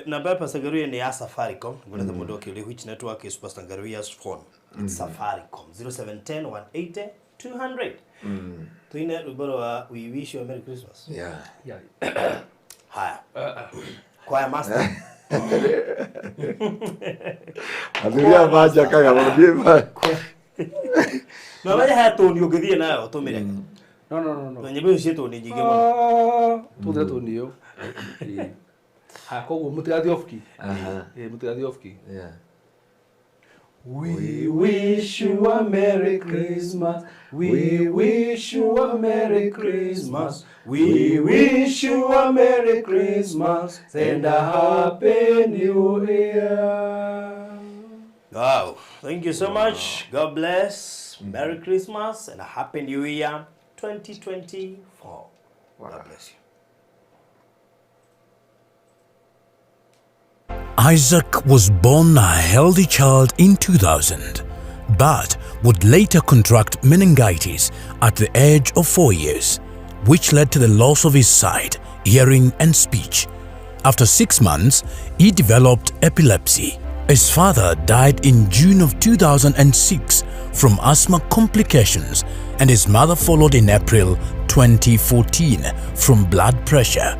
Namba ya Pastor Ngaruiya ni ya Safaricom. Ngoleta mundu akĩũria which network is Pastor Ngaruiya's phone. It's Safaricom 0710 180 200. Tuine rwĩmbo rwa We Wish You a Merry Christmas. Yeah. Yeah. Haya. Choir master. Athuri aya manjakaga mathiĩ. No menya he tũni ũngĩthiĩ nayo ũtũmĩre. No, no, no, no. Na nyĩmbo icio ciĩ tũni nyingĩ mũno. Tũthire tũni ĩyo. Ĩĩ. Haya, koguo mũtigathiĩ off key. Ĩĩ, mũtigathiĩ off key. Yeah. We wish you a Merry Christmas. We wish you a Merry Christmas. We wish you a Merry Christmas and a Happy New Year. Wow. Thank you so much. God bless. Merry Christmas and a Happy New Year 2024. God bless you. Isaac was born a healthy child in 2000, but would later contract meningitis at the age of 4 years, which led to the loss of his sight, hearing, and speech. After 6 months, he developed epilepsy. His father died in June of 2006 from asthma complications, and his mother followed in April 2014 from blood pressure.